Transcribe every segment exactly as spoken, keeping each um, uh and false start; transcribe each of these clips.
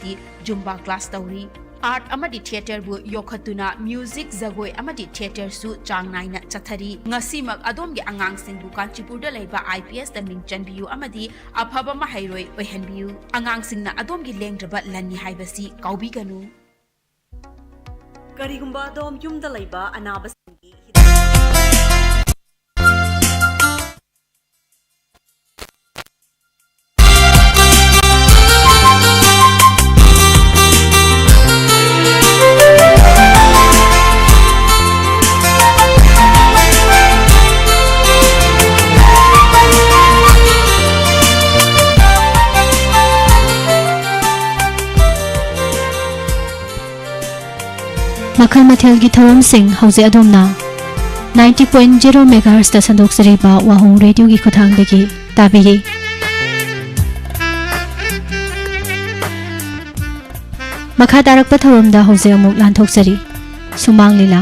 T Zumba class ꯇꯧꯔꯤ꯫ Art ꯑꯃꯗꯤ ꯊꯤꯌꯦꯇꯔꯕꯨ ꯌꯣꯛꯈꯠꯇꯨꯅ music, ꯖꯒꯣꯏ ꯑꯃꯗꯤ ꯊꯤꯌꯦꯇꯔꯁꯨ ꯆꯥꯡ ꯅꯥꯏꯅ ꯆꯠꯊꯔꯤ꯫ ꯉꯁꯤꯃꯛ ꯑꯗꯣꯝꯒꯤ ꯑꯉꯥꯡꯁꯤꯡꯕꯨ ꯀꯥꯟꯆꯤꯄꯨꯔꯗ ꯂꯩꯕ ꯑꯥꯏ ꯄꯤ ꯑꯦꯁꯇ ꯃꯤꯡ ꯆꯟꯕꯤꯌꯨ ꯑꯃꯗꯤ ꯑꯐꯕ ꯃꯍꯩꯔꯣꯏ ꯑꯣꯏꯍꯟꯕꯤꯌꯨ꯫ ꯑꯉꯥꯡꯁꯤꯡꯅ ꯑꯗꯣꯝꯒꯤ ꯂꯦꯡꯗ꯭ꯔꯕ ꯂꯟꯅꯤ ꯍꯥꯏꯕꯁꯤ ꯀꯥꯎꯕꯤꯒꯅꯨ꯫ ꯀꯔꯤꯒꯨꯝꯕ ꯑꯗꯣꯝ ꯌꯨꯝꯗ ꯂꯩꯕ ꯑꯅꯥꯕꯁꯤꯡꯒꯤ ꯍꯤꯗꯥꯛ ꯃꯈꯜ ꯃꯊꯦꯜꯒꯤ ꯊꯧꯔꯝꯁꯤꯡ ꯍꯧꯖꯤꯛ ꯑꯗꯣꯝꯅ ninety point zero megahertzꯇ ꯁꯟꯗꯣꯛꯆꯔꯤꯕ ꯋꯥꯍꯣꯡ ꯔꯦꯗꯤꯑꯣꯒꯤ ꯈꯨꯠꯊꯥꯡꯗꯒꯤ ꯇꯥꯕꯤꯔꯤ꯫ ꯃꯈꯥ ꯇꯥꯔꯛꯄ ꯊꯧꯔꯝꯗ ꯍꯧꯖꯤꯛ ꯑꯃꯨꯛ ꯂꯥꯟꯊꯣꯛꯆꯔꯤ꯫ ꯁꯨꯃꯥꯡ ꯂꯤꯂꯥ꯫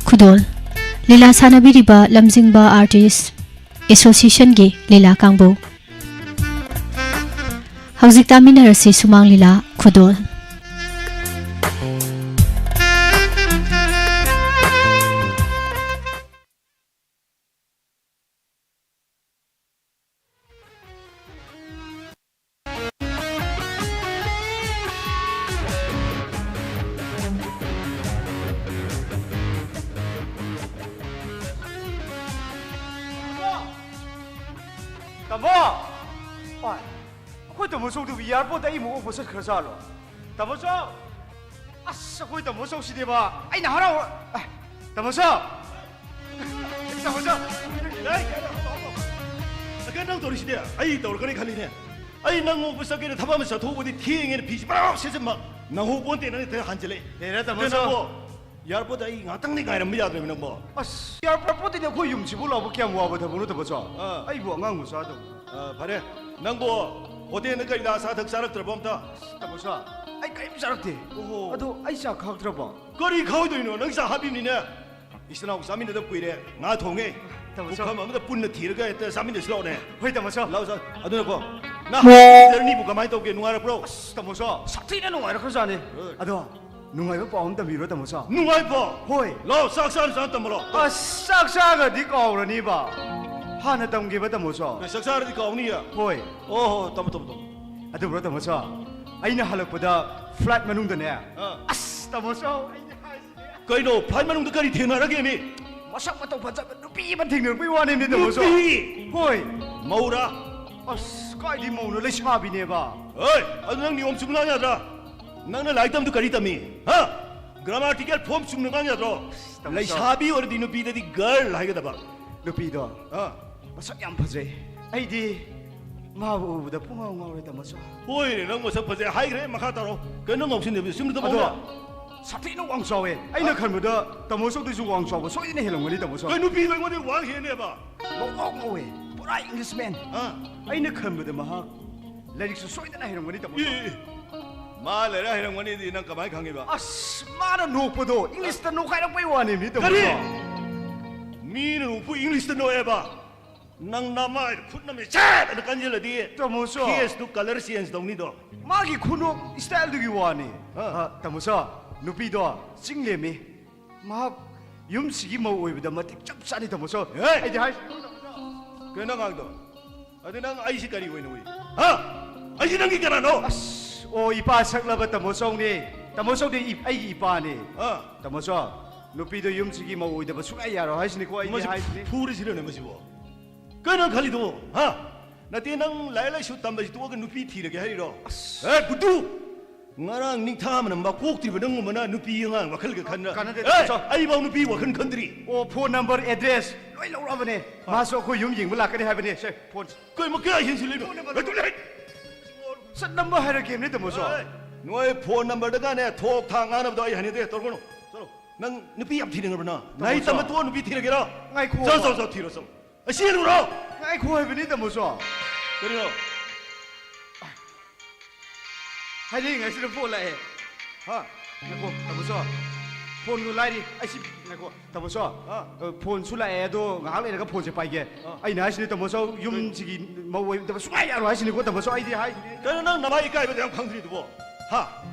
ꯈꯨꯗꯣꯜ꯫ ꯂꯤꯂꯥ ꯁꯥꯟꯅꯕꯤꯔꯤꯕ ꯂꯝꯖꯤꯡꯕ ꯑꯥꯔꯇꯤꯁ ꯑꯦꯁꯣꯁꯤꯌꯦꯁꯟꯒꯤ ꯂꯤꯂꯥ ꯀꯥꯡꯕꯨ꯫ ꯍꯧꯖꯤꯛ ꯇꯥꯃꯤꯟꯅꯔꯁꯤ ꯁꯨꯃꯥꯡ ꯂꯤꯂꯥ ꯈꯨꯗꯣꯜ꯫ ꯇꯥꯃꯣ! ꯑꯣꯏ, ꯑꯩꯈꯣꯏ ꯇꯥꯃꯣ ꯆꯧꯗꯨꯕꯨ ꯑꯦꯌꯥꯔꯄꯣꯔꯠꯇ ꯑꯩ ꯑꯃꯨꯛ ꯑꯣꯛꯄ ꯆꯠꯈ꯭ꯔ ꯖꯥꯠꯂꯣ? ꯇꯥꯃꯣ ꯆꯧ! ꯑꯁ, ꯑꯩꯈꯣꯏ ꯇꯥꯃꯣ ꯆꯧꯁꯤꯗꯤꯕ ꯑꯩꯅ ꯍꯔꯥꯎ-, ꯑꯦ, ꯇꯥꯃꯣ ꯆꯧ! ꯇꯥꯃꯣ ꯆꯧ! ꯑꯦ, ꯀꯩꯅꯣ ꯅꯪ ꯇꯧꯔꯤꯁꯤꯗꯤ? ꯑꯩ ꯇꯧꯔꯛꯀꯅꯤ ꯈꯜꯂꯤꯅꯦ꯫ ꯑꯩ ꯅꯪ ꯑꯣꯛꯄ ꯆꯠꯀꯦꯅ ꯊꯕꯛ ꯑꯃ ꯆꯠꯊꯣꯛꯎꯕꯗꯤ ꯊꯦꯡꯉꯦꯅ ꯐꯤꯁꯤ ꯄꯔꯥ ꯁꯦꯠꯆꯟꯕ ꯅꯪꯍꯧꯄꯣꯟꯇꯦ, ꯅꯪ ꯍꯦꯛꯇ ꯍꯟꯖꯤꯜꯂꯛꯑꯦ꯫ ꯍꯦꯔꯥ, ꯇꯥꯃꯣ ꯀꯩꯅꯣ ꯆꯧ! ꯅꯪꯕꯣ? ꯑꯦꯌꯥꯔꯄꯣꯔꯠꯇ ꯑꯩ ꯉꯥꯛꯇꯪꯗꯤ ꯉꯥꯏꯔꯝꯕ ꯌꯥꯗ꯭ꯔꯦꯃꯤ ꯅꯪꯕꯣ? ꯑꯁ, ꯑꯦꯌꯥꯔꯄꯣꯔꯠꯇꯩꯅ ꯑꯩꯈꯣꯏ ꯌꯨꯝꯁꯤꯕꯨ ꯂꯥꯛꯄ ꯀꯌꯥꯝ ꯋꯥꯕ ꯊꯕꯛꯅꯣ, ꯇꯥꯃꯣ ꯆꯧ? ꯑꯥ꯫ ꯑꯩꯕꯨ ꯑꯉꯥꯡ ꯃꯆꯥꯗꯧꯅ꯫ ꯑꯥ, ꯐꯔꯦ꯫ ꯅꯪꯕꯨ ꯍꯣꯇꯦꯜꯗ ꯀꯔꯤꯗ ꯑꯆꯥ ꯑꯊꯛ ꯆꯥꯔꯛꯇ꯭ꯔꯕꯣ ꯑꯝꯇ? ꯇꯥꯃꯣ ꯆꯧ, ꯑꯩ ꯀꯔꯤꯝ ꯆꯥꯔꯛꯇꯦ꯫ ꯑꯣꯍꯣ꯫ ꯑꯗꯣ ꯑꯩ ꯆꯥ ꯈꯥꯛꯇ꯭ꯔꯕꯣ? ꯀꯔꯤ ꯈꯥꯛꯑꯣꯏꯗꯣꯏꯅꯣ? ꯅꯪ ꯆꯥ ꯍꯥꯞꯄꯤꯕꯅꯤꯅꯦ꯫ ꯏꯆꯤꯟ ꯏꯅꯥꯎ ꯆꯥꯃꯤꯟꯅꯗꯕ ꯀꯨꯏꯔꯦ꯫ ꯉꯥ ꯊꯣꯡꯉꯦ꯫ ꯇꯥꯃꯣ ꯆꯧ꯫ ꯄꯨꯈꯝ ꯑꯃꯗ ꯄꯨꯟꯅ ꯊꯤꯔꯒ ꯍꯦꯛꯇ ꯆꯥꯃꯤꯟꯅꯁꯤ ꯂꯥꯛꯑꯣꯅꯦ꯫ ꯍꯣꯏ, ꯇꯥꯃꯣ ꯆꯧ꯫ ꯂꯥꯛꯑꯣ, ꯆꯥ-, ꯑꯗꯨꯅꯀꯣ, ꯅꯍꯥꯟ ꯖꯔꯅꯤꯕꯨ ꯀꯃꯥꯏꯅ ꯇꯧꯒꯦ? ꯅꯨꯡꯉꯥꯏꯔꯛꯄ꯭ꯔꯣ? ꯑꯁ, ꯇꯥꯃꯣ ꯁꯣ, ꯁꯥꯊꯤꯅ ꯅꯨꯡꯉꯥꯏꯔꯛꯈ꯭ꯔꯖꯥꯠꯅꯤ꯫ ꯍꯣꯏ꯫ ꯑꯗꯣ, ꯅꯨꯡꯉꯥꯏꯕ ꯄꯥꯎ ꯑꯃ ꯇꯝꯕꯤꯔꯣ, ꯇꯥꯃꯣ ꯁꯣ꯫ ꯅꯨꯡꯉꯥꯏꯕ ꯄꯥꯎ? ꯍꯣꯏ꯫ ꯂꯥꯎ, ꯆꯥꯛ ꯆꯥꯅ ꯆꯥꯅ ꯇꯝꯕ ꯂꯥꯎ꯫ ꯑꯁ, ꯆꯥꯛ ꯆꯥꯒ꯭ꯔꯗꯤ ꯀꯥꯎꯔꯅꯤꯕ꯫ ꯍꯥꯟꯅ ꯇꯝꯒꯦꯕ, ꯇꯥꯃꯣ ꯁꯣ꯫ ꯑꯦ, ꯆꯥꯛ ꯆꯥꯔꯗꯤ ꯀꯥꯎꯅꯤꯌꯦ? ꯍꯣꯏ꯫ ꯑꯣ ꯍꯣ, ꯇꯝꯃꯣ, ꯇꯝꯃꯣ, ꯇꯝꯃꯣ꯫ ꯑꯗꯨꯕꯨꯔꯣ, ꯇꯥꯃꯣ ꯁꯣ, ꯑꯩꯅ ꯍꯜꯂꯛꯄꯗ flight ꯃꯅꯨꯡꯗꯅꯦ꯫ ꯑꯥ꯫ ꯑꯁ, ꯇꯥꯃꯣ ꯁꯣ, ꯑꯩꯗꯤ ꯍꯥꯏꯁꯤꯅꯦ꯫ ꯀꯩꯅꯣ, flight ꯃꯅꯨꯡꯗ ꯀꯔꯤ ꯊꯦꯡꯅꯔꯒꯦ ꯃꯤ? ꯃꯁꯛ ꯃꯇꯧ ꯐꯖꯕ ꯅꯨꯄꯤ ꯑꯃ ꯊꯦꯡꯅꯔꯛꯄꯩ ꯋꯥꯅꯦꯃꯤ, ꯇꯥꯃꯣ ꯁꯣ꯫ ꯅꯨꯄꯤ? ꯍꯣꯏ꯫ ꯃꯧꯔꯥ? ꯑꯁ, ꯀꯥꯏꯗꯤ ꯃꯧꯅꯣ, ꯂꯩꯁꯥꯕꯤꯅꯦꯕ꯫ ꯍꯣꯏ, ꯑꯗꯨ ꯅꯪ ꯅꯤꯌꯣꯝ ꯆꯨꯝꯅ ꯉꯥꯡ ꯌꯥꯗ꯭ꯔꯥ? ꯅꯪꯅ ꯂꯥꯏꯔꯤꯛ ꯇꯝꯗꯨ ꯀꯔꯤ ꯇꯝꯃꯤ? ꯍꯥ? Grammatical form ꯆꯨꯝꯅ ꯉꯥꯡ ꯌꯥꯗ꯭ꯔꯣ? ꯇꯥꯃꯣ ꯁꯣ꯫ ꯂꯩꯁꯥꯕꯤ ꯑꯣꯏꯔꯗꯤ ꯅꯨꯄꯤꯗꯗꯤ girl ꯍꯥꯏꯒꯗꯕ꯫ ꯅꯨꯄꯤꯗꯣ ꯑꯥ꯫ ꯃꯁꯛ ꯌꯥꯝ ꯐꯖꯩ꯫ ꯑꯩꯗꯤ ꯃꯥꯕꯨ ꯎꯕꯗ ꯄꯨꯡꯉꯥꯎ ꯉꯥꯎꯔꯦ, ꯇꯥꯃꯣ ꯁꯣ꯫ ꯍꯣꯏꯅꯦ, ꯅꯪ ꯃꯁꯛ ꯐꯖꯩ ꯍꯥꯏꯈ꯭ꯔꯦ, ꯃꯈꯥ ꯇꯥꯔꯣ꯫ ꯀꯩꯅꯣ ꯉꯥꯎꯁꯤꯟꯅꯕꯁꯦ? ꯆꯨꯝꯅ ꯇꯝꯃꯣ꯫ ꯑꯗꯣ ꯁꯥꯊꯤꯅ ꯋꯥꯡ ꯆꯥꯎꯋꯦ꯫ ꯑꯩꯅ ꯑꯥ? ꯈꯟꯕꯗ ꯇꯥꯃꯣ ꯁꯣꯗꯩꯁꯨ ꯋꯥꯡ ꯆꯥꯎꯕ ꯁꯣꯏꯗꯅ ꯍꯦꯜꯂꯝꯒꯅꯤ, ꯇꯥꯃꯣ ꯁꯣ꯫ ꯀꯩ ꯅꯨꯄꯤꯗꯣ ꯑꯩꯉꯣꯟꯗ ꯋꯥꯡ ꯍꯦꯟꯅꯦꯕ? ꯉꯧꯔꯣꯛ ꯉꯧꯋꯦ, ꯄꯨꯔꯥ Englishman꯫ ꯑꯥ꯫ ꯑꯩꯅ ꯈꯟꯕꯗ ꯃꯍꯥꯛ ꯂꯥꯏꯔꯤꯛꯁꯨ ꯁꯣꯏꯗꯅ ꯍꯩꯔꯝꯒꯅꯤ, ꯇꯥꯃꯣ ꯁꯣ꯫ E, E, E. ꯃꯥ ꯂꯥꯏꯔꯤꯛ ꯍꯩꯔꯝꯒꯅꯤꯗꯤ ꯅꯪ ꯀꯃꯥꯏꯅ ꯈꯪꯉꯤꯕ? ꯑꯁ, ꯃꯥꯅ ꯅꯣꯛꯄꯗꯣ Englishꯇ ꯅꯣꯛꯈꯥꯏꯔꯛꯄꯩ ꯋꯥꯅꯦꯃꯤ, ꯇꯥꯃꯣ ꯀꯔꯤ? ꯁꯣ꯫ ꯃꯤꯅ ꯅꯣꯛꯄꯨ Englishꯇ ꯅꯣꯛꯑꯦꯕ? ꯅꯪ ꯅꯃꯥꯏꯗ ꯈꯨꯠ ꯅꯝꯃꯦ ꯆꯦꯠ ꯑꯅ ꯀꯟꯁꯤꯜꯂꯗꯤ ꯇꯥꯃꯣ ꯁꯣ꯫ Face two colour change ꯇꯧꯅꯤꯗꯣ꯫ ꯃꯥꯒꯤ ꯈꯨꯅꯣꯛ styleꯗꯨꯒꯤ ꯋꯥꯅꯤ꯫ ꯑꯥ꯫ ꯑ, ꯇꯥꯃꯣ ꯁꯣ, ꯅꯨꯄꯤꯗꯣ ꯆꯤꯡ ꯂꯦꯝꯃꯤ꯫ ꯃꯍꯥꯛ ꯌꯨꯝꯁꯤꯒꯤ ꯃꯧ ꯑꯣꯏꯕꯗ ꯃꯇꯤꯛ ꯆꯞ ꯆꯥꯅꯤ, ꯇꯥꯃꯣ ꯁꯣ꯫ ꯍꯦ! ꯑꯩꯗꯤ ꯍꯥꯏ- ꯀꯩꯅꯣ ꯅꯪ ꯉꯥꯡꯗꯣ? ꯑꯗꯨ ꯅꯪ ꯑꯩꯁꯤ ꯀꯔꯤ ꯑꯣꯏꯅ ꯎꯏ? ꯍꯥ? ꯑꯩꯁꯤ ꯅꯪꯒꯤ ꯀꯅꯥꯅꯣ? ꯑꯁ, ꯑꯣ, ꯏꯄꯥ ꯁꯛꯂꯕ ꯇꯥꯃꯣ ꯆꯧꯅꯦ꯫ ꯇꯥꯃꯣ ꯆꯧꯗꯤ ꯏ-, ꯑꯩꯒꯤ ꯏꯄꯥꯅꯦ꯫ ꯑꯥ꯫ ꯇꯥꯃꯣ ꯆꯧ, ꯅꯨꯄꯤꯗꯣ ꯌꯨꯝꯁꯤꯒꯤ ꯃꯧ ꯑꯣꯏꯗꯕ ꯁꯨꯡꯌꯥ ꯌꯥꯔꯣꯏ ꯍꯥꯏꯁꯤꯅꯤꯀꯣ ꯑꯩꯗꯤ ꯃꯁꯤ ꯍꯥꯏꯁꯤꯅꯤ꯫ ꯐꯨꯔꯁꯤꯔꯅꯦ ꯃꯁꯤꯕꯣ? ꯀꯩꯅꯣ ꯅꯪ ꯈꯜꯂꯤꯗꯨꯕꯣ? ꯍꯥ? ꯅꯠꯇꯦ, ꯅꯪ ꯂꯥꯏꯔꯤꯛ ꯂꯥꯏꯁꯨ ꯇꯝꯕꯁꯤ ꯇꯣꯛꯑꯒ ꯅꯨꯄꯤ ꯊꯤꯔꯒꯦ ꯍꯥꯏꯔꯤꯔꯣ? ꯑꯁ꯫ ꯑꯦ, ꯕꯨꯗꯨ! ꯉꯔꯥꯡ ꯅꯤꯡꯊꯥ ꯃꯅꯝ ꯀꯣꯛꯇ꯭ꯔꯤꯕ ꯅꯪꯒꯨꯝꯕꯅ ꯅꯨꯄꯤ ꯑꯉꯥꯡ ꯋꯥꯈꯜꯒ ꯈꯟꯅ-, ꯀꯥꯟꯅꯗꯦ, ꯑꯦ, ꯇꯥꯃꯣ ꯆꯧ꯫ ꯑꯩꯐꯥꯎ ꯅꯨꯄꯤ ꯋꯥꯈꯜ ꯈꯟꯗ꯭ꯔꯤ꯫ ꯑꯣ, phone number, address ꯂꯣꯏ ꯂꯧꯔꯕꯅꯦ꯫ ꯑꯥ꯫ ꯃꯥꯁꯨ ꯑꯩꯈꯣꯏ ꯌꯨꯝ ꯌꯦꯡꯕ ꯂꯥꯛꯀꯅꯤ ꯍꯥꯏꯕꯅꯦ꯫ ꯁꯦ, phone꯫ ꯀꯩ ꯃꯈꯥ ꯍꯦꯟꯖꯤꯜꯂꯤꯅꯣ? Phone number꯫ ꯂꯩꯇꯨ ꯂꯩ꯫ ꯁꯠ number ꯍꯥꯏꯔꯛꯀꯦꯕꯅꯦ, ꯇꯥꯃꯣ ꯆꯧ꯫ ꯑꯦ, ꯅꯣꯏ phone numberꯗꯒꯅꯦ ꯊꯣꯛ ꯊꯥꯛ ꯉꯥꯡꯅꯕꯗꯣ ꯑꯩ ꯍꯩꯅꯗꯦ꯫ ꯇꯧꯔꯛꯀꯅꯨ꯫ ꯆꯠꯂꯣ꯫ ꯅꯪ ꯅꯨꯄꯤ ꯌꯥꯝ ꯊꯤꯅꯤꯡꯉꯕ꯭ꯔꯥ ꯅꯪ? ꯇꯥꯃꯣ ꯂꯥꯏꯔꯤꯛ ꯇꯝꯕ ꯆꯧ꯫ ꯇꯣꯛꯑ ꯅꯨꯄꯤ ꯊꯤꯔꯒꯦꯔꯣ? ꯉꯥꯏꯈꯣ꯫ ꯆꯠꯂꯣ, ꯆꯠꯂꯣ, ꯆꯠꯂꯣ, ꯊꯤꯔꯣ, ꯆꯠꯂꯣ꯫ ꯑꯁꯤ ꯌꯦꯡꯉꯨꯔꯣ? ꯉꯥꯏꯈꯣ ꯍꯥꯏꯕꯅꯤ, ꯇꯥꯃꯣ ꯆꯧ꯫ ꯀꯔꯤꯅꯣ? ꯍꯥꯏꯅꯤꯡꯉꯥꯏꯁꯤꯗ phone ꯂꯥꯛꯑꯦ꯫ ꯍꯥ? ꯉꯥꯏꯈꯣ, ꯇꯥꯃꯣ ꯆꯧ꯫ ꯐꯣꯟꯗꯨ ꯂꯥꯏꯔꯤ꯫ ꯑꯩꯁꯤ ꯉꯥꯏꯈꯣ, ꯇꯥꯃꯣ ꯆꯧ꯫ ꯑꯥ꯫ ꯑ, ꯐꯣꯟꯁꯨ ꯂꯥꯛꯑꯦ, ꯑꯗꯣ ꯉꯥꯏꯍꯥꯛ ꯂꯩꯔꯒ ꯐꯣꯟꯁꯦ ꯄꯥꯏꯒꯦ꯫ ꯑꯥ꯫ ꯑꯩꯅ ꯍꯥꯏꯁꯤꯅꯤ, ꯇꯥꯃꯣ ꯆꯧ, ꯌꯨꯝꯁꯤꯒꯤ ꯃꯧ ꯑꯣꯏꯗꯕ ꯁꯨꯡꯌꯥ ꯌꯥꯔꯣꯏ ꯍꯥꯏꯁꯤꯅꯤꯀꯣ, ꯇꯥꯃꯣ ꯆꯧ꯫ ꯑꯩꯗꯤ ꯍꯥꯏꯁꯤꯅꯤ꯫ ꯀꯩꯅꯣ ꯅꯪ ꯅꯃꯥ ꯏꯀꯥꯏꯕꯗ ꯌꯥꯝ ꯈꯪꯗ꯭ꯔꯤꯗꯨꯕꯣ? ꯍꯥ?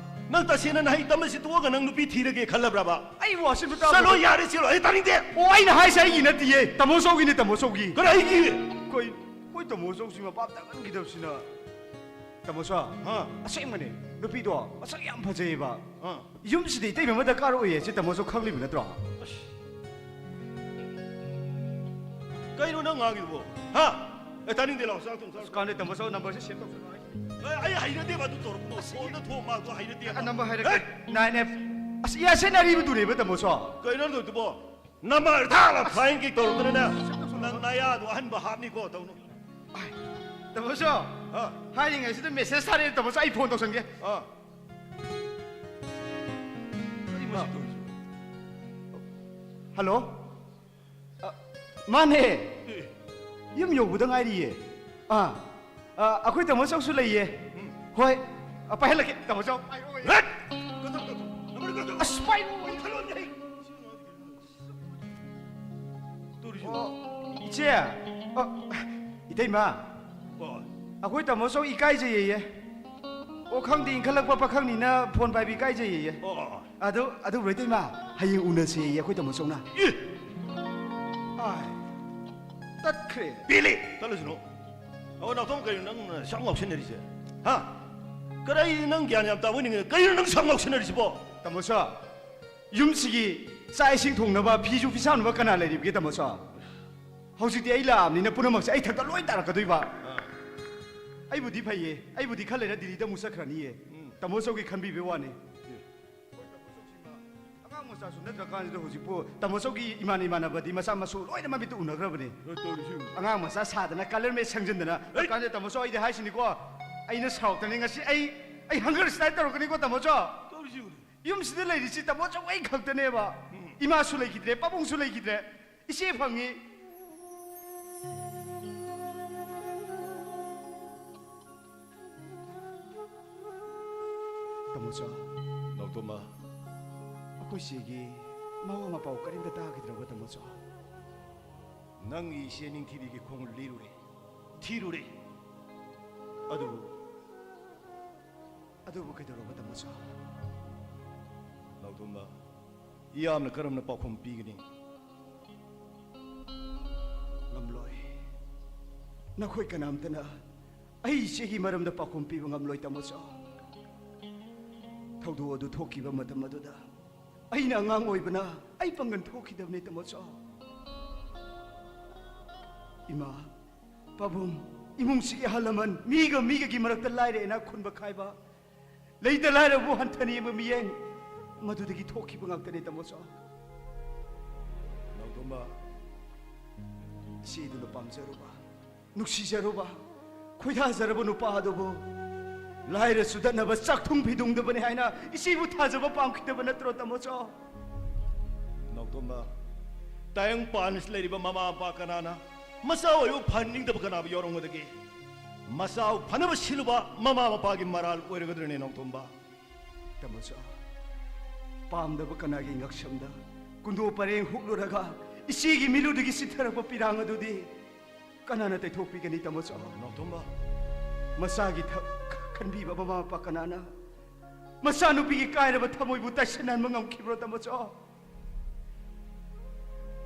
ꯅꯪ ꯇꯁꯦꯡꯅ ꯅꯍꯩ ꯇꯝꯕꯁꯤ ꯇꯣꯛꯑꯒ ꯅꯪ ꯅꯨꯄꯤ ꯊꯤꯔꯒꯦ ꯈꯜꯂꯕ꯭ꯔꯕ? ꯑꯩ ꯋꯥꯁꯤꯕꯨ ꯇꯥꯕ- ꯆꯠꯂꯣ, ꯌꯥꯔꯦ, ꯆꯦꯜꯂꯣ꯫ ꯑꯩ ꯇꯥꯅꯤꯡꯗꯦ꯫ ꯑꯣ, ꯑꯩꯅ ꯍꯥꯏꯁꯦ ꯑꯩꯒꯤ ꯅꯠꯇꯤꯌꯦ, ꯇꯥꯃꯣ ꯆꯧꯒꯤꯅꯦ, ꯇꯥꯃꯣ ꯆꯧꯒꯤ꯫ ꯀꯔꯤ ꯑꯩꯒꯤ? ꯀꯣꯏ, ꯀꯣꯏ ꯇꯥꯃꯣ ꯆꯧꯁꯤ ꯃꯄꯥꯞ ꯇꯥꯡꯍꯟꯈꯤꯗꯕꯁꯤꯅ꯫ ꯇꯥꯃꯣ ꯆꯧ, ꯑꯥ꯫ ꯑꯁꯦꯡꯕꯅꯦ, ꯅꯨꯄꯤꯗꯣ ꯃꯁꯛ ꯌꯥꯝ ꯐꯖꯩꯌꯦꯕ꯫ ꯑꯥ꯫ ꯌꯨꯝꯁꯤꯗ ꯏꯇꯩꯃ ꯑꯃ ꯗꯔꯀꯥꯔ ꯑꯣꯏꯌꯦ, ꯁꯤ ꯇꯥꯃꯣ ꯆꯧ ꯈꯪꯂꯤꯕ ꯅꯠꯇ꯭ꯔꯣ? ꯀꯩꯅꯣ ꯅꯪ ꯉꯥꯡꯉꯤꯗꯨꯕꯣ? ꯍꯥ? ꯑꯦ, ꯇꯥꯅꯤꯡꯗꯦ, ꯂꯥꯛꯑꯣ, ꯆꯥꯛ ꯊꯣꯡ, ꯆꯥꯛ ꯊꯣꯡ꯫ ꯀꯥꯟꯗꯦ, ꯇꯥꯃꯣ ꯆꯧ, ꯅꯝꯕꯔꯁꯦ ꯁꯦꯚ ꯇꯧꯁꯜꯂꯣ꯫ ꯑꯦ, ꯑꯩ ꯍꯩꯅꯗꯦꯕ ꯑꯗꯨ ꯇꯧꯔꯛꯄꯗꯣ꯫ ꯐꯣꯟꯗ ꯊꯣꯛ ꯃꯥꯜꯗꯣ ꯍꯩꯅꯗꯦꯕ꯫ ꯑ, ꯅꯝꯕꯔ ꯍꯥꯏꯔꯛꯀꯦ, ꯍꯦꯠ! Nine F. ꯑꯁ, ꯌꯥꯁꯦ, ꯑꯔꯤꯕꯗꯨꯅꯦꯕ, ꯇꯥꯃꯣ ꯆꯧ꯫ ꯀꯩꯅꯣ ꯅꯪ ꯇꯧꯔꯤꯗꯨꯕꯣ? ꯅꯝꯕꯔ ꯊꯥꯔꯒ ꯐ꯭ꯂꯥꯏꯡ ꯀꯤꯛ ꯇꯧꯔꯛꯇꯅꯅꯦ꯫ ꯅꯪ ꯅꯌꯥꯗꯣ ꯑꯍꯟꯕ ꯍꯥꯞꯅꯤꯀꯣ, ꯇꯧꯅꯨ꯫ ꯑꯥꯏ, ꯇꯥꯃꯣ ꯆꯧ꯫ ꯑꯥ꯫ ꯍꯥꯏꯔꯤꯉꯩꯁꯤꯗ ꯃꯦꯁꯦꯖ ꯊꯥꯔꯛꯑꯦ, ꯇꯥꯃꯣ ꯆꯧ, ꯑꯩ ꯐꯣꯟ ꯇꯧꯁꯟꯒꯦ꯫ ꯑꯥ꯫ ꯀꯔꯤꯅꯣ ꯁꯤ ꯇꯧꯔꯤꯁꯤꯕꯣ? ꯍꯜꯂꯣ? ꯑ, ꯃꯥꯅꯦ꯫ ꯑꯦ꯫ ꯌꯨꯝ ꯌꯧꯕꯗ ꯉꯥꯏꯔꯤꯌꯦ꯫ ꯑꯥ, ꯑ, ꯑꯩꯈꯣꯏ ꯇꯥꯃꯣ ꯆꯧꯁꯨ ꯂꯩꯌꯦ꯫ ꯎꯝ꯫ ꯍꯣꯏ꯫ ꯑ, ꯄꯥꯏꯍꯜꯂꯛꯀꯦ, ꯇꯥꯃꯣ ꯆꯧ꯫ ꯍꯦꯠ! ꯀꯗꯧ, ꯀꯗꯧ, ꯀꯗꯧ, ꯀꯗꯧ? ꯑꯁ, ꯄꯥꯏꯔꯣ꯫ ꯀꯗꯧ, ꯀꯗꯧ? ꯇꯧꯔꯤꯁꯤꯕꯣ? ꯑꯣ, ꯏꯆꯦ꯫ ꯑ, ꯏꯇꯩꯃ꯫ ꯑꯣ꯫ ꯑꯩꯈꯣꯏ ꯇꯥꯃꯣ ꯆꯧ ꯏꯀꯥꯏꯖꯩꯌꯦ꯫ ꯑꯣ, ꯈꯪꯗꯦ, ꯏꯟꯈꯠꯂꯛꯄ ꯄꯥꯈꯪꯅꯤꯅ ꯐꯣꯟ ꯄꯥꯏꯕ ꯏꯀꯥꯏꯖꯩꯌꯦ꯫ ꯑꯣ, ꯑꯣ, ꯑꯣ꯫ ꯑꯗꯨ, ꯑꯗꯨꯕꯨ ꯏꯇꯩꯃ, ꯍꯌꯦꯡ ꯎꯅꯁꯦꯌꯦ ꯑꯩꯈꯣꯏ ꯇꯥꯃꯣ ꯆꯧꯅ꯫ ꯑꯦ! ꯑꯥꯏ, ꯇꯠꯈ꯭ꯔꯦ꯫ ꯄꯦꯜꯂꯦ! ꯇꯠꯂꯁꯅꯨ꯫ ꯑꯣ, ꯅꯥꯎꯇꯣꯝ, ꯀꯩꯅꯣ ꯅꯪꯅ ꯁꯛ ꯉꯥꯎꯁꯤꯟꯅꯔꯤꯁꯦ? ꯍꯥ? ꯀꯔꯤ ꯅꯪ ꯒ꯭ꯌꯥꯟ ꯌꯥꯝ ꯇꯥꯕ ꯑꯣꯏꯅꯤꯡꯉꯦ? ꯀꯩꯅꯣ ꯅꯪ ꯁꯛ ꯉꯥꯎꯁꯤꯟꯅꯔꯤꯁꯤꯕꯣ? ꯇꯥꯃꯣ ꯆꯧ, ꯌꯨꯝꯁꯤꯒꯤ ꯆꯥꯛ ꯏꯁꯤꯡ ꯊꯣꯡꯅꯕ, ꯐꯤꯁꯨ ꯐꯤꯁꯥꯝꯅꯕ ꯀꯅꯥ ꯂꯩꯔꯤꯕꯒꯦ, ꯇꯥꯃꯣ ꯆꯧ? ꯍꯧꯖꯤꯛꯇꯤ ꯑꯩ ꯂꯥꯛꯑꯕꯅꯤꯅ ꯄꯨꯝꯅꯃꯛꯁꯦ ꯑꯩ ꯊꯛꯇ ꯂꯣꯏ ꯇꯥꯔꯛꯀꯗꯣꯏꯕ꯫ ꯑꯥ꯫ ꯑꯩꯕꯨꯗꯤ ꯐꯩꯌꯦ, ꯑꯩꯕꯨꯗꯤ ꯈꯔ ꯂꯩꯔ ꯗꯤꯜꯂꯤꯗ ꯑꯃꯨꯛ ꯆꯠꯈ꯭ꯔꯅꯤꯌꯦ꯫ ꯎꯝ꯫ ꯇꯥꯃꯣ ꯆꯧꯒꯤ ꯈꯟꯕꯤꯕꯩ ꯋꯥꯅꯤ꯫ ꯑꯦ꯫ ꯑꯉꯥꯡ ꯃꯆꯥꯁꯨ ꯅꯠꯇ꯭ꯔꯀꯥꯟꯁꯤꯗ ꯍꯧꯖꯤꯛꯄꯨ ꯇꯥꯃꯣ ꯆꯧꯒꯤ ꯏꯃꯥꯟ ꯏꯃꯥꯟꯅꯕꯗꯤ ꯃꯆꯥ ꯃꯁꯨ ꯂꯣꯏꯅ ꯃꯃꯤꯠꯇ ꯎꯅꯈ꯭ꯔꯕꯅꯤ꯫ ꯑꯦ, ꯇꯧꯔꯤꯁꯤ ꯌꯦꯡꯉꯨ꯫ ꯑꯉꯥꯡ ꯃꯆꯥ ꯁꯥꯗꯅ ꯀꯂꯔ ꯃꯦꯠ ꯁꯪꯖꯤꯟꯗꯅ꯫ ꯍꯩꯠ! ꯀꯥꯟꯗ ꯇꯥꯃꯣ ꯆꯧ, ꯑꯩꯗꯤ ꯍꯥꯏꯁꯤꯅꯤꯀꯣ, ꯑꯩꯅ ꯁꯥꯎꯔꯛꯇꯅꯤ ꯉꯁꯤ꯫ ꯑꯩ, ꯑꯩ ꯍꯪꯒꯔ ꯁ꯭ꯇ꯭ꯔꯥꯏꯛ ꯇꯧꯔꯛꯀꯅꯤꯀꯣ, ꯇꯥꯃꯣ ꯆꯧ꯫ ꯇꯧꯔꯤꯁꯤ ꯌꯦꯡꯉꯨ꯫ ꯌꯨꯝꯁꯤꯗ ꯂꯩꯔꯤꯁꯤ ꯇꯥꯃꯣ ꯆꯧ ꯑꯩ ꯈꯛꯇꯅꯦꯕ꯫ ꯎꯝ꯫ ꯏꯃꯥꯁꯨ ꯂꯩꯈꯤꯗ꯭ꯔꯦ, ꯄꯥꯕꯨꯡꯁꯨ ꯂꯩꯈꯤꯗ꯭ꯔꯦ, ꯏꯆꯦ ꯐꯪꯉꯤ꯫ ꯇꯥꯃꯣ ꯆꯧ꯫ ꯅꯥꯎꯇꯣꯝꯕ꯫ ꯑꯩꯈꯣꯏ ꯆꯦꯒꯤ ꯃꯋꯥ ꯃꯄꯥꯎ ꯀꯔꯤꯝꯇ ꯇꯥꯈꯤꯗ꯭ꯔꯕ, ꯇꯥꯃꯣꯆꯧ? ꯅꯪꯒꯤ ꯏꯆꯦ ꯅꯤꯡꯊꯤꯕꯤꯒꯤ ꯈꯣꯡ ꯂꯤꯔꯨꯔꯦ, ꯊꯤꯔꯨꯔꯦ꯫ ꯑꯗꯨꯕꯨ, ꯑꯗꯨꯕꯨ ꯀꯩꯗꯧꯔꯕ, ꯇꯥꯃꯣꯆꯧ? ꯅꯥꯎꯇꯣꯝꯕ, ꯏꯌꯥꯝꯅ ꯀꯔꯝꯅ ꯄꯥꯎꯈꯨꯝ ꯄꯤꯒꯅꯤ? ꯉꯝꯂꯣꯏ꯫ ꯅꯈꯣꯏ ꯀꯅꯥꯝꯇꯅ ꯑꯩ ꯏꯆꯦꯒꯤ ꯃꯔꯝꯗ ꯄꯥꯎꯈꯨꯝ ꯄꯤꯕ ꯉꯝꯂꯣꯏ, ꯇꯥꯃꯣꯆꯧ꯫ ꯊꯧꯗꯣꯛ ꯑꯗꯨ ꯊꯣꯛꯈꯤꯕ ꯃꯇꯝ ꯑꯗꯨꯗ ꯑꯩꯅ ꯑꯉꯥꯡ ꯑꯣꯏꯕꯅ ꯑꯩ ꯄꯥꯡꯒꯜ ꯊꯣꯛꯈꯤꯗꯕꯅꯤ, ꯇꯥꯃꯣꯆꯧ꯫ ꯏꯃꯥ, ꯄꯥꯕꯨꯡ, ꯏꯃꯨꯡꯁꯤꯒꯤ ꯑꯍꯜ ꯂꯃꯟ, ꯃꯤꯒ ꯃꯤꯒꯒꯤ ꯃꯔꯛꯇ ꯂꯥꯏꯔ ꯏꯅꯥꯛ ꯈꯨꯟꯕ ꯈꯥꯏꯕ, ꯂꯩꯇ ꯂꯥꯏꯔꯕꯨ ꯍꯟꯊꯅ ꯌꯦꯡꯕ ꯃꯤꯠꯌꯦꯡ, ꯃꯗꯨꯗꯒꯤ ꯊꯣꯛꯈꯤꯕ ꯉꯥꯛꯇꯅꯤ, ꯇꯥꯃꯣꯆꯧ꯫ ꯅꯥꯎꯇꯣꯝꯕ, ꯏꯆꯦꯗꯨꯅ ꯄꯥꯝꯖꯔꯨꯕ, ꯅꯨꯡꯁꯤꯖꯔꯨꯕ, ꯈꯣꯏꯗꯥꯖꯔꯕ ꯅꯨꯄꯥ ꯑꯗꯨꯕꯨ ꯂꯥꯏꯔ ꯆꯨꯗꯠꯅꯕ ꯆꯥꯛꯊꯨꯡ ꯐꯤꯗꯨꯡꯗꯕꯅꯤ ꯍꯥꯏꯅ ꯏꯆꯦꯕꯨ ꯊꯥꯖꯕ ꯄꯥꯝꯈꯤꯗꯕ ꯅꯠꯇ꯭ꯔꯣ, ꯇꯥꯃꯣꯆꯧ? ꯅꯥꯎꯇꯣꯝꯕ, ꯇꯥꯏꯕꯪ ꯄꯥꯟꯕꯁꯤꯗ ꯂꯩꯔꯤꯕ ꯃꯃꯥ ꯃꯄꯥ ꯀꯅꯥꯅ ꯃꯆꯥ ꯑꯣꯏꯕ ꯐꯍꯟꯅꯤꯡꯗꯕ ꯀꯅꯥꯕꯨ ꯌꯥꯎꯔꯝꯒꯗꯒꯦ? ꯃꯆꯥꯕꯨ ꯐꯅꯕ ꯁꯤꯜꯂꯨꯕ ꯃꯃꯥ ꯃꯄꯥꯒꯤ ꯃꯔꯥꯜ ꯑꯣꯏꯔꯒꯗ꯭ꯔꯅꯦ, ꯅꯥꯎꯇꯣꯝꯕ? ꯇꯥꯃꯣꯆꯧ, ꯄꯥꯝꯗꯕ ꯀꯅꯥꯒꯤ ꯉꯛꯁꯝꯗ ꯀꯨꯟꯗꯣ ꯄꯔꯦꯡ ꯍꯨꯛꯂꯨꯔꯒ ꯏꯆꯦꯒꯤ ꯃꯤꯠꯂꯨꯗꯒꯤ ꯆꯤꯊꯔꯛꯄ ꯄꯤꯔꯥꯡ ꯑꯗꯨꯗꯤ ꯀꯅꯥꯅ ꯇꯩꯊꯣꯛꯄꯤꯒꯅꯤ, ꯇꯥꯃꯣꯆꯧ? ꯅꯥꯎꯇꯣꯝꯕ꯫ ꯃꯆꯥꯒꯤ ꯊ-, ꯈꯟꯕꯤꯕ ꯃꯃꯥ ꯃꯄꯥ ꯀꯅꯥꯅ ꯃꯆꯥꯅꯨꯄꯤꯒꯤ ꯀꯥꯏꯔꯕ ꯊꯃꯣꯏꯕꯨ ꯇꯥꯏꯁꯤꯟꯍꯟꯕ ꯉꯝꯈꯤꯕ꯭ꯔꯣ, ꯇꯥꯃꯣꯆꯧ?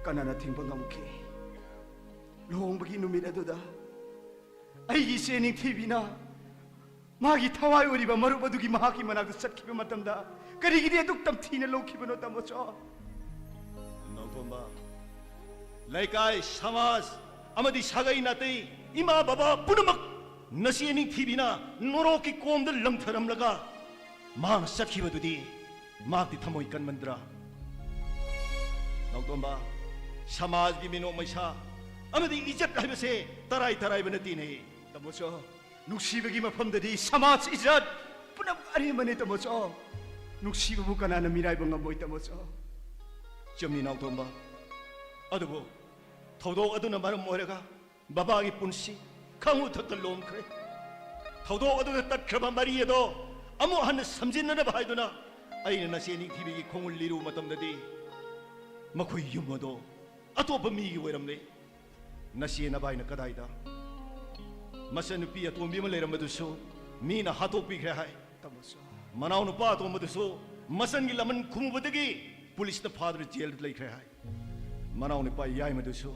ꯀꯅꯥꯅ ꯊꯤꯡꯕ ꯉꯝꯈꯤ? ꯂꯨꯍꯣꯡꯕꯒꯤ ꯅꯨꯃꯤꯠ ꯑꯗꯨꯗ ꯑꯩꯒꯤ ꯏꯆꯦ ꯅꯤꯡꯊꯤꯕꯤꯅ ꯃꯥꯒꯤ ꯊꯋꯥꯏ ꯑꯣꯏꯔꯤꯕ ꯃꯔꯨꯞ ꯑꯗꯨꯒꯤ ꯃꯍꯥꯛꯀꯤ ꯃꯅꯥꯛꯇ ꯆꯠꯈꯤꯕ ꯃꯇꯝꯗ ꯀꯔꯤꯒꯤꯗꯤ ꯑꯗꯨꯛ ꯇꯝꯊꯤꯅ ꯂꯧꯈꯤꯕꯅꯣ, ꯇꯥꯃꯣꯆꯧ? ꯅꯥꯎꯇꯣꯝꯕ, ꯂꯩꯀꯥꯏ, ꯁꯃꯥꯖ ꯑꯃꯗꯤ ꯁꯥꯒꯩ ꯅꯥꯇꯩ, ꯏꯃꯥ ꯕꯕꯥ ꯄꯨꯝꯅꯃꯛ ꯅꯆꯦ ꯅꯤꯡꯊꯤꯕꯤꯅ ꯅꯣꯔꯣꯛꯀꯤ ꯀꯣꯝꯗ ꯂꯪꯊꯔꯝꯂꯒ ꯃꯍꯥꯛꯅ ꯆꯠꯈꯤꯕꯗꯨꯗꯤ ꯃꯍꯥꯛꯇꯤ ꯊꯃꯣꯏ ꯀꯟꯃꯟꯗ꯭ꯔꯥ? ꯅꯥꯎꯇꯣꯝꯕ, ꯁꯃꯥꯖꯒꯤ ꯃꯤꯅꯣꯛ ꯃꯩꯁꯥ ꯑꯃꯗꯤ ꯏꯖꯠ ꯍꯥꯏꯕꯁꯦ ꯇꯔꯥꯏ ꯇꯔꯥꯏꯕ ꯅꯠꯇꯦꯅꯦ꯫ ꯇꯥꯃꯣꯆꯧ, ꯅꯨꯡꯁꯤꯕꯒꯤ ꯃꯐꯝꯗꯗꯤ ꯁꯃꯥꯖ ꯏꯖꯠ ꯄꯨꯝꯅꯃꯛ ꯑꯔꯦꯝꯕꯅꯤ, ꯇꯥꯃꯣꯆꯧ꯫ ꯅꯨꯡꯁꯤꯕꯕꯨ ꯀꯅꯥꯅ ꯃꯤꯔꯥꯏꯕ ꯉꯝꯃꯣꯏ, ꯇꯥꯃꯣꯆꯧ? ꯆꯨꯝꯃꯤ, ꯅꯥꯎꯇꯣꯝꯕ꯫ ꯑꯗꯨꯕꯨ ꯊꯧꯗꯣꯛ ꯑꯗꯨꯅ ꯃꯔꯝ ꯑꯣꯏꯔꯒ ꯕꯕꯥꯒꯤ ꯄꯨꯟꯁꯤ ꯈꯥꯉꯨ ꯊꯛꯇ ꯂꯣꯝꯈ꯭ꯔꯦ꯫ ꯊꯧꯗꯣꯛ ꯑꯗꯨꯗ ꯇꯠꯈ꯭ꯔꯕ ꯃꯔꯤ ꯑꯗꯣ ꯑꯃꯨꯛ ꯍꯟꯅ ꯁꯝꯖꯤꯟꯅꯅꯕ ꯍꯥꯏꯗꯨꯅ ꯑꯩꯅ ꯅꯆꯦ ꯅꯤꯡꯊꯤꯕꯤꯒꯤ ꯈꯣꯡꯎꯜ ꯂꯤꯔꯨꯕ ꯃꯇꯝꯗꯗꯤ ꯃꯈꯣꯏ ꯌꯨꯝ ꯑꯗꯣ ꯑꯇꯣꯞꯄ ꯃꯤꯒꯤ ꯑꯣꯏꯔꯝꯂꯦ꯫ ꯅꯆꯦ ꯅꯚꯥꯏꯅ ꯀꯗꯥꯏꯗ? ꯃꯆꯟꯅꯨꯄꯤ ꯑꯇꯣꯝꯕꯤ ꯑꯃ ꯂꯩꯔꯝꯕꯗꯨꯁꯨ ꯃꯤꯅ ꯍꯥꯠꯇꯣꯛꯄꯤꯈ꯭ꯔꯦ ꯍꯥꯏ꯫ ꯇꯥꯃꯣꯁꯨ꯫ ꯃꯅꯥꯎꯅꯨꯄꯥ ꯑꯇꯣꯝꯕꯗꯨꯁꯨ ꯃꯆꯟꯒꯤ ꯂꯃꯟ ꯈꯨꯝꯃꯨꯕꯗꯒꯤ ꯄꯨꯂꯤꯁꯅ ꯐꯥꯗꯨꯅ ꯖꯦꯜꯗ ꯂꯩꯈ꯭ꯔꯦ ꯍꯥꯏ꯫ ꯃꯅꯥꯎꯅꯨꯄꯥ ꯌꯥꯏꯃꯗꯨꯁꯨ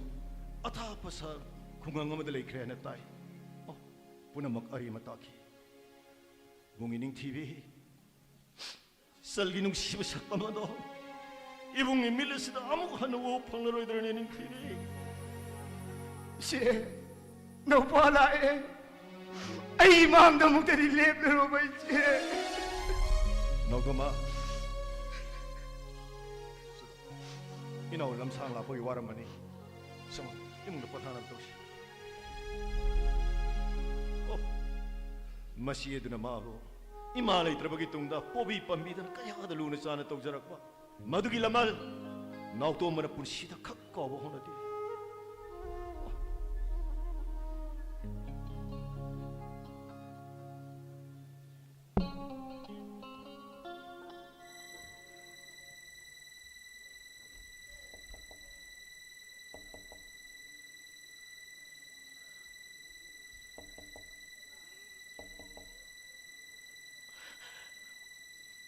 ꯑꯊꯥꯞꯄ ꯁꯍꯔ ꯈꯨꯡꯒꯪ ꯑꯃꯗ ꯂꯩꯈ꯭ꯔꯦ ꯍꯥꯏꯅ ꯇꯥꯏ꯫ ꯑꯣ, ꯄꯨꯝꯅꯃꯛ ꯑꯔꯦꯝꯕ ꯇꯥꯈꯤ꯫ ꯏꯕꯨꯡꯒꯤ ꯅꯤꯡꯊꯤꯕꯤ, ꯆꯜꯒꯤ ꯅꯨꯡꯁꯤꯕ ꯁꯛꯇꯝ ꯑꯗꯣ ꯏꯕꯨꯡꯒꯤ ꯃꯤꯠ ꯑꯁꯤꯗ ꯑꯃꯨꯛ ꯍꯟꯅ ꯎꯕ ꯐꯪꯂꯔꯣꯏꯗ꯭ꯔꯅꯦ ꯅꯤꯡꯊꯤꯕꯤ? ꯏꯆꯦ, ꯅꯧꯄꯥ ꯂꯥꯛꯑꯦ꯫ ꯑꯩ ꯃꯥꯡꯗ ꯑꯃꯨꯛꯇꯗꯤ ꯂꯦꯞꯂꯔꯣꯕ ꯏꯆꯦ꯫ ꯅꯧꯗꯣꯃ, ꯏꯅꯥꯎ ꯂꯝꯁꯥꯡ ꯂꯥꯛꯄꯒꯤ ꯋꯥꯔꯝꯃꯅꯤ꯫ ꯁꯨꯝ ꯏꯃꯨꯡꯗ ꯄꯣꯊꯥꯅꯕ ꯇꯧꯁꯤ꯫ ꯑꯣ, ꯃꯁꯤ ꯑꯗꯨꯅ ꯃꯥꯕꯨ ꯏꯃꯥ ꯂꯩꯇ꯭ꯔꯕꯒꯤ ꯇꯨꯡꯗ ꯄꯣꯕꯤ ꯄꯥꯝꯕꯤꯗꯅ ꯀꯌꯥꯗ ꯂꯨꯅ ꯆꯥꯅ ꯇꯧꯖꯔꯛꯄ ꯃꯗꯨꯒꯤ ꯂꯃꯜ ꯅꯥꯎꯇꯣꯝꯕꯅ ꯄꯨꯟꯁꯤꯗ ꯈꯛ ꯀꯥꯎꯕ ꯍꯧꯅꯗꯦ꯫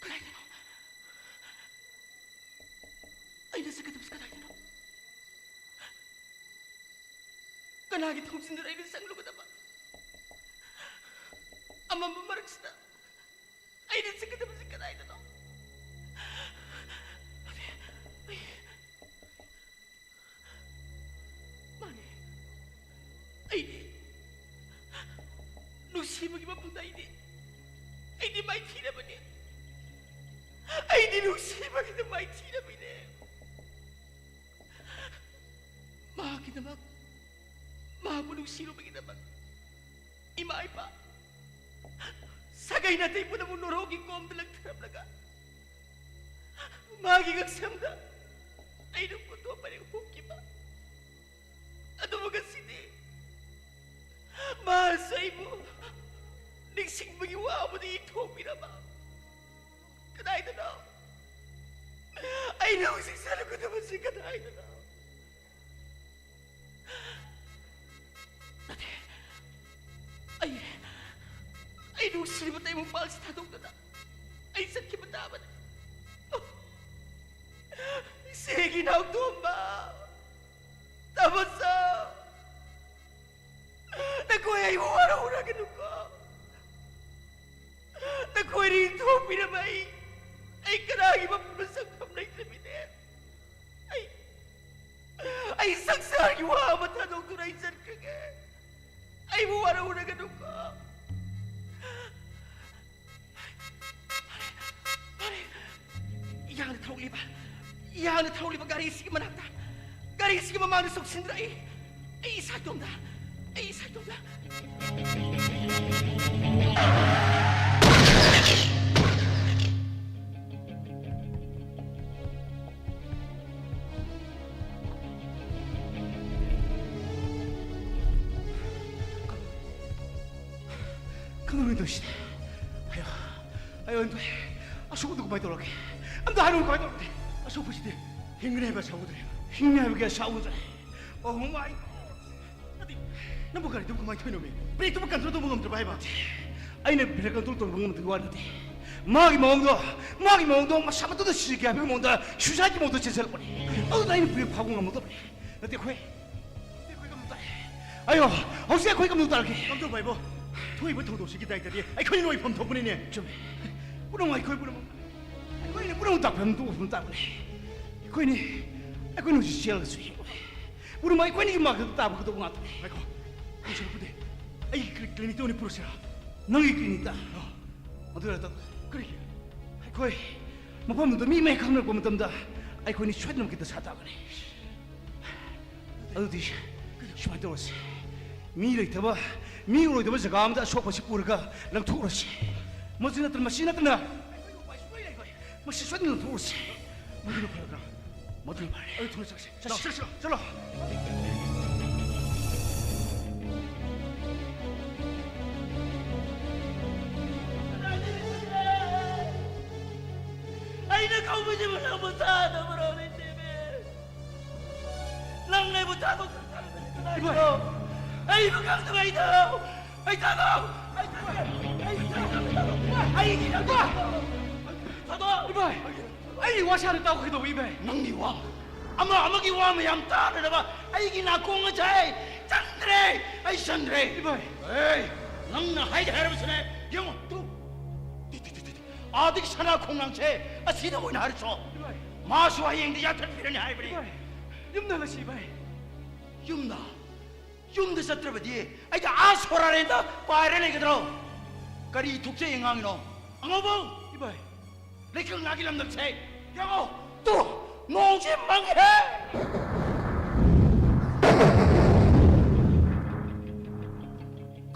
ꯀꯗꯥꯏꯗꯅꯣ? ꯑꯩꯅ ꯆꯠꯀꯗꯕꯁꯤ ꯀꯗꯥꯏꯗꯅꯣ? ꯀꯅꯥꯒꯤ ꯊꯣꯡꯖꯤꯟꯗꯨꯗ ꯑꯩꯅ ꯆꯪꯂꯨꯒꯗꯕ? ꯑꯃꯝꯕ ꯃꯔꯛꯁꯤꯗ ꯑꯩꯅ ꯆꯠꯀꯗꯕꯁꯤ ꯀꯗꯥꯏꯗꯅꯣ? ꯑꯩ, ꯑꯩ, ꯃꯥꯅꯦ, ꯑꯩꯗꯤ ꯅꯨꯡꯁꯤꯕꯒꯤ ꯃꯐꯝꯗ ꯑꯩꯗꯤ, ꯑꯩꯗꯤ ꯃꯥꯏꯊꯤꯔꯕꯅꯤ꯫ ꯑꯩꯗꯤ ꯅꯨꯡꯁꯤꯕꯒꯤꯗ ꯃꯥꯏꯊꯤꯔꯕꯅꯦ꯫ ꯃꯍꯥꯛꯀꯤꯗꯃꯛ, ꯃꯍꯥꯛꯄꯨ ꯅꯨꯡꯁꯤꯔꯨꯕꯒꯤꯗꯃꯛ ꯏꯃꯥ ꯏꯄꯥ, ꯁꯥꯒꯩ ꯅꯥꯇꯩ ꯄꯨꯝꯅꯃꯛ ꯅꯣꯔꯣꯛꯀꯤ ꯀꯣꯝꯗ ꯂꯪꯊꯔꯝꯂꯒ ꯃꯥꯒꯤ ꯉꯛꯁꯝꯗ ꯑꯩꯅ ꯀꯣꯟꯊꯣꯛ ꯄꯔꯦꯡ ꯍꯨꯈꯤꯕ꯫ ꯑꯗꯨꯕꯨ ꯉꯁꯤꯗꯤ ꯃꯥꯁꯨ ꯑꯩꯕꯨ ꯅꯤꯡꯁꯤꯡꯕꯒꯤ ꯋꯥꯕꯗ ꯏꯊꯣꯛꯄꯤꯔꯕ꯫ ꯀꯗꯥꯏꯗꯅꯣ? ꯑꯩꯅ ꯍꯧꯖꯤꯛ ꯆꯠꯂꯨꯒꯗꯕꯁꯤ ꯀꯗꯥꯏꯗꯅꯣ? ꯅꯠꯇꯦ꯫ ꯑꯩ, ꯑꯩ ꯅꯨꯡꯁꯤꯕ ꯇꯩꯕꯪꯄꯥꯜꯁꯤ ꯊꯥꯗꯣꯛꯇꯨꯅ ꯑꯩ ꯆꯠꯈꯤꯕ ꯇꯥꯕꯅꯤ꯫ ꯏꯆꯦꯒꯤ ꯏꯅꯥꯎꯇꯣꯝꯕ, ꯇꯥꯃꯣꯆꯧ, ꯅꯈꯣꯏ ꯑꯩꯕꯨ ꯋꯥꯔꯧꯔꯒꯅꯨꯀꯣ꯫ ꯅꯈꯣꯏꯅ ꯏꯟꯊꯣꯛꯄꯤꯔꯕ ꯑꯩ, ꯑꯩ ꯀꯅꯥꯒꯤ ꯃꯐꯝꯗ ꯆꯪꯐꯝ ꯂꯩꯇ꯭ꯔꯕꯤꯅꯦ꯫ ꯑꯩ, ꯑꯩ ꯁꯪꯁꯥꯔꯒꯤ ꯋꯥ ꯑꯃ ꯊꯥꯗꯣꯛꯇꯨꯅ ꯑꯩ ꯆꯠꯈ꯭ꯔꯒꯦ꯫ ꯑꯩꯕꯨ ꯋꯥꯔꯧꯔꯒꯅꯨꯀꯣ꯫ ꯐꯔꯦ, ꯐꯔꯦ꯫ ꯌꯥꯡꯅ ꯊꯧꯔꯛꯂꯤꯕ, ꯌꯥꯡꯅ ꯊꯧꯔꯛꯂꯤꯕ ꯒꯥꯔꯤꯁꯤꯒꯤ ꯃꯅꯥꯛꯇ, ꯒꯥꯔꯤꯁꯤꯒꯤ ꯃꯃꯥꯡꯗ ꯆꯣꯡꯁꯤꯟꯗꯨꯅ ꯑꯩ, ꯑꯩ ꯏꯁꯥ ꯏꯇꯣꯝꯇ, ꯑꯩ ꯏꯁꯥ ꯏꯇꯣꯝꯇ꯫ ꯀꯩꯅꯣꯅꯦ ꯇꯧꯔꯤꯁꯤꯗꯤ? ꯑꯌꯣ, ꯑꯌꯣ, ꯑꯟꯇꯣꯏ, ꯑꯁꯣꯛꯄꯗꯨ ꯀꯃꯥꯏꯅ ꯇꯧꯔꯒꯦ? ꯑꯝꯇ ꯍꯥꯏꯔꯛꯎ, ꯀꯃꯥꯏꯅ ꯇꯧꯔꯒꯦ? ꯑꯁꯣꯛꯄꯁꯤꯗꯤ ꯍꯤꯡꯒꯅꯤ ꯍꯥꯏꯕ ꯑꯁꯥ ꯎꯗ꯭ꯔꯦ꯫ ꯍꯤꯡꯅꯤ ꯍꯥꯏꯕꯒꯤ ꯑꯁꯥ ꯎꯗ꯭ꯔꯦ꯫ Oh my God! ꯅꯠꯇꯦ, ꯅꯪꯕꯨ ꯒꯥꯔꯤꯗꯨꯕꯨ ꯀꯃꯥꯏꯅ ꯊꯧꯔꯤꯅꯣꯃꯤ? ꯕ꯭ꯔꯦꯛꯇꯨꯕꯨ ꯀꯟꯇ꯭ꯔꯣꯜ ꯇꯧꯕ ꯉꯝꯗ꯭ꯔꯕ ꯍꯥꯏꯕ? ꯑꯩꯅ ꯕ꯭ꯔꯦꯛ ꯀꯟꯇ꯭ꯔꯣꯜ ꯇꯧꯕ ꯉꯝꯗꯕꯒꯤ ꯋꯥ ꯅꯠꯇꯦ꯫ ꯃꯥꯒꯤ ꯃꯑꯣꯡꯗꯣ, ꯃꯥꯒꯤ ꯃꯑꯣꯡꯗꯣ ꯃꯁꯥ ꯃꯇꯣꯝꯇ ꯁꯤꯒꯦ ꯍꯥꯏꯕꯒꯤ ꯃꯑꯣꯡꯗ, ꯁ꯭ꯋꯤꯁꯥꯏꯗꯀꯤ ꯃꯑꯣꯡꯗ ꯆꯦꯟꯁꯤꯜꯂꯛꯄꯅꯦ꯫ ꯑꯗꯨꯅ ꯑꯩꯅ ꯕ꯭ꯔꯦꯛ ꯐꯥꯕ ꯉꯝꯃꯛꯇꯕꯅꯦ꯫ ꯅꯠꯇꯦ, ꯑꯩꯈꯣꯏ, ꯅꯠꯇꯦ, ꯑꯩꯈꯣꯏ ꯀꯝꯗꯧ ꯇꯥꯔꯦ? ꯑꯌꯣ, ꯍꯧꯖꯤꯛ ꯑꯩꯈꯣꯏ ꯀꯝꯗꯧ ꯇꯥꯔꯒꯦ? ꯀꯝꯗꯧꯕ ꯍꯥꯏꯕꯣ? ꯊꯣꯛꯏꯕ ꯊꯧꯗꯣꯛꯁꯤꯒꯤ ꯗꯥꯏꯇꯗꯤ ꯑꯩꯈꯣꯏꯅ ꯂꯣꯏꯐꯝ ꯊꯣꯛꯄꯅꯤꯅꯦ꯫ ꯆꯨꯝꯃꯦ꯫ ꯄꯨꯝꯅꯃꯛ ꯑꯩꯈꯣꯏ ꯄꯨꯝꯅꯃꯛ, ꯑꯩꯈꯣꯏꯅ ꯄꯨꯝꯅꯃꯛ ꯇꯥꯛꯐꯝ ꯇꯣꯛꯐꯝ ꯇꯥꯕꯅꯦ꯫ ꯑꯩꯈꯣꯏꯅꯤ, ꯑꯩꯈꯣꯏꯅ ꯍꯧꯖꯤꯛ ꯆꯦꯜꯂꯒꯁꯨ ꯍꯤꯡꯉꯣꯏ꯫ ꯄꯨꯝꯅꯃꯛ ꯑꯩꯈꯣꯏꯅꯤꯒꯤ ꯃꯥꯡꯗ ꯇꯥꯕ ꯀꯗꯧꯕ ꯉꯥꯛꯇꯅꯦ꯫ ꯉꯥꯏꯈꯣ, ꯉꯥꯏꯈꯣ, ꯄꯨꯗꯦ꯫ ꯑꯩꯒꯤ ꯀ꯭ꯂꯤ-, ꯀ꯭ꯂꯤꯅꯤꯛꯇ ꯑꯣꯏꯅ ꯄꯨꯔꯁꯤꯔꯥ? ꯅꯪꯒꯤ ꯀ꯭ꯂꯤꯅꯤꯛꯇ? ꯑꯥ꯫ ꯑꯗꯨ ꯑꯣꯏꯔ ꯇꯧ-, ꯀꯔꯤꯒꯤ? ꯑꯩꯈꯣꯏ ꯃꯐꯝꯗꯨꯗ ꯃꯤ ꯃꯌꯥꯝ ꯈꯪꯅꯔꯛꯄ ꯃꯇꯝꯗ ꯑꯩꯈꯣꯏꯅꯤ ꯁꯣꯏꯗꯅꯃꯛꯀꯤ ꯗꯁꯥ ꯇꯥꯒꯅꯤ꯫ ꯑꯗꯨꯗꯤ ꯁꯨꯃꯥꯏꯅ ꯇꯧꯔꯁꯤ, ꯃꯤ ꯂꯩꯇꯕ, ꯃꯤ ꯎꯔꯣꯏꯗꯕ ꯖꯒꯥ ꯑꯃꯗ ꯑꯁꯣꯛꯄꯁꯤ ꯄꯨꯔꯒ ꯂꯪꯊꯣꯛꯎꯔꯁꯤ꯫ ꯃꯁꯤ ꯅꯠꯇꯅ, ꯃꯁꯤ ꯅꯠꯇꯅ ꯑꯩꯈꯣꯏ ꯎꯄꯥꯏ ꯁꯨꯡꯂꯩ ꯂꯩꯔꯣꯏ꯫ ꯃꯁꯤ ꯁꯣꯏꯗꯅ ꯂꯪꯊꯣꯛꯎꯔꯁꯤ꯫ ꯃꯗꯨꯅ ꯐꯔꯗ꯭ꯔꯥ? ꯃꯗꯨꯅ ꯐꯔꯦ꯫ ꯑꯗꯨ ꯊꯨꯅ ꯆꯠꯂꯁꯤ꯫ ꯆꯠꯂꯣ, ꯆꯠꯁꯤ꯫ ꯆꯠꯂꯣ, ꯆꯠꯂꯣ꯫ ꯑꯩꯅ ꯇꯧꯕꯁꯤꯕꯨ ꯅꯪꯕꯨ ꯊꯥꯗꯕ꯭ꯔꯣ, ꯂꯩꯇꯦꯃꯦ? ꯅꯪ ꯑꯩꯕꯨ ꯊꯥꯗꯣꯛꯇꯅ ꯆꯠꯈ꯭ꯔꯤꯁꯤ ꯀꯅꯥꯒꯤꯅꯣ? ꯏꯕꯥꯏ! ꯑꯩꯕꯨ ꯈꯪꯗꯕ ꯑꯩꯗꯣ! ꯑꯩ ꯊꯥꯗꯣꯛ! ꯑꯩ ꯊꯥꯗꯣꯛ! ꯑꯩ ꯊꯥꯗꯣꯛ! ꯑꯩꯒꯤ ꯅꯠꯇꯦ! ꯊꯥꯗꯣꯛ! ꯏꯕꯥꯏ! ꯑꯩꯒꯤ ꯋꯥ ꯁꯥꯅ ꯇꯥꯎ ꯀꯩꯗꯧꯕ, ꯏꯕꯥꯏ? ꯅꯪꯒꯤ ꯋꯥ? ꯑꯃ ꯑꯃꯒꯤ ꯋꯥ ꯃꯌꯥꯝ ꯇꯥꯗꯅꯕ ꯑꯩꯒꯤ ꯅꯥꯀꯣꯡ ꯑꯁꯦ ꯆꯟꯗ꯭ꯔꯦ! ꯑꯩ ꯆꯟꯗ꯭ꯔꯦ! ꯏꯕꯥꯏ! ꯑꯦ, ꯅꯪꯅ ꯍꯥꯏꯗꯦ ꯍꯥꯏꯔꯕꯁꯨꯅꯦ, ꯌꯦꯡꯉꯣ, two! T, T, T, T, T. ꯑꯥꯗꯒꯤ ꯁꯅꯥ ꯈꯣꯡꯅꯥꯡꯁꯦ ꯑꯁꯤꯗ ꯑꯣꯏꯅ ꯍꯥꯏꯔꯁꯣ꯫ ꯏꯕꯥꯏ! ꯃꯥꯁꯨ ꯍꯌꯦꯡꯗꯤ ꯌꯥꯟꯊꯠꯄꯤꯔꯅꯤ ꯍꯥꯏꯕꯅꯤ꯫ ꯏꯕꯥꯏ! ꯌꯨꯝꯗ ꯍꯜꯂꯁꯤ, ꯏꯕꯥꯏ꯫ ꯌꯨꯝꯗ? ꯌꯨꯝꯗ ꯆꯠꯇ꯭ꯔꯕꯗꯤ ꯑꯩꯗꯤ ꯑꯥ ꯁꯣꯔꯥꯔꯦꯟꯗ ꯄꯥꯏꯔ ꯂꯩꯒꯗ꯭ꯔꯣ? ꯀꯔꯤ ꯊꯣꯛꯆꯩ ꯑꯉꯥꯡꯅꯣ? ꯑꯉꯧꯕꯧ! ꯏꯕꯥꯏ! ꯂꯩꯀꯪ ꯉꯥꯒꯤ ꯂꯝꯗꯝꯁꯦ ꯌꯦꯡꯉꯣ! ꯇꯨ! ꯅꯣꯡꯁꯦ ꯃꯪꯉꯦꯍꯦ!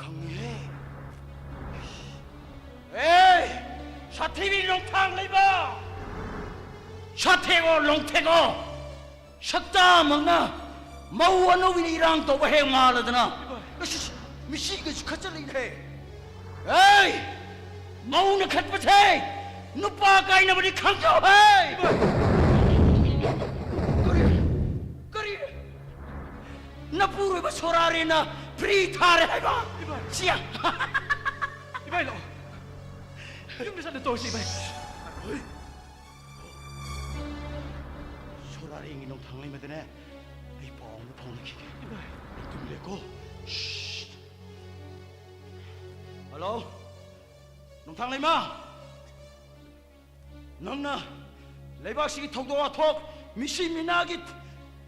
ꯈꯪꯉꯦꯍꯦ! ꯑꯦ! ꯁꯥꯊꯤꯕꯤ ꯅꯣꯡꯊꯥꯡ ꯂꯩꯃ! ꯁꯥꯊꯦꯛꯑꯣ, ꯂꯣꯡꯊꯦꯛꯑꯣ! ꯁꯛꯇꯥꯃꯛꯅ ꯃꯧ ꯑꯅꯧꯕꯤꯅ ꯏꯔꯥꯡ ꯇꯧꯕ ꯍꯦꯛ ꯃꯥꯜꯂꯗꯅ꯫ ꯏꯕꯥꯏ! ꯑꯁ, ꯑꯁ, ꯃꯤꯁꯤꯒꯁꯨ ꯈꯠꯆꯜꯂꯛꯏꯅꯦ꯫ ꯑꯦ! ꯃꯧꯅ ꯈꯠꯄꯁꯦ ꯅꯨꯄꯥ ꯀꯥꯏꯅꯕꯅꯤ ꯈꯪꯖꯧ ꯍꯦ! ꯏꯕꯥꯏ! ꯀꯔꯤ? ꯀꯔꯤ? ꯅꯄꯨꯔꯣꯏꯕ ꯁꯣꯔꯥꯔꯦꯟꯅ ꯐ꯭ꯔꯤ ꯊꯥꯔꯦ ꯍꯥꯏꯕ? ꯏꯕꯥꯏ! ꯁꯤꯌꯥ! ꯏꯕꯥꯏ, ꯂꯥꯛꯑꯣ꯫ ꯌꯨꯝꯗ ꯆꯠꯂ ꯇꯧꯔꯁꯤ, ꯏꯕꯥꯏ꯫ ꯍꯣꯏ꯫ ꯁꯣꯔꯥꯔꯦꯟꯒꯤ ꯅꯣꯡꯊꯥꯡ ꯂꯩꯃꯗꯅꯦ ꯑꯩ ꯄꯥꯎ ꯑꯃ ꯐꯥꯎꯅꯈꯤꯒꯦ꯫ ꯏꯕꯥꯏ꯫ ꯑꯩ ꯇꯨꯝꯂꯦꯀꯣ꯫ ꯁꯤꯠ꯫ ꯍꯜꯂꯣ? ꯅꯣꯡꯊꯥꯡ ꯂꯩꯃ! ꯅꯪꯅ ꯂꯩꯕꯥꯛꯁꯤꯒꯤ ꯊꯧꯗꯣꯛ ꯋꯥꯊꯣꯛ, ꯃꯤꯁꯤ ꯃꯤꯅꯥꯒꯤ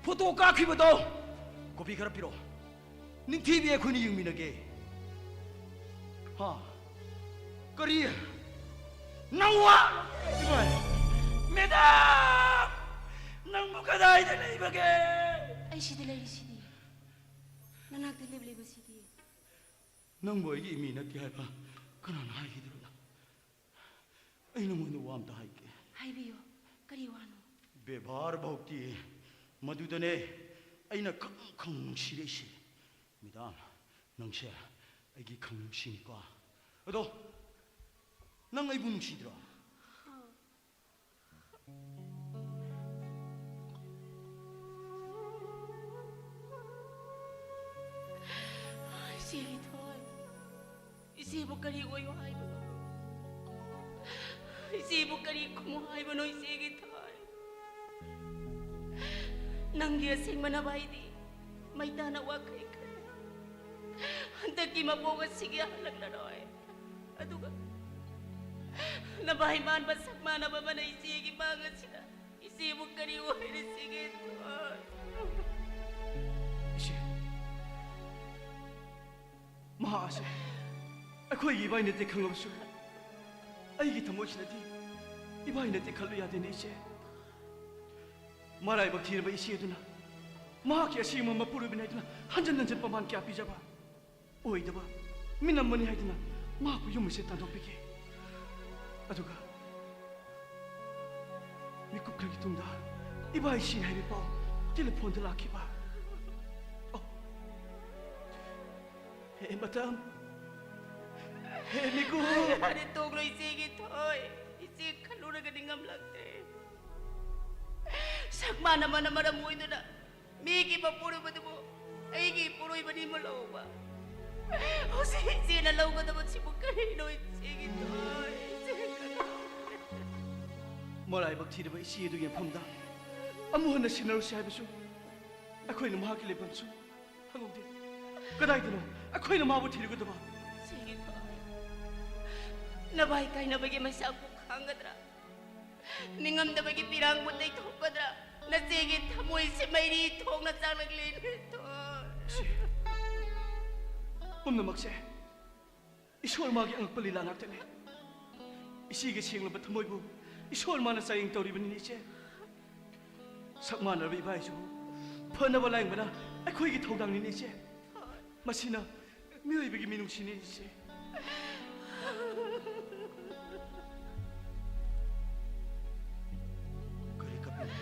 ꯐꯣꯇꯣ ꯀꯥꯞꯈꯤꯕꯗꯣ ꯀꯣꯄꯤ ꯈꯔ ꯄꯤꯔꯛꯑꯣ꯫ ꯅꯤꯡꯊꯤꯕꯤ ꯑꯩꯈꯣꯏꯅ ꯌꯦꯡꯃꯤꯟꯅꯒꯦ꯫ ꯍꯥ? ꯀꯔꯤ? ꯅꯪ ꯋꯥ? ꯏꯕꯥꯏ! ꯃꯦꯗꯥꯝ! ꯅꯪꯕꯨ ꯀꯗꯥꯏꯗ ꯂꯩꯕꯒꯦ? ꯑꯩ ꯁꯤꯗ ꯂꯩꯔꯤꯁꯤꯗꯤ꯫ ꯅꯅꯥꯛꯇ ꯂꯦꯞꯂꯤꯕꯁꯤꯗꯤ꯫ ꯅꯪꯕꯨ ꯑꯩꯒꯤ ꯏꯃꯤ ꯅꯠꯇꯦ ꯍꯥꯏꯕ ꯀꯅꯥꯅ ꯍꯥꯏꯈꯤꯗ꯭ꯔꯕꯅꯣ? ꯑꯩ ꯅꯉꯣꯟꯗ ꯋꯥ ꯑꯝꯇ ꯍꯥꯏꯒꯦ꯫ ꯍꯥꯏꯕꯤꯌꯨ, ꯀꯔꯤ ꯋꯥꯅꯣ? ꯕꯦꯕꯥꯔ ꯚꯧꯇꯤ ꯃꯗꯨꯗꯅꯦ ꯑꯩꯅ ꯈꯪ ꯈꯪ ꯅꯨꯡꯁꯤꯔꯛꯏꯁꯦ꯫ ꯃꯦꯗꯥꯝ, ꯅꯪꯁꯦ ꯑꯩꯒꯤ ꯈꯪ ꯅꯨꯡꯁꯤꯅꯤꯀꯣ꯫ ꯑꯗꯣ ꯅꯪ ꯑꯩꯕꯨ ꯅꯨꯡꯁꯤꯗ꯭ꯔꯣ? ꯀꯔꯤ ꯑꯣꯏꯌꯨ ꯍꯥꯏꯕꯅꯣ? ꯏꯆꯦꯕꯨ ꯀꯔꯤ ꯈꯨꯝꯃꯨ ꯍꯥꯏꯕꯅꯣ, ꯏꯆꯦꯒꯤ ꯊꯋꯥꯏ? ꯅꯪꯒꯤ ꯑꯁꯦꯡꯕ ꯅꯚꯥꯏꯗꯤ ꯃꯩꯇꯥꯅ ꯋꯥꯈꯩꯈ꯭ꯔꯦ꯫ ꯍꯟꯗꯛꯀꯤ ꯃꯄꯣꯛ ꯑꯁꯤꯒꯤ ꯍꯜꯂꯛꯂꯔꯣꯏ꯫ ꯑꯗꯨꯒ ꯅꯚꯥꯏ ꯃꯥꯟꯕ ꯁꯛ ꯃꯥꯟꯅꯕ ꯑꯃꯅ ꯏꯆꯦꯒꯤ ꯃꯥꯡ ꯑꯁꯤꯗ ꯏꯆꯦꯕꯨ ꯀꯔꯤ ꯑꯣꯏꯔꯤꯁꯤꯒꯦ? ꯏꯆꯦ, ꯃꯍꯥꯛ ꯑꯁꯦ ꯑꯩꯈꯣꯏꯒꯤ ꯏꯕꯥꯏ ꯅꯠꯇꯦ ꯈꯪꯂꯕꯁꯨ, ꯑꯩꯒꯤ ꯊꯃꯣꯏꯁꯤꯅꯗꯤ ꯏꯕꯥꯏ ꯅꯠꯇꯦ ꯈꯜꯂꯨ ꯌꯥꯗꯦꯅꯦ, ꯏꯆꯦ꯫ ꯃꯔꯥꯏꯕꯛ ꯊꯤꯔꯕ ꯏꯆꯦ ꯑꯗꯨꯅ ꯃꯍꯥꯛꯀꯤ ꯑꯁꯦꯡꯕ ꯃꯄꯨꯔꯣꯏꯕꯅꯤ ꯍꯥꯏꯗꯨꯅ ꯍꯟꯖꯟ ꯍꯟꯖꯟ ꯄ꯭ꯔꯃꯥꯟ ꯀꯌꯥ ꯄꯤꯖꯕ, ꯑꯣꯏꯗꯕ, ꯃꯤꯅꯝꯕꯅꯤ ꯍꯥꯏꯗꯨꯅ ꯃꯍꯥꯛꯄꯨ ꯌꯨꯝ ꯑꯁꯦ ꯇꯥꯟꯊꯣꯛꯄꯤꯈꯤ꯫ ꯑꯗꯨꯒ ꯃꯤꯀꯨꯞ ꯈꯔꯒꯤ ꯇꯨꯡꯗ ꯏꯕꯥꯏ ꯁꯤꯔꯦ ꯍꯥꯏꯕ ꯄꯥꯎ ꯇꯦꯂꯤꯐꯣꯟꯗ ꯂꯥꯛꯈꯤꯕ꯫ ꯑꯣ, ꯍꯦ ꯃꯇꯝ, ꯍꯦ ꯃꯤꯀꯨꯞ꯫ ꯌꯥꯔꯦ, ꯇꯣꯛꯂꯣ, ꯏꯆꯦꯒꯤ ꯊꯣꯏ꯫ ꯏꯆꯦ ꯈꯜꯂꯨꯔꯒꯗꯤ ꯉꯝꯂꯛꯇ꯭ꯔꯦ꯫ ꯁꯛ ꯃꯥꯟꯅꯕꯅ ꯃꯔꯝ ꯑꯣꯏꯗꯨꯅ ꯃꯤꯒꯤ ꯃꯄꯨꯔꯣꯏꯕꯗꯨꯕꯨ ꯑꯩꯒꯤ ꯏꯄꯨꯔꯣꯏꯕꯅꯤ ꯑꯃ ꯂꯧꯕ꯫ ꯍꯧꯖꯤꯛ ꯏꯆꯦꯅ ꯂꯧꯒꯗꯕꯁꯤꯕꯨ ꯀꯔꯤꯅꯣ, ꯏꯆꯦꯒꯤ ꯊꯣꯏ? ꯏꯆꯦ ꯈꯜꯂꯨ꯫ ꯃꯔꯥꯏꯕꯛ ꯊꯤꯔꯕ ꯏꯆꯦ ꯑꯗꯨꯒꯤ ꯃꯐꯝꯗ ꯑꯃꯨꯛ ꯍꯟꯅ ꯁꯤꯟꯅꯔꯨꯁꯤ ꯍꯥꯏꯕꯁꯨ ꯑꯩꯈꯣꯏꯅ ꯃꯍꯥꯛꯀꯤ ꯂꯩꯐꯝꯁꯨ ꯈꯪꯍꯧꯗꯦ꯫ ꯀꯗꯥꯏꯗꯅꯣ ꯑꯩꯈꯣꯏꯅ ꯃꯥꯕꯨ ꯊꯤꯔꯨꯒꯗꯕ? ꯁꯤꯒꯤ ꯊꯋꯥꯏ, ꯅꯚꯥꯏ ꯀꯥꯏꯅꯕꯒꯤ ꯃꯩꯁꯥꯕꯨ ꯈꯥꯡꯒꯗ꯭ꯔꯥ? ꯅꯤꯡꯉꯝꯗꯕꯒꯤ ꯄꯤꯔꯥꯡꯕꯨ ꯇꯩꯊꯣꯛꯀꯗ꯭ꯔꯥ? ꯅꯆꯦꯒꯤ ꯊꯃꯣꯏꯁꯦ ꯃꯩꯔꯤ ꯊꯣꯛꯅ ꯆꯥꯛꯂꯛꯂꯦꯅꯦ, ꯊꯣꯏ꯫ ꯁꯤ ꯄꯨꯝꯅꯃꯛꯁꯦ ꯏꯁꯣꯔ ꯃꯥꯒꯤ ꯑꯉꯛꯄ ꯂꯤꯂꯥ ꯉꯥꯛꯇꯅꯤ꯫ ꯏꯆꯦꯒꯤ ꯁꯦꯡꯂꯕ ꯊꯃꯣꯏꯕꯨ ꯏꯁꯣꯔ ꯃꯥꯅ ꯆꯥꯌꯦꯡ ꯇꯧꯔꯤꯕꯅꯤꯅꯦ, ꯏꯆꯦ꯫ ꯁꯛ ꯃꯥꯟꯅꯔꯕ ꯏꯕꯥꯏꯁꯨ ꯐꯅꯕ ꯂꯥꯌꯦꯡꯕꯅ ꯑꯩꯈꯣꯏꯒꯤ ꯊꯧꯗꯥꯡꯅꯤꯅꯦ, ꯏꯆꯦ꯫ ꯃꯁꯤꯅ ꯃꯤꯑꯣꯏꯕꯒꯤ ꯃꯤꯅꯨꯡꯁꯤꯅꯦ, ꯏꯆꯦ꯫ ꯀꯔꯤ ꯀꯞꯄꯤꯅꯣ?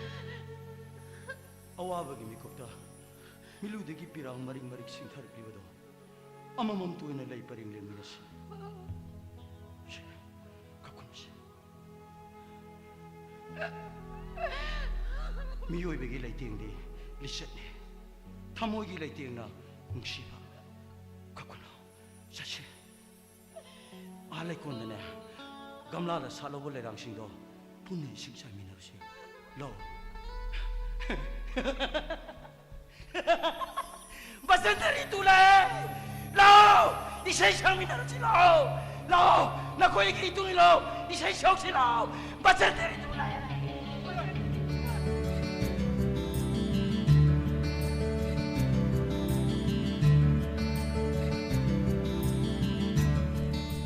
ꯑꯋꯥꯕꯒꯤ ꯃꯤꯀꯨꯞꯇ ꯃꯤꯠꯂꯨꯗꯒꯤ ꯄꯤꯔꯥꯡ ꯃꯔꯤꯛ ꯃꯔꯤꯛ ꯆꯤꯡꯊꯔꯛꯂꯤꯕꯗꯣ ꯑꯃꯃꯝꯇ ꯑꯣꯏꯅ ꯂꯩ ꯄꯔꯦꯡ ꯂꯦꯡꯃꯤꯟꯅꯁꯤ꯫ ꯁꯤ, ꯀꯞꯀꯅꯨꯁꯤ꯫ ꯃꯤꯑꯣꯏꯕꯒꯤ ꯂꯩꯇꯦꯡꯗꯤ ꯂꯤꯆꯠꯅꯤ, ꯊꯃꯣꯏꯒꯤ ꯂꯩꯇꯦꯡꯅ ꯅꯨꯡꯁꯤꯕ꯫ ꯀꯞꯀꯅꯨ, ꯆꯠꯁꯤ꯫ ꯂꯩꯀꯣꯜꯗꯅꯦ, ꯒꯝꯂꯥꯗ ꯁꯥꯠꯂꯧꯕ ꯂꯩꯔꯥꯡꯁꯤꯡꯗꯣ ꯄꯨꯟꯅ ꯏꯁꯤꯡ ꯆꯥꯏꯃꯤꯟꯅꯔꯨꯁꯤ꯫ ꯂꯥꯛꯑꯣ꯫ ꯕꯁꯟꯇ ꯔꯤꯇꯨ ꯂꯥꯛꯑꯦ! ꯂꯥꯛꯑꯣ! ꯏꯁꯩ ꯁꯛꯃꯤꯟꯅꯔꯁꯤ ꯂꯥꯛꯑꯣ! ꯂꯥꯛꯑꯣ! ꯅꯈꯣꯏꯒꯤ ꯏꯇꯨꯡ ꯏꯜꯂꯣ! ꯏꯁꯩ ꯁꯛꯁꯤ ꯂꯥꯛꯑꯣ! ꯕꯁꯟꯇ ꯔꯤꯇꯨ ꯂꯥꯛꯑꯦ!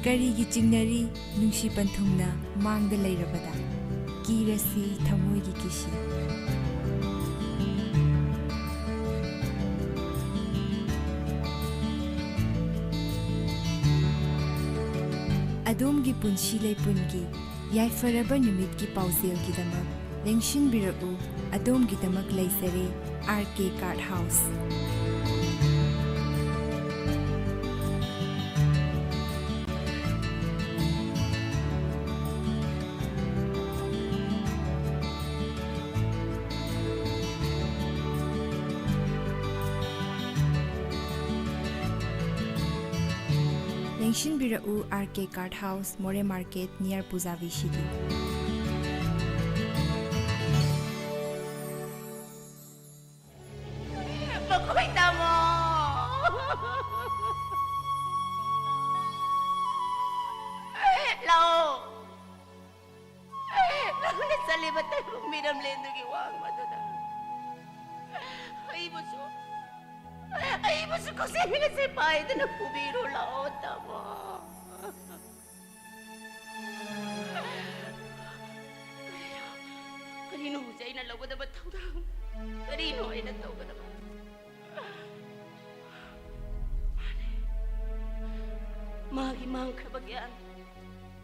ꯀꯔꯤꯒꯤ ꯆꯤꯡꯅꯔꯤ ꯅꯨꯡꯁꯤ ꯄꯟꯊꯨꯡꯅ ꯃꯥꯡꯗ ꯂꯩꯔꯕꯗ? ꯀꯤꯔꯁꯤ ꯊꯃꯣꯏꯒꯤ ꯀꯤꯁꯤ꯫ ꯑꯗꯣꯝꯒꯤ ꯄꯨꯟꯁꯤ ꯂꯩꯄꯨꯟꯒꯤ ꯌꯥꯏꯐꯔꯕ ꯅꯨꯃꯤꯠꯀꯤ ꯄꯥꯎꯖꯦꯜꯒꯤꯗꯃꯛ ꯂꯦꯡꯁꯤꯟꯕꯤꯔꯛꯎ꯫ ꯑꯗꯣꯝꯒꯤꯗꯃꯛ ꯂꯩꯖꯔꯦ ꯑꯥꯔ ꯀꯦ ꯀꯥꯔꯠ ꯍꯥꯎꯁ꯫ ꯂꯦꯡꯁꯤꯟꯕꯤꯔꯛꯎ ꯑꯥꯔ ꯀꯦ ꯀꯥꯔꯠ ꯍꯥꯎꯁ, ꯃꯣꯔꯦ ꯃꯥꯔꯀꯦꯠ, ꯅꯤꯌꯔ ꯄꯨꯖꯥ ꯚꯤ ꯁꯤ ꯗꯤ꯫ ꯃꯈꯣꯏ ꯇꯥꯃꯣ! ꯂꯥꯛꯑꯣ! ꯅꯪꯅ ꯆꯠꯂꯤꯕ ꯇꯥꯏꯕꯪ ꯃꯤꯔꯝꯂꯦꯟꯗꯨꯒꯤ ꯋꯥꯡꯃꯗꯨꯗ ꯑꯩꯕꯨꯁꯨ, ꯑꯩꯕꯨꯁꯨ ꯈꯨꯠꯁꯦꯝꯒꯤ ꯁꯤꯐꯥꯏꯗꯨꯅ ꯄꯨꯕꯤꯔꯣ ꯂꯥꯛꯑꯣ, ꯇꯥꯃꯣ꯫ ꯀꯔꯤꯅꯣ ꯍꯧꯖꯤꯛ ꯑꯩꯅ ꯂꯧꯒꯗꯕ ꯊꯧꯗꯥꯡ? ꯀꯔꯤꯅꯣ ꯑꯩꯅ ꯇꯧꯒꯗꯕ? ꯃꯥꯒꯤ ꯃꯥꯡꯈ꯭ꯔꯕ ꯒ꯭ꯌꯥꯟ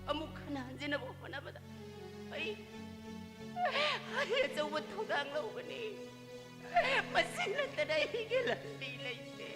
ꯑꯃꯨꯛ ꯍꯟꯅ ꯍꯟꯖꯤꯟꯅꯕ ꯍꯣꯠꯅꯕꯗ ꯑꯩ, ꯑꯩ ꯑꯆꯧꯕ ꯊꯧꯗꯥꯡ ꯂꯧꯕꯅꯤ꯫ ꯃꯁꯤ ꯅꯠꯇꯅ ꯑꯩꯒꯤ ꯂꯝꯕꯤ ꯂꯩꯇꯦ꯫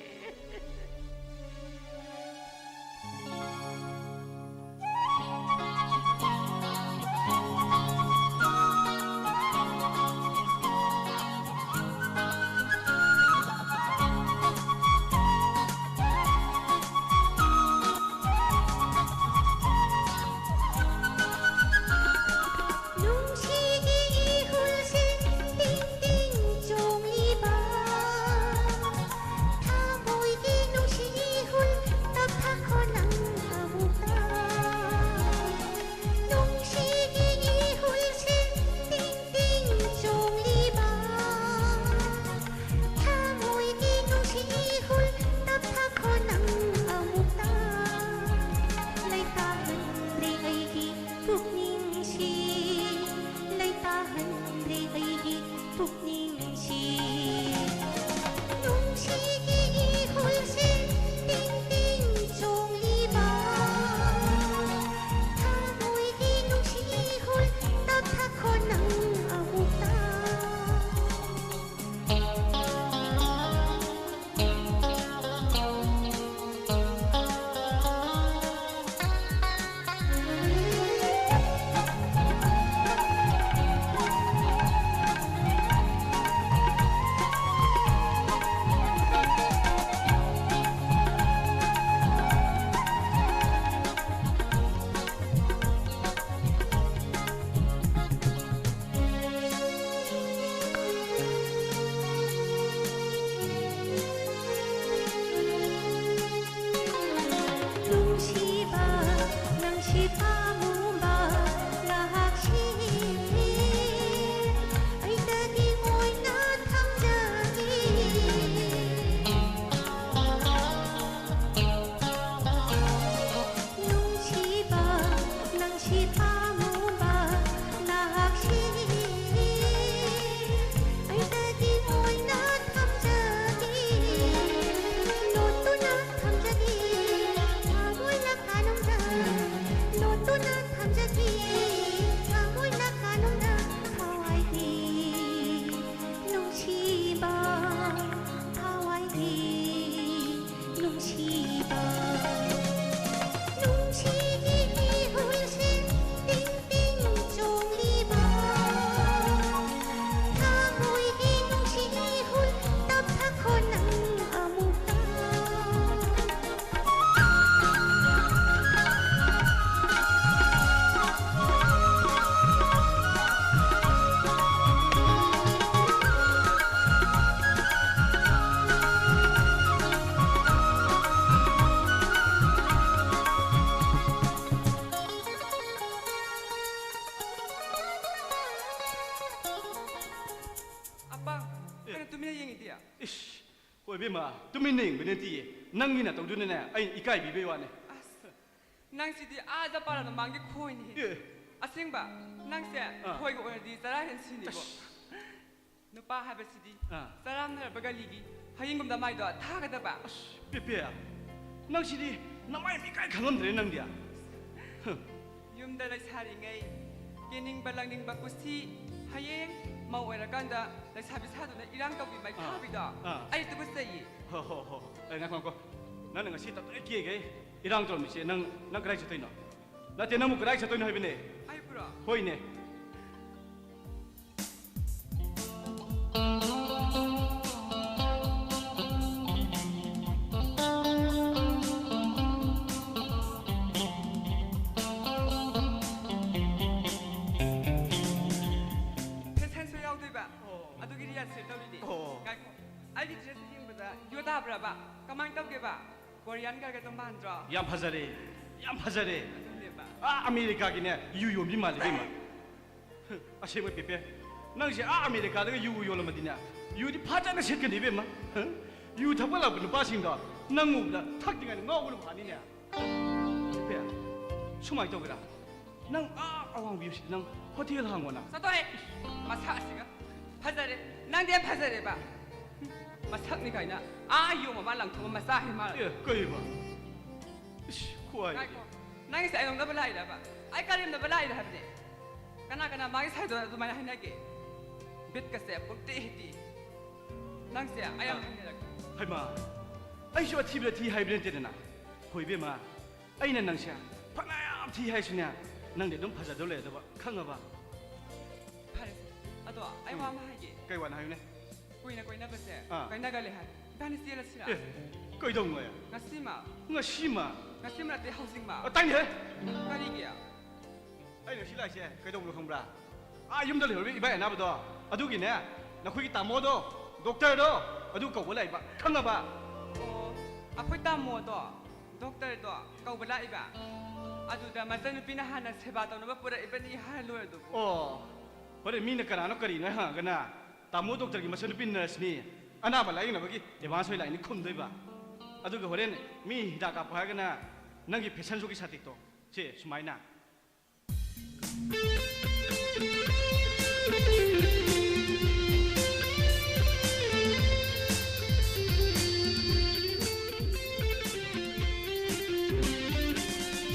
ꯏꯕꯦꯝꯃ, ꯇꯨꯃꯤꯟꯅ ꯌꯦꯡꯕ ꯅꯠꯇꯤꯌꯦ, ꯅꯪꯒꯤ ꯅꯇꯧꯗꯨꯅꯅꯦ ꯑꯩ ꯏꯀꯥꯏꯕꯤꯕꯩ ꯋꯥꯅꯦ꯫ ꯑꯁ, ꯅꯪꯁꯤꯗꯤ ꯑꯥ ꯖꯄꯥꯟ ꯃꯃꯥꯡꯒꯤ ꯈꯣꯏꯅꯤ꯫ ꯑꯦ꯫ ꯑꯁꯦꯡꯕ, ꯅꯪꯁꯦ ꯑꯥ꯫ ꯈꯣꯏꯒ ꯑꯣꯏꯔꯗꯤ ꯆꯔꯥ ꯍꯦꯟ ꯁꯤꯅꯤꯕꯣ꯫ ꯑꯁ꯫ ꯅꯨꯄꯥ ꯍꯥꯏꯕꯁꯤꯗꯤ ꯑꯥ꯫ ꯆꯔꯥꯝꯅꯔꯕ ꯒꯂꯤꯒꯤ ꯍꯌꯤꯡꯒꯨꯝꯗ ꯃꯥꯏꯗꯣ ꯊꯥꯒꯗꯕ꯫ ꯑꯁ, ꯄꯦꯄꯦ, ꯅꯪꯁꯤꯗꯤ ꯅꯃꯥꯏ ꯃꯤꯀꯥꯏ ꯈꯪꯉꯝꯗ꯭ꯔꯦ ꯅꯪꯗꯤ꯫ ꯍ꯫ ꯌꯨꯝꯗ ꯂꯩꯁꯥꯔꯤꯉꯩ ꯀꯦꯅꯤꯡꯕ ꯂꯪꯅꯤꯡꯕ ꯀꯨꯁꯤ, ꯍꯌꯦꯡ ꯃꯧ ꯑꯣꯏꯔꯀꯥꯟꯗ ꯂꯩꯁꯥꯕꯤ ꯁꯥꯗꯨꯅ ꯏꯔꯥꯡ ꯇꯧꯕꯤ ꯃꯩꯊꯥꯕꯤꯗꯣ ꯑꯥ꯫ ꯑꯩ ꯇꯨꯀꯠꯆꯩꯌꯦ꯫ ꯍꯣ, ꯍꯣ, ꯍꯣ꯫ ꯑꯦ, ꯉꯥꯏꯈꯣ, ꯉꯥꯏꯈꯣ꯫ ꯅꯪꯅ ꯉꯁꯤ ꯇꯞꯇꯥꯏ ꯀꯦꯒꯩ ꯏꯔꯥꯡ ꯇꯧꯔꯝꯃꯤꯁꯦ, ꯅꯪ, ꯅꯪ ꯀꯗꯥꯏ ꯆꯠꯇꯣꯏꯅꯣ? ꯅꯠꯇꯦ, ꯅꯪꯕꯨ ꯀꯗꯥꯏ ꯆꯠꯇꯣꯏꯅꯣ ꯍꯥꯏꯕꯅꯦ? ꯑꯩꯕꯨꯔꯣ? ꯍꯣꯏꯅꯦ꯫ Fashion show ꯌꯥꯎꯗꯣꯏꯕ꯫ ꯑꯣ꯫ ꯑꯗꯨꯒꯤ rehearsal ꯇꯧꯔꯤꯅꯦ꯫ ꯑꯣ꯫ ꯉꯥꯏꯈꯣ꯫ ꯑꯩꯒꯤ dress ꯌꯦꯡꯕꯗ ꯌꯣ ꯇꯥꯕ꯭ꯔꯕ? ꯀꯃꯥꯏꯅ ꯇꯧꯒꯦꯕ? Korean girlꯒ ꯑꯗꯨꯝ ꯃꯥꯟꯗ꯭ꯔꯣ? ꯌꯥꯝ ꯐꯖꯔꯦ, ꯌꯥꯝ ꯐꯖꯔꯦ꯫ ꯑꯗꯨꯅꯦꯕ꯫ ꯑꯥ, ꯑꯃꯦꯔꯤꯀꯥꯒꯤꯅꯦ ꯌꯨ ꯌꯣꯟꯕꯤ ꯃꯥꯜꯂꯦ ꯏꯕꯦꯝꯃ꯫ ꯑꯁꯦꯡꯕ ꯄꯦꯄꯦ, ꯅꯪꯁꯦ ꯑꯥ ꯑꯃꯦꯔꯤꯀꯥꯗꯒ ꯌꯨ ꯌꯣꯜꯂꯝꯃꯗꯤꯅꯦ, ꯌꯨꯗꯤ ꯐꯖꯅ ꯁꯤꯠꯀꯅꯤ ꯏꯕꯦꯝꯃ꯫ ꯌꯨ ꯊꯛꯄ ꯂꯥꯛꯄ ꯅꯨꯄꯥꯁꯤꯡꯗꯣ ꯅꯪ ꯎꯕꯗ ꯊꯛꯇ꯭ꯔꯤꯉꯩꯗ ꯉꯥꯎꯕꯅ ꯐꯥꯅꯤꯅꯦ꯫ ꯄꯦꯄꯦ, ꯁꯨꯃꯥꯏꯅ ꯇꯧꯒꯦꯔꯥ? ꯅꯪ ꯑꯥ ꯑꯋꯥꯡꯕꯤꯁꯤꯗ ꯅꯪ ꯍꯣꯇꯦꯜ ꯍꯥꯡꯉꯣꯅ꯫ ꯆꯠꯊꯣꯛꯍꯦ! ꯃꯁꯛ ꯑꯁꯤꯒ꯫ ꯐꯖꯔꯦ꯫ ꯅꯪꯗꯤ ꯌꯥꯝ ꯐꯖꯔꯦꯕ꯫ ꯃꯁꯛꯅꯤ ꯀꯥꯏꯅ ꯑꯥ ꯌꯣ ꯃꯃꯥ ꯂꯪꯊꯣꯛꯑ ꯃꯆꯥ ꯍꯦꯟ ꯃꯥꯜꯂꯦ꯫ ꯑꯦ, ꯀꯩꯕ? ꯏꯁ, ꯈ꯭ꯋꯥꯏ꯫ ꯉꯥꯏꯈꯣ꯫ ꯅꯪꯒꯤꯁꯦ ꯑꯩ ꯅꯣꯛꯅꯕ ꯂꯥꯛꯏꯔꯕ? ꯑꯩ ꯀꯔꯦꯝꯅꯕ ꯂꯥꯛꯏꯔ ꯍꯥꯏꯕꯅꯦ꯫ ꯀꯅꯥ ꯀꯅꯥ ꯃꯥꯒꯤ ꯁꯥꯏꯗꯣ ꯑꯗꯨꯃꯥꯏꯅ ꯍꯥꯏꯅꯒꯦ? ꯕꯤꯠꯀꯁꯦ ꯄꯨꯡꯇꯦꯛ ꯍꯦꯛ ꯇꯦꯛꯏ꯫ ꯅꯪꯁꯦ ꯑꯩ ꯌꯥꯝ ꯑꯥ꯫ ꯍꯩꯅꯔꯛꯇꯦ꯫ ꯍꯩꯃꯥ, ꯑꯩꯁꯨ ꯑꯊꯤꯕꯗ ꯊꯤ ꯍꯥꯏꯕ ꯅꯠꯇꯦꯗꯅ꯫ ꯍꯣꯏ ꯏꯕꯦꯝꯃ, ꯑꯩꯅ ꯅꯪꯁꯦ ꯐꯅꯌꯥꯝ ꯊꯤ ꯍꯥꯏꯁꯨꯅꯦ, ꯅꯪꯗꯤ ꯑꯗꯨꯝ ꯐꯖꯗꯧ ꯂꯩꯔꯗꯕ, ꯈꯪꯉꯕ? ꯐꯔꯦꯁꯦ꯫ ꯑꯗꯣ ꯑꯩ ꯋꯥ ꯑꯃ ꯍꯥꯏꯒꯦ꯫ ꯀꯩ ꯋꯥꯅꯣ ꯍꯥꯏꯌꯨꯅꯦ? ꯀꯨꯏꯅ ꯀꯣꯏꯅꯕꯁꯦ ꯑꯥ꯫ ꯀꯥꯏꯅꯒꯜꯂꯦ ꯍꯥꯏ꯫ ꯏꯕꯥꯅꯤ ꯆꯦꯜꯂꯁꯤꯔ? ꯑꯦ, ꯀꯩꯗꯧꯉꯩ? ꯉꯁꯤꯃ꯫ ꯉꯁꯤꯃ? ꯉꯁꯤꯃ ꯅꯠꯇꯦ, ꯍꯧꯖꯤꯛꯃ꯫ ꯑ, ꯇꯥꯏꯅꯦꯍꯦ! ꯀꯔꯤꯒꯤ? ꯑꯩ ꯉꯁꯤ ꯂꯥꯛꯏꯁꯦ ꯀꯩꯗꯧꯕꯅꯣ ꯈꯪꯕ꯭ꯔꯥ? ꯑꯥ, ꯌꯨꯝꯗ ꯂꯩꯍꯧꯔꯤꯕ ꯏꯕꯥꯏ ꯑꯅꯥꯕꯗꯣ, ꯑꯗꯨꯒꯤꯅꯦ, ꯅꯈꯣꯏꯒꯤ ꯇꯥꯃꯣꯗꯣ, ꯗꯣꯛꯇꯔꯗꯣ, ꯑꯗꯨ ꯀꯧꯕ ꯂꯥꯛꯏꯕ, ꯈꯪꯉꯕ? ꯑꯣ, ꯑꯩꯈꯣꯏ ꯇꯥꯃꯣꯗꯣ, ꯗꯣꯛꯇꯔꯗꯣ ꯀꯧꯕ ꯂꯥꯛꯏꯕ꯫ ꯑꯗꯨꯗ ꯃꯆꯟꯅꯨꯄꯤꯅ ꯍꯥꯟꯅ ꯁꯦꯕꯥ ꯇꯧꯅꯕ ꯄꯨꯔꯛꯏꯕꯅꯤ ꯍꯥꯏꯔ ꯂꯣꯏꯔꯗꯨꯕꯨ꯫ ꯑꯣ, ꯍꯣꯔꯦꯟ ꯃꯤꯅ ꯀꯅꯥꯅꯣ ꯀꯔꯤꯅꯣ ꯍꯪꯉꯒꯅ, ꯇꯥꯃꯣ ꯗꯣꯛꯇꯔꯒꯤ ꯃꯆꯟꯅꯨꯄꯤ ꯅꯔꯁꯅꯤ, ꯑꯅꯥꯕ ꯂꯥꯌꯦꯡꯅꯕꯒꯤ ꯑꯦꯗꯚꯥꯟꯁ ꯑꯣꯏꯅ ꯂꯥꯛꯏꯅꯤ ꯈꯨꯝꯗꯣꯏꯕ꯫ ꯑꯗꯨꯒ ꯍꯣꯔꯦꯟ ꯃꯤ ꯍꯤꯗꯥꯛ ꯀꯥꯞꯄꯣ ꯍꯥꯏꯔꯒꯅ ꯅꯪꯒꯤ ꯐꯦꯁꯟ ꯁꯣꯒꯤ ꯁꯥꯇꯤꯛꯇꯣ ꯁꯦ ꯁꯨꯃꯥꯏꯅ꯫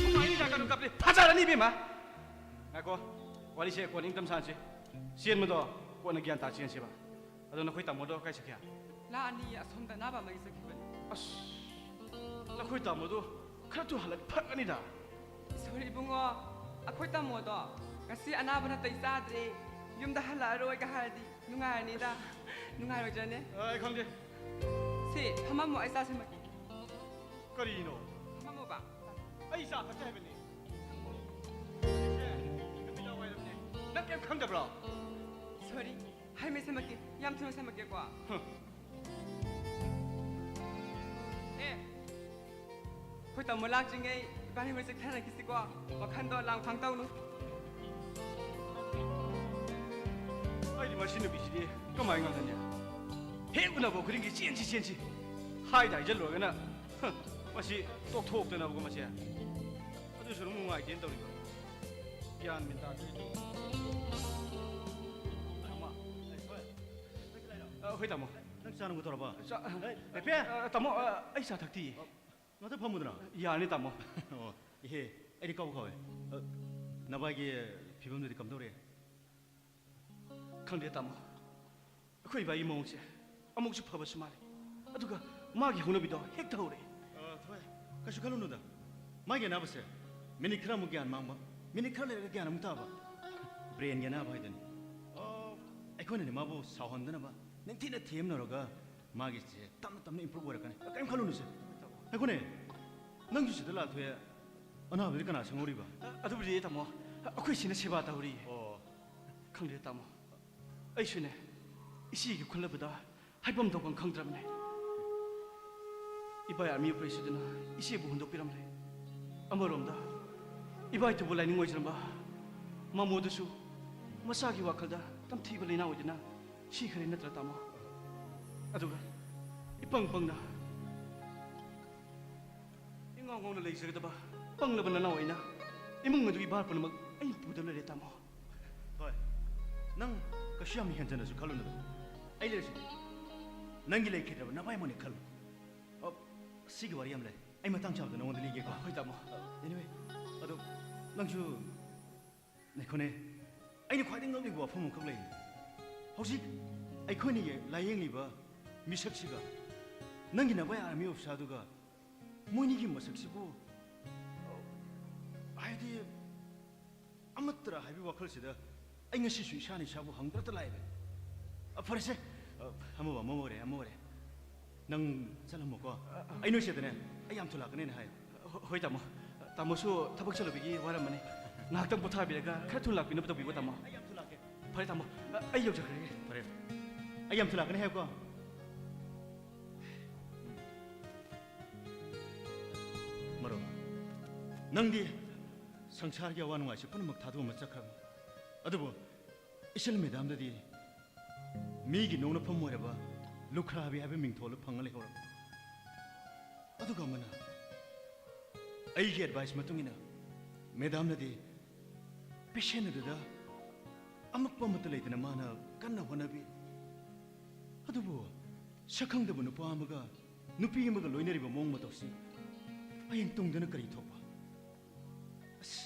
ꯁꯨꯃꯥꯏꯅ ꯍꯤꯗꯥꯛ ꯀꯥꯞꯄ ꯀꯥꯞꯄꯗꯤ ꯐꯖꯔꯅꯤ ꯏꯕꯦꯝꯃ꯫ ꯉꯥꯏꯈꯣ, ꯋꯥꯔꯤꯁꯦ ꯀꯣꯟꯅ ꯏꯪꯇꯝ ꯁꯥꯟꯁꯤ꯫ ꯆꯦꯟꯕꯗꯣ ꯀꯣꯟꯅ ꯒ꯭ꯌꯥꯟ ꯇꯥ ꯆꯦꯟꯁꯤꯕ꯫ ꯑꯗꯣ ꯅꯈꯣꯏ ꯇꯥꯃꯣꯗꯣ ꯀꯥꯏ ꯆꯠꯈꯤ? ꯂꯥꯛꯑꯅꯤ, ꯑꯁꯣꯝꯗ ꯑꯅꯥꯕ ꯑꯃꯒꯤ ꯆꯠꯈꯤꯕꯅꯤ꯫ ꯑꯁ, ꯅꯈꯣꯏ ꯇꯥꯃꯣꯗꯣ ꯈꯔ ꯊꯨꯅ ꯍꯜꯂꯛ ꯐꯔꯛꯀꯅꯤꯗ꯫ ꯁꯣꯔꯤ ꯏꯕꯨꯡꯉꯣ, ꯑꯩꯈꯣꯏ ꯇꯥꯃꯣꯗꯣ ꯉꯁꯤ ꯑꯅꯥꯕ ꯅꯥꯇꯩ ꯆꯥꯗ꯭ꯔꯦ, ꯌꯨꯝꯗ ꯍꯜꯂꯛꯑꯔꯣꯏꯒ ꯍꯥꯏꯔꯗꯤ ꯅꯨꯡꯉꯥꯏꯔꯅꯤꯗ꯫ ꯅꯨꯡꯉꯥꯏꯔꯣꯏꯗ꯭ꯔꯅꯦ? ꯑ, ꯑꯩ ꯈꯪꯗꯦ꯫ ꯁꯤ ꯐꯝꯃꯝꯃꯣ, ꯑꯩ ꯆꯥ ꯁꯦꯝꯃꯛꯀꯦ꯫ ꯀꯔꯤꯅꯣ? ꯐꯝꯃꯝꯃꯣꯕ꯫ ꯑꯩ ꯆꯥ ꯊꯛꯀꯦ ꯍꯥꯏꯕꯅꯦ꯫ ꯍꯧꯖꯤꯛꯁꯦ ꯅꯨꯃꯤꯗꯥꯡ ꯋꯥꯏꯔꯝꯅꯦ꯫ ꯅꯪ ꯀꯩꯝ ꯈꯪꯗꯕ꯭ꯔꯣ? ꯁꯣꯔꯤ, ꯍꯥꯏꯃꯦ ꯁꯦꯝꯃꯛꯀꯦ, ꯌꯥꯝ ꯊꯨꯅ ꯁꯦꯝꯃꯛꯀꯦꯀꯣ꯫ ꯍꯝ꯫ ꯑꯦ, ꯑꯩꯈꯣꯏ ꯇꯥꯃꯣ ꯂꯥꯛꯇ꯭ꯔꯤꯉꯩ ꯏꯕꯥꯅꯤ ꯍꯣꯏ ꯆꯦꯛꯊꯅꯈꯤꯁꯤꯀꯣ꯫ ꯋꯥꯈꯟꯗꯣ ꯂꯥꯡ ꯐꯥꯡ ꯇꯧꯅꯨ꯫ ꯑꯩꯗꯤ ꯃꯁꯤ ꯅꯨꯄꯤꯁꯤꯗꯤ ꯀꯃꯥꯏꯅ ꯉꯥꯡꯅꯅꯤ? ꯍꯦꯛ ꯎꯅꯕ ꯈꯨꯗꯤꯡꯒꯤ "ꯆꯦꯟꯁꯤ, ꯆꯦꯟꯁꯤ" ꯍꯥꯏꯗ ꯍꯥꯏꯖꯜꯂꯨꯔꯒꯅ, ꯍ, ꯃꯁꯤ ꯇꯣꯛꯊꯣꯛꯇꯅꯕꯀꯣ ꯃꯁꯦ꯫ ꯑꯗꯨꯁꯨ ꯑꯗꯨꯝ ꯅꯨꯡꯉꯥꯏꯇꯦꯅ ꯇꯧꯔꯤꯕ꯫ ꯒ꯭ꯌꯥꯟ ꯃꯦꯟ ꯇꯥꯗꯦ꯫ ꯑꯃ, ꯑ, ꯍꯣꯏ ꯇꯥꯃꯣ꯫ ꯅꯪ ꯆꯥ ꯅꯨꯡꯒ ꯇꯧꯔꯕ? ꯆꯥ-, ꯑꯦ, ꯄꯦ! ꯑ, ꯇꯥꯃꯣ, ꯑ, ꯑꯩ ꯆꯥ ꯊꯛꯇꯤ꯫ ꯉꯥꯛꯇ ꯐꯝꯃꯨꯗꯅ꯫ ꯌꯥꯔꯅꯤ, ꯇꯥꯃꯣ꯫ ꯑꯣ, ꯏꯍꯦ, ꯑꯩꯗꯤ ꯀꯥꯎ ꯀꯥꯎꯋꯦ꯫ ꯑ, ꯅꯕꯥꯏꯒꯤ ꯐꯤꯕꯝꯗꯨꯗꯤ ꯀꯝꯗꯧꯔꯤ? ꯈꯪꯗꯦ, ꯇꯥꯃꯣ꯫ ꯑꯩꯈꯣꯏ ꯏꯕꯥꯏꯒꯤ ꯃꯑꯣꯡꯁꯦ ꯑꯃꯨꯛꯁꯨ ꯐꯕꯁꯨ ꯃꯥꯜꯂꯤ, ꯑꯗꯨꯒ ꯃꯥꯒꯤ ꯍꯧꯅꯕꯤꯗꯣ ꯍꯦꯛꯇ ꯍꯧꯔꯛꯑꯦ꯫ ꯑ, ꯊꯣꯏ, ꯀꯩꯁꯨ ꯈꯜꯂꯨꯅꯨꯗ꯫ ꯃꯥꯒꯤ ꯑꯅꯥꯕꯁꯦ ꯃꯤꯅꯤꯠ ꯈꯔ ꯑꯃꯨꯛ ꯒ꯭ꯌꯥꯟ ꯃꯥꯡꯕ, ꯃꯤꯅꯤꯠ ꯈꯔ ꯂꯩꯔꯒ ꯒ꯭ꯌꯥꯟ ꯑꯃꯨꯛ ꯇꯥꯕ꯫ ꯕ꯭ꯔꯦꯟꯒꯤ ꯑꯅꯥꯕ ꯍꯥꯏꯗꯨꯅꯤ꯫ ꯑ, ꯑꯩꯈꯣꯏꯅꯅꯦ ꯃꯥꯕꯨ ꯁꯥꯎꯍꯟꯗꯅꯕ ꯅꯤꯡꯊꯤꯅ ꯊꯦꯝꯅꯔꯒ ꯃꯥꯒꯤꯁꯦ ꯇꯞꯅ ꯇꯞꯅ ꯏꯝꯄ꯭ꯔꯨꯚ ꯑꯣꯏꯔꯛꯀꯅꯤ꯫ ꯀꯔꯤꯝ ꯈꯜꯂꯨꯅꯨꯁꯦ꯫ ꯉꯥꯏꯈꯣꯅꯦ, ꯅꯪꯁꯨ ꯁꯤꯗ ꯂꯥꯛꯊꯣꯛꯑꯦ, ꯑꯅꯥꯕꯗꯨꯗꯤ ꯀꯅꯥ ꯁꯪꯍꯧꯔꯤꯕ? ꯑ, ꯑꯗꯨꯕꯨꯗꯤ, ꯇꯥꯃꯣ, ꯑꯩꯈꯣꯏ ꯁꯤꯅ ꯁꯦꯕꯥ ꯇꯧꯔꯤ꯫ ꯑꯣ꯫ ꯈꯪꯗꯦ, ꯇꯥꯃꯣ, ꯑꯩꯁꯨꯅꯦ ꯏꯆꯦꯒꯤ ꯈꯨꯜꯂꯕꯗ ꯍꯥꯏꯐꯝ ꯇꯧꯐꯝ ꯈꯪꯗ꯭ꯔꯕꯅꯦ꯫ ꯏꯕꯥꯏ ꯑꯥꯔꯃꯤ ꯑꯣꯄꯔꯦꯁꯟꯗꯨꯅ ꯏꯆꯦꯕꯨ ꯍꯨꯟꯗꯣꯛꯄꯤꯔꯝꯂꯦ꯫ ꯑꯃꯔꯣꯝꯗ ꯏꯕꯥꯏꯇꯨꯕꯨ ꯂꯥꯏꯅꯤꯡ ꯑꯣꯏꯖꯔꯝꯕ ꯃꯃꯣꯗꯨꯁꯨ ꯃꯆꯥꯒꯤ ꯋꯥꯈꯜꯗ ꯇꯝꯊꯤꯕ ꯂꯩꯅꯥ ꯑꯣꯏꯗꯨꯅ ꯁꯤꯈꯔꯦ ꯅꯠꯇ꯭ꯔꯥ, ꯇꯥꯃꯣ? ꯑꯗꯨꯒ ꯏꯄꯪ ꯄꯪꯅ, ꯏꯉꯥꯎ ꯉꯥꯎꯅ ꯂꯩꯖꯒꯗꯕ ꯄꯪꯂꯕ ꯅꯅꯥꯎ ꯑꯩꯅ ꯏꯃꯨꯡ ꯑꯗꯨꯒꯤ ꯚꯥꯔ ꯄꯨꯝꯅꯃꯛ ꯑꯩꯅ ꯄꯨꯗꯨꯅ ꯂꯩꯔꯦ, ꯇꯥꯃꯣ꯫ ꯍꯣꯏ, ꯅꯪ ꯀꯩꯁꯨ ꯌꯥꯝ ꯍꯦꯟꯖꯟꯅꯁꯨ ꯈꯜꯂꯨꯅꯨ꯫ ꯑꯩ ꯂꯩꯔꯤꯁꯤꯗꯤ꯫ ꯅꯪꯒꯤ ꯂꯩꯈꯤꯗ꯭ꯔꯕ ꯅꯚꯥꯏꯃꯛꯅꯤ ꯈꯜꯂꯨ꯫ ꯑꯣ, ꯁꯤꯒꯤ ꯋꯥꯔꯤ ꯌꯥꯝ ꯂꯩ, ꯑꯩ ꯃꯇꯥꯡ ꯆꯥꯕꯗ ꯅꯉꯣꯟꯗ ꯂꯤꯒꯦꯀꯣ꯫ ꯍꯣꯏ, ꯇꯥꯃꯣ꯫ Anyway, ꯑꯗꯣ ꯅꯪꯁꯨ ꯉꯥꯏꯈꯣꯅꯦ, ꯑꯩꯅ ꯈ꯭ꯋꯥꯏꯗꯒꯤ ꯉꯛꯂꯤꯕ ꯋꯥꯐꯝ ꯑꯃꯈꯛ ꯂꯩ꯫ ꯍꯧꯖꯤꯛ ꯑꯩꯈꯣꯏꯅ ꯌꯦ-, ꯂꯥꯌꯦꯡꯂꯤꯕ ꯃꯤꯁꯛꯁꯤꯒ ꯅꯪꯒꯤ ꯅꯚꯥꯏ army officerꯗꯨꯒ, ꯃꯣꯏꯅꯤꯒꯤ ꯃꯁꯛꯁꯤꯕꯨ, ꯍꯥꯏꯗꯤ, ꯑꯃꯠꯇꯔ ꯍꯥꯏꯕꯒꯤ ꯋꯥꯈꯜꯁꯤꯗ ꯑꯩ ꯉꯁꯤꯁꯨ ꯏꯁꯥꯅ ꯏꯁꯥꯕꯨ ꯍꯪꯗ꯭ꯔꯇ ꯂꯥꯛꯏꯕꯅꯤ꯫ ꯑ, ꯐꯔꯦꯁꯦ, ꯑ, ꯑꯃꯕꯨ ꯑꯃ ꯑꯣꯏꯔꯦ, ꯑꯃ ꯑꯣꯏꯔꯦ꯫ ꯅꯪ ꯆꯠꯂꯝꯃꯣꯀꯣ꯫ ꯑ, ꯑ꯫ ꯑꯩ ꯅꯣꯏ ꯁꯤꯗꯅꯦ, ꯑꯩ ꯌꯥꯝ ꯊꯨꯂꯥꯛꯀꯅꯦꯅ ꯍꯥꯏꯌꯨ꯫ ꯍꯣ-, ꯍꯣꯏ, ꯇꯥꯃꯣ꯫ ꯇꯥꯃꯣꯁꯨ ꯊꯕꯛ ꯆꯠꯂꯨꯕꯒꯤ ꯋꯥꯔꯝꯃꯅꯤ꯫ ꯉꯥꯏꯍꯥꯛꯇꯪ ꯄꯣꯊꯥꯕꯤꯔꯒ ꯈꯔ ꯊꯨꯅ ꯂꯥꯛꯄꯤꯅꯕ ꯇꯧꯕꯤꯀꯣ, ꯇꯥꯃꯣ꯫ ꯑꯩ ꯌꯥꯝ ꯊꯨꯂꯥꯛꯀꯦ꯫ ꯐꯔꯦ, ꯇꯥꯃꯣ꯫ ꯑꯩ ꯌꯧꯖꯈ꯭ꯔꯒꯦ꯫ ꯐꯔꯦ꯫ ꯑꯩ ꯌꯥꯝ ꯊꯨꯂꯥꯛꯀꯅꯤ ꯍꯥꯏꯌꯨꯀꯣ꯫ ꯃꯔꯨꯞ, ꯅꯪꯗꯤ ꯁꯪꯁꯥꯔꯒꯤ ꯑꯋꯥ ꯅꯨꯡꯉꯥꯏꯁꯦ ꯄꯨꯝꯅꯃꯛ ꯊꯥꯗꯣꯛꯑꯝꯃ ꯆꯠꯈ꯭ꯔꯕꯅꯤ꯫ ꯑꯗꯨꯕꯨ ꯏꯆꯜ ꯃꯦꯗꯥꯝꯗꯗꯤ ꯃꯤꯒꯤ ꯅꯣꯡꯅꯐꯝ ꯑꯣꯏꯔꯕ ꯂꯨꯈ꯭ꯔꯥꯕꯤ ꯍꯥꯏꯕ ꯃꯤꯡꯊꯣꯜ ꯐꯪꯉ ꯂꯩꯍꯧꯔꯕꯅꯤ꯫ ꯑꯗꯨꯒ ꯑꯃꯅ, ꯑꯩꯒꯤ advice ꯃꯇꯨꯡ ꯏꯟꯅ, ꯃꯦꯗꯥꯝꯅꯗꯤ patient ꯑꯗꯨꯗ ꯑꯃꯛꯄ ꯑꯃꯠꯇ ꯂꯩꯇꯅ ꯃꯥꯅ ꯀꯟꯅ ꯍꯣꯠꯅꯕꯤ꯫ ꯑꯗꯨꯕꯨ ꯁꯛꯈꯪꯗꯕ ꯅꯨꯄꯥ ꯑꯃꯒ ꯅꯨꯄꯤ ꯑꯃꯒ ꯂꯣꯏꯅꯔꯤꯕ ꯃꯑꯣꯡ ꯃꯇꯧꯁꯤ ꯍꯌꯦꯡ ꯇꯨꯡꯗꯅ ꯀꯔꯤ ꯊꯣꯛꯄ? ꯑꯁ,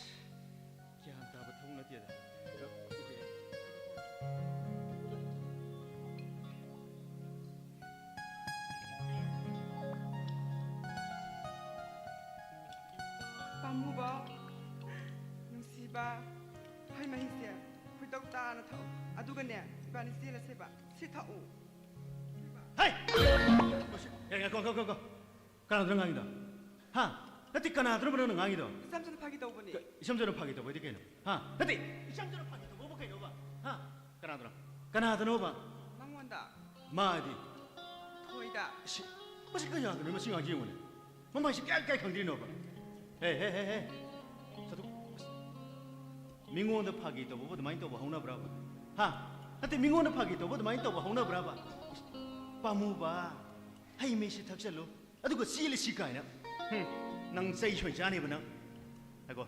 ꯒ꯭ꯌꯥꯟ ꯇꯥꯕ ꯊꯕꯛ ꯅꯠꯇꯦꯗ꯫ ꯄꯥꯝꯃꯨꯕ, ꯅꯨꯡꯁꯤꯕ, ꯍꯩ ꯃꯍꯤꯁꯦ ꯈꯣꯏꯗꯧ ꯇꯥꯅ ꯊꯛꯎ꯫ ꯑꯗꯨꯒꯅꯦ, ꯏꯕꯥꯅꯤ ꯆꯦꯜꯂꯁꯦꯕ꯫ ꯁꯤ ꯊꯛꯎ꯫ ꯍꯩ! ꯉꯥꯏꯈꯣ, ꯉꯥꯏꯈꯣ, ꯉꯥꯏꯈꯣ, ꯉꯥꯏꯈꯣ꯫ ꯀꯅꯥꯗꯅꯣ ꯉꯥꯡꯉꯤꯗꯣ? ꯍꯥ? ꯅꯠꯇꯦ, ꯀꯅꯥꯗꯅꯣꯕ ꯅꯪꯅ ꯉꯥꯡꯉꯤꯗꯣ? ꯏꯆꯝ ꯆꯝꯅ ꯐꯥꯒꯤ ꯇꯧꯕꯅꯤ꯫ ꯀ-, ꯏꯆꯝ ꯆꯝꯅ ꯐꯥꯒꯤ ꯇꯧꯕ ꯍꯥꯏꯗꯤ ꯀꯩꯅꯣ? ꯍꯥ? ꯅꯠꯇꯦ, ꯏꯆꯝ ꯆꯝꯅ ꯐꯥꯒꯤ ꯇꯧꯕꯕꯨ ꯀꯩꯅꯣꯕ? ꯍꯥ? ꯀꯅꯥꯗꯅꯣ? ꯀꯅꯥꯗꯅꯣꯕ? ꯅꯪꯉꯣꯟꯗ꯫ ꯃꯥꯗꯤ? ꯊꯣꯏꯗ꯫ ꯁꯤ, ꯃꯁꯤ ꯀꯌꯥꯗꯅꯣ ꯃꯁꯤ ꯉꯥꯡꯁꯤ ꯌꯦꯡꯉꯨꯅꯦ꯫ ꯃꯃꯥꯏꯁꯤ ꯀꯌꯥ, ꯀꯌꯥ ꯈꯪꯗ꯭ꯔꯤꯅꯣꯕ? ꯍꯦ, ꯍꯦ, ꯍꯦ, ꯍꯦ꯫ ꯆꯠꯊꯣꯛ-, ꯃꯤꯉꯣꯟꯗ ꯐꯥꯒꯤ ꯇꯧꯕꯕꯨ ꯑꯗꯨꯃꯥꯏꯅ ꯇꯧꯕ ꯍꯧꯅꯕ꯭ꯔꯕ? ꯍꯥ? ꯅꯠꯇꯦ, ꯃꯤꯉꯣꯟꯗ ꯐꯥꯒꯤ ꯇꯧꯕ ꯑꯗꯨꯃꯥꯏꯅ ꯇꯧꯕ ꯍꯧꯅꯕ꯭ꯔꯕ? ꯄꯥꯝꯃꯨꯕ, ꯍꯩ ꯃꯍꯤꯁꯤ ꯊꯛꯆꯜꯂꯨ, ꯑꯗꯨꯒ ꯆꯦꯜꯂꯁꯤ ꯀꯥꯏꯅ꯫ ꯍꯨꯝ, ꯅꯪ ꯆꯩ ꯁꯣꯏ ꯆꯥꯅꯦꯕ ꯅꯪ꯫ ꯍꯥꯏꯀꯣ,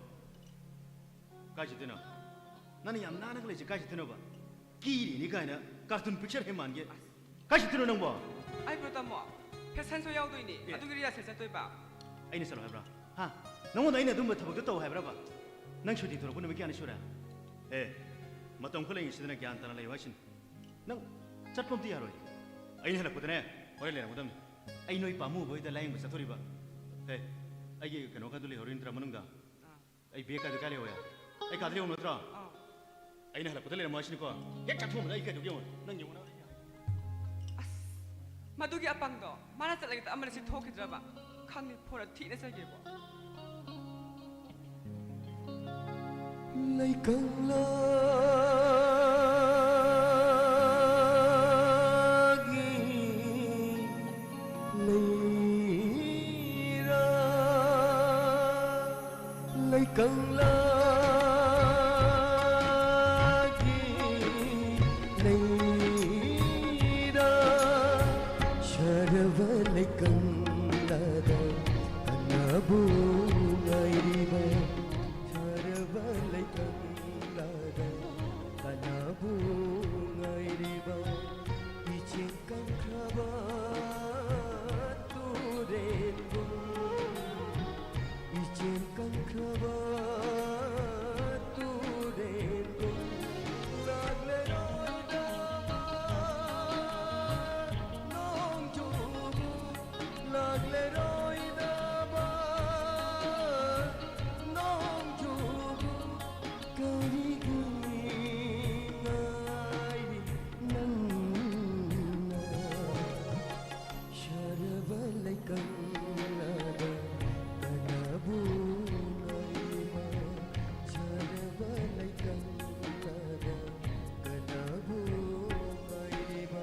ꯀꯥꯏ ꯆꯠꯇꯣꯏꯅꯣ? ꯅꯪꯅ ꯌꯥꯝ ꯅꯥꯟꯅꯒ ꯂꯩꯁꯦ ꯀꯥꯏ ꯆꯠꯇꯣꯏꯅꯣꯕ? ꯀꯤꯔꯤꯅꯤ ꯀꯥꯏꯅ, ꯀꯥꯔꯇꯨꯟ ꯄꯤꯛꯆꯔ ꯍꯦ ꯃꯥꯟꯒꯦ꯫ ꯀꯥꯏ ꯆꯠꯇꯣꯏꯅꯣ ꯅꯪꯕꯣ? ꯑꯩꯕꯨ ꯇꯥꯃꯣ, ꯐꯦꯁꯟ ꯁꯣ ꯌꯥꯎꯗꯣꯏꯅꯤ꯫ ꯑꯦ꯫ ꯑꯗꯨꯒꯤ ꯔꯤꯍꯔꯁꯦꯜ ꯆꯠꯇꯣꯏꯕ꯫ ꯑꯩꯅ ꯆꯠꯂꯣ ꯍꯥꯏꯕ꯭ꯔꯥ? ꯍꯥ? ꯅꯪꯉꯣꯟꯗ ꯑꯩꯅ ꯑꯗꯨꯝꯕ ꯊꯕꯛꯇꯣ ꯇꯧ ꯍꯥꯏꯕ꯭ꯔꯕ? ꯅꯪ ꯁꯨꯇꯤ ꯊꯣꯛꯂꯛꯄ ꯅꯨꯃꯤꯠ ꯀꯌꯥꯅꯤ ꯁꯨꯔꯦ? ꯑꯦ, ꯃꯇꯝ ꯈꯔ ꯂꯩꯔꯤꯉꯩꯁꯤꯗꯅ ꯒ꯭ꯌꯥꯟ ꯇꯥꯅ ꯂꯩꯌꯨ ꯍꯥꯏꯁꯤꯅꯤ꯫ ꯅꯪ ꯆꯠꯄ ꯑꯝꯇ ꯌꯥꯔꯣꯏ꯫ ꯑꯩꯅ ꯍꯜꯂꯛꯄꯗꯅꯦ, ꯍꯣꯔꯦꯟ ꯂꯩꯔꯝꯒꯗꯕꯅꯤ꯫ ꯑꯩ ꯅꯣꯏ ꯄꯥꯝꯃꯨꯕ ꯍꯣꯏꯗ ꯂꯥꯌꯦꯡꯕ ꯆꯠꯊꯣꯔꯤꯕ꯫ ꯑꯦ, ꯑꯩꯒꯤ ꯀꯩꯅꯣ ꯈꯔꯗꯨ ꯂꯩꯍꯧꯔꯤ ꯅꯠꯇ꯭ꯔꯥ ꯃꯅꯨꯡꯗ? ꯑꯥ꯫ ꯑꯩ ꯕꯦꯒ ꯀꯥꯏꯗꯨ ꯀꯥꯏ ꯂꯩꯍꯧꯋꯦ? ꯑꯩ ꯀꯥꯗ ꯂꯩꯍꯧ ꯅꯠꯇ꯭ꯔꯣ? ꯑꯥ꯫ ꯑꯩꯅ ꯍꯜꯂꯛꯄꯗ ꯂꯩꯔꯝꯃꯣ ꯍꯥꯏꯁꯤꯅꯤꯀꯣ? ꯍꯦꯛ ꯆꯠꯊꯣꯛꯑꯝꯕꯗ ꯑꯩ ꯀꯩꯗꯧꯒꯦ ꯌꯦꯡꯉꯣ꯫ ꯅꯪ ꯌꯦꯡꯉꯣ ꯅꯪ꯫ ꯑꯁ, ꯃꯗꯨꯒꯤ ꯑꯄꯪꯗꯣ ꯃꯥꯅ ꯆꯠꯂꯒꯦ ꯑꯃꯅ ꯁꯤ ꯊꯣꯛꯈꯤꯗ꯭ꯔꯕ? ꯈꯪꯗꯦ, ꯐꯣꯟꯗ ꯊꯤꯅ ꯆꯩꯒꯦꯕꯣ꯫ ꯂꯩꯀꯪꯂꯥꯒꯤ ꯂꯩꯔꯥ, ꯂꯩꯀꯪꯂꯥꯒꯤ ꯂꯩꯔꯥ, ꯁꯥꯔꯕ ꯂꯩꯀꯪꯂꯥꯗ ꯀꯅꯥꯕꯨ ꯉꯥꯏꯔꯤꯕ? ꯁꯥꯔꯕ ꯂꯩꯀꯪꯂꯥꯗ ꯀꯅꯥꯕꯨ ꯉꯥꯏꯔꯤꯕ? ꯏꯆꯦꯜ ꯀꯪꯈ꯭ꯔꯕ ꯇꯨꯔꯦꯜꯒꯨꯝ, ꯏꯆꯦꯜ ꯀꯪꯈ꯭ꯔꯕ ꯇꯨꯔꯦꯜꯒꯨꯝ, ꯂꯥꯛꯂꯔꯣꯏꯗꯕ ꯅꯣꯡꯖꯨꯕꯨ, ꯂꯥꯛꯂꯔꯣꯏꯗꯕ ꯅꯣꯡꯖꯨꯕꯨ ꯀꯔꯤꯒꯤ ꯉꯥꯏꯔꯤ ꯅꯪꯅ? ꯁꯥꯔꯕ ꯂꯩꯀꯪꯂꯥꯗ ꯀꯅꯥꯕꯨ ꯉꯥꯏꯔꯤꯕ? ꯁꯥꯔꯕ ꯂꯩꯀꯪꯂꯥꯗ ꯀꯅꯥꯕꯨ ꯉꯥꯏꯔꯤꯕ?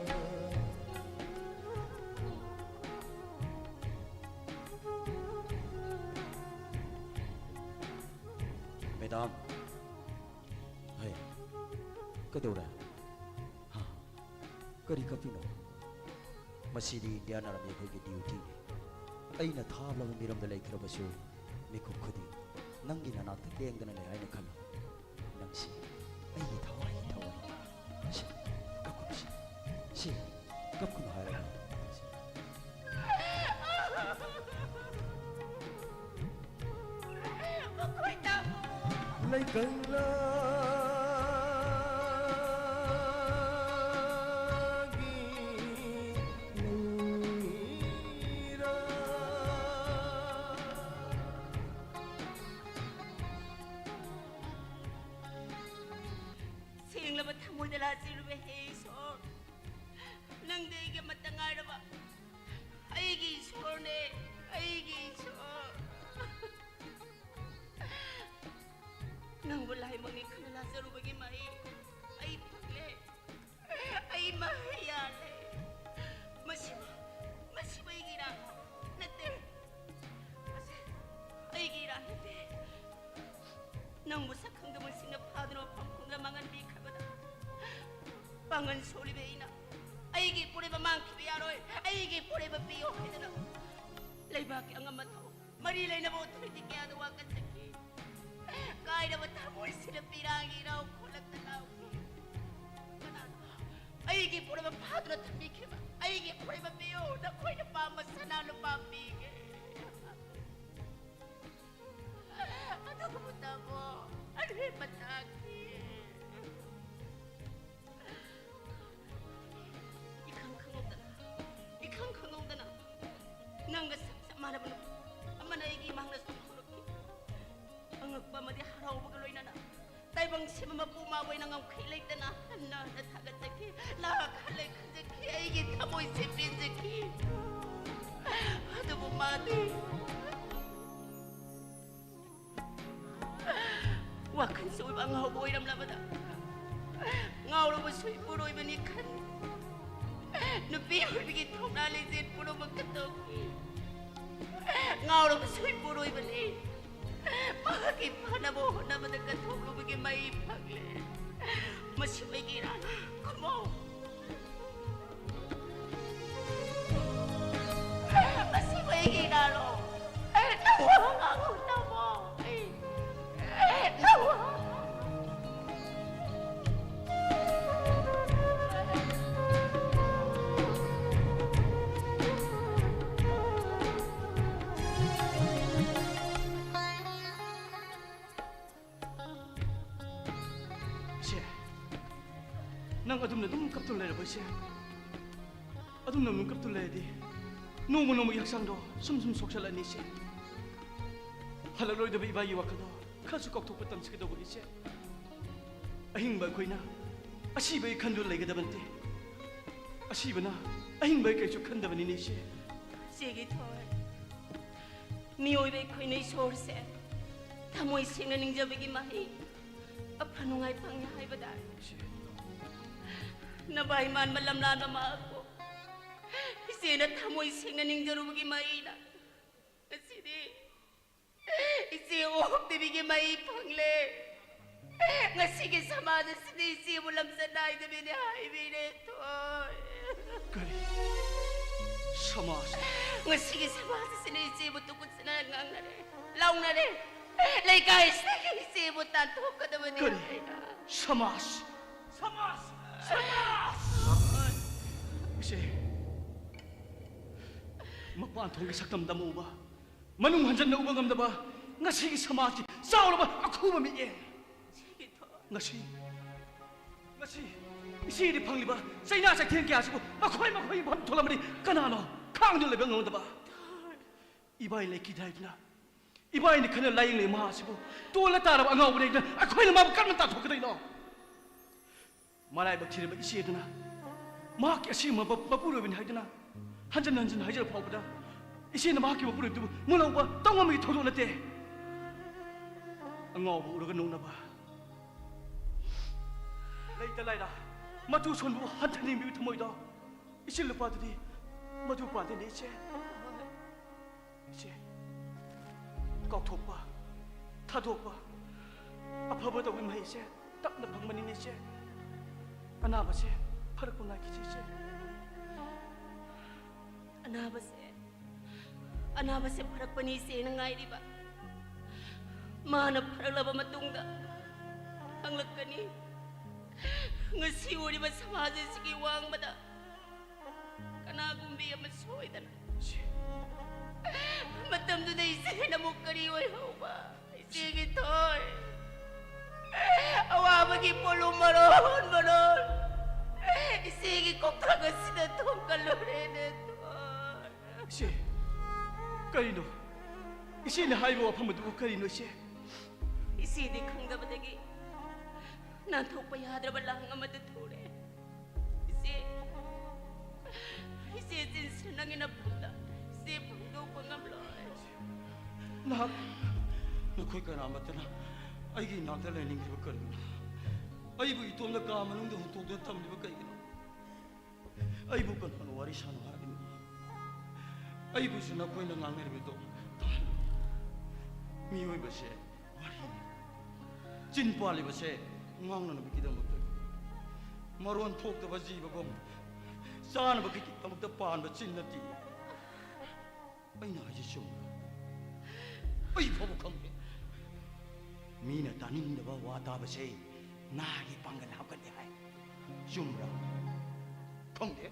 ꯃꯦꯗꯥꯝ, ꯍꯩ, ꯀꯩꯗꯧꯔꯦ? ꯍꯥ? ꯀꯔꯤ ꯀꯞꯄꯤꯅꯣ? ꯃꯁꯤꯗꯤ ꯏꯟꯗꯤꯌꯥꯟ ꯑꯥꯔꯃꯤ ꯑꯩꯈꯣꯏꯒꯤ ꯗ꯭ꯌꯨꯇꯤꯅꯤ꯫ ꯑꯩꯅ ꯊꯥꯞꯂꯕ ꯃꯤꯔꯝꯗ ꯂꯩꯈ꯭ꯔꯕꯁꯨ, ꯃꯤꯀꯨꯞ ꯈꯨꯗꯤꯡ ꯅꯪꯒꯤ ꯅꯅꯥꯛꯇ ꯂꯦꯡꯗꯅ ꯂꯩ ꯍꯥꯏꯅ ꯈꯜꯂꯨ꯫ ꯅꯪꯁꯤ ꯑꯩꯒꯤ ꯊꯋꯥꯏꯒꯤ ꯊꯋꯥꯏꯅꯤ꯫ ꯁꯤ, ꯀꯞꯀꯅꯨ ꯁꯤ꯫ ꯁꯤ, ꯀꯞꯀꯅꯨ ꯍꯥꯏꯔꯒ꯫ ꯂꯩꯀꯪꯂꯥꯒꯤ ꯂꯩꯔꯥ꯫ ꯁꯦꯡꯂꯕ ꯊꯃꯣꯏꯗ ꯂꯥꯠꯆꯔꯨꯕ ꯍꯦ ꯏꯁꯣꯔ, ꯅꯪꯗꯤ ꯑꯩꯒꯤ ꯑꯃꯠꯇ ꯉꯥꯏꯔꯕ, ꯑꯩꯒꯤ ꯏꯁꯣꯔꯅꯦ, ꯑꯩꯒꯤ ꯏꯁꯣꯔ꯫ ꯅꯪꯕꯨ ꯂꯥꯏꯃꯛꯅꯤ ꯈꯟꯅ ꯂꯥꯠꯆꯔꯨꯕꯒꯤ ꯃꯍꯩ ꯑꯩ ꯐꯪꯂꯦ꯫ ꯑꯩ ꯃꯍꯩ ꯌꯥꯜꯂꯦ꯫ ꯃꯁꯤꯕꯨ, ꯃꯁꯤꯕꯨ ꯑꯩꯒꯤ ꯏꯔꯥꯟ ꯅꯠꯇꯦ꯫ ꯃꯁꯤ ꯑꯩꯒꯤ ꯏꯔꯥꯟ ꯅꯠꯇꯦ꯫ ꯅꯪꯕꯨ ꯁꯛꯈꯪꯗꯕ ꯁꯤꯡꯅ ꯐꯥꯗꯨꯅ ꯃꯐꯝ ꯈꯨꯗꯤꯡꯗ ꯃꯥꯡꯍꯟꯕꯤꯈ꯭ꯔꯕꯗ, ꯄꯥꯡꯒꯜ ꯁꯣꯜꯂꯤꯕ ꯑꯩꯅ ꯑꯩꯒꯤ ꯄꯣꯔꯩꯕ ꯃꯥꯡꯈꯤꯕ ꯌꯥꯔꯣꯏ, ꯑꯩꯒꯤ ꯄꯣꯔꯩꯕ ꯄꯤꯌꯣ ꯍꯥꯏꯗꯅ ꯂꯩꯕꯥꯛꯀꯤ ꯑꯉꯝ ꯑꯊꯧ ꯃꯔꯤ ꯂꯩꯅꯕ ꯑꯣꯊꯣꯔꯤꯇꯤ ꯀꯌꯥꯗ ꯋꯥꯀꯠꯆꯈꯤ꯫ ꯀꯥꯏꯔꯕ ꯊꯃꯣꯏꯁꯤꯗ ꯄꯤꯔꯥꯡꯒꯤ ꯏꯔꯥꯎ ꯈꯣꯜꯂꯛꯇ ꯂꯥꯎꯈꯤ꯫ ꯀꯅꯥꯅꯣ ꯑꯩꯒꯤ ꯄꯣꯔꯩꯕ ꯐꯥꯗꯨꯅ ꯊꯝꯕꯤꯈꯤꯕ? ꯑꯩꯒꯤ ꯄꯣꯔꯩꯕ ꯄꯤꯌꯨ, ꯅꯈꯣꯏꯅ ꯄꯥꯝꯕ ꯁꯅꯥ ꯂꯨꯄꯥ ꯄꯤꯒꯦ꯫ ꯑꯗꯨꯒꯨꯝꯕ ꯇꯥꯃꯣ ꯑꯔꯦꯝꯕ ꯇꯥꯈꯤ꯫ ꯏꯈꯪ ꯈꯪꯍꯧꯗꯅ, ꯏꯈꯪ ꯈꯪꯍꯧꯗꯅ ꯅꯪꯒ ꯁꯛ ꯆꯞ ꯃꯥꯟꯅꯕ ꯅꯨꯄꯤ ꯑꯃꯅ ꯑꯩꯒꯤ ꯏꯃꯥꯡꯗ ꯆꯣꯡꯊꯣꯔꯛꯈꯤ꯫ ꯑꯉꯛꯄ ꯑꯃꯗꯤ ꯍꯔꯥꯎꯕꯒ ꯂꯣꯏꯅꯅ ꯇꯥꯏꯕꯪ ꯁꯤꯕ ꯃꯄꯨ ꯃꯥꯕꯨ ꯑꯩꯅ ꯉꯝꯈꯩ ꯂꯩꯇꯅ ꯍꯟꯅ ꯍꯟꯅ ꯊꯥꯒꯠꯆꯈꯤ꯫ ꯂꯥꯛ ꯈꯜꯂꯦ ꯈꯟꯖꯈꯤ꯫ ꯑꯩꯒꯤ ꯊꯃꯣꯏꯁꯦ ꯄꯦꯟꯖꯈꯤ꯫ ꯑꯗꯨꯕꯨ ꯃꯥꯗꯤ ꯋꯥꯈꯜ ꯆꯣꯏꯕ ꯑꯉꯥꯎꯕ ꯑꯣꯏꯔꯝꯂꯕꯗ ꯉꯥꯎꯔꯕꯁꯨ ꯏꯄꯨꯔꯣꯏꯕꯅꯤ ꯈꯟ ꯅꯨꯄꯤ ꯑꯣꯏꯕꯒꯤ ꯊꯧꯅꯥ ꯂꯤꯆꯦꯟ ꯄꯨꯝꯅꯃꯛꯇ ꯇꯧꯈꯤ꯫ ꯉꯥꯎꯔꯕꯁꯨ ꯏꯄꯨꯔꯣꯏꯕꯅꯤ꯫ ꯃꯍꯥꯛꯀꯤ ꯐꯅꯕ ꯍꯣꯠꯅꯕꯗ ꯀꯠꯊꯣꯛꯂꯨꯕꯒꯤ ꯃꯍꯩ ꯐꯪꯂꯦ꯫ ꯃꯁꯤ ꯑꯩꯒꯤ ꯏꯔꯥꯟ꯫ ꯈꯨꯝꯃꯣ꯫ ꯅꯪ ꯑꯗꯨꯝꯅ ꯑꯗꯨꯝ ꯀꯞꯇꯨꯅ ꯂꯩꯔꯕ ꯏꯆꯦ? ꯑꯗꯨꯝꯅ ꯑꯗꯨꯝ ꯀꯞꯇꯨꯅ ꯂꯩꯔꯗꯤ ꯅꯣꯡꯃ ꯅꯣꯡꯃꯒꯤ ꯍꯛꯆꯥꯡꯗꯣ ꯁꯨꯝ ꯁꯨꯝ ꯁꯣꯛꯆꯜꯂꯛꯑꯅꯤ ꯏꯆꯦ꯫ ꯍꯜꯂꯛꯂꯣꯏꯗꯕ ꯏꯕꯥꯒꯤ ꯋꯥꯈꯜꯗꯣ ꯈꯔꯁꯨ ꯀꯥꯎꯊꯣꯛꯄ ꯇꯝꯁꯤꯒꯗꯧꯕ ꯏꯆꯦ꯫ ꯑꯍꯤꯡꯕ ꯑꯩꯈꯣꯏꯅ ꯑꯁꯤꯕꯒꯤ ꯈꯟꯗꯨꯅ ꯂꯩꯒꯗꯕ ꯅꯠꯇꯦ꯫ ꯑꯁꯤꯕꯅ ꯑꯍꯤꯡꯕꯒꯤ ꯀꯩꯁꯨ ꯈꯟꯗꯕꯅꯤꯅꯦ ꯏꯆꯦ꯫ ꯏꯆꯦꯒꯤ ꯊꯣꯏ, ꯃꯤꯑꯣꯏꯕ ꯑꯩꯈꯣꯏꯅ ꯏꯁꯣꯔꯁꯦ ꯊꯃꯣꯏ ꯁꯦꯡꯅ ꯅꯤꯡꯖꯕꯒꯤ ꯃꯍꯩ ꯑꯐ ꯅꯨꯡꯉꯥꯏ ꯐꯪꯉꯦ ꯍꯥꯏꯕꯗ, ꯅꯕꯥꯏ ꯃꯥꯟꯕ ꯂꯝꯂꯥꯟꯕ ꯃꯍꯥꯛꯄꯨ ꯏꯆꯦꯅ ꯊꯃꯣꯏ ꯁꯦꯡꯅ ꯅꯤꯡꯖꯔꯨꯕꯒꯤ ꯃꯍꯩꯅ ꯉꯁꯤꯗꯤ ꯏꯆꯦ ꯑꯣꯛꯇꯕꯤꯒꯤ ꯃꯍꯩ ꯐꯪꯂꯦ꯫ ꯉꯁꯤꯒꯤ ꯁꯃꯥꯖ ꯑꯁꯤꯗ ꯏꯆꯦꯕꯨ ꯂꯝꯆꯠ ꯅꯥꯏꯗꯕꯤꯅꯦ ꯍꯥꯏꯕꯤꯔꯦ, ꯊꯣꯏ꯫ ꯀꯔꯤ? ꯁꯃꯥꯖ? ꯉꯁꯤꯒꯤ ꯁꯃꯥꯖ ꯑꯁꯤꯅ ꯏꯆꯦꯕꯨ ꯇꯨꯀꯠꯆꯅ ꯉꯥꯡꯅꯔꯦ, ꯂꯥꯎꯅꯔꯦ꯫ ꯂꯩꯀꯥꯏꯁꯤꯗꯒꯤ ꯏꯆꯦꯕꯨ ꯇꯥꯟꯊꯣꯛꯀꯗꯕꯅꯤ ꯀꯔꯤ? ꯍꯥꯏꯅ꯫ ꯁꯃꯥꯖ? ꯁꯃꯥꯖ! ꯁꯃꯥꯖ! ꯏꯆꯦ, ꯃꯄꯥꯟ ꯊꯣꯡꯒꯤ ꯁꯛꯇꯝ ꯇꯝꯃꯨꯕ, ꯃꯅꯨꯡ ꯍꯟꯖꯟꯅ ꯎꯕ ꯉꯝꯗꯕ ꯉꯁꯤꯒꯤ ꯁꯃꯥꯖꯀꯤ ꯆꯥꯎꯔꯕ ꯑꯈꯨꯕ ꯃꯤꯠꯌꯦꯡ꯫ ꯉꯁꯤ, ꯉꯁꯤ ꯏꯆꯦꯗꯤ ꯐꯪꯂꯤꯕ ꯆꯩꯅꯥ ꯆꯩꯊꯦꯡ ꯀꯌꯥꯁꯤꯕꯨ ꯃꯈꯣꯏ ꯃꯈꯣꯏꯒꯤ ꯃꯐꯝ ꯊꯣꯛꯂꯝꯕꯗꯤ ꯀꯅꯥꯅꯣ ꯈꯥꯡꯗꯨꯅ ꯂꯩꯕ ꯉꯝꯗꯕ? ꯏꯕꯥꯏ ꯂꯩꯈꯤꯗꯦ ꯍꯥꯏꯗꯨꯅ ꯏꯕꯥꯏꯅ ꯈꯟꯅ ꯂꯥꯏꯌꯦꯡꯂꯤ ꯃꯍꯥꯛ ꯑꯁꯤꯕꯨ ꯇꯣꯜꯂ ꯇꯥꯔꯕ ꯑꯉꯥꯎꯕꯅꯦ ꯍꯥꯏꯗꯨꯅ ꯑꯩꯈꯣꯏꯅ ꯃꯥꯕꯨ ꯀꯔꯝꯅ ꯇꯥꯟꯊꯣꯛꯀꯗꯣꯏꯅꯣ? ꯃꯔꯥꯏꯕꯛ ꯊꯤꯔꯕ ꯏꯆꯦꯗꯨꯅ ꯃꯍꯥꯛꯀꯤ ꯑꯁꯦꯡꯕ ꯃꯄꯨꯔꯣꯏꯕꯅꯤ ꯍꯥꯏꯗꯨꯅ ꯍꯟꯖꯤꯟ ꯍꯟꯖꯤꯟ ꯍꯥꯏꯖꯔ ꯐꯥꯎꯕꯗ ꯏꯆꯦꯅ ꯃꯍꯥꯛꯀꯤ ꯃꯄꯨꯔꯣꯏꯕꯗꯨꯕꯨ ꯃꯨꯜꯍꯧꯕ ꯇꯧꯉꯝꯕꯒꯤ ꯊꯧꯗꯣꯛ ꯅꯠꯇꯦ꯫ ꯑꯉꯥꯎꯕ ꯎꯔꯒ ꯅꯣꯛꯅꯕ, ꯂꯩꯇ ꯂꯥꯏꯔ ꯃꯇꯨ ꯁꯣꯟꯕꯕꯨ ꯍꯟꯊꯅꯤꯡꯕꯒꯤ ꯊꯃꯣꯏꯗꯣ ꯏꯆꯦ ꯂꯨꯄꯥꯗꯨꯗꯤ ꯃꯗꯨ ꯄꯥꯟꯗꯦꯅꯦ ꯏꯆꯦ꯫ ꯏꯆꯦ, ꯀꯥꯎꯊꯣꯛꯄ, ꯊꯥꯗꯣꯛꯄ, ꯑꯐꯕ ꯇꯧꯕꯒꯤ ꯃꯍꯩꯁꯦ ꯇꯞꯅ ꯐꯪꯕꯅꯤꯅꯦ ꯏꯆꯦ꯫ ꯑꯅꯥꯕꯁꯦ ꯐꯔꯛꯄ ꯉꯥꯏꯈꯤꯁꯤ ꯏꯆꯦ꯫ ꯑꯅꯥꯕꯁꯦ, ꯑꯅꯥꯕꯁꯦ ꯐꯔꯛꯄꯅꯤ ꯏꯆꯦꯅ ꯉꯥꯏꯔꯤꯕ꯫ ꯃꯥꯅ ꯐꯔꯛꯂꯕ ꯃꯇꯨꯡꯗ ꯈꯪꯂꯛꯀꯅꯤ꯫ ꯉꯁꯤ ꯎꯔꯤꯕ ꯁꯃꯥꯖ ꯑꯁꯤꯒꯤ ꯋꯥꯡꯃꯗ ꯀꯅꯥꯒꯨꯝꯕꯤ ꯑꯃ ꯁꯣꯏꯗꯅ꯫ ꯃꯇꯝꯗꯨꯗ ꯏꯆꯦꯅ ꯑꯃꯨꯛ ꯀꯔꯤ ꯑꯣꯏꯍꯧꯕ? ꯏꯆꯦꯒꯤ ꯊꯣꯏ꯫ ꯑꯋꯥꯕꯒꯤ ꯄꯣꯠꯂꯨꯝ ꯃꯔꯣꯟ ꯃꯔꯣꯟ꯫ ꯊꯣꯛꯇ꯭ꯔꯒ ꯁꯤꯗ ꯊꯣꯡꯀꯠꯂꯨꯔꯦ, ꯅꯦꯇꯣꯟ꯫ ꯏꯆꯦ, ꯀꯔꯤꯅꯣ? ꯏꯆꯦꯅ ꯍꯥꯏꯕ ꯋꯥꯐꯝ ꯑꯗꯨꯕꯨ ꯀꯔꯤꯅꯣ, ꯏꯆꯦ? ꯏꯆꯦꯗꯤ ꯈꯪꯗꯕꯗꯒꯤ ꯅꯥꯟꯊꯣꯛꯄ ꯌꯥꯗ꯭ꯔꯕ ꯂꯥꯡ ꯑꯃꯗ ꯊꯣꯛꯂꯦ꯫ ꯏꯆꯦ, ꯏꯆꯦ ꯆꯤꯟꯁꯤꯅ ꯅꯪꯒꯤ ꯅꯐꯝꯗ ꯏꯆꯦ ꯐꯣꯡꯗꯣꯛꯄ ꯉꯝꯂꯣꯏ꯫ ꯅꯍꯥꯛ, ꯅꯈꯣꯏ ꯀꯅꯥꯃꯠꯇꯅ ꯑꯩꯒꯤ ꯏꯅꯥꯛꯇ ꯂꯩꯅꯤꯡꯗ꯭ꯔꯤꯕ ꯀꯔꯤꯒꯤꯅꯣ? ꯑꯩꯕꯨ ꯏꯇꯣꯝꯗ ꯀꯥ ꯃꯅꯨꯡꯗ ꯍꯨꯟꯇꯣꯛꯇꯨꯅ ꯊꯝꯂꯤꯕ ꯀꯩꯒꯤꯅꯣ? ꯑꯩꯕꯨ ꯀꯅꯥꯅ ꯋꯥꯔꯤ ꯁꯥꯅꯨ ꯍꯥꯏꯔꯤꯕꯅꯣ? ꯑꯩꯕꯨꯁꯨ ꯅꯈꯣꯏꯅ ꯉꯥꯡꯅꯔꯤꯕꯗꯣ ꯇꯥꯍꯜꯂꯨ꯫ ꯃꯤꯑꯣꯏꯕꯁꯦ ꯋꯥꯔꯤꯅꯤ꯫ ꯆꯤꯟ ꯄꯥꯜꯂꯤꯕꯁꯦ ꯉꯥꯡꯅꯅꯕꯒꯤꯗꯃꯛꯇꯅꯤ꯫ ꯃꯔꯣꯟ ꯊꯣꯛꯇꯕ ꯖꯤꯕꯒꯨꯝ ꯆꯥꯅꯕꯒꯤꯗꯃꯛꯇ ꯄꯥꯟꯕ ꯆꯤꯟ ꯅꯠꯇꯦ꯫ ꯑꯩꯅ ꯍꯥꯏꯁꯦ ꯆꯨꯝꯕ꯭ꯔꯥ? ꯑꯩ ꯐꯥꯎꯕ ꯈꯪꯗꯦ꯫ ꯃꯤꯅ ꯇꯥꯅꯤꯡꯗꯕ ꯋꯥ ꯇꯥꯕꯁꯦ ꯅꯥꯒꯤ ꯄꯥꯡꯒꯜ ꯍꯥꯞꯀꯠꯂꯦ ꯍꯥꯏ꯫ ꯆꯨꯝꯕ꯭ꯔꯥ? ꯈꯪꯗꯦ꯫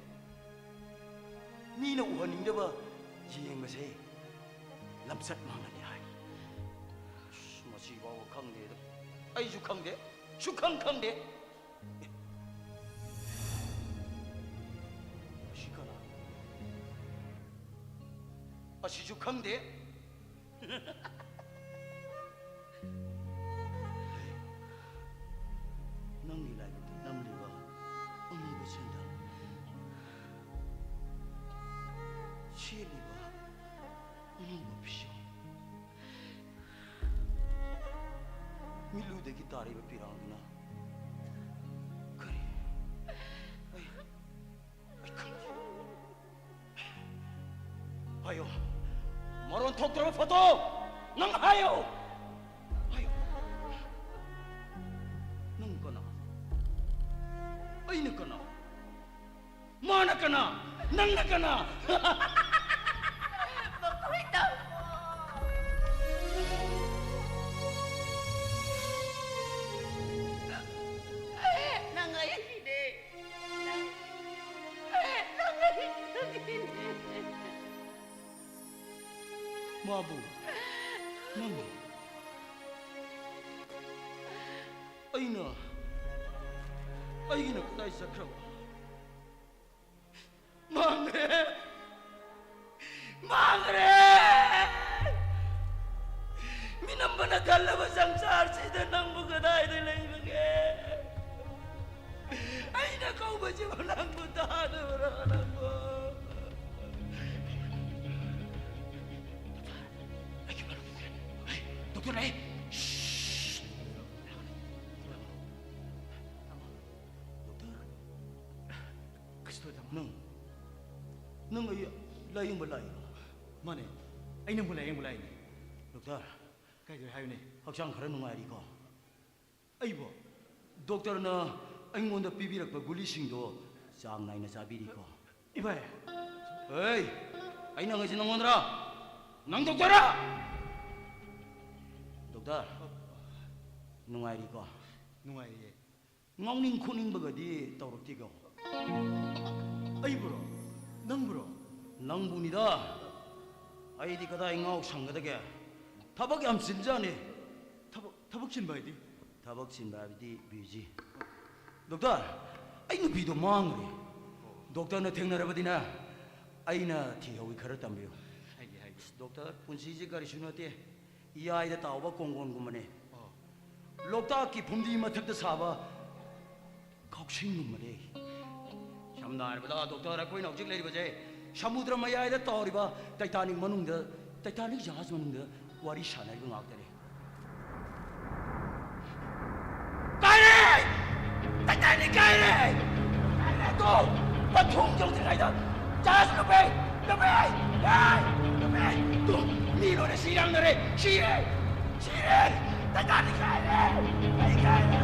ꯃꯤꯅ ꯎꯍꯟꯅꯤꯡꯗꯕ ꯌꯦꯡꯕꯁꯦ ꯂꯝꯆꯠ ꯃꯥꯡꯍꯜꯂꯦ ꯍꯥꯏ꯫ ꯑꯁ, ꯃꯁꯤ ꯐꯥꯎꯕ ꯈꯪꯗꯦꯗ꯫ ꯑꯩꯁꯨ ꯈꯪꯗꯦ꯫ ꯁꯨꯈꯪ ꯈꯪꯗꯦ꯫ ꯑꯁꯤ ꯀꯅꯥ? ꯑꯁꯤꯁꯨ ꯈꯪꯗꯦ꯫ ꯅꯪꯒꯤ ꯂꯥꯏꯕꯛꯇ ꯅꯝꯂꯤꯕ ꯑꯃꯨꯕ ꯁꯦꯟꯗꯜ, ꯁꯦꯠꯂꯤꯕ ꯑꯉꯧꯕ ꯐꯤꯖꯣꯜ, ꯃꯤꯠꯂꯨꯗꯒꯤ ꯇꯥꯔꯤꯕ ꯄꯤꯔꯥꯡꯗꯨꯅ ꯀꯔꯤ? ꯑꯩ, ꯑꯩ ꯈꯪꯗꯦ꯫ ꯍꯥꯏꯌꯣ꯫ ꯃꯔꯣꯟ ꯊꯣꯛꯇ꯭ꯔꯕ ꯐꯣꯇꯣ! ꯅꯪ ꯍꯥꯏꯌꯣ! ꯍꯥꯏꯌꯣ꯫ ꯅꯪ ꯀꯅꯥ? ꯑꯩꯅ ꯀꯅꯥ? ꯃꯥꯅ ꯀꯅꯥ? ꯅꯪꯅ ꯀꯅꯥ? ꯃꯈꯣꯏ ꯇꯧ꯫ ꯅꯪ ꯑꯩꯒꯤꯅꯦ꯫ ꯅꯪ, ꯅꯪ ꯑꯩꯒꯤꯅꯦ꯫ ꯃꯥꯕꯨ ꯅꯪ ꯑꯩꯅ, ꯑꯩꯒꯤꯅ ꯀꯗꯥꯏ ꯆꯠꯈ꯭ꯔꯕ? ꯃꯥꯡꯈ꯭ꯔꯦ꯫ ꯃꯥꯡꯈ꯭ꯔꯦ꯫ ꯃꯤꯅꯝꯕꯅ ꯊꯜꯂꯕ ꯁꯪꯁꯥꯔꯁꯤꯗ ꯅꯪꯕꯨ ꯀꯗꯥꯏꯗ ꯂꯩꯕꯒꯦ? ꯑꯩꯅ ꯀꯧꯕꯁꯤꯕꯨ ꯅꯪꯕꯨ ꯇꯥꯗꯕ꯭ꯔꯥ ꯅꯪꯕꯨ? ꯗꯣꯛꯇꯔ ꯂꯩ꯫ ꯗꯣꯛꯇꯔ꯫ ꯀꯩꯁꯨ ꯇꯧꯗꯦ, ꯇꯥꯃꯣ꯫ ꯅꯪ, ꯅꯪ ꯑꯩ ꯂꯥꯌꯦꯡꯕ ꯂꯥꯛꯏꯔꯣ? ꯃꯥꯅꯦ, ꯑꯩ ꯅꯪꯕꯨ ꯂꯥꯌꯦꯡꯕ ꯂꯥꯛꯏꯅꯦ꯫ ꯗꯣꯛꯇꯔ꯫ ꯀꯩꯗꯧꯔꯦ ꯍꯥꯏꯌꯨꯅꯦ? ꯍꯛꯆꯥꯡ ꯈꯔ ꯅꯨꯡꯉꯥꯏꯔꯤꯀꯣ? ꯑꯩꯕꯣ? ꯗꯣꯛꯇꯔꯅ ꯑꯩꯉꯣꯟꯗ ꯄꯤꯕꯤꯔꯛꯄ ꯒꯨꯂꯤꯁꯤꯡꯗꯣ ꯆꯥꯡ ꯅꯥꯏꯅ ꯆꯥꯕꯤꯔꯤꯀꯣ? ꯏꯚꯥꯏ꯫ ꯑꯦ, ꯑꯩꯅ ꯍꯪꯉꯤꯁꯤ ꯅꯪꯉꯣꯟꯗꯔꯥ? ꯅꯪ ꯗꯣꯛꯇꯔꯔꯥ? ꯗꯣꯛꯇꯔ, ꯅꯨꯡꯉꯥꯏꯔꯤꯀꯣ? ꯅꯨꯡꯉꯥꯏꯔꯤꯌꯦ꯫ ꯉꯥꯎꯅꯤꯡ ꯈꯣꯠꯅꯤꯡꯕꯒꯗꯤ ꯇꯧꯔꯛꯇꯦꯀꯣ? ꯑꯩꯕꯨꯔꯣ? ꯅꯪꯕꯨꯔꯣ? ꯅꯪꯕꯨꯅꯤꯗ꯫ ꯑꯩꯗꯤ ꯀꯗꯥꯏ ꯉꯥꯎ ꯁꯪꯒꯗꯒꯦ? ꯊꯕꯛ ꯌꯥꯝ ꯆꯤꯟꯖꯥꯅꯤ꯫ ꯊꯕꯛ, ꯊꯕꯛ ꯆꯤꯟꯕ ꯍꯥꯏꯗꯤ? ꯊꯕꯛ ꯆꯤꯟꯕ ꯍꯥꯏꯕꯗꯤ ꯕꯤꯖꯤ꯫ ꯗꯣꯛꯇꯔ, ꯑꯩ ꯅꯨꯄꯤꯗꯣ ꯃꯥꯡꯈ꯭ꯔꯦ꯫ ꯗꯣꯛꯇꯔꯅ ꯊꯦꯡꯅꯔꯕꯗꯤꯅꯦ, ꯑꯩꯅ ꯊꯤꯍꯧꯏ, ꯈꯔ ꯇꯝꯕꯤꯌꯨ꯫ ꯍꯥꯏꯒꯦ, ꯍꯥꯏꯒꯦ꯫ ꯗꯣꯛꯇꯔ, ꯄꯨꯟꯁꯤꯁꯦ ꯀꯔꯤꯁꯨ ꯅꯠꯇꯦ꯫ ꯏꯌꯥꯏꯗ ꯇꯥꯎꯕ ꯀꯣꯡꯒꯣꯟꯒꯨꯝꯕꯅꯦ꯫ ꯑꯣ꯫ ꯂꯣꯛꯇꯥꯛꯀꯤ ꯐꯨꯝꯗꯤ ꯃꯊꯛꯇ ꯁꯥꯕ ꯀꯥꯎꯁꯤꯡꯒꯨꯝꯕꯅꯦ꯫ ꯁꯝꯅ ꯍꯥꯏꯔꯕꯗ, ꯗꯣꯛꯇꯔ, ꯑꯩꯈꯣꯏꯅ ꯍꯧꯖꯤꯛ ꯂꯩꯔꯤꯕꯁꯦ ꯁꯃꯨꯗ꯭ꯔ ꯃꯌꯥꯏꯗ ꯇꯥꯎꯔꯤꯕ ꯇꯥꯏꯇꯥꯅꯤꯛ ꯃꯅꯨꯡꯗ, ꯇꯥꯏꯇꯥꯅꯤꯛ ꯖꯍꯥꯖ ꯃꯅꯨꯡꯗ ꯋꯥꯔꯤ ꯁꯥꯟꯅꯔꯤꯕ ꯉꯥꯛꯇꯅꯦ꯫ ꯀꯥꯏꯔꯦ! ꯇꯥꯏꯇꯥꯅꯤꯛ ꯀꯥꯏꯔꯦ! ꯀꯥꯏꯔꯦ ꯑꯗꯣ! ꯃꯊꯨꯝ ꯌꯧꯗ꯭ꯔꯤꯉꯩꯗ ꯖꯍꯥꯖ ꯂꯨꯞꯄꯦ! ꯂꯨꯞꯄꯦ! ꯑꯦ! ꯂꯨꯞꯄꯦ! ꯇꯨ, ꯃꯤ ꯂꯣꯏꯅ ꯁꯤ ꯂꯥꯡꯅꯔꯦ! ꯁꯤꯔꯦ! ꯁꯤꯔꯦ! ꯇꯥꯏꯇꯥꯅꯤꯛ ꯀꯥꯏꯔꯦ! ꯑꯩ ꯀꯥꯏꯔꯦ!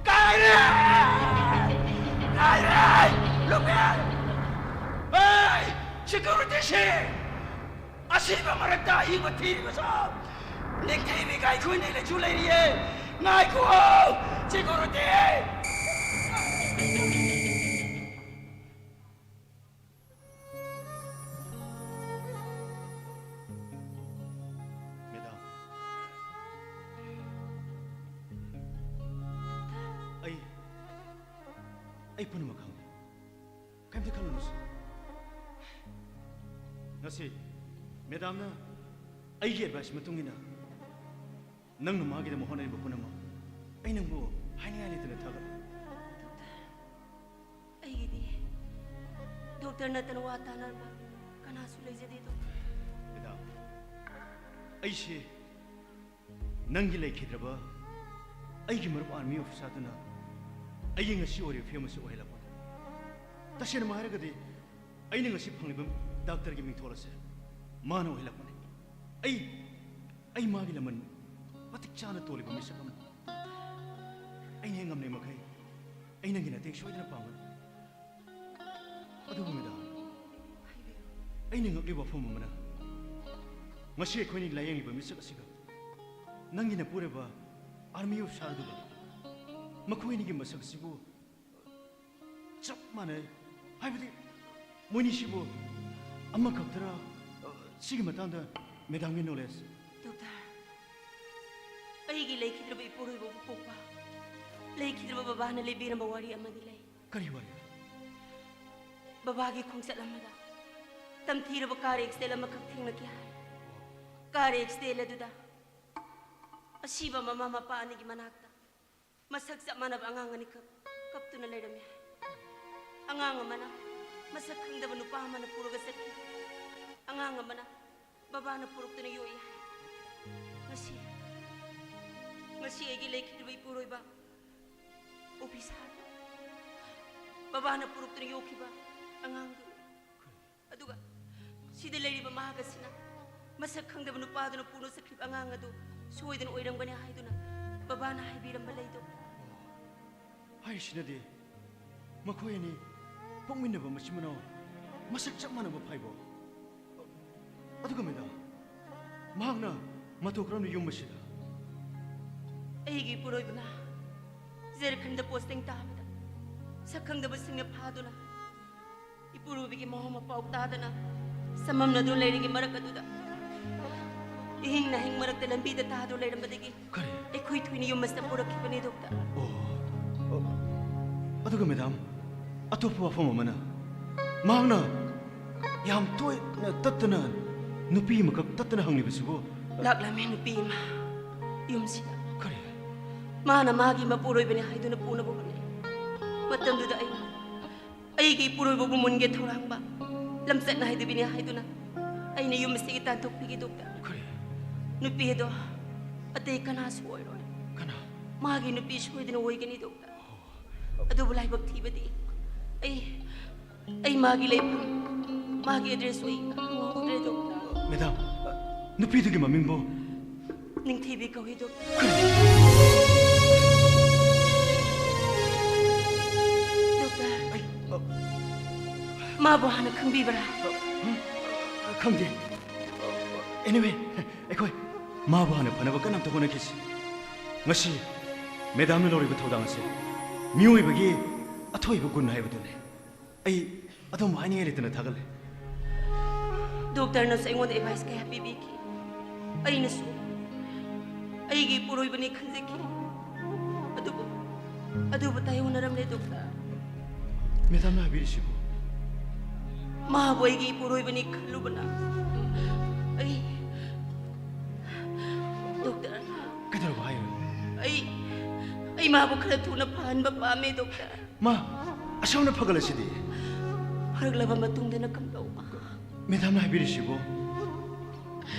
ꯀꯥꯏꯔꯦ! ꯀꯥꯏꯔꯦ! ꯂꯨꯄꯦ! ꯑꯩ! ꯁꯦꯀ꯭ꯌꯨꯔꯤꯇꯤꯁꯤꯡ! ꯑꯁꯤꯕ ꯃꯔꯛꯇ ꯑꯍꯤꯡꯕ ꯊꯤꯔꯤꯕꯁꯨ ꯅꯤꯡꯊꯤꯕꯤ ꯀꯥꯏꯈꯨ ꯅꯤꯂꯁꯨ ꯂꯩꯔꯤꯌꯦ꯫ ꯉꯥꯏꯈꯣ, ꯁꯦꯀ꯭ꯌꯨꯔꯤꯇꯤ! ꯃꯦꯗꯥꯝ, ꯑꯩ, ꯑꯩ ꯄꯨꯝꯅꯃꯛ ꯈꯪꯉꯤ꯫ ꯀꯩꯝꯇ ꯈꯜꯂꯨꯅꯨꯁꯦ꯫ ꯉꯁꯤ ꯃꯦꯗꯥꯝꯅ ꯑꯩꯒꯤ ꯑꯦꯗꯚꯥꯏꯁ ꯃꯇꯨꯡ ꯏꯟꯅ ꯅꯪꯅ ꯃꯥꯒꯤꯗꯃꯛ ꯍꯣꯠꯅꯔꯤꯕ ꯄꯨꯝꯅꯃꯛ ꯑꯩ ꯅꯪꯕꯨ ꯍꯥꯏꯅꯤꯡꯉꯥꯏ ꯂꯩꯇꯅ ꯊꯥꯒꯠꯂꯤ꯫ ꯗꯣꯛꯇꯔ, ꯑꯩꯒꯤꯗꯤ ꯗꯣꯛꯇꯔ ꯅꯠꯇꯅ ꯋꯥ ꯇꯥꯅꯔꯕ ꯀꯅꯥꯁꯨ ꯂꯩꯖꯗꯦ, ꯗꯣꯛꯇꯔ꯫ ꯃꯦꯗꯥꯝ, ꯑꯩꯁꯦ ꯅꯪꯒꯤ ꯂꯩꯈꯤꯗ꯭ꯔꯕ ꯑꯩꯒꯤ ꯃꯔꯨꯞ ꯑꯥꯔꯃꯤ ꯑꯣꯐꯤꯁꯥꯔꯗꯨꯅ ꯑꯩꯒꯤ ꯉꯁꯤ ꯑꯣꯏꯔꯤꯕ ꯐꯤꯕꯝ ꯑꯁꯤ ꯑꯣꯏꯍꯜꯂꯛꯄꯅꯤ꯫ ꯇꯁꯦꯡꯅꯃꯛ ꯍꯥꯏꯔꯒꯗꯤ, ꯑꯩꯅ ꯉꯁꯤ ꯐꯪꯂꯤꯕ ꯗꯥꯛꯇꯔꯒꯤ ꯃꯤꯡꯊꯣꯜ ꯑꯁꯦ ꯃꯥꯅ ꯑꯣꯏꯍꯜꯂꯛꯄꯅꯤ꯫ ꯑꯩ, ꯑꯩ ꯃꯥꯒꯤ ꯂꯃꯟ ꯃꯇꯤꯛ ꯆꯥꯅ ꯇꯣꯜꯂꯤꯕ ꯃꯤꯁꯛ ꯑꯃꯅꯤ꯫ ꯑꯩꯅ ꯍꯦꯛ ꯉꯝꯂꯤ ꯃꯈꯩ ꯑꯩ ꯅꯪꯒꯤ ꯃꯇꯦꯡ ꯁꯣꯏꯗꯅ ꯄꯥꯡꯒꯅꯤ꯫ ꯑꯗꯨꯕꯨ ꯃꯦꯗꯥꯝ, ꯑꯩꯅ ꯉꯛꯂꯤꯕ ꯋꯥꯐꯝ ꯑꯃꯅ, ꯉꯁꯤ ꯑꯩꯈꯣꯏꯅ ꯂꯥꯌꯦꯡꯂꯤꯕ ꯃꯤꯁꯛ ꯑꯁꯤꯒ ꯅꯪꯒꯤ ꯅꯄꯨꯔꯣꯏꯕ ꯑꯥꯔꯃꯤ ꯑꯣꯐꯤꯁꯥꯔ ꯑꯗꯨꯒ ꯃꯈꯣꯏ ꯑꯅꯤꯒꯤ ꯃꯁꯛ ꯑꯁꯤꯕꯨ ꯆꯞ ꯃꯥꯟꯅꯩ꯫ ꯍꯥꯏꯕꯗꯤ, ꯃꯣꯏꯅꯤꯁꯤꯕꯨ ꯑꯃꯈꯛꯇꯔꯥ? ꯁꯤꯒꯤ ꯃꯇꯥꯡꯗ ꯃꯦꯗꯥꯝꯒꯤ ꯅꯣꯂꯦꯖ? ꯗꯣꯛꯇꯔ, ꯑꯩꯒꯤ ꯂꯩꯈꯤꯗ꯭ꯔꯕ ꯏꯄꯨꯔꯣꯏꯕꯕꯨ ꯄꯣꯛꯄ, ꯂꯩꯈꯤꯗ꯭ꯔꯕ ꯕꯕꯥꯅ ꯂꯤꯕꯤꯔꯝꯕ ꯋꯥꯔꯤ ꯑꯃꯗꯤ ꯂꯩ꯫ ꯀꯔꯤ ꯋꯥꯔꯤ? ꯕꯕꯥꯒꯤ ꯈꯣꯡꯆꯠ ꯑꯃꯗ ꯇꯝꯊꯤꯔꯕ ꯀꯥꯔ ꯑꯦꯛꯁꯤꯗꯦꯟ ꯑꯃꯈꯛ ꯊꯦꯡꯅꯈꯤ ꯍꯥꯏ꯫ ꯀꯥꯔ ꯑꯦꯛꯁꯤꯗꯦꯟ ꯑꯗꯨꯗ ꯑꯁꯤꯕ ꯃꯃꯥ ꯃꯄꯥ ꯑꯅꯤꯒꯤ ꯃꯅꯥꯛꯇ ꯃꯁꯛ ꯆꯞ ꯃꯥꯟꯅꯕ ꯑꯉꯥꯡ ꯑꯅꯤꯈꯛ ꯀꯞꯇꯨꯅ ꯂꯩꯔꯝꯃꯤ ꯍꯥꯏ꯫ ꯑꯉꯥꯡ ꯑꯃꯅ ꯃꯁꯛ ꯈꯪꯗꯕ ꯅꯨꯄꯥ ꯑꯃꯅ ꯄꯨꯔꯒ ꯆꯠꯈꯤ꯫ ꯑꯉꯥꯡ ꯑꯃꯅ ꯕꯕꯥꯅ ꯄꯨꯔꯛꯇꯨꯅ ꯌꯣꯛꯏ ꯍꯥꯏ꯫ ꯉꯁꯤ, ꯉꯁꯤ ꯑꯩꯒꯤ ꯂꯩꯈꯤꯗ꯭ꯔꯤꯕ ꯏꯄꯨꯔꯣꯏꯕ ꯑꯣꯐꯤꯁꯥꯔꯗꯨ, ꯕꯕꯥꯅ ꯄꯨꯔꯛꯇꯨꯅ ꯌꯣꯛꯈꯤꯕ ꯑꯉꯥꯡꯗꯨ, ꯑꯗꯨꯒ ꯁꯤꯗ ꯂꯩꯔꯤꯕ ꯃꯍꯥꯛ ꯑꯁꯤꯅ ꯃꯁꯛ ꯈꯪꯗꯕ ꯅꯨꯄꯥꯗꯨꯅ ꯄꯨꯅ ꯆꯠꯈ꯭ꯔꯤꯕ ꯑꯉꯥꯡ ꯑꯗꯨ ꯁꯣꯏꯗꯅ ꯑꯣꯏꯔꯝꯒꯅꯤ ꯍꯥꯏꯗꯨꯅ ꯕꯕꯥꯅ ꯍꯥꯏꯕꯤꯔꯝꯕ ꯂꯩꯗꯣ꯫ ꯍꯥꯏꯔꯤꯁꯤꯅꯗꯤ ꯃꯈꯣꯏ ꯑꯅꯤ ꯄꯣꯛꯃꯤꯟꯅꯕ ꯃꯆꯤꯟ ꯃꯅꯥꯎ ꯃꯁꯛ ꯆꯞ ꯃꯥꯟꯅꯕ ꯐꯥꯏꯕꯣ꯫ ꯑꯗꯨꯒ ꯃꯦꯗꯥꯝ, ꯃꯍꯥꯛꯅ ꯃꯇꯧ ꯀꯔꯝꯅ ꯌꯨꯝ ꯑꯁꯤꯗ? ꯑꯩꯒꯤ ꯏꯄꯨꯔꯣꯏꯕꯅ ꯖꯔꯈꯟꯗ ꯄꯣꯁꯇꯤꯡ ꯇꯥꯕꯗ ꯁꯛ ꯈꯪꯗꯕꯁꯤꯡꯅ ꯐꯥꯗꯨꯅ ꯏꯄꯨꯔꯣꯏꯕꯒꯤ ꯃꯍꯧ ꯃꯄꯥꯎ ꯇꯥꯗꯅ ꯆꯃꯝꯅꯗꯨꯅ ꯂꯩꯔꯤꯉꯩ ꯃꯔꯛ ꯑꯗꯨꯗ ꯏꯍꯤꯡ ꯅꯥꯍꯤꯡ ꯃꯔꯛꯇ ꯂꯝꯕꯤꯗ ꯇꯥꯗꯨꯅ ꯂꯩꯔꯝꯕꯗꯒꯤ ꯀꯔꯤ? ꯑꯩꯈꯣꯏ ꯊꯣꯏꯅ ꯌꯨꯝ ꯑꯁꯤꯗ ꯄꯨꯔꯛꯈꯤꯕꯅꯤ, ꯗꯣꯛꯇꯔ꯫ ꯑꯣ, ꯑꯣ꯫ ꯑꯗꯨꯒ ꯃꯦꯗꯥꯝ, ꯑꯇꯣꯞꯄ ꯋꯥꯐꯝ ꯑꯃꯅ, ꯃꯍꯥꯛꯅ ꯌꯥꯝ ꯇꯣꯏꯅ ꯇꯠꯇꯅ ꯅꯨꯄꯤ ꯑꯃꯈꯛ ꯇꯠꯇꯅ ꯍꯪꯂꯤꯕꯁꯤꯕꯨ? ꯂꯥꯛꯂꯝꯃꯤ ꯅꯨꯄꯤ ꯑꯃ ꯌꯨꯝꯁꯤꯗ꯫ ꯀꯔꯤ? ꯃꯥꯅ ꯃꯥꯒꯤ ꯃꯄꯨꯔꯣꯏꯕꯅꯤ ꯍꯥꯏꯗꯨꯅ ꯄꯨꯅꯕ ꯍꯣꯠꯅꯩ꯫ ꯃꯇꯝꯗꯨꯗ ꯑꯩꯅ ꯑꯩꯒꯤ ꯏꯄꯨꯔꯣꯏꯕꯕꯨ ꯃꯨꯟꯒꯦ ꯊꯧꯔꯥꯡꯕ ꯂꯝꯆꯠ ꯅꯥꯏꯗꯕꯤꯅꯤ ꯍꯥꯏꯗꯨꯅ ꯑꯩꯅ ꯌꯨꯝ ꯑꯁꯤꯒꯤ ꯇꯥꯟꯊꯣꯛꯄꯤꯒꯦ, ꯗꯣꯛꯇꯔ꯫ ꯀꯔꯤ? ꯅꯨꯄꯤ ꯑꯗꯣ ꯑꯇꯩ ꯀꯅꯥꯁꯨ ꯑꯣꯏꯔꯣꯏ꯫ ꯀꯅꯥ? ꯃꯥꯒꯤ ꯅꯨꯄꯤ ꯁꯣꯏꯗꯅ ꯑꯣꯏꯒꯅꯤ, ꯗꯣꯛꯇꯔ꯫ ꯑꯗꯨꯕꯨ ꯂꯥꯏꯕꯛ ꯊꯤꯕꯗꯤ ꯑꯩ, ꯑꯩ ꯃꯥꯒꯤ ꯂꯩꯐꯝ, ꯃꯥꯒꯤ ꯑꯦꯗ꯭ꯔꯦꯁꯁꯨ ꯑꯩ ꯈꯪꯍꯧꯗ꯭ꯔꯦ, ꯗꯣꯛꯇꯔ꯫ ꯃꯦꯗꯥꯝ, ꯅꯨꯄꯤꯗꯨꯒꯤ ꯃꯃꯤꯡꯕꯨ? ꯅꯤꯡꯊꯤꯕꯤ ꯀꯧꯏ, ꯗꯣꯛꯇꯔ꯫ ꯀꯔꯤ? ꯗꯣꯛꯇꯔ, ꯑꯩ, ꯑ, ꯃꯥꯕꯨ ꯍꯥꯟꯅ ꯈꯪꯕꯤꯕ꯭ꯔꯥ? ꯑ, ꯈꯪꯗꯦ꯫ Anyway, ꯑꯩꯈꯣꯏ ꯃꯥꯕꯨ ꯍꯥꯟꯅ ꯐꯅꯕ ꯀꯟꯅ ꯑꯝꯇ ꯍꯣꯠꯅꯈꯤꯁꯤ꯫ ꯉꯁꯤ ꯃꯦꯗꯥꯝꯅ ꯂꯧꯔꯤꯕ ꯊꯧꯗꯥꯡ ꯑꯁꯤ ꯃꯤꯑꯣꯏꯕꯒꯤ ꯑꯊꯣꯏꯕ ꯒꯨꯟ ꯍꯥꯏꯕꯗꯨꯅꯤ꯫ ꯑꯩ ꯑꯗꯣꯝꯕꯨ ꯍꯥꯏꯅꯤꯡꯉꯥꯏ ꯂꯩꯇꯅ ꯊꯥꯒꯠꯂꯦ꯫ ꯗꯣꯛꯇꯔꯅꯁꯨ ꯑꯩꯉꯣꯟꯗ ꯑꯦꯗꯚꯥꯏꯁ ꯀꯌꯥ ꯄꯤꯕꯤꯈꯤ꯫ ꯑꯩꯅꯁꯨ ꯑꯩꯒꯤ ꯏꯄꯨꯔꯣꯏꯕꯅꯤ ꯈꯟꯖꯈꯤ꯫ ꯑꯗꯨꯕꯨ, ꯑꯗꯨꯕꯨ ꯇꯥꯏꯌꯣꯟꯅꯔꯝꯂꯦ, ꯗꯣꯛꯇꯔ꯫ ꯃꯦꯗꯥꯝꯅ ꯍꯥꯏꯕꯤꯔꯤꯁꯤꯕꯨ? ꯃꯥꯕꯨ ꯑꯩꯒꯤ ꯏꯄꯨꯔꯣꯏꯕꯅꯤ ꯈꯜꯂꯨꯕꯅ ꯑꯩ, ꯗꯣꯛꯇꯔ, ꯀꯩꯗꯧꯔꯕ ꯍꯥꯏꯌꯨ? ꯑꯩ, ꯑꯩ ꯃꯥꯕꯨ ꯈꯔ ꯊꯨꯅ ꯐꯍꯟꯕ ꯄꯥꯝꯃꯦ, ꯗꯣꯛꯇꯔ꯫ ꯃꯥ ꯑꯁꯨꯝꯅ ꯐꯒꯠꯂꯁꯤꯗꯤ? ꯐꯔꯛꯂꯕ ꯃꯇꯨꯡꯗꯅ ꯀꯝꯗꯧꯕ? ꯃꯦꯗꯥꯝꯅ ꯍꯥꯏꯕꯤꯔꯤꯁꯤꯕꯨ?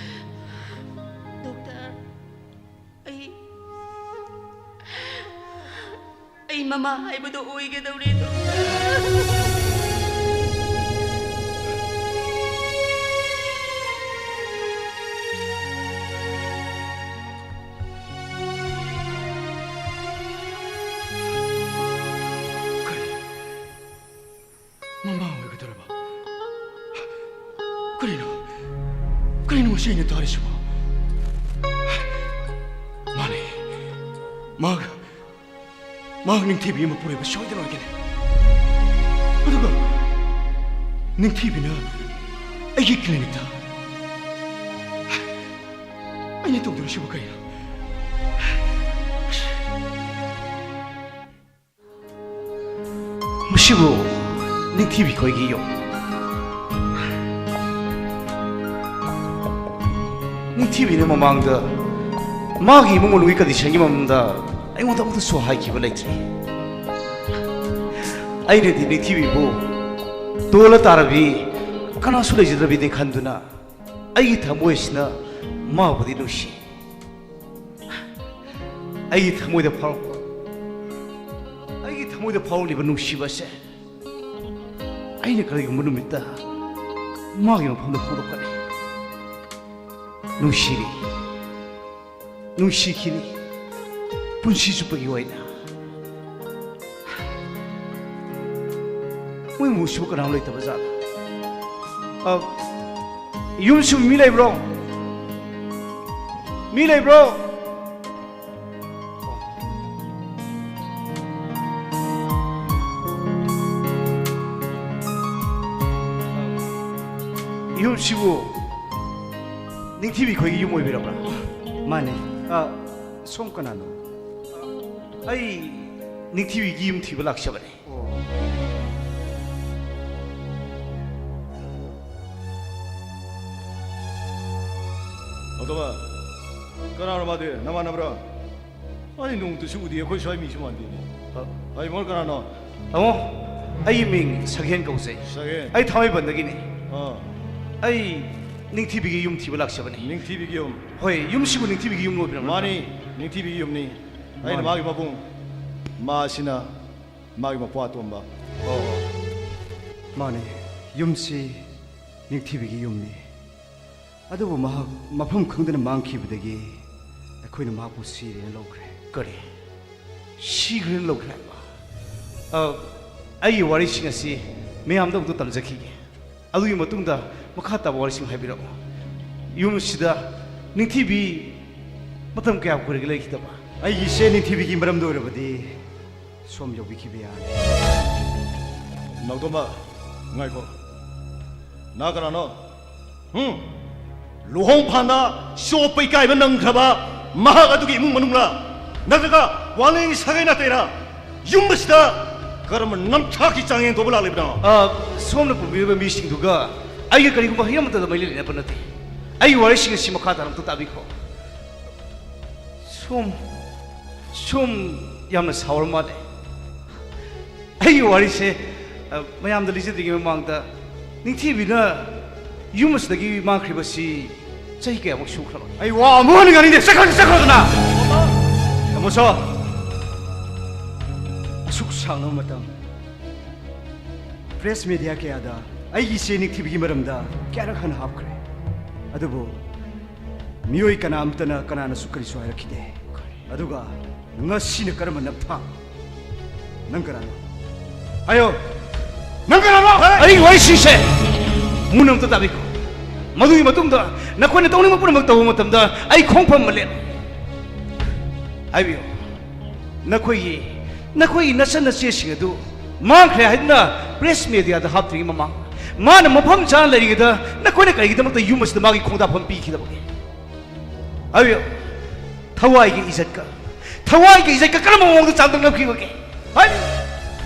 ꯗꯣꯛꯇꯔ, ꯑꯩ, ꯑꯩ ꯃꯃꯥ ꯍꯥꯏꯕꯗꯣ ꯑꯣꯏꯒꯗꯧꯔꯦ, ꯗꯣꯛꯇꯔ꯫ ꯀꯔꯤ? ꯃꯃꯥ ꯑꯣꯏꯒꯗꯧꯔꯕ? ꯀꯔꯤꯅꯣ? ꯀꯔꯤꯅꯣ ꯉꯁꯤ ꯑꯩꯅ ꯇꯥꯔꯤꯁꯤꯕꯣ? ꯃꯍꯥꯛ ꯃꯍꯥꯛ ꯅꯤꯡꯊꯤꯕꯤ ꯑꯃ ꯄꯨꯔꯛꯏꯕ ꯁꯣꯏꯗꯅ ꯑꯣꯏꯒꯅꯤ꯫ ꯑꯗꯨꯒ ꯅꯤꯡꯊꯤꯕꯤꯅ ꯑꯩꯒꯤ ꯀ꯭ꯂꯤꯅꯤꯛꯇ ꯑꯩꯅ ꯇꯧꯗꯣꯔꯤꯁꯤꯕꯨ ꯀꯩꯅꯣ? ꯃꯁꯤꯕꯨ ꯅꯤꯡꯊꯤꯕꯤ ꯈꯣꯏꯒꯤ ꯌꯨꯝ꯫ ꯅꯤꯡꯊꯤꯕꯤꯅ ꯃꯃꯥꯡꯗ ꯃꯥꯒꯤ ꯏꯃꯨꯡ ꯃꯅꯨꯡꯒꯤ ꯀꯟꯗꯤꯁꯟꯒꯤ ꯃꯔꯝꯗ ꯑꯩꯉꯣꯟꯗ ꯑꯃꯠꯇꯁꯨ ꯍꯥꯏꯈꯤꯕ ꯂꯩꯇ꯭ꯔꯤ꯫ ꯑꯩꯅꯗꯤ ꯅꯤꯡꯊꯤꯕꯤꯕꯨ ꯇꯣꯜꯂ ꯇꯥꯔꯕꯤ ꯀꯅꯥꯁꯨ ꯂꯩꯖꯗ꯭ꯔꯕꯤꯅꯤ ꯈꯟꯗꯨꯅ ꯑꯩꯒꯤ ꯊꯃꯣꯏꯁꯤꯅ ꯃꯥꯕꯨꯗꯤ ꯅꯨꯡꯁꯤ꯫ ꯑꯩꯒꯤ ꯊꯃꯣꯏꯗ ꯐꯥꯎꯔꯛꯄ, ꯑꯩꯒꯤ ꯊꯃꯣꯏꯗ ꯐꯥꯎꯔꯛꯂꯤꯕ ꯅꯨꯡꯁꯤꯕ ꯑꯁꯦ ꯑꯩꯅ ꯀꯔꯤꯒꯨꯝꯕ ꯅꯨꯃꯤꯠꯇ ꯃꯥꯒꯤ ꯃꯐꯝꯗ ꯐꯣꯡꯗꯣꯛꯀꯅꯤ꯫ ꯅꯨꯡꯁꯤꯔꯤ, ꯅꯨꯡꯁꯤꯈꯤꯅꯤ, ꯄꯨꯟꯁꯤ ꯆꯨꯞꯄꯒꯤ ꯑꯣꯏꯅ꯫ ꯃꯣꯏ ꯏꯃꯨꯡꯁꯤꯕꯨ ꯀꯅꯥꯝ ꯂꯩꯇꯕ ꯖꯥꯠꯂ? ꯑ, ꯌꯨꯝꯁꯤꯕꯨ ꯃꯤ ꯂꯩꯕ꯭ꯔꯣ? ꯃꯤ ꯂꯩꯕ꯭ꯔꯣ? ꯌꯨꯝꯁꯤꯕꯨ ꯅꯤꯡꯊꯤꯕꯤ ꯈꯣꯏꯒꯤ ꯌꯨꯝ ꯑꯣꯏꯕꯤꯔꯕ꯭ꯔꯥ? ꯃꯥꯅꯦ꯫ ꯑ, ꯁꯣꯝ ꯀꯅꯥꯅꯣ? ꯑꯩ ꯅꯤꯡꯊꯤꯕꯤꯒꯤ ꯌꯨꯝ ꯊꯤꯕ ꯂꯥꯛꯆꯕꯅꯦ꯫ ꯑꯣꯇꯣꯃ, ꯀꯅꯥꯅꯣ ꯃꯥꯗꯤ? ꯅꯃꯥꯟꯅꯕ꯭ꯔꯣ? ꯑꯩ ꯅꯣꯡꯃꯇꯁꯨ ꯎꯗꯦ, ꯑꯩꯈꯣꯏ ꯁ꯭ꯋꯥꯏ ꯃꯤꯁꯨ ꯃꯥꯟꯗꯦꯅꯦ꯫ ꯑ, ꯑꯩ ꯃꯣꯏ ꯀꯅꯥꯅꯣ? ꯇꯥꯃꯣ, ꯑꯩꯒꯤ ꯃꯤꯡ ꯁꯛꯍꯦꯟ ꯀꯧꯖꯩ꯫ ꯁꯛꯍꯦꯟ? ꯑꯩ ꯊꯥꯡꯃꯩꯕꯟꯗꯒꯤꯅꯤ꯫ ꯑꯥ꯫ ꯑꯩ ꯅꯤꯡꯊꯤꯕꯤꯒꯤ ꯌꯨꯝ ꯊꯤꯕ ꯂꯥꯛꯆꯕꯅꯤ꯫ ꯅꯤꯡꯊꯤꯕꯤꯒꯤ ꯌꯨꯝ? ꯍꯣꯏ, ꯌꯨꯝꯁꯤꯕꯨ ꯅꯤꯡꯊꯤꯕꯤꯒꯤ ꯌꯨꯝ ꯑꯣꯏꯕꯤꯔꯕ꯭ꯔꯥ? ꯃꯥꯅꯤ, ꯅꯤꯡꯊꯤꯕꯤꯒꯤ ꯌꯨꯝꯅꯤ꯫ ꯑꯩꯅ ꯃꯥꯅꯤ꯫ ꯃꯥꯒꯤ ꯃꯕꯨꯡ, ꯃꯥꯁꯤꯅ ꯃꯥꯒꯤ ꯃꯄ꯭ꯋꯥ ꯑꯇꯣꯝꯕ꯫ ꯑꯣ, ꯑꯣ꯫ ꯃꯥꯅꯤ, ꯌꯨꯝꯁꯤ ꯅꯤꯡꯊꯤꯕꯤꯒꯤ ꯌꯨꯝꯅꯤ꯫ ꯑꯗꯨꯕꯨ ꯃꯍꯥꯛ ꯃꯐꯝ ꯈꯪꯗꯅ ꯃꯥꯡꯈꯤꯕꯗꯒꯤ ꯑꯩꯈꯣꯏꯅ ꯃꯍꯥꯛꯄꯨ ꯁꯤꯔꯦꯅ ꯂꯧꯈ꯭ꯔꯦ꯫ ꯀꯔꯤ? ꯁꯤꯈ꯭ꯔꯦꯅ ꯂꯧꯈ꯭ꯔꯦ ꯍꯥꯏꯕ? ꯑ, ꯑꯩꯒꯤ ꯋꯥꯔꯤꯁꯤꯡ ꯑꯁꯤ ꯃꯌꯥꯝꯗ ꯑꯃꯨꯛꯇ ꯇꯝꯖꯈꯤꯒꯦ꯫ ꯑꯗꯨꯒꯤ ꯃꯇꯨꯡꯗ ꯃꯈꯥ ꯇꯥꯕ ꯋꯥꯔꯤꯁꯤꯡ ꯍꯥꯏꯕꯤꯔꯛꯑꯣ꯫ ꯌꯨꯝꯁꯤꯗ ꯅꯤꯡꯊꯤꯕꯤ ꯃꯇꯝ ꯀꯌꯥ ꯀꯨꯏꯔꯒꯦ ꯂꯩꯈꯤꯗꯕ? ꯑꯩꯒꯤ ꯏꯆꯦ ꯅꯤꯡꯊꯤꯕꯤꯒꯤ ꯃꯔꯝꯗ ꯑꯣꯏꯔꯕꯗꯤ ꯁꯣꯝ ꯌꯧꯕꯤꯈꯤꯕ ꯌꯥꯔꯦ꯫ ꯅꯥꯎꯇꯣꯝꯕ, ꯉꯥꯏꯈꯣ꯫ ꯅꯍꯥꯛ ꯀꯅꯥꯅꯣ? ꯍꯨꯝ? ꯂꯨꯍꯣꯡ ꯐꯥꯟꯗ ꯆꯣꯞꯄ ꯏꯀꯥꯏꯕ ꯅꯪꯈ꯭ꯔꯕ ꯃꯍꯥꯛ ꯑꯗꯨꯒꯤ ꯏꯃꯨꯡ ꯃꯅꯨꯡꯂ? ꯅꯠꯇ꯭ꯔꯒ ꯋꯥꯡꯂꯦꯟꯒꯤ ꯁꯥꯒꯩ ꯅꯥꯇꯩꯔ? ꯌꯨꯝ ꯑꯁꯤꯗ ꯀꯔꯝꯕ ꯅꯝꯊꯥꯛꯀꯤ ꯆꯥꯡꯌꯦꯡ ꯇꯧꯕ ꯂꯥꯛꯂꯤꯕꯅꯣ? ꯑ, ꯁꯣꯝꯅ ꯄꯨꯕꯤꯔꯤꯕ ꯃꯤꯁꯤꯡꯗꯨꯒ ꯑꯩꯒ ꯀꯔꯤꯒꯨꯝꯕ ꯍꯤꯔꯝ ꯑꯃꯠꯇꯗ ꯃꯔꯤ ꯂꯩꯅꯕ ꯅꯠꯇꯦ꯫ ꯑꯩꯒꯤ ꯋꯥꯔꯤꯁꯤꯡ ꯑꯁꯤ ꯃꯈꯥ ꯇꯥꯅ ꯑꯝꯇ ꯇꯥꯕꯤꯈꯣ꯫ ꯁꯣꯝ, ꯁꯣꯝ ꯌꯥꯝꯅ ꯁꯥꯎꯔ ꯃꯥꯜꯂꯦ꯫ ꯑꯩꯒꯤ ꯋꯥꯔꯤꯁꯦ, ꯑ, ꯃꯌꯥꯝꯗ ꯂꯤꯖꯗ꯭ꯔꯤꯉꯩ ꯃꯃꯥꯡꯗ, ꯅꯤꯡꯊꯤꯕꯤꯅ ꯌꯨꯝ ꯑꯁꯤꯗꯒꯤ ꯃꯥꯡꯈ꯭ꯔꯤꯕꯁꯤ ꯆꯍꯤ ꯀꯌꯥꯃꯨꯛ ꯁꯨꯈ꯭ꯔꯕ? ꯑꯩ ꯋꯥ ꯑꯃꯨꯛ ꯍꯟꯅ ꯉꯥꯡꯅꯤꯡꯗꯦ꯫ ꯆꯠꯈ꯭ꯔꯣ, ꯆꯠꯈ꯭ꯔꯣꯗꯅ! ꯇꯥꯃꯣꯁꯣ, ꯑꯁꯨꯛ ꯁꯥꯡꯂꯕ ꯃꯇꯝ ꯄ꯭ꯔꯦꯁ ꯃꯦꯗꯤꯌꯥ ꯀꯌꯥꯗ ꯑꯩꯒꯤ ꯏꯆꯦ ꯅꯤꯡꯊꯤꯕꯤꯒꯤ ꯃꯔꯝꯗ ꯀꯌꯥꯔꯛ ꯍꯟꯅ ꯍꯥꯞꯈ꯭ꯔꯦ, ꯑꯗꯨꯕꯨ ꯃꯤꯑꯣꯏ ꯀꯅꯥꯝꯇꯅ ꯀꯅꯥꯅꯁꯨ ꯀꯔꯤꯁꯨ ꯍꯥꯏꯔꯛꯈꯤꯗꯦ꯫ ꯑꯗꯨꯒ ꯉꯁꯤꯅ ꯀꯔꯝꯕ ꯅꯝꯊꯥꯛ? ꯅꯪ ꯀꯅꯥꯅꯣ? ꯍꯥꯏꯌꯣ, ꯅꯪ ꯀꯅꯥꯅꯣ? ꯑꯩꯒꯤ ꯋꯥꯔꯤꯁꯤꯡꯁꯦ ꯃꯨꯟꯅ ꯑꯝꯇ ꯇꯥꯕꯤꯈꯣ꯫ ꯃꯗꯨꯒꯤ ꯃꯇꯨꯡꯗ ꯅꯈꯣꯏꯅ ꯇꯧꯅꯤꯡꯕ ꯄꯨꯝꯅꯃꯛ ꯇꯧꯕ ꯃꯇꯝꯗ ꯑꯩ ꯈꯣꯡꯐꯝ ꯑꯃ ꯂꯦꯞ꯫ ꯍꯥꯏꯕꯤꯌꯨ, ꯅꯈꯣꯏꯒꯤ, ꯅꯈꯣꯏꯒꯤ ꯅꯆꯟ ꯅꯆꯦꯁꯤꯡ ꯑꯗꯨ ꯃꯥꯡꯈ꯭ꯔꯦ ꯍꯥꯏꯗꯨꯅ ꯄ꯭ꯔꯦꯁ ꯃꯦꯗꯤꯌꯥꯗ ꯍꯥꯞꯇ꯭ꯔꯤꯉꯩ ꯃꯃꯥꯡ, ꯃꯥꯅ ꯃꯐꯝ ꯆꯥꯅ ꯂꯩꯔꯤꯉꯩꯗ ꯅꯈꯣꯏꯅ ꯀꯔꯤꯒꯤꯗꯃꯛꯇ ꯌꯨꯝ ꯑꯁꯤꯗ ꯃꯥꯒꯤ ꯈꯣꯡꯗꯥꯐꯝ ꯄꯤꯈꯤꯗꯕꯒꯦ? ꯍꯥꯏꯕꯤꯌꯨ, ꯊꯋꯥꯏꯒꯤ ꯏꯖꯠꯀ, ꯊꯋꯥꯏꯒꯤ ꯏꯖꯠꯀ ꯀꯔꯝꯕ ꯃꯑꯣꯡꯗ ꯆꯥꯡꯗꯝꯅꯈꯤꯕꯒꯦ? ꯍꯥꯏꯕꯤꯌꯨ,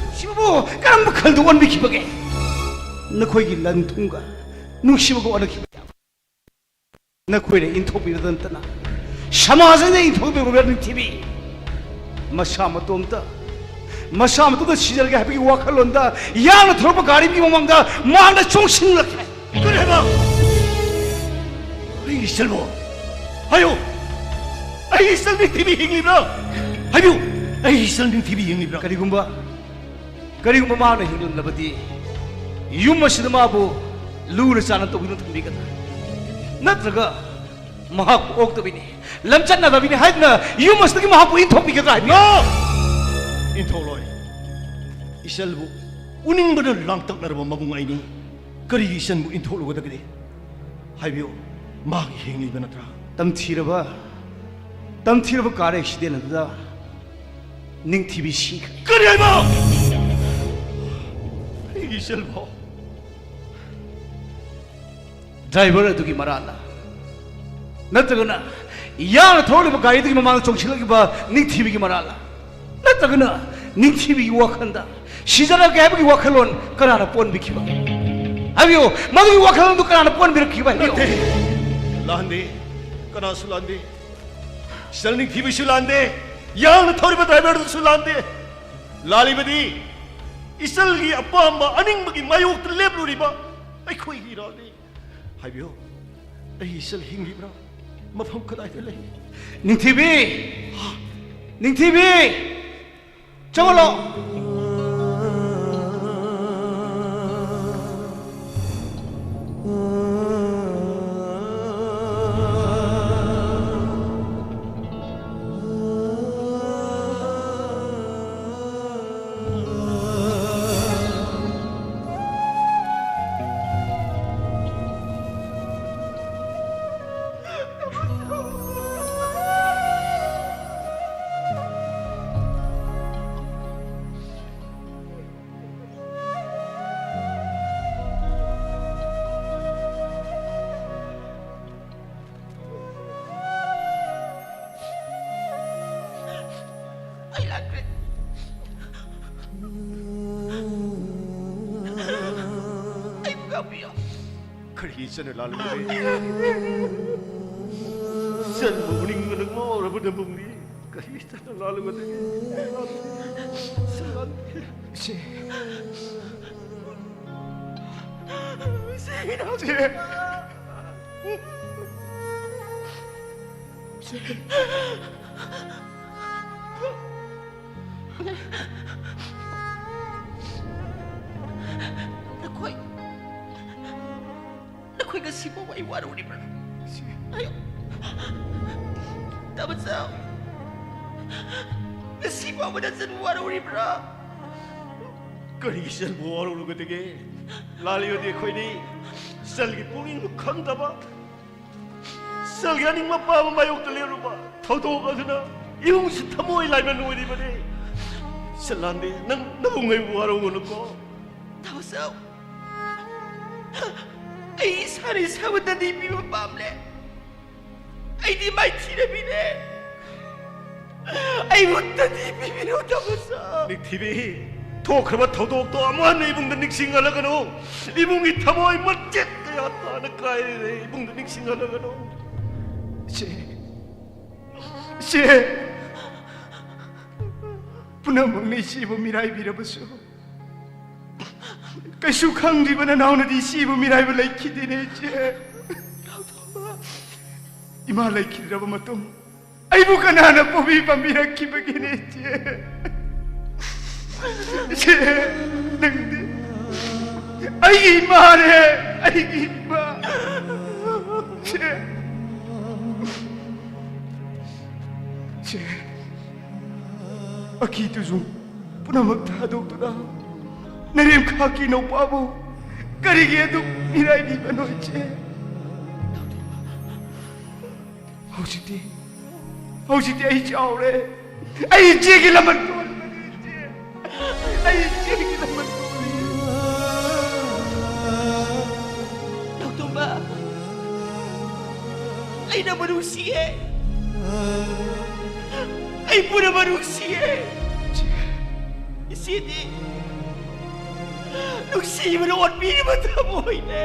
ꯅꯨꯡꯁꯤꯕꯕꯨ ꯀꯔꯝꯕ ꯈꯜꯗ ꯑꯣꯟꯕꯤꯈꯤꯕꯒꯦ? ꯅꯈꯣꯏꯒꯤ ꯂꯟ ꯊꯨꯝꯒ ꯅꯨꯡꯁꯤꯕꯒ ꯑꯣꯟꯅꯈꯤꯕ ꯅꯈꯣꯏꯅ ꯏꯟꯊꯣꯛꯄꯤꯕꯗ ꯅꯠꯇꯅ ꯁꯃꯥꯖ ꯑꯁꯤꯅ ꯏꯟꯊꯣꯛꯄꯤꯔꯕ ꯅꯤꯡꯊꯤꯕꯤ, ꯃꯁꯥ ꯃꯇꯣꯝꯇ, ꯃꯁꯥ ꯃꯇꯣꯝꯇ ꯁꯤꯖꯔꯒꯦ ꯍꯥꯏꯕꯒꯤ ꯋꯥꯈꯜꯂꯣꯟꯗ ꯌꯥꯝꯅ ꯊꯧꯔꯛꯄ ꯒꯥꯔꯤ ꯃꯤ ꯃꯃꯥꯡꯗ ꯃꯍꯥꯛꯅ ꯆꯣꯡꯁꯤꯜꯂꯛꯈ꯭ꯔꯦ꯫ ꯀꯔꯤ ꯍꯥꯏꯕ? ꯑꯩꯒꯤ ꯏꯆꯜꯕꯨ ꯍꯥꯏꯌꯨ꯫ ꯑꯩꯒꯤ ꯏꯆꯜ ꯅꯤꯡꯊꯤꯕꯤ ꯍꯤꯡꯂꯤꯕ꯭ꯔꯥ? ꯍꯥꯏꯕꯤꯌꯨ꯫ ꯑꯩꯒꯤ ꯏꯆꯜ ꯅꯤꯡꯊꯤꯕꯤ ꯍꯤꯡꯂꯤꯕ꯭ꯔꯥ? ꯀꯔꯤꯒꯨꯝꯕ, ꯀꯔꯤꯒꯨꯝꯕ ꯃꯍꯥꯛꯅ ꯍꯤꯡꯂꯝꯂꯕꯗꯤ ꯌꯨꯝ ꯑꯁꯤꯗ ꯃꯥꯕꯨ ꯂꯨꯅ ꯆꯥꯟꯅ ꯇꯧꯕꯤꯗꯨꯅ ꯊꯝꯕꯤꯒꯗ꯭ꯔꯥ? ꯅꯠꯇ꯭ꯔꯒ ꯃꯍꯥꯛꯄꯨ ꯑꯣꯛꯇꯕꯤꯅꯤ, ꯂꯝꯆꯠ ꯅꯥꯏꯗꯕꯤꯅꯤ ꯍꯥꯏꯗꯨꯅ ꯌꯨꯝ ꯑꯁꯤꯗꯒꯤ ꯃꯍꯥꯛꯄꯨ ꯏꯟꯊꯣꯛꯄꯤꯒꯗ꯭ꯔꯥ ꯍꯥꯏꯕꯤꯌꯨ꯫ No! ꯏꯟꯊꯣꯛꯂꯣꯏ꯫ ꯏꯆꯜꯕꯨ ꯎꯅꯤꯡꯕꯅ ꯂꯥꯡꯇꯛꯅꯔꯕ ꯃꯕꯨꯡ ꯑꯩꯅꯤ꯫ ꯀꯔꯤꯒꯤ ꯏꯆꯟꯕꯨ ꯏꯟꯊꯣꯛꯂꯨꯒꯗꯒꯦ? ꯍꯥꯏꯕꯤꯌꯨ, ꯃꯍꯥꯛ ꯍꯤꯡꯂꯤꯕ ꯅꯠꯇ꯭ꯔꯥ? ꯇꯝꯊꯤꯔꯕ, ꯇꯝꯊꯤꯔꯕ ꯀꯥꯔ ꯑꯦꯛꯁꯤꯗꯦꯟ ꯑꯗꯨꯗ ꯅꯤꯡꯊꯤꯕꯤ ꯁꯤꯈ꯭ꯔꯦ꯫ ꯀꯔꯤ ꯍꯥꯏꯕ? ꯑꯩꯒꯤ ꯏꯆꯜꯕꯣ? ꯗ꯭ꯔꯥꯏꯚꯔ ꯑꯗꯨꯒꯤ ꯃꯔꯥꯜꯂ? ꯅꯠꯇ꯭ꯔꯒꯅ ꯌꯥꯡꯅ ꯊꯧꯔꯤꯕ ꯒꯥꯔꯤꯗꯨꯒꯤ ꯃꯃꯥꯡꯗ ꯆꯣꯡꯁꯤꯜꯂꯛꯂꯤꯕ ꯅꯤꯡꯊꯤꯕꯤꯒꯤ ꯃꯔꯥꯜꯂ? ꯅꯠꯇ꯭ꯔꯒꯅ ꯅꯤꯡꯊꯤꯕꯤꯒꯤ ꯋꯥꯈꯜꯗ ꯁꯤꯖꯔꯒꯦ ꯍꯥꯏꯕꯒꯤ ꯋꯥꯈꯜꯂꯣꯟ ꯀꯅꯥꯅ ꯄꯣꯟꯕꯤꯈꯤꯕ? ꯍꯥꯏꯕꯤꯌꯨ, ꯃꯗꯨꯒꯤ ꯋꯥꯈꯜꯂꯣꯟꯗꯨ ꯀꯅꯥꯅ ꯄꯣꯟꯕꯤꯔꯛꯈꯤꯕ? ꯍꯥꯏꯕꯤꯌꯨ꯫ ꯅꯠꯇꯦ, ꯂꯥꯟꯗꯦ, ꯀꯅꯥꯁꯨ ꯂꯥꯟꯗꯦ꯫ ꯏꯆꯜ ꯅꯤꯡꯊꯤꯕꯤꯁꯨ ꯂꯥꯟꯗꯦ, ꯌꯥꯡꯅ ꯊꯧꯔꯤꯕ ꯗ꯭ꯔꯥꯏꯚꯔꯗꯨꯁꯨ ꯂꯥꯟꯗꯦ꯫ ꯂꯥꯜꯂꯤꯕꯗꯤ ꯏꯆꯜꯒꯤ ꯑꯄꯥꯝꯕ ꯑꯅꯤꯡꯕꯒꯤ ꯃꯥꯌꯣꯛꯇ ꯂꯦꯞꯂꯨꯔꯤꯕ ꯑꯩꯈꯣꯏꯒꯤ ꯏꯔꯥꯜꯅꯤ꯫ ꯍꯥꯏꯕꯤꯌꯨ, ꯑꯩ ꯏꯆꯜ ꯍꯤꯡꯂꯤꯕ꯭ꯔꯥ? ꯃꯐꯝ ꯀꯗꯥꯏꯗ ꯂꯩ? ꯅꯤꯡꯊꯤꯕꯤ! ꯅꯤꯡꯊꯤꯕꯤ! ꯆꯪꯉꯛꯂꯣ! ꯑꯩ ꯂꯥꯛꯈ꯭ꯔꯦ꯫ ꯑꯩꯕꯨ ꯉꯥꯛꯄꯤꯌꯨ꯫ ꯀꯔꯤ ꯏꯆꯟꯅ ꯂꯥꯜꯂꯨꯕꯒꯦ? ꯏꯆꯟꯕꯨ ꯎꯅꯤꯡꯕꯅ ꯉꯥꯎꯔꯕ ꯅꯕꯨꯡꯅꯤ꯫ ꯀꯔꯤ ꯏꯆꯟꯅ ꯂꯥꯜꯂꯨꯕꯗꯒꯦ? ꯏꯆꯦ꯫ ꯏꯆꯦ꯫ ꯅꯈꯣꯏ, ꯅꯈꯣꯏ ꯉꯁꯤ ꯐꯥꯎꯕ ꯑꯩ ꯋꯥꯔꯧꯔꯤꯕ꯭ꯔꯥ? ꯍꯥꯏꯌꯨ꯫ ꯇꯥꯃꯣꯆꯥ, ꯉꯁꯤ ꯐꯥꯎꯕ ꯅꯆꯟ ꯋꯥꯔꯧꯔꯤꯕ꯭ꯔꯥ? ꯀꯔꯤ ꯏꯆꯟꯕꯨ ꯋꯥꯔꯧꯔꯨꯒꯗꯒꯦ? ꯂꯥꯜꯂꯤꯕꯗꯤ ꯑꯩꯈꯣꯏꯅꯤ꯫ ꯏꯆꯜꯒꯤ ꯄꯨꯛꯅꯤꯡꯕꯨ ꯈꯪꯗꯕ, ꯏꯆꯜꯒꯤ ꯑꯅꯤꯡꯕ ꯑꯄꯥꯝꯕ ꯃꯥꯌꯣꯛꯇ ꯂꯦꯞꯂꯨꯕ꯫ ꯊꯧꯗꯣꯛ ꯑꯗꯨꯅ ꯏꯃꯨꯡꯁꯤ ꯊꯃꯣꯏ ꯂꯥꯏꯃꯟ ꯑꯣꯏꯔꯤꯕꯅꯤ꯫ ꯁꯤꯂꯥꯟꯗꯤ, ꯅꯪ ꯅꯕꯨꯡ ꯑꯩꯕꯨ ꯋꯥꯔꯧꯒꯅꯨꯀꯣ꯫ ꯇꯥꯃꯣꯆꯧ, ꯑꯩ ꯏꯁꯥꯅ ꯏꯁꯥꯕꯨ ꯇꯟꯗꯤ ꯄꯤꯕ ꯄꯥꯝꯂꯦ꯫ ꯑꯩꯗꯤ ꯃꯥꯏꯊꯤꯔꯕꯤꯅꯦ꯫ ꯑꯩꯕꯨ ꯇꯟꯗꯤ ꯄꯤꯕꯤꯔꯣ, ꯇꯥꯃꯣꯆꯧ꯫ ꯅꯤꯡꯊꯤꯕꯤ, ꯊꯣꯛꯈ꯭ꯔꯕ ꯊꯧꯗꯣꯛꯇꯣ ꯑꯃꯨꯛ ꯍꯟꯅ ꯏꯕꯨꯡꯗ ꯅꯤꯡꯁꯤꯡꯍꯜꯂꯒꯅꯨ꯫ ꯏꯕꯨꯡꯒꯤ ꯊꯃꯣꯏ ꯃꯆꯦꯠ ꯀꯌꯥ ꯇꯥꯅ ꯀꯥꯏꯔꯦ, ꯏꯕꯨꯡꯗ ꯅꯤꯡꯁꯤꯡꯍꯜꯂꯒꯅꯨ꯫ ꯏꯆꯦ, ꯏꯆꯦ, ꯄꯨꯝꯅꯃꯛꯅ ꯏꯆꯦꯕꯨ ꯃꯤꯔꯥꯏꯕꯤꯔꯕꯁꯨ, ꯀꯩꯁꯨ ꯈꯪꯗ꯭ꯔꯤꯕ ꯅꯅꯥꯎꯅꯗꯤ ꯏꯆꯦꯕꯨ ꯃꯤꯔꯥꯏꯕ ꯂꯩꯈꯤꯗꯦꯅꯦ, ꯏꯆꯦ꯫ ꯏꯃꯥ ꯂꯩꯈꯤꯗ꯭ꯔꯕ ꯃꯇꯨꯡ ꯑꯩꯕꯨ ꯀꯅꯥꯅ ꯄꯣꯕꯤ ꯄꯥꯝꯕꯤꯔꯛꯈꯤꯕꯒꯦꯅꯦ, ꯏꯆꯦ? ꯏꯆꯦ, ꯅꯪꯗꯤ ꯑꯩꯒꯤ ꯏꯃꯥꯅꯦ, ꯑꯩꯒꯤ ꯏꯃꯥ꯫ ꯏꯆꯦ, ꯏꯆꯦ, ꯑꯀꯤ ꯇꯨꯖꯨꯡ ꯄꯨꯝꯅꯃꯛ ꯊꯥꯗꯣꯛꯇꯨꯅ ꯅꯔꯦꯝꯈꯥꯛꯀꯤ ꯅꯨꯄꯥꯕꯨ ꯀꯔꯤꯒꯤ ꯑꯗꯨꯛ ꯃꯤꯔꯥꯏꯕꯤꯕꯅꯣ, ꯏꯆꯦ? ꯍꯧꯖꯤꯛꯇꯤ, ꯍꯧꯖꯤꯛꯇꯤ ꯑꯩ ꯆꯥꯎꯔꯦ꯫ ꯑꯩ ꯏꯆꯦꯒꯤ ꯂꯃꯟ ꯀꯣꯟꯕꯅꯤ, ꯏꯆꯦ꯫ ꯑꯩ ꯏꯆꯦꯒꯤ ꯂꯃꯟ ꯀꯣꯟꯕꯅꯤ꯫ ꯅꯥꯎꯇꯣꯝꯕ, ꯑꯩ ꯅꯪꯕꯨ ꯅꯨꯡꯁꯤꯌꯦ꯫ ꯑꯩ ꯄꯨꯝꯅꯃꯛ ꯅꯨꯡꯁꯤꯌꯦ꯫ ꯏꯆꯦꯗꯤ ꯅꯨꯡꯁꯤꯕꯅ ꯑꯣꯠꯄꯤꯔꯤꯕ ꯊꯃꯣꯏꯅꯦ꯫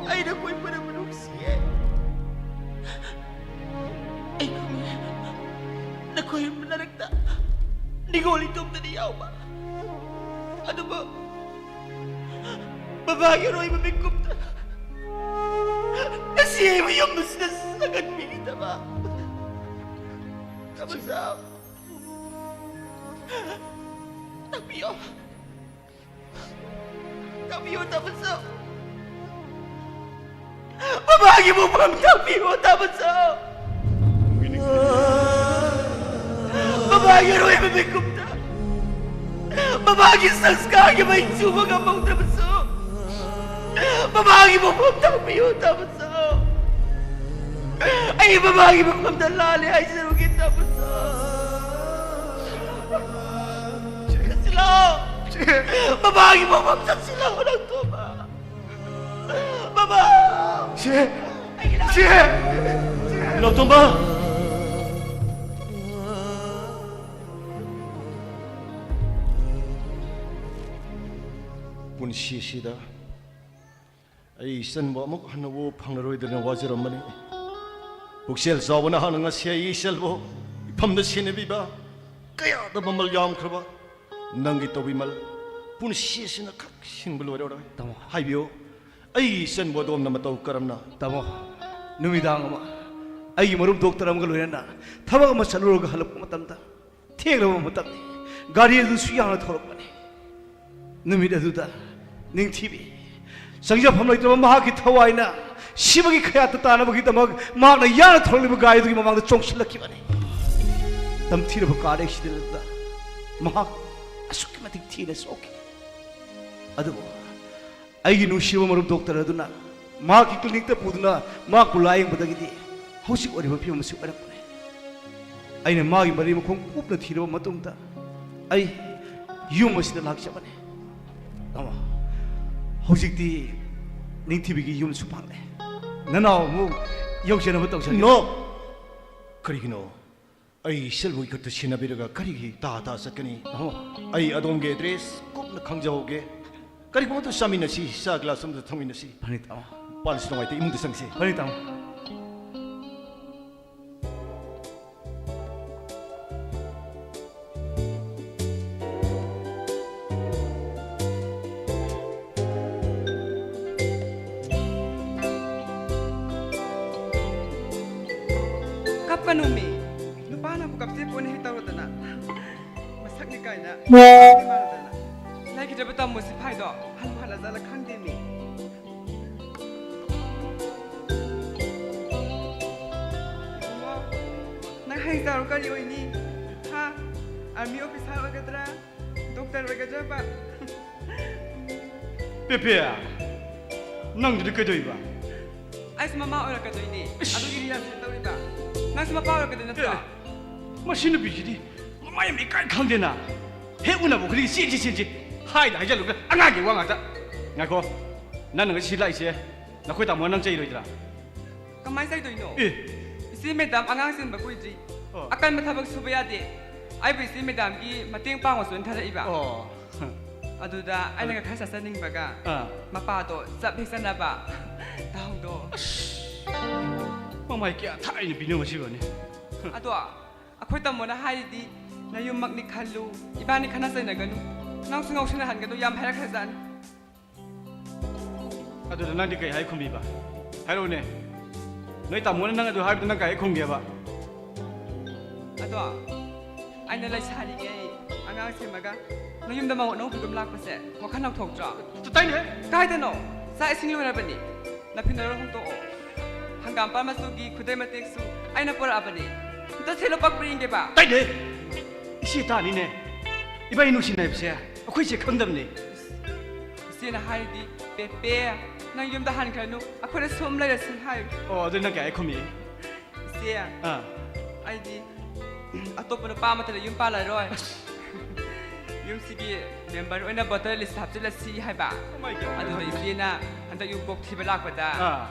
ꯑꯩꯅ ꯀꯣꯏꯕꯅꯕꯨ ꯅꯨꯡꯁꯤꯌꯦ꯫ ꯑꯩ ꯈꯪꯉꯦ, ꯅꯈꯣꯏ ꯃꯔꯛꯇ ꯅꯤꯡꯉꯣꯜ ꯏꯇꯣꯝꯇꯅꯤ ꯌꯥꯎꯕ꯫ ꯑꯗꯨꯕꯨ ꯕꯕꯥꯒꯤ ꯑꯔꯣꯏꯕ ꯃꯤꯀꯨꯞꯇ ꯉꯁꯤ ꯑꯩꯕꯨ ꯌꯨꯝ ꯑꯁꯤꯗ ꯆꯪꯍꯟꯕꯤꯈꯤꯗꯕ ꯇꯥꯃꯣꯆꯧ, ꯇꯥꯛꯄꯤꯌꯣ꯫ ꯇꯥꯛꯄꯤꯌꯨ, ꯇꯥꯃꯣꯆꯧ꯫ ꯃꯃꯥꯒꯤ ꯃꯐꯝ ꯇꯥꯛꯄꯤꯌꯨ, ꯇꯥꯃꯣꯆꯧ꯫ ꯃꯃꯥꯒꯤ ꯑꯔꯣꯏꯕ ꯃꯤꯀꯨꯞꯇ, ꯃꯃꯥꯒꯤ ꯁꯪꯁꯀꯥꯔꯒꯤ ꯃꯩ ꯆꯨꯕ ꯉꯝꯍꯧꯗꯕꯁꯨ, ꯃꯃꯥꯒꯤ ꯃꯐꯝ ꯇꯥꯛꯄꯤꯌꯨ, ꯇꯥꯃꯣꯆꯧ꯫ ꯑꯩ ꯃꯃꯥꯒꯤ ꯃꯐꯝꯗ ꯂꯥꯜꯂꯦ ꯍꯥꯏꯖꯔꯨꯒꯦ, ꯇꯥꯃꯣ꯫ ꯆꯠꯁꯤꯜꯂꯣ꯫ ꯃꯃꯥꯒꯤ ꯃꯐꯝ ꯆꯠꯁꯤꯜꯂꯣ, ꯅꯪ ꯇꯣꯝꯕ꯫ ꯃꯃꯥ! ꯆꯦ! ꯆꯦ! ꯂꯧꯇꯣꯝꯕ! ꯄꯨꯟꯁꯤꯁꯤꯗ ꯑꯩ ꯏꯆꯟꯕꯨ ꯑꯃꯨꯛ ꯍꯟꯅ ꯎꯕ ꯐꯪꯂꯔꯣꯏꯗꯅ ꯋꯥꯖꯔꯝꯕꯅꯤ꯫ ꯄꯨꯛꯆꯦꯜ ꯆꯥꯎꯕ ꯅꯍꯥꯛꯅ ꯉꯁꯤ ꯑꯩ ꯏꯆꯟꯕꯨ ꯏꯐꯝꯗ ꯁꯦꯟꯅꯕꯤꯕ ꯀꯌꯥꯗ ꯃꯃꯜ ꯌꯥꯝꯈ꯭ꯔꯕ ꯅꯪꯒꯤ ꯇꯧꯕꯤꯃꯜ ꯄꯨꯟꯁꯤꯁꯤꯅ ꯈꯛ ꯁꯤꯡꯕ ꯂꯣꯏꯔꯔꯣꯏ꯫ ꯇꯥꯃꯣ꯫ ꯍꯥꯏꯕꯤꯌꯨ, ꯑꯩꯒꯤ ꯏꯆꯟꯕꯨ ꯑꯗꯣꯝꯅ ꯃꯇꯧ ꯀꯔꯝꯅ? ꯇꯥꯃꯣ, ꯅꯨꯃꯤꯗꯥꯡ ꯑꯃ ꯑꯩꯒꯤ ꯃꯔꯨꯞ ꯗꯣꯛꯇꯔ ꯑꯃꯒ ꯂꯣꯏꯅꯅ ꯊꯕꯛ ꯑꯃ ꯆꯠꯂꯨꯔꯒ ꯍꯜꯂꯛꯄ ꯃꯇꯝꯗ, ꯊꯦꯡꯂꯕ ꯃꯇꯝꯅꯤ, ꯒꯥꯔꯤ ꯑꯗꯨꯁꯨ ꯌꯥꯡꯅ ꯊꯧꯔꯛꯄꯅꯤ꯫ ꯅꯨꯃꯤꯠ ꯑꯗꯨꯗ ꯅꯤꯡꯊꯤꯕꯤ, ꯆꯪꯖꯐꯝ ꯂꯩꯇ꯭ꯔꯕ ꯃꯍꯥꯛꯀꯤ ꯊꯋꯥꯏꯅ ꯁꯤꯕꯒꯤ ꯈꯌꯥꯠꯇ ꯇꯥꯅꯕꯒꯤꯗꯃꯛ ꯃꯍꯥꯛꯅ ꯌꯥꯡꯅ ꯊꯧꯔꯛꯂꯤꯕ ꯒꯥꯔꯤꯗꯨꯒꯤ ꯃꯃꯥꯡꯗ ꯆꯣꯡꯁꯤꯜꯂꯛꯈꯤꯕꯅꯤ꯫ ꯇꯝꯊꯤꯔꯕ ꯀꯥꯔ ꯑꯦꯛꯁꯤꯗꯦꯟ ꯑꯗꯨꯗ ꯃꯍꯥꯛ ꯑꯁꯨꯛꯀꯤ ꯃꯇꯤꯛ ꯊꯤꯅ ꯁꯣꯛꯈꯤ꯫ ꯑꯗꯨꯕꯨ ꯑꯩꯒꯤ ꯅꯨꯡꯁꯤꯕ ꯃꯔꯨꯞ ꯗꯣꯛꯇꯔ ꯑꯗꯨꯅ ꯃꯍꯥꯛꯀꯤ ꯀ꯭ꯂꯤꯅꯤꯛꯇ ꯄꯨꯗꯨꯅ ꯃꯍꯥꯛꯄꯨ ꯂꯥꯌꯦꯡꯕꯗꯒꯤꯗꯤ ꯍꯧꯖꯤꯛ ꯑꯣꯏꯔꯤꯕ ꯐꯤꯕꯝ ꯑꯁꯤ ꯑꯣꯏꯔꯛꯄꯅꯤ꯫ ꯑꯩꯅ ꯃꯥꯒꯤ ꯃꯔꯩ ꯃꯈꯣꯡ ꯀꯨꯞꯅ ꯊꯤꯔꯕ ꯃꯇꯨꯡꯗ ꯑꯩ ꯌꯨꯝ ꯑꯁꯤꯗ ꯂꯥꯛꯆꯕꯅꯤ꯫ ꯇꯥꯃꯣ, ꯍꯧꯖꯤꯛꯇꯤ ꯅꯤꯡꯊꯤꯕꯤꯒꯤ ꯌꯨꯝꯁꯨ ꯐꯪꯂꯦ꯫ ꯅꯅꯥꯎ ꯑꯃꯨꯛ ꯌꯧꯖꯅꯕ ꯇꯧꯖꯒꯦ꯫ No! ꯀꯔꯤꯒꯤꯅꯣ? ꯑꯩ ꯏꯆꯜꯕꯨ ꯏꯈꯨꯠꯇ ꯁꯤꯟꯅꯕꯤꯔꯒ ꯀꯔꯤꯒꯤ ꯇꯥ ꯇꯥ ꯆꯠꯀꯅꯤ? ꯇꯥꯃꯣ꯫ ꯑꯩ ꯑꯗꯣꯝꯒꯤ ꯑꯦꯗ꯭ꯔꯦꯁ ꯀꯨꯞꯅ ꯈꯪꯖꯍꯧꯒꯦ꯫ ꯀꯔꯤꯒꯨꯝꯕ ꯑꯗꯨ ꯆꯥꯃꯤꯟꯅꯁꯤ, ꯆꯥ ꯒ꯭ꯂꯥꯁ ꯑꯃꯗ ꯊꯛꯃꯤꯟꯅꯁꯤ꯫ ꯐꯅꯤ, ꯇꯥꯃꯣ꯫ ꯄꯥꯜꯁꯨ ꯅꯨꯡꯉꯥꯏꯇꯦ, ꯏꯃꯨꯡꯗ ꯆꯪꯁꯤ꯫ ꯐꯅꯤ, ꯇꯥꯃꯣ꯫ ꯀꯞꯄꯅꯣꯃꯤ꯫ ꯅꯨꯄꯥꯅꯕꯨ ꯀꯞꯆꯦ ꯄꯣꯠꯅꯤ ꯍꯦꯛ ꯇꯧꯔꯗꯅ꯫ ꯃꯁꯛꯅꯤ ꯀꯥꯏꯅ꯫ ꯃꯥꯟꯗꯅ꯫ ꯂꯩꯈꯤꯗ꯭ꯔꯕ ꯇꯥꯃꯣ ꯁꯤꯐꯥꯏꯗꯣ ꯍꯟꯕꯨ ꯍꯜꯂꯖꯥꯠꯂ ꯈꯪꯗꯦꯃꯤ꯫ ꯏꯕꯨꯡꯉꯣ, ꯅꯪ ꯍꯌꯦꯡ ꯆꯥꯎꯔ ꯀꯔꯤ ꯑꯣꯏꯅꯤ? ꯍꯥ? ꯑꯥꯔꯃꯤ ꯑꯣꯐꯤꯁꯥꯔ ꯑꯣꯏꯒꯗ꯭ꯔꯥ? ꯗꯣꯛꯇꯔ ꯑꯣꯏꯒꯗ꯭ꯔꯕ? ꯄꯦꯄꯦ, ꯅꯪꯗꯨꯗꯤ ꯀꯩꯗꯧꯏꯕ? ꯑꯩꯁꯨ ꯃꯃꯥ ꯑꯣꯏꯔꯛꯀꯗꯣꯏꯅꯦ꯫ ꯏꯁ! ꯑꯗꯨꯒꯤ rehearsal ꯇꯧꯔꯤꯕ꯫ ꯅꯪꯁꯨ ꯃꯄꯥ ꯑꯣꯏꯔꯛꯀꯗꯣꯏ ꯅꯠꯇ꯭ꯔꯣ? ꯑꯦ, ꯃꯁꯤ ꯅꯨꯄꯤꯁꯤꯗꯤ ꯃꯃꯥ ꯌꯥꯝ ꯏꯀꯥꯏ ꯈꯪꯗꯦꯅ꯫ ꯍꯦꯛ ꯎꯅꯕ ꯈꯨꯗꯤꯡꯒꯤ ꯆꯦꯟꯁꯤ ꯆꯦꯟꯁꯤ꯫ ꯍꯥꯏꯗ ꯍꯥꯏꯖꯜꯂꯨꯒ ꯑꯉꯥꯡꯒꯤ ꯋꯥ ꯉꯥꯛꯇ꯫ ꯉꯥꯏꯈꯣ, ꯅꯪꯅ ꯉꯁꯤ ꯂꯥꯛꯏꯁꯦ ꯅꯈꯣꯏ ꯇꯥꯃꯣ ꯅꯪ ꯆꯩꯔꯣꯏꯗ꯭ꯔꯥ? ꯀꯃꯥꯏꯅ ꯆꯩꯗꯣꯏꯅꯣ? ꯑꯦ꯫ ꯏꯆꯦ ꯃꯦꯗꯥꯝ ꯑꯉꯥꯡ ꯆꯦꯟꯕ ꯀꯨꯏꯗ꯭ꯔꯤ꯫ ꯑꯣ꯫ ꯑꯀꯟꯕ ꯊꯕꯛ ꯁꯨꯕ ꯌꯥꯗꯦ꯫ ꯑꯩꯕꯨ ꯏꯆꯦ ꯃꯦꯗꯥꯝꯒꯤ ꯃꯇꯦꯡ ꯄꯥꯡꯉꯣꯁꯨꯅ ꯊꯥꯔꯛꯏꯕ꯫ ꯑꯣ꯫ ꯑꯗꯨꯗ ꯑꯩꯅꯒ ꯈꯔ ꯆꯠꯆꯅꯤꯡꯕꯒ ꯑꯥ꯫ ꯃꯄꯥꯗꯣ ꯆꯞ ꯍꯦꯛ ꯆꯥꯟꯅꯕ꯫ ꯗꯥꯎꯗꯣ꯫ ꯑꯁ꯫ ꯃꯃꯥꯏ ꯀꯌꯥ ꯊꯥꯏꯅ ꯄꯤꯅꯣ ꯃꯁꯤꯕꯨꯅꯤ꯫ ꯑꯗꯣ ꯑꯩꯈꯣꯏ ꯇꯥꯃꯣꯅ ꯍꯥꯏꯔꯤꯗꯤ ꯅꯌꯨꯝꯃꯛꯅꯤ ꯈꯜꯂꯨ, ꯏꯕꯥꯅꯤ ꯈꯟꯅ ꯆꯩꯅꯒꯅꯨ, ꯅꯪꯁꯨ ꯉꯥꯎꯁꯤꯟꯅꯍꯟꯒꯅꯨ ꯌꯥꯝ ꯍꯥꯏꯔꯛꯈ꯭ꯔꯖꯥꯠꯅꯤ꯫ ꯑꯗꯨꯗ ꯅꯪꯗꯤ ꯀꯩ ꯍꯥꯏ ꯈꯨꯝꯕꯤꯕ? ꯍꯥꯏꯔꯛꯎꯅꯦ꯫ ꯅꯣꯏ ꯇꯥꯃꯣꯅ ꯅꯪ ꯑꯗꯨ ꯍꯥꯏꯕꯗ ꯅꯪ ꯀꯩ ꯍꯥꯏ ꯈꯨꯝꯒꯦꯕ? ꯑꯗꯣ ꯑꯩꯅ ꯂꯩꯁꯥꯔꯤꯉꯩ ꯑꯉꯥꯡ ꯁꯦꯝꯃꯒ ꯅꯌꯨꯝꯗ ꯃꯧ ꯑꯅꯧꯕꯤꯒꯨꯝ ꯂꯥꯛꯄꯁꯦ ꯋꯥꯈꯜ ꯅꯧꯊꯣꯛꯇ꯭ꯔꯣ? ꯇꯥꯏꯅꯦ꯫ ꯀꯥꯏꯗꯅꯣ? ꯆꯥꯛ ꯏꯁꯤꯡ ꯂꯣꯏꯔꯕꯅꯤ꯫ ꯅꯐꯤ ꯅꯔꯣꯜ ꯍꯣꯡꯗꯣꯛꯑꯣ꯫ ꯍꯪꯒꯥꯝꯄꯥꯟ ꯃꯆꯨꯒꯤ ꯈꯨꯗꯩ ꯃꯇꯦꯛꯁꯨ ꯑꯩꯅ ꯄꯨꯔꯛꯑꯕꯅꯤ꯫ ꯑꯝꯇ ꯁꯦꯠꯂꯣ ꯄꯛꯄ꯭ꯔꯥ ꯌꯦꯡꯒꯦꯕ꯫ ꯇꯥꯏꯅꯦ꯫ ꯏꯆꯦ ꯇꯥꯅꯤꯅꯦ꯫ ꯏꯕꯥꯅꯤ ꯅꯨꯡꯁꯤꯅꯕꯁꯦ ꯑꯩꯈꯣꯏ ꯏꯆꯦ ꯈꯪꯗꯕꯅꯦ꯫ ꯏꯆꯦꯅ ꯍꯥꯏꯔꯤꯗꯤ, "ꯄꯦꯄꯦ, ꯅꯪ ꯌꯨꯝꯗ ꯍꯟꯈ꯭ꯔꯅꯨ, ꯑꯩꯈꯣꯏꯅ ꯁꯨꯝ ꯂꯩꯔꯁꯤ" ꯍꯥꯏ꯫ ꯑꯣ, ꯑꯗꯨ ꯅꯪ ꯀꯩ ꯍꯥꯏ ꯈꯨꯝꯃꯤ? ꯏꯆꯦ, ꯑꯥ꯫ ꯑꯩꯗꯤ ꯑꯇꯣꯞꯄ ꯅꯨꯄꯥ ꯑꯃꯠꯇꯗ ꯌꯨꯝ ꯄꯥꯜꯂꯔꯣꯏ꯫ ꯌꯨꯝꯁꯤꯒꯤ ꯃꯦꯝꯕꯔ ꯑꯣꯏꯅ ꯚꯣꯇꯔ ꯂꯤꯁ ꯍꯥꯞꯆꯤꯜꯂꯁꯤ ꯍꯥꯏꯕ꯫ Oh my God. ꯑꯗꯨꯗ ꯏꯆꯦꯅ ꯍꯟꯗꯛ ꯌꯨꯝ ꯀꯣꯛ ꯊꯤꯕ ꯂꯥꯛꯄꯗ ꯑꯥ꯫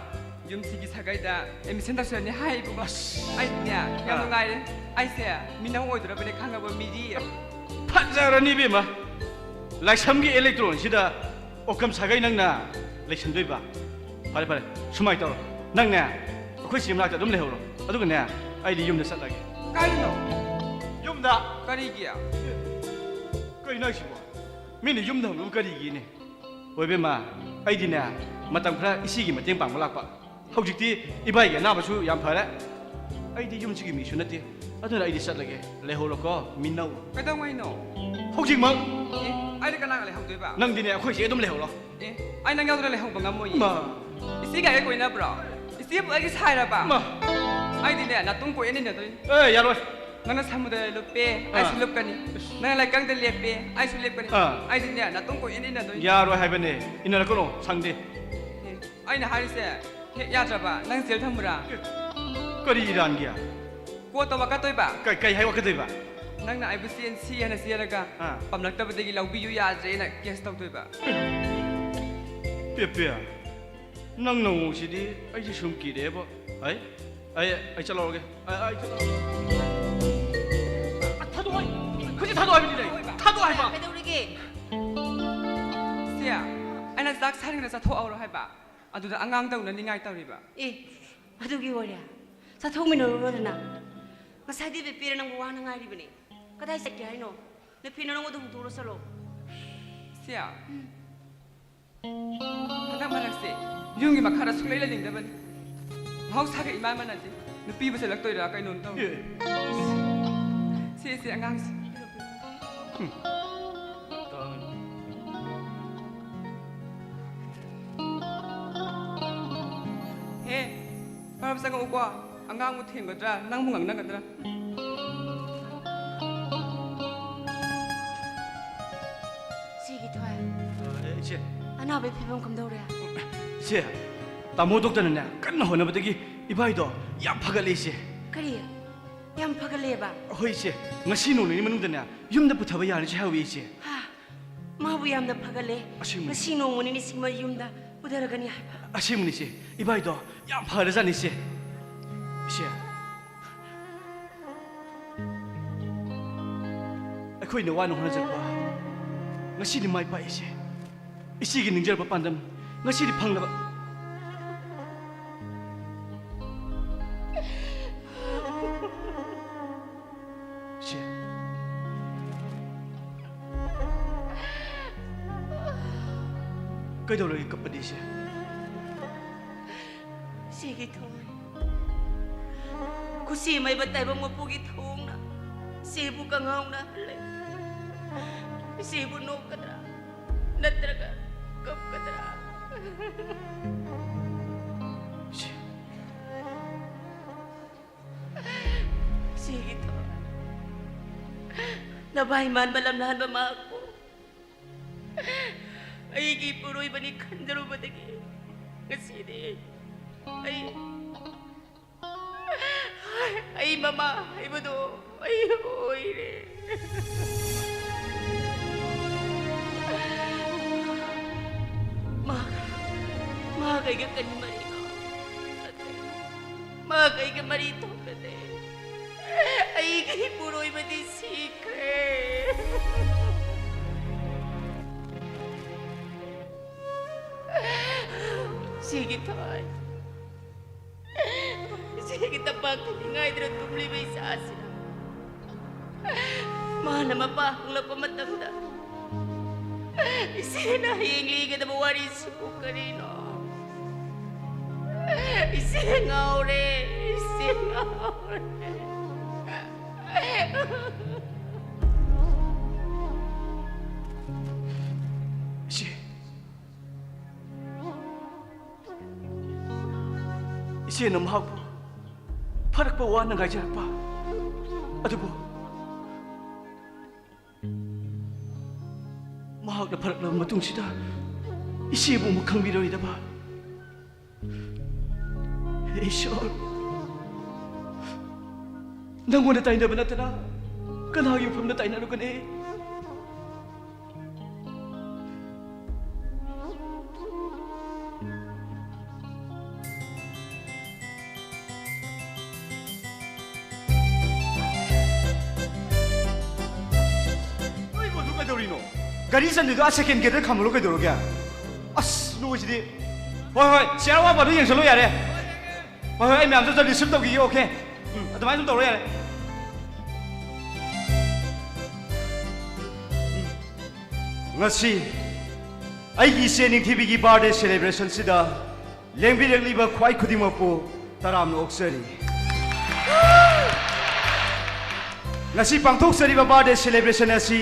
ꯌꯨꯝꯁꯤꯒꯤ ꯁꯥꯒꯩꯗ ꯑꯦꯗꯃꯤꯁꯟ ꯇꯧꯁꯤꯜꯂꯅꯤ ꯍꯥꯏ ꯏꯕꯨꯡꯉꯣ꯫ ꯑꯁ꯫ ꯑꯩꯗꯤꯅꯦ ꯌꯥꯝ ꯑꯥ꯫ ꯅꯨꯡꯉꯥꯏꯔꯦ꯫ ꯑꯩꯁꯦ ꯃꯤꯅꯧ ꯑꯣꯏꯗꯣꯔꯕꯅꯦ ꯈꯪꯉꯕ, ꯃꯤꯔꯤ꯫ ꯐꯖꯔꯅꯤ ꯏꯕꯦꯝꯃ꯫ ꯂꯥꯏꯁ꯭ꯔꯝꯒꯤ electron ꯁꯤꯗ ꯑꯣꯀꯝ ꯁꯥꯒꯩ ꯅꯪꯅ ꯂꯩꯁꯟꯗꯣꯏꯕ꯫ ꯐꯔꯦ ꯐꯔꯦ, ꯁꯨꯃꯥꯏꯅ ꯇꯧꯔꯣ, ꯅꯪꯅꯦ ꯑꯩꯈꯣꯏ ꯆꯦ ꯃꯅꯥꯛꯇ ꯑꯗꯨꯝ ꯂꯩꯍꯧꯔꯣ, ꯑꯗꯨꯒꯅꯦ ꯑꯩꯗꯤ ꯌꯨꯝꯗ ꯆꯠꯂꯒꯦ꯫ ꯀꯥꯏꯗꯅꯣ? ꯌꯨꯝꯗ꯫ ꯀꯔꯤꯒꯤ? ꯀꯩꯅꯣ ꯍꯥꯏꯁꯤꯕꯣ? ꯃꯤꯅ ꯌꯨꯝꯗ ꯍꯪꯕꯕꯨ ꯀꯔꯤꯒꯤꯅꯦ? ꯍꯣꯏ ꯏꯕꯦꯝꯃ, ꯑꯩꯗꯤꯅꯦ ꯃꯇꯝ ꯈꯔ ꯏꯆꯦꯒꯤ ꯃꯇꯦꯡ ꯄꯥꯡꯕ ꯂꯥꯛꯄ꯫ ꯍꯧꯖꯤꯛꯇꯤ ꯏꯕꯥꯏꯒꯤ ꯑꯅꯥꯕꯁꯨ ꯌꯥꯝ ꯐꯔꯦ꯫ ꯑꯩꯗꯤ ꯌꯨꯝꯁꯤꯒꯤ ꯃꯤꯁꯨ ꯅꯠꯇꯦ, ꯑꯗꯨꯅ ꯑꯩꯗꯤ ꯆꯠꯂꯒꯦ꯫ ꯂꯩꯍꯧꯔꯣꯀꯣ, ꯃꯤꯅꯧ꯫ ꯀꯩꯗꯧꯉꯩꯅꯣ? ꯍꯧꯖꯤꯛꯃꯛ꯫ ꯑꯦ, ꯑꯩꯗꯤ ꯀꯅꯥꯒ ꯂꯩꯍꯧꯗꯣꯏꯕ? ꯅꯪꯗꯤꯅꯦ ꯑꯩꯈꯣꯏ ꯆꯦ ꯑꯗꯨꯝ ꯂꯩꯍꯧꯔꯣ꯫ ꯑꯦ, ꯑꯩ ꯅꯪ ꯌꯥꯎꯗꯅ ꯂꯩꯍꯧꯕ ꯉꯝꯃꯣꯏꯌꯦ꯫ ꯃꯥ꯫ ꯏꯆꯦꯒ ꯑꯩꯒ ꯀꯣꯏꯅꯕ꯭ꯔꯣ? ꯏꯆꯦꯕꯨ ꯑꯩꯒꯤ ꯁꯥꯏꯔꯕ? ꯃꯥ꯫ ꯑꯩꯗꯤꯅꯦ ꯅꯥꯇꯣꯡ ꯀꯣꯏ ꯏꯟ ꯏꯟꯅꯗꯣꯏꯅꯤ꯫ ꯑꯦ, ꯌꯥꯔꯣꯏ꯫ ꯅꯪꯅ ꯁꯃꯨꯗ꯭ꯔꯗ ꯂꯨꯞꯄꯦ, ꯑꯩꯁꯨ ꯑꯥ꯫ ꯂꯨꯞꯀꯅꯤ꯫ ꯅꯪꯅ ꯂꯩꯀꯪꯗ ꯂꯦꯞꯄꯦ, ꯑꯩꯁꯨ ꯂꯦꯞꯀꯅꯤ꯫ ꯑꯥ꯫ ꯑꯩꯗꯤꯅꯦ ꯅꯥꯇꯣꯡ ꯀꯣꯏ ꯏꯟ ꯏꯟꯅꯗꯣꯏꯅꯤ꯫ ꯌꯥꯔꯣꯏ ꯍꯥꯏꯕꯅꯦ, ꯏꯟꯅꯔꯛꯀꯅꯣ, ꯁꯪꯗꯦ꯫ ꯑꯦ, ꯑꯩꯅ ꯍꯥꯏꯔꯤꯁꯦ ꯍꯦꯛ ꯌꯥꯗ꯭ꯔꯕ ꯅꯪ ꯖꯦꯜ ꯊꯝꯃꯨꯔꯥ? ꯀꯔꯤ ꯏꯔꯥꯟꯒꯤ? ꯀꯣꯔꯠꯇ ꯋꯥꯀꯠꯇꯣꯏꯕ꯫ ꯀꯩ, ꯀꯩ ꯍꯥꯏ ꯋꯥꯀꯠꯇꯣꯏꯕ? ꯅꯪꯅ ꯑꯩꯕꯨ ꯆꯦꯟꯁꯤ ꯍꯥꯏꯅ ꯆꯦꯜꯂꯒ ꯑꯥ꯫ ꯄꯥꯝꯂꯛꯇꯕꯗꯒꯤ ꯂꯧꯕꯤꯌꯨ ꯌꯥꯗ꯭ꯔꯦꯅ ꯀꯦꯁ ꯇꯧꯗꯣꯏꯕ꯫ ꯄꯦꯄꯦ, ꯅꯪ ꯅꯑꯣꯡꯁꯤꯗꯤ ꯑꯩꯁꯦ ꯁꯨꯝ ꯀꯤꯔꯦꯕ꯫ ꯑꯩ, ꯑꯩ, ꯑꯩ ꯆꯠꯂꯧꯔꯒꯦ꯫ ꯑꯩ, ꯑꯩ ꯆꯠꯂꯧꯔꯒꯦ꯫ ꯑ, ꯊꯥꯗꯣꯛꯑꯣ꯫ ꯍꯧꯖꯤꯛ ꯊꯥꯗꯣꯛꯑꯣ ꯍꯥꯏꯕꯅꯤꯅꯦ꯫ ꯊꯥꯗꯣꯛꯑꯣ ꯍꯥꯏꯕ꯫ ꯀꯩꯗꯧꯔꯤꯒꯦ? ꯁꯦ, ꯑꯩꯅ ꯆꯥꯛ ꯁꯥꯔꯤꯉꯩꯗ ꯆꯠꯊꯣꯛꯍꯧꯔꯣ ꯍꯥꯏꯕ꯫ ꯑꯗꯨꯗ ꯑꯉꯥꯡꯗꯧꯅ ꯅꯤꯡꯉꯥꯏ ꯇꯧꯔꯤꯕ꯫ ꯑꯦ, ꯑꯗꯨꯒꯤ ꯑꯣꯏꯔꯦ? ꯆꯠꯊꯣꯛꯃꯤꯟꯅꯔꯨꯔꯣꯗꯅ꯫ ꯉꯁꯥꯏꯗꯤ ꯕꯦꯄꯤꯅ ꯅꯪꯕꯨ ꯋꯥꯅ ꯉꯥꯏꯔꯤꯕꯅꯤ꯫ ꯀꯗꯥꯏ ꯆꯠꯀꯦ ꯍꯥꯏꯅꯣ? ꯅꯨꯄꯤꯅ ꯅꯉꯣꯟꯗ ꯍꯨꯟꯗꯣꯛꯎꯔ ꯆꯠꯂꯣ꯫ ꯁꯦ, ꯎꯝ꯫ ꯍꯟꯗꯛ ꯃꯔꯛꯁꯦ ꯌꯨꯝꯒꯤ ꯃꯈꯥꯗ ꯁꯨꯡꯂꯩ ꯂꯩꯅꯤꯡꯗꯕꯅꯤ꯫ ꯃꯍꯧꯁꯥꯒ ꯏꯃꯥꯟ ꯃꯥꯟꯅꯗꯦ꯫ ꯅꯨꯄꯤꯕꯨ ꯆꯦꯜꯂꯛꯇꯣꯏꯔꯥ ꯀꯩꯅꯣꯝ ꯇꯧꯔꯦ꯫ ꯑꯦ꯫ ꯁꯦ, ꯁꯦ, ꯑꯉꯥꯡꯁꯦ꯫ ꯍꯨꯝ꯫ ꯍꯦ, ꯃꯔꯝ ꯆꯪꯉꯛꯎꯀꯣ꯫ ꯑꯉꯥꯡꯕꯨ ꯊꯦꯝꯒꯗ꯭ꯔꯥ, ꯅꯪꯕꯨ ꯉꯥꯡꯅꯒꯗ꯭ꯔꯥ? ꯁꯤꯒꯤ ꯊꯣꯏ꯫ ꯑ, ꯏꯆꯦ꯫ ꯑꯅꯥꯕꯒꯤ ꯐꯤꯕꯝ ꯀꯝꯗꯧꯔꯦ? ꯏꯆꯦ, ꯇꯥꯃꯣ ꯗꯣꯛꯇꯔꯅꯅꯦ ꯀꯟꯅ ꯍꯣꯠꯅꯕꯗꯒꯤ ꯏꯕꯥꯏꯗꯣ ꯌꯥꯝ ꯐꯒꯠꯂꯦ, ꯏꯆꯦ꯫ ꯀꯔꯤ? ꯌꯥꯝ ꯐꯒꯠꯂꯦꯕ? ꯍꯣꯏ, ꯏꯆꯦ꯫ ꯉꯁꯤ ꯅꯣꯡ ꯅꯤꯅꯤ ꯃꯅꯨꯡꯗꯅꯦ ꯌꯨꯝꯗ ꯄꯨꯊꯕ ꯌꯥꯔꯅꯤ ꯍꯥꯏꯍꯧꯋꯤ, ꯏꯆꯦ꯫ ꯍꯥ? ꯃꯥꯕꯨ ꯌꯥꯝꯅ ꯐꯒꯠꯂꯦ꯫ ꯑꯁꯦꯡꯕꯅꯤ꯫ ꯉꯁꯤ ꯅꯣꯡꯃ ꯅꯤꯅꯤꯁꯤꯃ ꯌꯨꯝꯗ ꯄꯨꯊꯔꯒꯅꯤ ꯍꯥꯏꯕ꯫ ꯑꯁꯦꯡꯕꯅꯤ, ꯏꯆꯦ꯫ ꯏꯕꯥꯏꯗꯣ ꯌꯥꯝ ꯐꯔꯖꯥꯠꯅꯤ, ꯏꯆꯦ꯫ ꯏꯆꯦ꯫ ꯑꯩꯈꯣꯏꯅ ꯋꯥꯅ ꯍꯣꯠꯅꯖꯔꯛꯄ ꯉꯁꯤꯗꯤ ꯃꯥꯏ ꯄꯥꯛꯏꯁꯦ꯫ ꯏꯆꯦꯒꯤ ꯅꯤꯡꯖꯔꯕ ꯄꯥꯟꯗꯝ ꯉꯁꯤꯗꯤ ꯐꯪꯂꯕ꯫ ꯏꯆꯦ꯫ ꯀꯩꯗꯧꯔꯒꯦ ꯀꯞꯄꯗꯤ, ꯏꯆꯦ? ꯏꯆꯦꯒꯤ ꯊꯋꯥꯏ꯫ ꯈꯨꯠꯁꯦꯝ ꯍꯩꯕ ꯇꯥꯏꯕꯪ ꯃꯄꯨꯒꯤ ꯊꯧꯑꯣꯡꯅ ꯏꯆꯦꯕꯨ ꯀꯉꯥꯎꯅꯍꯜꯂꯦ꯫ ꯏꯆꯦꯕꯨ ꯅꯣꯛꯀꯗ꯭ꯔꯥ? ꯅꯠꯇ꯭ꯔꯒ ꯀꯞꯀꯗ꯭ꯔꯥ? ꯏꯆꯦ꯫ ꯏꯆꯦꯒꯤ ꯊꯋꯥꯏ꯫ ꯅꯚꯥꯏ ꯃꯥꯟꯕ ꯂꯝꯂꯥꯟꯕ ꯃꯍꯥꯛꯄꯨ ꯑꯩꯒꯤ ꯏꯄꯨꯔꯣꯏꯕꯅꯤ ꯈꯟꯖꯔꯨꯕꯗꯒꯤ ꯉꯁꯤꯗꯤ ꯑꯩ, ꯑꯩ ꯃꯃꯥ ꯍꯥꯏꯕꯗꯣ ꯑꯩ ꯑꯣꯏꯔꯦ꯫ ꯃꯥꯒ, ꯃꯥꯒ ꯑꯩꯒ ꯀꯔꯤ ꯃꯔꯤꯅꯣ? ꯃꯥꯒ ꯑꯩꯒ ꯃꯔꯤ ꯊꯣꯛꯅꯗꯦ꯫ ꯑꯩꯒꯤ ꯏꯄꯨꯔꯣꯏꯕꯗꯤ ꯁꯤꯈ꯭ꯔꯦ꯫ ꯁꯤꯒꯤ ꯊꯋꯥꯏ, ꯁꯤꯒꯤ ꯇꯝꯄꯥꯛꯇ ꯅꯤꯡꯉꯥꯏꯗꯨꯅ ꯇꯨꯝꯂꯤꯕ ꯏꯆꯥꯁꯤꯅ ꯃꯥꯅ ꯃꯄꯥ ꯍꯪꯂꯛꯄ ꯃꯇꯝꯗ, ꯏꯆꯦꯅ ꯍꯌꯦꯡ ꯂꯤꯒꯗꯕ ꯋꯥꯔꯤꯁꯤꯕꯨ ꯀꯔꯤꯅꯣ? ꯏꯆꯦ ꯉꯥꯎꯔꯦ, ꯏꯆꯦ ꯉꯥꯎꯔꯦ꯫ ꯏꯆꯦ, ꯏꯆꯦꯅ ꯃꯍꯥꯛꯄꯨ ꯐꯔꯛꯄ ꯋꯥꯅ ꯉꯥꯏꯖꯔꯛꯄ ꯑꯗꯨꯕꯨ, ꯃꯍꯥꯛꯅ ꯐꯔꯛꯂꯕ ꯃꯇꯨꯡꯁꯤꯗ ꯏꯆꯦꯕꯨ ꯑꯃꯨꯛ ꯈꯪꯕꯤꯔꯣꯏꯗꯕ꯫ ꯍꯦ ꯏꯁꯣꯔ, ꯅꯪꯉꯣꯟꯗ ꯇꯥꯏꯅꯕ ꯅꯠꯇꯅ ꯀꯅꯥꯒꯤ ꯃꯐꯝꯗ ꯇꯥꯏꯅꯔꯨꯒꯅꯤ? ꯅꯣꯏꯕꯨ ꯑꯗꯨ ꯀꯩꯗꯧꯔꯤꯅꯣ? ꯒꯥꯔꯤ ꯆꯟꯗꯣꯏꯗꯣ ꯑꯥ ꯁꯦꯀꯦꯟ ꯒꯦꯠꯇ ꯈꯥꯝꯃꯨꯔꯣ, ꯀꯩꯗꯧꯔꯒꯦ? ꯑꯁ, ꯅꯣꯏꯁꯤꯗꯤ꯫ ꯍꯣꯏ, ꯍꯣꯏ, ꯆꯤꯌꯔ ꯑꯋꯥꯡꯕꯗꯣ ꯌꯦꯡꯁꯜꯂꯣ ꯌꯥꯔꯦ꯫ ꯍꯣꯏ, ꯍꯣꯏ, ꯑꯩ ꯃꯌꯥꯝꯁꯨ ꯑꯝꯇ ꯔꯤꯁꯤꯞ ꯇꯧꯈꯤꯒꯦ, ꯑꯣꯀꯦ꯫ ꯎꯝ, ꯑꯗꯨꯃꯥꯏꯅ ꯑꯗꯨꯝ ꯇꯧꯔꯣ ꯌꯥꯔꯦ꯫ ꯎꯝ꯫ ꯉꯁꯤ ꯑꯩꯒꯤ ꯏꯆꯦ ꯅꯤꯡꯊꯤꯕꯤꯒꯤ ꯕꯥꯔꯗꯦ ꯁꯦꯂꯦꯕ꯭ꯔꯦꯁꯟꯁꯤꯗ ꯂꯦꯡꯕꯤꯔꯛꯂꯤꯕ ꯈ꯭ꯋꯥꯏ ꯈꯨꯗꯤꯡꯃꯛꯄꯨ ꯇꯔꯥꯝꯅ ꯑꯣꯛꯆꯔꯤ꯫ ꯉꯁꯤ ꯄꯥꯡꯊꯣꯛꯆꯔꯤꯕ ꯕꯥꯔꯗꯦ ꯁꯦꯂꯦꯕ꯭ꯔꯦꯁꯟ ꯑꯁꯤ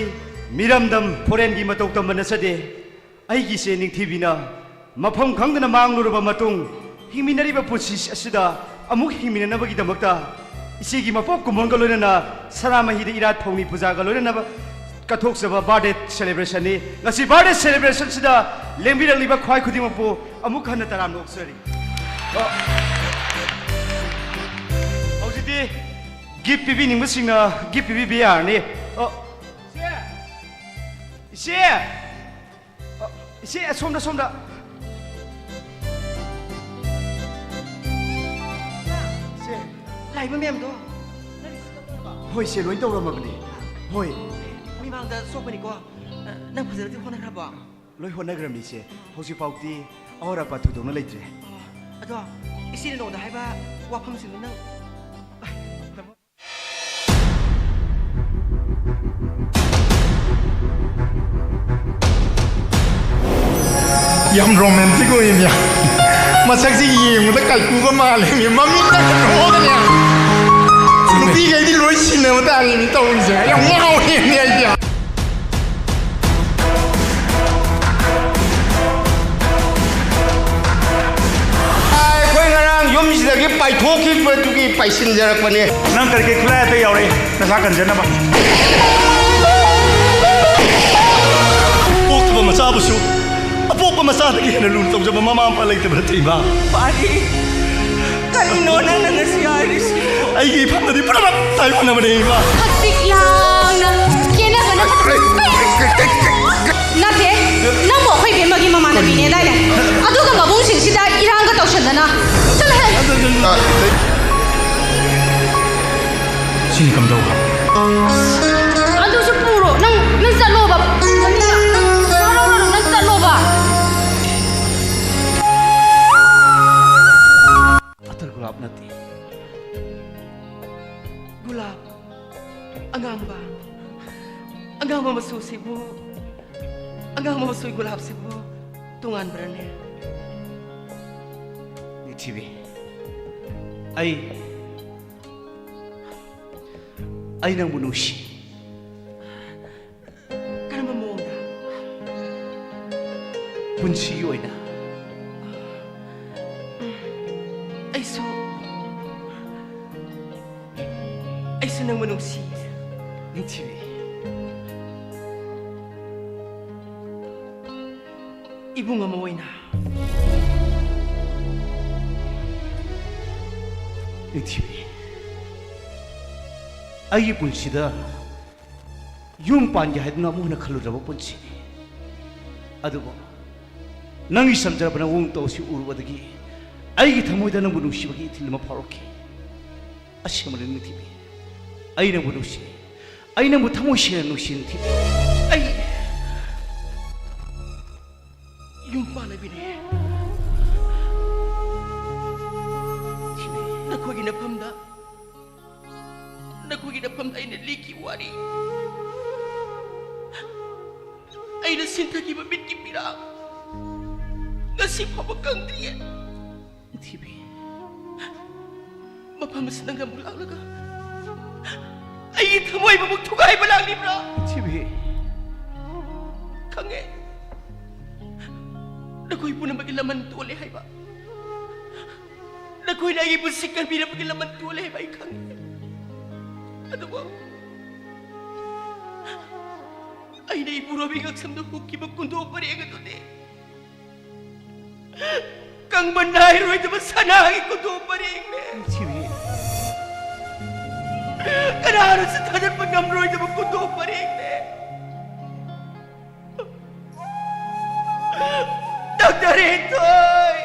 ꯃꯤꯔꯝꯗꯝ ꯐꯣꯔꯦꯟꯒꯤ ꯃꯇꯧ ꯇꯝꯕ ꯅꯠꯆꯗꯦ꯫ ꯑꯩꯒꯤ ꯏꯆꯦ ꯅꯤꯡꯊꯤꯕꯤꯅ ꯃꯐꯝ ꯈꯪꯗꯅ ꯃꯥꯡꯂꯨꯔꯕ ꯃꯇꯨꯡ, ꯍꯤꯡꯃꯤꯟꯅꯔꯤꯕ ꯄꯨꯟꯁꯤ ꯑꯁꯤꯗ ꯑꯃꯨꯛ ꯍꯤꯡꯃꯤꯟꯅꯅꯕꯒꯤꯗꯃꯛꯇ ꯏꯆꯦꯒꯤ ꯃꯄꯣꯛ ꯀꯨꯝꯑꯣꯟꯒ ꯂꯣꯏꯅꯅ ꯁꯅꯥꯃꯍꯤꯗ ꯏꯔꯥꯠ ꯊꯧꯅꯤ ꯄꯨꯖꯥꯒ ꯂꯣꯏꯅꯅ ꯀꯠꯊꯣꯛꯆꯕ ꯕꯥꯔꯗꯦ ꯁꯦꯂꯦꯕ꯭ꯔꯦꯁꯟꯅꯤ꯫ ꯉꯁꯤ ꯕꯥꯔꯗꯦ ꯁꯦꯂꯦꯕ꯭ꯔꯦꯁꯟꯁꯤꯗ ꯂꯦꯡꯕꯤꯔꯛꯂꯤꯕ ꯈ꯭ꯋꯥꯏ ꯈꯨꯗꯤꯡꯃꯛꯄꯨ ꯑꯃꯨꯛ ꯍꯟꯅ ꯇꯔꯥꯝꯅ ꯑꯣꯛꯆꯔꯤ꯫ ꯑ, ꯍꯧꯖꯤꯛꯇꯤ ꯒꯤꯐ ꯄꯤꯕꯤꯅꯤꯡꯕꯁꯤꯡꯅ ꯒꯤꯐ ꯄꯤꯕꯤꯕ ꯌꯥꯔꯅꯤ꯫ ꯑ, ꯏꯆꯦ! ꯏꯆꯦ! ꯑ, ꯏꯆꯦ, ꯑꯁꯣꯝꯗ, ꯁꯣꯝꯗ꯫ ꯏꯆꯦ, ꯂꯥꯛꯏꯕ ꯃꯌꯥꯝꯗꯣ꯫ ꯍꯣꯏ, ꯏꯆꯦ, ꯂꯣꯏ ꯇꯧꯔꯝꯃꯕꯅꯤ꯫ ꯍꯣꯏ꯫ ꯃꯤꯃꯥꯡꯗ ꯁꯣꯛꯄꯅꯤꯀꯣ꯫ ꯑ, ꯅꯪ ꯐꯖꯅꯗꯤ ꯍꯣꯠꯅꯈ꯭ꯔꯕꯣ? ꯂꯣꯏ ꯍꯣꯠꯅꯈ꯭ꯔꯕꯅꯤ, ꯏꯆꯦ꯫ ꯍꯧꯖꯤꯛꯐꯥꯎꯗꯤ ꯑꯋꯥꯠ ꯑꯄꯥ ꯊꯣꯏꯗꯣꯛꯅ ꯂꯩꯇ꯭ꯔꯦ꯫ ꯑꯣ, ꯑꯗꯣ ꯏꯆꯦꯅ ꯅꯉꯣꯟꯗ ꯍꯥꯏꯕ ꯋꯥꯐꯝꯁꯤꯡꯗꯣ ꯅꯪ ꯌꯥꯝ ꯔꯣꯃꯦꯟꯇꯤꯛ ꯑꯣꯏꯌꯦꯃꯤ꯫ ꯃꯁꯛꯁꯤ ꯌꯦꯡꯕꯗ ꯀꯥꯏꯀꯨꯒ ꯃꯥꯜꯂꯦꯃꯤ꯫ ꯃꯃꯤꯠꯇ ꯀꯩꯅꯣꯒꯅꯦ꯫ ꯅꯨꯄꯤꯈꯩꯗꯤ ꯂꯣꯏ ꯁꯤꯟꯅꯕ ꯇꯥꯔꯦꯃꯤ ꯇꯧꯔꯤꯁꯦ꯫ ꯌꯥꯝ ꯉꯥꯎꯔꯦꯃꯤ ꯑꯩꯗꯤ꯫ ꯑꯩꯈꯣꯏ ꯉꯔꯥꯡ ꯌꯨꯝꯁꯤꯗꯒꯤ ꯄꯥꯏꯊꯣꯛꯈꯤꯕꯗꯨꯒꯤ ꯄꯥꯏꯁꯤꯟꯖꯔꯛꯄꯅꯦ꯫ ꯅꯪ ꯀꯔꯤ ꯀꯔꯤ ꯈꯨꯠꯂꯥꯏ ꯑꯇꯩ ꯌꯥꯎꯔꯛꯏ? ꯅꯁꯥ ꯀꯟꯖꯅꯕ꯫ ꯄꯣꯛꯈꯤꯕ ꯃꯆꯥꯕꯨꯁꯨ ꯑꯄꯣꯛꯄ ꯃꯆꯥꯗꯒꯤ ꯍꯦꯟꯅ ꯂꯨꯅ ꯇꯧꯖꯕ ꯃꯃꯥ ꯃꯄꯥ ꯂꯩꯇꯕ ꯅꯠꯇꯦ, ꯏꯃꯥ꯫ ꯄꯥꯔꯤ, ꯀꯔꯤꯅꯣ ꯅꯪꯅ ꯉꯁꯤ ꯍꯥꯏꯔꯤꯁꯤ? ꯑꯩꯒꯤ ꯏꯐꯝꯗꯗꯤ ꯄꯨꯝꯅꯃꯛ ꯇꯥꯏꯑꯣꯟꯅꯕꯅꯦ, ꯏꯃꯥ꯫ ꯍꯛꯆꯤꯛ ꯂꯥꯡꯅ ꯀꯦꯅꯕꯅ ꯅꯠꯇꯦ, ꯅꯪꯕꯨ ꯑꯩꯈꯣꯏ ꯏꯕꯦꯝꯃꯒꯤ ꯃꯃꯥꯟꯅꯕꯤꯅꯦꯗꯥꯏꯅꯦ? ꯑꯗꯨꯒ ꯃꯕꯨꯡꯁꯤꯡꯁꯤꯗ ꯏꯔꯥꯡꯒ ꯇꯧꯁꯟꯗꯅ꯫ ꯆꯠꯂꯣꯍꯦ! ꯁꯤꯅꯤ ꯀꯝꯗꯧꯕ? ꯑꯗꯨꯁꯨ ꯄꯨꯔꯣ꯫ ꯅꯪ, ꯅꯪ ꯆꯠꯂꯣꯕ꯫ ꯅꯪ ꯆꯠꯂꯣꯕ꯫ ꯑꯇꯔ ꯒꯨꯂꯥꯞ ꯅꯠꯇꯦ꯫ ꯒꯨꯂꯥꯞ ꯑꯉꯥꯡꯕ, ꯑꯉꯥꯡꯕ ꯃꯆꯨꯁꯤꯕꯨ, ꯑꯉꯥꯡꯕ ꯃꯆꯨꯒꯤ ꯒꯨꯂꯥꯞꯁꯤꯕꯨ ꯇꯣꯉꯥꯟꯕ꯭ꯔꯅꯦ? ꯅꯤꯡꯊꯤꯕꯤ, ꯑꯩ, ꯑꯩ ꯅꯪꯕꯨ ꯅꯨꯡꯁꯤ꯫ ꯀꯔꯝꯕ ꯃꯑꯣꯡꯗ? ꯄꯨꯟꯁꯤꯒꯤ ꯑꯣꯏꯅ꯫ ꯑꯩꯁꯨ, ꯑꯩꯁꯨ ꯅꯪꯕꯨ ꯅꯨꯡꯁꯤ꯫ ꯅꯤꯡꯊꯤꯕꯤ꯫ ꯏꯕꯨꯡ ꯑꯃ ꯑꯣꯏꯅ꯫ ꯅꯤꯡꯊꯤꯕꯤ, ꯑꯩꯒꯤ ꯄꯨꯟꯁꯤꯗ ꯌꯨꯝ ꯄꯥꯟꯒꯦ ꯍꯥꯏꯗꯨꯅ ꯑꯃꯨꯛ ꯍꯟꯅ ꯈꯜꯂꯨꯗ꯭ꯔꯕ ꯄꯨꯟꯁꯤꯅꯤ꯫ ꯑꯗꯨꯕꯨ ꯅꯪꯒꯤ ꯆꯝꯖꯔꯕ ꯅꯑꯣꯡ ꯃꯇꯧ ꯑꯁꯤ ꯎꯔꯨꯕꯗꯒꯤ ꯑꯩꯒꯤ ꯊꯃꯣꯏꯗ ꯅꯪꯕꯨ ꯅꯨꯡꯁꯤꯕꯒꯤ ꯏꯊꯤꯜ ꯑꯃ ꯐꯥꯎꯔꯛꯈꯤ꯫ ꯑꯁꯦꯡꯕꯅꯤ ꯅꯤꯡꯊꯤꯕꯤ, ꯑꯩ ꯅꯪꯕꯨ ꯅꯨꯡꯁꯤ꯫ ꯑꯩ ꯅꯪꯕꯨ ꯊꯃꯣꯏ ꯁꯦꯡꯅ ꯅꯨꯡꯁꯤ ꯅꯤꯡꯊꯤꯕꯤ꯫ ꯑꯩ ꯌꯨꯝ ꯄꯥꯜꯂꯕꯤꯅꯦ꯫ ꯅꯈꯣꯏꯒꯤ ꯅꯐꯝꯗ, ꯅꯈꯣꯏꯒꯤ ꯅꯐꯝꯗ ꯑꯩꯅ ꯂꯤꯈꯤꯕ ꯋꯥꯔꯤ, ꯑꯩꯅ ꯁꯤꯟꯊꯈꯤꯕ ꯃꯤꯠꯀꯤ ꯄꯤꯔꯥꯡ ꯉꯁꯤ ꯐꯥꯎꯕ ꯀꯪꯗ꯭ꯔꯤꯌꯦ꯫ ꯅꯤꯡꯊꯤꯕꯤ, ꯃꯐꯝ ꯑꯁꯤꯗ ꯅꯪ ꯑꯃꯨꯛ ꯂꯥꯛꯂꯒ ꯑꯩꯒꯤ ꯊꯃꯣꯏꯕꯨ ꯑꯃꯨꯛ ꯊꯨꯒꯥꯏꯕ ꯂꯥꯛꯂꯤꯕ꯭ꯔꯥ? ꯅꯤꯡꯊꯤꯕꯤ, ꯈꯪꯉꯦ, ꯅꯈꯣꯏ ꯄꯨꯝꯅꯃꯛꯀꯤ ꯂꯃꯟ ꯇꯣꯜꯂꯦ ꯍꯥꯏꯕ, ꯅꯈꯣꯏꯅ ꯑꯩꯒꯤ ꯄꯨꯟꯁꯤ ꯀꯟꯕꯤꯔꯕꯒꯤ ꯂꯃꯟ ꯇꯣꯜꯂꯦ ꯍꯥꯏꯕ ꯑꯩ ꯈꯪꯉꯤ꯫ ꯑꯗꯨꯕꯨ ꯑꯩꯅ ꯏꯄꯨꯔꯣꯏꯕꯒꯤ ꯉꯛꯁꯝꯗ ꯍꯨꯛꯈꯤꯕ ꯀꯨꯟꯗꯣ ꯄꯔꯦꯡ ꯑꯗꯨꯗꯤ ꯀꯪꯕ ꯅꯥꯏꯔꯣꯏꯗꯕ ꯁꯅꯥꯒꯤ ꯀꯨꯟꯗꯣ ꯄꯔꯦꯡꯅꯦ꯫ ꯅꯤꯡꯊꯤꯕꯤ, ꯀꯅꯥꯅꯁꯨ ꯊꯥꯖꯤꯟꯕ ꯉꯝꯂꯣꯏꯗꯕ ꯀꯨꯟꯗꯣ ꯄꯔꯦꯡꯅꯦ꯫ ꯗꯥꯛꯇꯔ ꯍꯦꯟꯊꯣꯏ,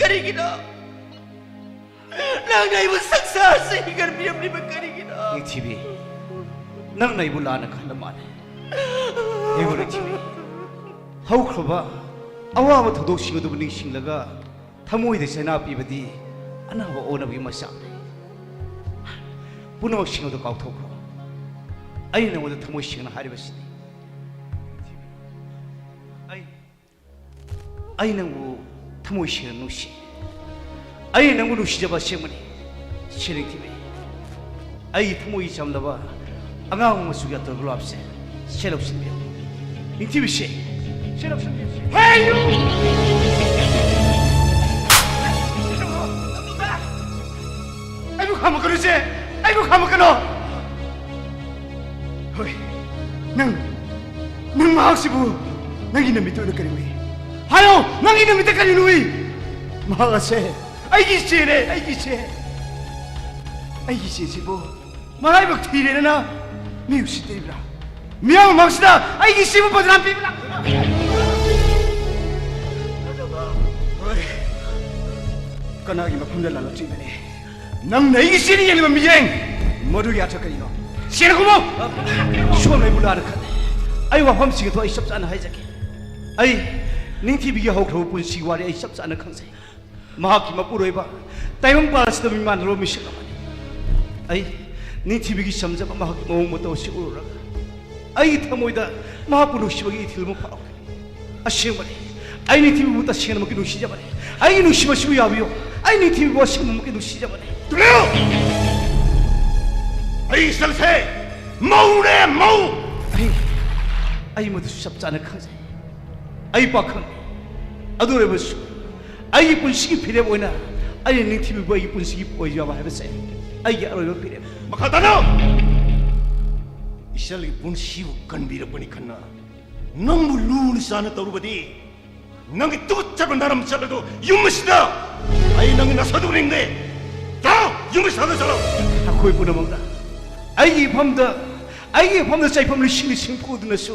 ꯀꯔꯤꯒꯤꯅꯣ ꯅꯪꯅ ꯑꯩꯕꯨ ꯁꯪꯁꯥꯔꯁꯤ ꯍꯤꯡꯍꯟꯕꯤꯔꯝꯂꯤꯕ ꯀꯔꯤꯒꯤꯅꯣ? ꯅꯤꯡꯊꯤꯕꯤ, ꯅꯪꯅ ꯑꯩꯕꯨ ꯂꯥꯟꯅ ꯈꯜꯂ ꯃꯥꯜꯂꯦ꯫ ꯌꯦꯡꯉꯨ ꯅꯤꯡꯊꯤꯕꯤ, ꯍꯧꯈ꯭ꯔꯕ ꯑꯋꯥꯕ ꯊꯧꯗꯣꯛꯁꯤꯡ ꯑꯗꯨꯕꯨ ꯅꯤꯡꯁꯤꯡꯂꯒ ꯊꯃꯣꯏꯗ ꯆꯩꯅꯥ ꯄꯤꯕꯗꯤ ꯑꯅꯥꯕ ꯑꯣꯟꯅꯕꯒꯤ ꯃꯆꯥꯛꯅꯤ꯫ ꯄꯨꯝꯅꯃꯛꯁꯤꯡ ꯑꯗꯨ ꯀꯥꯎꯊꯣꯛꯈ꯭ꯔꯣ꯫ ꯑꯩꯅ ꯅꯉꯣꯟꯗ ꯊꯃꯣꯏ ꯁꯦꯡꯅ ꯍꯥꯏꯔꯤꯕꯁꯤꯅꯤ꯫ ꯑꯩ, ꯑꯩ ꯅꯪꯕꯨ ꯊꯃꯣꯏ ꯁꯦꯡꯅ ꯅꯨꯡꯁꯤ꯫ ꯑꯩ ꯅꯪꯕꯨ ꯅꯨꯡꯁꯤꯖꯕ ꯑꯁꯦꯡꯕꯅꯤ꯫ ꯁꯦ ꯅꯤꯡꯊꯤꯕꯤ, ꯑꯩꯒꯤ ꯊꯃꯣꯏꯒꯤ ꯆꯝꯂꯕ ꯑꯉꯥꯡꯕ ꯃꯆꯨꯒꯤ ꯑꯇꯔ ꯒꯨꯂꯥꯞꯁꯦ ꯁꯦ ꯂꯧꯁꯤꯟꯕꯤꯌꯨ꯫ ꯅꯤꯡꯊꯤꯕꯤꯁꯦ, ꯁꯦ ꯂꯧꯁꯤꯟꯕꯤꯌꯨ꯫ ꯍꯦ, you! ꯑꯩꯕꯨ ꯈꯥꯝꯃꯛꯀꯅꯨ, ꯁꯦ! ꯑꯩꯕꯨ ꯈꯥꯝꯃꯛꯀꯅꯨ! ꯍꯣꯏ, ꯅꯪ, ꯅꯪ ꯃꯍꯥꯛꯁꯤꯕꯨ ꯅꯪꯒꯤ ꯅꯃꯤꯠꯇ ꯑꯣꯏꯅ ꯀꯔꯤ ꯎꯏ? ꯍꯥꯏꯌꯣ, ꯅꯪꯒꯤ ꯅꯃꯤꯠꯇ ꯀꯔꯤ ꯎꯏ? ꯃꯍꯥꯛ ꯑꯁꯦ ꯑꯩꯒꯤ ꯏꯆꯦꯅꯦ, ꯑꯩꯒꯤ ꯏꯆꯦ꯫ ꯑꯩꯒꯤ ꯏꯆꯦꯁꯤꯕꯨ ꯃꯔꯥꯏꯕꯛ ꯊꯤꯔꯦꯅ ꯃꯤ ꯎꯁꯤꯠꯇ꯭ꯔꯤꯕ꯭ꯔꯥ? ꯃꯤꯌꯥꯝ ꯃꯃꯥꯡꯁꯤꯗ ꯑꯩꯒꯤ ꯏꯆꯦꯕꯨ ꯕꯗꯅꯥꯝ ꯄꯤꯕ ꯂꯥꯛꯄ꯭ꯔꯥ? ꯍꯣꯏ, ꯀꯅꯥꯒꯤ ꯃꯐꯝꯗ ꯂꯥꯜꯂꯛꯇ꯭ꯔꯤꯕꯅꯦ? ꯅꯪꯅ ꯑꯩꯒꯤ ꯏꯆꯦꯗ ꯌꯦꯡꯂꯤꯕ ꯃꯤꯠꯌꯦꯡ, ꯃꯗꯨꯒꯤ ꯑꯔꯊ ꯀꯔꯤꯅꯣ? ꯁꯦꯡꯅ ꯈꯨꯝꯃꯨ! ꯁꯣꯝꯅ ꯑꯩꯕꯨ ꯂꯥꯟꯅ ꯈꯜꯂꯦ꯫ ꯑꯩ ꯋꯥꯐꯝꯁꯤꯡ ꯑꯗꯨ ꯑꯩ ꯆꯞ ꯆꯥꯅ ꯍꯥꯏꯖꯒꯦ꯫ ꯑꯩ ꯅꯤꯡꯊꯤꯕꯤꯒꯤ ꯍꯧꯈ꯭ꯔꯕ ꯄꯨꯟꯁꯤꯒꯤ ꯋꯥꯔꯤ ꯑꯩ ꯆꯞ ꯆꯥꯅ ꯈꯪꯖꯩ꯫ ꯃꯍꯥꯛꯀꯤ ꯃꯄꯨꯔꯣꯏꯕ ꯇꯥꯏꯕꯪꯄꯥꯟ ꯑꯁꯤꯗ ꯃꯤꯃꯥꯟꯅꯔꯕ ꯃꯤꯁꯛ ꯑꯃꯅꯤ꯫ ꯑꯩ ꯅꯤꯡꯊꯤꯕꯤꯒꯤ ꯆꯝꯖꯕ ꯃꯍꯥꯛꯀꯤ ꯃꯑꯣꯡ ꯃꯇꯧ ꯑꯁꯤ ꯎꯔꯨꯔꯒ ꯑꯩꯒꯤ ꯊꯃꯣꯏꯗ ꯃꯍꯥꯛꯄꯨ ꯅꯨꯡꯁꯤꯕꯒꯤ ꯏꯊꯤꯜ ꯑꯃ ꯐꯥꯎꯈꯤ꯫ ꯑꯁꯦꯡꯕꯅꯤ, ꯑꯩ ꯅꯤꯡꯊꯤꯕꯤꯕꯨ ꯇꯁꯦꯡꯅꯃꯛꯀꯤ ꯅꯨꯡꯁꯤꯖꯕꯅꯤ꯫ ꯑꯩꯒꯤ ꯅꯨꯡꯁꯤꯕꯁꯤꯕꯨ ꯌꯥꯕꯤꯌꯨ꯫ ꯑꯩ ꯅꯤꯡꯊꯤꯕꯤꯕꯨ ꯑꯁꯦꯡꯕꯃꯛꯀꯤ ꯅꯨꯡꯁꯤꯖꯕꯅꯤ꯫ ꯇꯨꯃꯤꯟ ꯂꯩꯌꯨ! ꯑꯩ ꯏꯆꯜꯁꯦ ꯃꯧꯅꯦ, ꯃꯧ! ꯑꯩ, ꯑꯩ ꯃꯗꯨꯁꯨ ꯆꯞ ꯆꯥꯅ ꯈꯪꯖꯩ꯫ ꯑꯩ ꯄꯥꯈꯪ꯫ ꯑꯗꯨ ꯑꯣꯏꯔꯕꯁꯨ ꯑꯩꯒꯤ ꯄꯨꯟꯁꯤꯒꯤ ꯐꯤꯔꯦꯞ ꯑꯣꯏꯅ ꯑꯩꯅ ꯅꯤꯡꯊꯤꯕꯤꯕꯨ ꯑꯩꯒꯤ ꯄꯨꯟꯁꯤꯒꯤ ꯑꯣꯏꯖꯕ ꯍꯥꯏꯕꯁꯦ ꯑꯩꯒꯤ ꯑꯔꯣꯏꯕ ꯐꯤꯔꯦꯞ꯫ ꯃꯈꯥ ꯇꯥꯅꯧ! ꯏꯆꯜꯒꯤ ꯄꯨꯟꯁꯤꯕꯨ ꯀꯟꯕꯤꯔꯛꯄꯅꯤ ꯈꯟꯅ ꯅꯪꯕꯨ ꯂꯨꯅ ꯆꯥꯟꯅ ꯇꯧꯔꯨꯕꯗꯤ ꯅꯪꯒꯤ ꯇꯨꯀꯠꯆꯕ ꯅꯔꯝ ꯆꯠꯂꯗꯨ ꯌꯨꯝ ꯑꯁꯤꯗ ꯑꯩ ꯅꯪꯒꯤ ꯅꯁꯥꯗꯨ ꯎꯅꯤꯡꯗꯦ꯫ ꯆꯠꯂꯣ! ꯌꯨꯝ ꯑꯁꯥꯗ ꯆꯠꯂꯣ! ꯑꯩꯈꯣꯏ ꯄꯨꯝꯅꯃꯛꯅ ꯑꯩꯒꯤ ꯏꯐꯝꯗ, ꯑꯩꯒꯤ ꯏꯐꯝꯗ ꯆꯩꯐꯝ ꯂꯤꯁꯤꯡ ꯂꯤꯁꯤꯡ ꯐꯨꯗꯨꯅꯁꯨ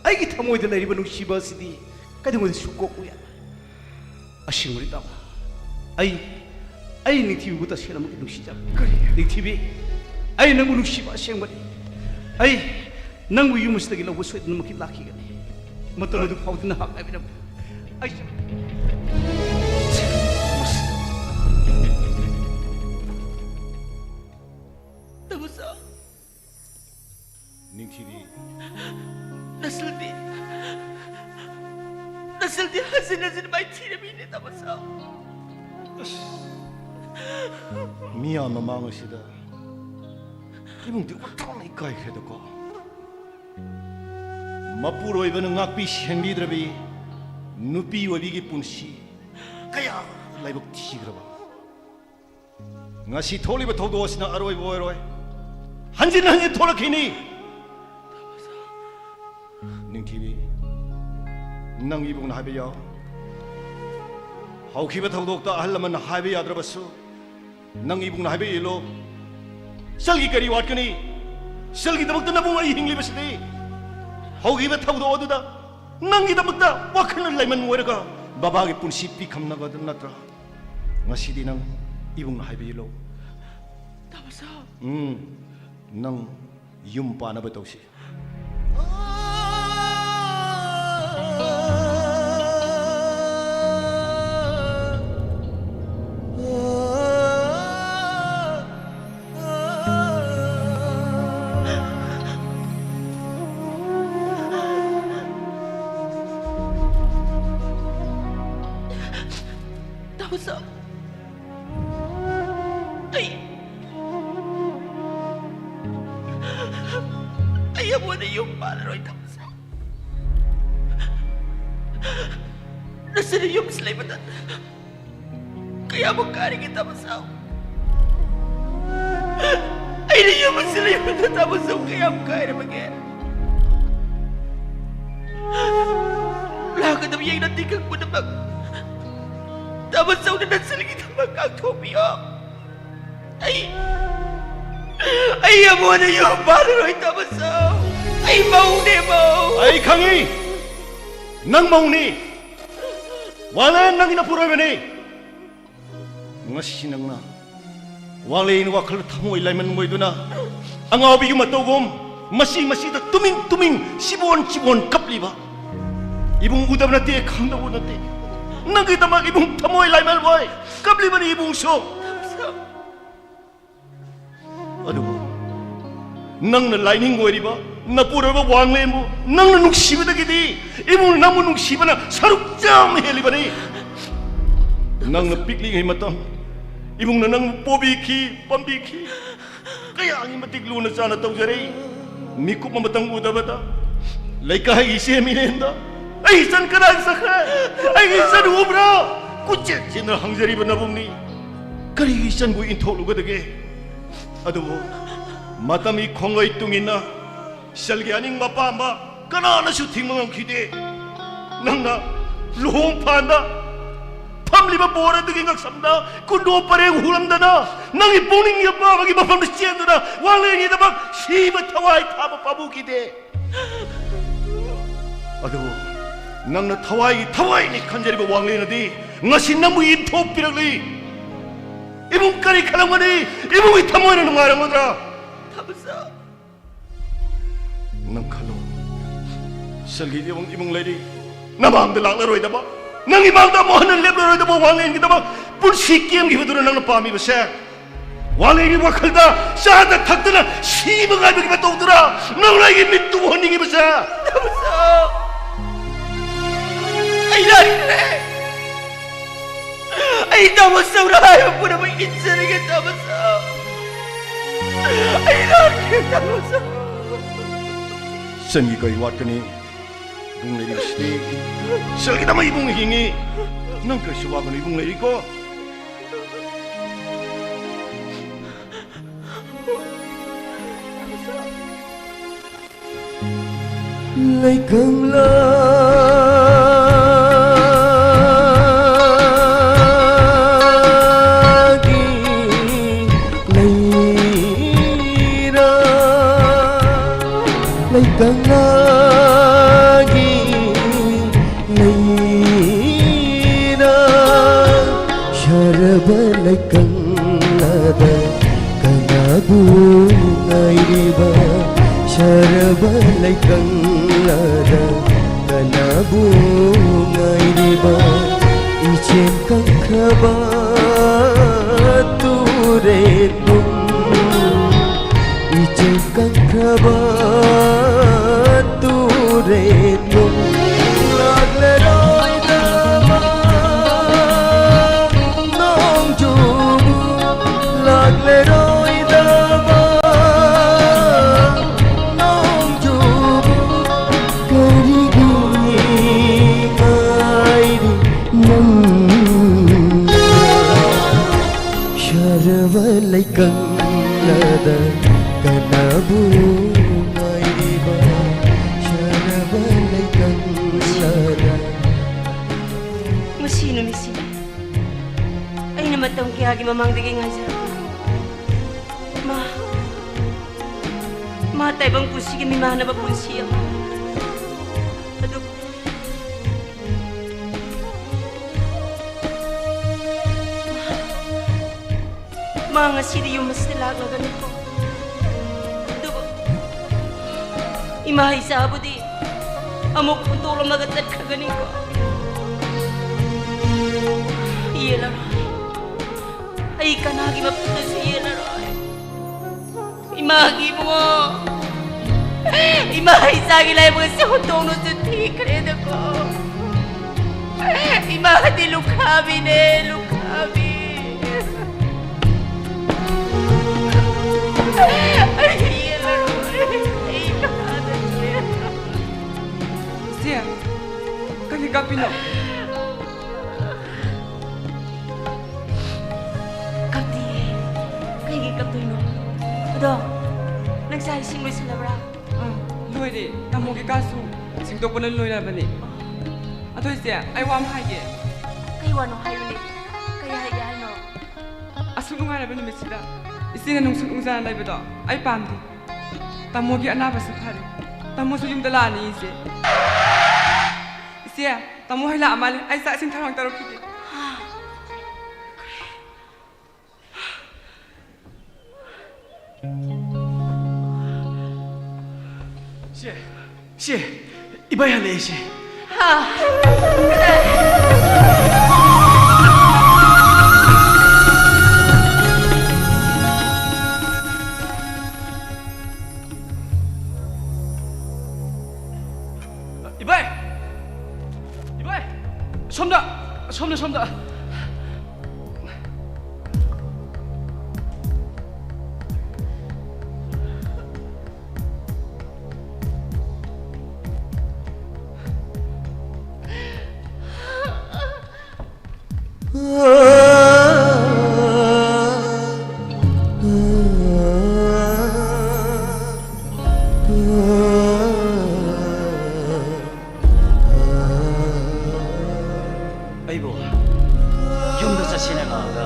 ꯑꯩꯒꯤ ꯊꯃꯣꯏꯗ ꯂꯩꯔꯤꯕ ꯅꯨꯡꯁꯤꯕ ꯑꯁꯤꯗꯤ ꯀꯩꯗꯧꯉꯩꯗꯁꯨ ꯀꯣꯛꯎ ꯌꯥꯔꯣꯏ꯫ ꯑꯁꯦꯡꯕꯅꯤ ꯇꯥꯃꯣ, ꯑꯩ, ꯑꯩ ꯅꯤꯡꯊꯤꯕꯤꯕꯨ ꯇꯁꯦꯡꯅꯃꯛꯀꯤ ꯅꯨꯡꯁꯤꯖꯕ꯫ ꯀꯔꯤ? ꯅꯤꯡꯊꯤꯕꯤ, ꯑꯩ ꯅꯪꯕꯨ ꯅꯨꯡꯁꯤꯕ ꯑꯁꯦꯡꯕꯅꯤ꯫ ꯑꯩ ꯅꯪꯕꯨ ꯌꯨꯝ ꯑꯁꯤꯗꯒꯤ ꯂꯧꯕ ꯁꯣꯏꯗꯅꯃꯛꯀꯤ ꯂꯥꯛꯈꯤꯒꯅꯤ꯫ ꯃꯇꯝ ꯑꯗꯨ ꯐꯥꯎꯗꯤ ꯅꯍꯥꯛ ꯉꯥꯏꯕꯤꯔꯝꯃꯨ꯫ ꯑꯩ ꯇꯥꯃꯣꯆꯥ, ꯅꯤꯡꯊꯤꯕꯤ꯫ ꯅꯁꯜꯗꯤ, ꯅꯁꯜꯗꯤ ꯍꯟꯖꯤꯟ ꯍꯟꯖꯤꯟ ꯃꯥꯏꯊꯤꯔꯝꯃꯤꯅꯦ, ꯇꯥꯃꯣꯆꯥ꯫ ꯑꯁ, ꯃꯤꯌꯥꯝ ꯃꯃꯥꯡ ꯑꯁꯤꯗ ꯏꯕꯨꯡꯗꯤ ꯑꯣꯟꯊꯣꯛꯅ ꯏꯀꯥꯏꯈ꯭ꯔꯦꯗꯀꯣ꯫ ꯃꯄꯨꯔꯣꯏꯕꯅ ꯉꯥꯛꯄꯤ ꯁꯦꯟꯕꯤꯗ꯭ꯔꯕꯤ ꯅꯨꯄꯤ ꯑꯣꯏꯕꯤꯒꯤ ꯄꯨꯟꯁꯤ ꯀꯌꯥ ꯂꯥꯏꯕꯛ ꯊꯤꯈ꯭ꯔꯕ꯫ ꯉꯁꯤ ꯊꯣꯛꯂꯤꯕ ꯊꯧꯗꯣꯛ ꯑꯁꯤꯅ ꯑꯔꯣꯏꯕ ꯑꯣꯏꯔꯣꯏ꯫ ꯍꯟꯖꯤꯟ ꯍꯟꯖꯤꯟ ꯊꯣꯛꯂꯛꯈꯤꯅꯤ꯫ ꯅꯤꯡꯊꯤꯕꯤ, ꯅꯪ ꯏꯕꯨꯡꯅ ꯍꯥꯏꯕ ꯌꯥꯎ꯫ ꯍꯧꯈꯤꯕ ꯊꯧꯗꯣꯛꯇ ꯑꯍꯜ ꯂꯃꯟꯅ ꯍꯥꯏꯕ ꯌꯥꯗ꯭ꯔꯕꯁꯨ, ꯅꯪ ꯏꯕꯨꯡꯅ ꯍꯥꯏꯕ ꯏꯜꯂꯣ꯫ ꯁꯦꯜꯒꯤ ꯀꯔꯤ ꯋꯥꯠꯀꯅꯤ? ꯁꯦꯜꯒꯤꯗꯃꯛꯇ ꯅꯕꯨꯡ ꯑꯩ ꯍꯤꯡꯂꯤꯕꯁꯤꯗꯤ꯫ ꯍꯧꯈꯤꯕ ꯊꯧꯗꯣꯛ ꯑꯗꯨꯗ ꯅꯪꯒꯤꯗꯃꯛꯇ ꯋꯥꯈꯜꯅ ꯂꯩꯃꯟ ꯑꯣꯏꯔꯒ ꯕꯕꯥꯒꯤ ꯄꯨꯟꯁꯤ ꯄꯤꯈꯝꯅꯕꯗꯨ ꯅꯠꯇ꯭ꯔꯥ? ꯉꯁꯤꯗꯤ ꯅꯪ ꯏꯕꯨꯡꯅ ꯍꯥꯏꯕ ꯏꯜꯂꯣ꯫ ꯇꯥꯃꯣꯁꯥ꯫ ꯎꯝ, ꯅꯪ ꯌꯨꯝ ꯄꯥꯟꯅꯕ ꯇꯧꯁꯤ꯫ ꯇꯥꯃꯣꯁꯥ꯫ ꯑꯩ, ꯑꯩ ꯑꯃꯨꯛ ꯍꯟꯅ ꯌꯨꯝ ꯄꯥꯜꯂꯔꯣꯏ, ꯇꯥꯃꯣꯁꯥ꯫ ꯅꯆꯟꯅ ꯌꯨꯝꯁꯤ ꯂꯩꯕꯗ ꯀꯌꯥꯃꯨꯛ ꯀꯥꯏꯔꯒꯦ, ꯇꯥꯃꯣꯁꯥ? ꯑꯩꯅ ꯌꯨꯝ ꯑꯁꯤ ꯂꯩꯕꯗ ꯇꯥꯃꯣꯁꯥ ꯀꯌꯥꯝ ꯀꯥꯏꯔꯕꯒꯦ? ꯂꯥꯛꯀꯗꯕ ꯌꯦꯡꯅ ꯇꯤꯟꯈꯪ ꯄꯨꯝꯅꯃꯛ ꯇꯥꯃꯣꯁꯥꯅ ꯅꯆꯟꯒꯤꯗꯃꯛ ꯉꯥꯛꯊꯣꯛꯄꯤꯌꯣ꯫ ꯑꯩ, ꯑꯩ ꯑꯃꯨꯛ ꯍꯟꯅ ꯌꯨꯝ ꯄꯥꯜꯂꯔꯣꯏ, ꯇꯥꯃꯣꯁꯥ꯫ ꯑꯩ ꯃꯧꯅꯦ, ꯃꯧ꯫ ꯑꯩ ꯈꯪꯏ, ꯅꯪ ꯃꯧꯅꯤ꯫ ꯋꯥꯡꯂꯦꯟ ꯅꯪꯒꯤ ꯅꯄꯨꯔꯣꯏꯕꯅꯤ꯫ ꯉꯁꯤ ꯅꯪꯅ ꯋꯥꯡꯂꯦꯟ ꯋꯥꯈꯜ ꯊꯃꯣꯏ ꯂꯥꯏꯃꯟ ꯑꯣꯏꯗꯨꯅ ꯑꯉꯥꯎꯕꯤꯒꯤ ꯃꯇꯧꯒꯨꯝ ꯃꯁꯤ ꯃꯁꯤꯗ ꯇꯨꯃꯤꯟ ꯇꯨꯃꯤꯟ ꯁꯤꯕꯣꯟ ꯁꯤꯕꯣꯟ ꯀꯞꯂꯤꯕ꯫ ꯏꯕꯨꯡ ꯎꯗꯕ ꯅꯠꯇꯦ, ꯈꯪꯗꯕ ꯅꯠꯇꯦ꯫ ꯅꯪꯒꯤꯗꯃꯛ ꯏꯕꯨꯡ ꯊꯃꯣꯏ ꯂꯥꯏꯃꯟ ꯑꯣꯏ ꯀꯞꯂꯤꯕꯅꯤ ꯏꯕꯨꯡꯁꯨ꯫ ꯑꯗꯨꯕꯨ ꯅꯪꯅ ꯂꯥꯏꯅꯤꯡ ꯑꯣꯏꯔꯤꯕ ꯅꯄꯨꯔꯣꯏꯕ ꯋꯥꯡꯂꯦꯟꯕꯨ ꯅꯪꯅ ꯅꯨꯡꯁꯤꯕꯗꯒꯤꯗꯤ ꯏꯕꯨꯡꯅ ꯅꯪꯕꯨ ꯅꯨꯡꯁꯤꯕꯅ ꯁꯔꯨꯛ ꯆꯥꯝꯃ ꯍꯦꯜꯂꯤꯕꯅꯤ꯫ ꯅꯪꯅ ꯄꯤꯛꯂꯤꯉꯩ ꯃꯇꯝ ꯏꯕꯨꯡꯅ ꯅꯪꯕꯨ ꯄꯣꯕꯤꯈꯤ, ꯄꯥꯝꯕꯤꯈꯤ꯫ ꯀꯌꯥꯒꯤ ꯃꯇꯤꯛ ꯂꯨꯅ ꯆꯥꯅ ꯇꯧꯖꯔꯛꯏ꯫ ꯃꯤꯀꯨꯞ ꯑꯃꯇꯪ ꯎꯗꯕꯗ ꯂꯩꯀꯥꯏꯒꯤ ꯏꯆꯦ ꯃꯤꯔꯦꯟꯗ "ꯑꯩ ꯏꯆꯟ ꯀꯗꯥꯏ ꯆꯠꯈ꯭ꯔꯦ? ꯑꯩꯒꯤ ꯏꯆꯟ ꯎꯕ꯭ꯔꯥ?" ꯀꯣꯏꯆꯦꯟ ꯆꯦꯟꯗꯨꯅ ꯍꯪꯖꯔꯤꯕ ꯅꯕꯨꯡꯅꯤ꯫ ꯀꯔꯤꯒꯤ ꯏꯆꯟꯕꯨ ꯏꯟꯊꯣꯛꯂꯨꯒꯗꯒꯦ? ꯑꯗꯨꯕꯨ ꯃꯇꯝꯒꯤ ꯈꯣꯡꯂꯣꯏ ꯇꯨꯡꯏꯟꯅ ꯁꯦꯜꯒꯤ ꯑꯅꯤꯡꯕ ꯑꯄꯥꯝꯕ ꯀꯅꯥꯅꯁꯨ ꯊꯤꯡꯕ ꯉꯝꯈꯤꯗꯦ꯫ ꯅꯪꯅ ꯂꯨꯍꯣꯡ ꯐꯥꯟꯗ ꯐꯝ ꯂꯤꯕ ꯕꯣꯔ ꯑꯗꯨꯒꯤ ꯉꯛꯁꯝꯗ ꯀꯨꯟꯗꯣ ꯄꯔꯦꯡ ꯍꯨꯔꯝꯗꯅ, ꯅꯪꯒꯤ ꯄꯨꯛꯅꯤꯡꯒꯤ ꯑꯄꯥꯝꯕꯒꯤ ꯃꯐꯝꯗ ꯆꯦꯟꯗꯨꯅ ꯋꯥꯡꯂꯦꯟꯒꯤꯗꯃꯛ ꯁꯤꯕ ꯊꯋꯥꯏ ꯊꯥꯕ ꯄꯥꯝꯃꯨꯈꯤꯗꯦ꯫ ꯑꯗꯨꯕꯨ ꯅꯪꯅ ꯊꯋꯥꯏꯒꯤ ꯊꯋꯥꯏꯅꯤ ꯈꯟꯖꯔꯤꯕ ꯋꯥꯡꯂꯦꯟ ꯑꯗꯤ ꯉꯁꯤ ꯅꯪꯕꯨ ꯏꯟꯊꯣꯛꯄꯤꯔꯛꯂꯤ꯫ ꯏꯕꯨꯡ ꯀꯔꯤ ꯈꯜꯂꯝꯒꯅꯤ? ꯏꯕꯨꯡꯒꯤ ꯊꯃꯣꯏꯅ ꯅꯨꯡꯉꯥꯏꯔꯝꯒꯗ꯭ꯔꯥ? ꯊꯕꯁ꯫ ꯅꯪ ꯈꯜꯂꯣ, ꯁꯦꯜꯒꯤ ꯏꯕꯨꯡ, ꯏꯕꯨꯡ ꯂꯩꯔꯤ, ꯅꯃꯥꯡꯗ ꯂꯥꯛꯂꯔꯣꯏꯗꯕ, ꯅꯪꯒꯤ ꯃꯥꯡꯗ ꯑꯃꯨꯛ ꯍꯟꯅ ꯂꯦꯞꯂꯔꯣꯏꯗꯕ ꯋꯥꯡꯂꯦꯟꯒꯤꯗꯃꯛ ꯄꯨꯟꯁꯤ ꯀꯦꯝꯈꯤꯕꯗꯨꯅ ꯅꯪꯅ ꯄꯥꯝꯃꯤꯕꯁꯦ? ꯋꯥꯡꯂꯦꯟꯒꯤ ꯋꯥꯈꯜꯗ ꯆꯥꯗ ꯊꯛꯇꯅ ꯁꯤꯕ ꯉꯥꯏꯕꯒꯤ ꯃꯇꯧꯗꯨꯔ ꯅꯪꯅ ꯑꯩꯒꯤ ꯃꯤꯠꯇꯨ ꯎꯍꯟꯅꯤꯡꯉꯤꯕꯁꯦ? ꯊꯕꯁ! ꯑꯩ ꯂꯥꯟꯈ꯭ꯔꯦ꯫ ꯑꯩ ꯇꯥꯃꯣ ꯆꯧꯔ ꯍꯥꯏꯕ ꯄꯨꯝꯅꯃꯛ ꯏꯟꯖꯔꯒꯦ, ꯇꯥꯃꯣ ꯆꯧ꯫ ꯑꯩ ꯂꯥꯟꯈ꯭ꯔꯦ, ꯇꯥꯃꯣ ꯆꯧ꯫ ꯁꯦꯜꯒꯤ ꯀꯔꯤ ꯋꯥꯠꯀꯅꯤ? ꯏꯕꯨꯡ ꯂꯩꯔꯤꯕꯁꯤꯗꯤ ꯁꯦꯜꯒꯤꯗꯃꯛ ꯏꯕꯨꯡ ꯍꯤꯡꯉꯤ꯫ ꯅꯪ ꯀꯔꯤꯁꯨ ꯋꯥꯒꯅꯨ, ꯏꯕꯨꯡ ꯂꯩꯔꯤꯀꯣ꯫ ꯂꯩꯀꯪꯂꯥꯒꯤ ꯂꯩꯔꯥ, ꯂꯩꯀꯪꯂꯥꯒꯤ ꯂꯩꯔꯥ, ꯁꯔꯕ ꯂꯩꯀꯪꯂꯥꯗ ꯀꯅꯥꯕꯨ ꯉꯥꯏꯔꯤꯕ? ꯁꯔꯕ ꯂꯩꯀꯪꯂꯥꯗ ꯀꯅꯥꯕꯨ ꯉꯥꯏꯔꯤꯕ? ꯏꯆꯦꯜ ꯀꯪꯈ꯭ꯔꯕ ꯇꯨꯔꯦꯜꯕꯨꯡ, ꯏꯆꯦꯜ ꯀꯪꯈ꯭ꯔꯕ ꯇꯨꯔꯦꯜꯕꯨꯡ, ꯂꯥꯛꯂꯔꯣꯏꯗꯕ ꯅꯣꯡꯖꯨꯕꯨ, ꯂꯥꯛꯂꯔꯣꯏꯗꯕ ꯅꯣꯡꯖꯨꯕꯨ ꯀꯔꯤꯒꯤ ꯉꯥꯏꯔꯤ ꯅꯪꯅ? ꯁꯔꯕ ꯂꯩꯀꯪꯂꯥꯗ ꯀꯅꯥꯕꯨ ꯉꯥꯏꯔꯤꯕ? ꯁꯔꯕ ꯂꯩꯀꯪꯂꯥꯗ꯫ ꯉꯁꯤ ꯅꯨꯃꯤꯠꯁꯤꯗꯤ ꯃꯇꯝ ꯀꯌꯥꯒꯤ ꯃꯃꯥꯡꯗꯒꯤ ꯉꯥꯏꯖꯔꯛꯄ ꯃꯥ, ꯃꯥ ꯇꯥꯏꯕꯪ ꯄꯨꯟꯁꯤꯒꯤ ꯃꯤꯃꯥꯟꯅꯕ ꯄꯨꯟꯁꯤ ꯑꯃ꯫ ꯑꯗꯨꯕꯨ ꯃꯥ ꯉꯁꯤꯗꯤ ꯌꯨꯝ ꯑꯁꯤꯗ ꯂꯥꯛꯂꯒꯅꯤꯀꯣ꯫ ꯑꯗꯨꯕꯨ ꯏꯃꯥ ꯏꯆꯥꯕꯨꯗꯤ ꯑꯃꯨꯛ ꯍꯨꯟꯗꯣꯛꯂꯝꯂꯒ ꯆꯠꯈ꯭ꯔꯒꯅꯤꯀꯣ꯫ ꯌꯦꯜꯂꯔꯣꯏ꯫ ꯑꯩ ꯀꯅꯥꯒꯤ ꯃꯐꯝꯗꯁꯨ ꯌꯦꯜꯂꯔꯣꯏ꯫ ꯏꯃꯥꯒꯤ ꯏꯕꯨꯡꯉꯣ, ꯏꯃꯥ ꯏꯆꯥꯒꯤ ꯂꯥꯏꯕꯛ ꯑꯁꯤ ꯍꯨꯟꯗꯣꯛꯅꯁꯨ ꯊꯤꯈ꯭ꯔꯦꯗꯀꯣ꯫ ꯏꯃꯥꯗꯤ ꯂꯨꯈꯥꯕꯤꯅꯦ, ꯂꯨꯈꯥꯕꯤ꯫ ꯑꯩ ꯌꯦꯜꯂꯔꯣꯏ꯫ ꯑꯩ ꯀꯅꯥꯗꯁꯨ ꯌꯦꯜꯂꯔꯣꯏ꯫ ꯏꯆꯦ, ꯀꯔꯤ ꯀꯥꯞꯄꯤꯅꯣ? ꯀꯞꯇꯤꯌꯦ꯫ ꯀꯩꯒꯤ ꯀꯞꯇꯣꯏꯅꯣ? ꯑꯗꯣ, ꯅꯪ ꯆꯥꯛ ꯏꯁꯤꯡ ꯂꯣꯏꯁꯜꯂꯕ꯭ꯔꯥ? ꯑꯥ, ꯂꯣꯏꯔꯦ꯫ ꯇꯥꯃꯣꯒꯤ ꯀꯥꯁꯨ ꯁꯦꯡꯗꯣꯛꯄꯅ ꯂꯣꯏꯔꯕꯅꯦ꯫ ꯑꯗꯣ ꯏꯆꯦ, ꯑꯩ ꯋꯥ ꯑꯃ ꯍꯥꯏꯒꯦ꯫ ꯀꯩ ꯋꯥꯅꯣ ꯍꯥꯏꯌꯨꯅꯦ? ꯀꯩ ꯍꯥꯏꯒꯦ ꯍꯥꯏꯅꯣ? ꯑꯁꯨꯛ ꯅꯨꯡꯉꯥꯏꯔꯕ ꯅꯨꯃꯤꯠꯁꯤꯗ ꯏꯆꯦꯅ ꯅꯨꯡꯁꯨꯛ ꯅꯨꯡꯖꯥꯅ ꯂꯩꯕꯗꯣ ꯑꯩ ꯄꯥꯝꯗꯦ꯫ ꯇꯥꯃꯣꯒꯤ ꯑꯅꯥꯕꯁꯨ ꯐꯔꯦ꯫ ꯇꯥꯃꯣꯁꯨ ꯌꯨꯝꯗ ꯂꯥꯛꯑꯅꯤ ꯏꯆꯦ꯫ ꯏꯆꯦ, ꯇꯥꯃꯣ ꯍꯣꯏ ꯂꯥꯛꯑ ꯃꯥꯜꯂꯦ꯫ ꯑꯩ ꯆꯥꯛ ꯏꯁꯤꯡ ꯊꯧꯔꯥꯡ ꯇꯧꯔꯛꯈꯤꯒꯦ꯫ ꯏꯆꯦ, ꯏꯆꯦ, ꯏꯕꯥꯏ ꯍꯜꯂꯛꯑꯦ, ꯏꯆꯦ꯫ ꯍꯥ? ꯏꯕꯥꯏ! ꯏꯕꯥꯏ! ꯁꯣꯝꯗ! ꯁꯣꯝꯗ, ꯁꯣꯝꯗ! ꯑꯩꯕꯨ ꯌꯨꯝꯗ ꯁꯤꯅ ꯂꯥꯛꯑꯒ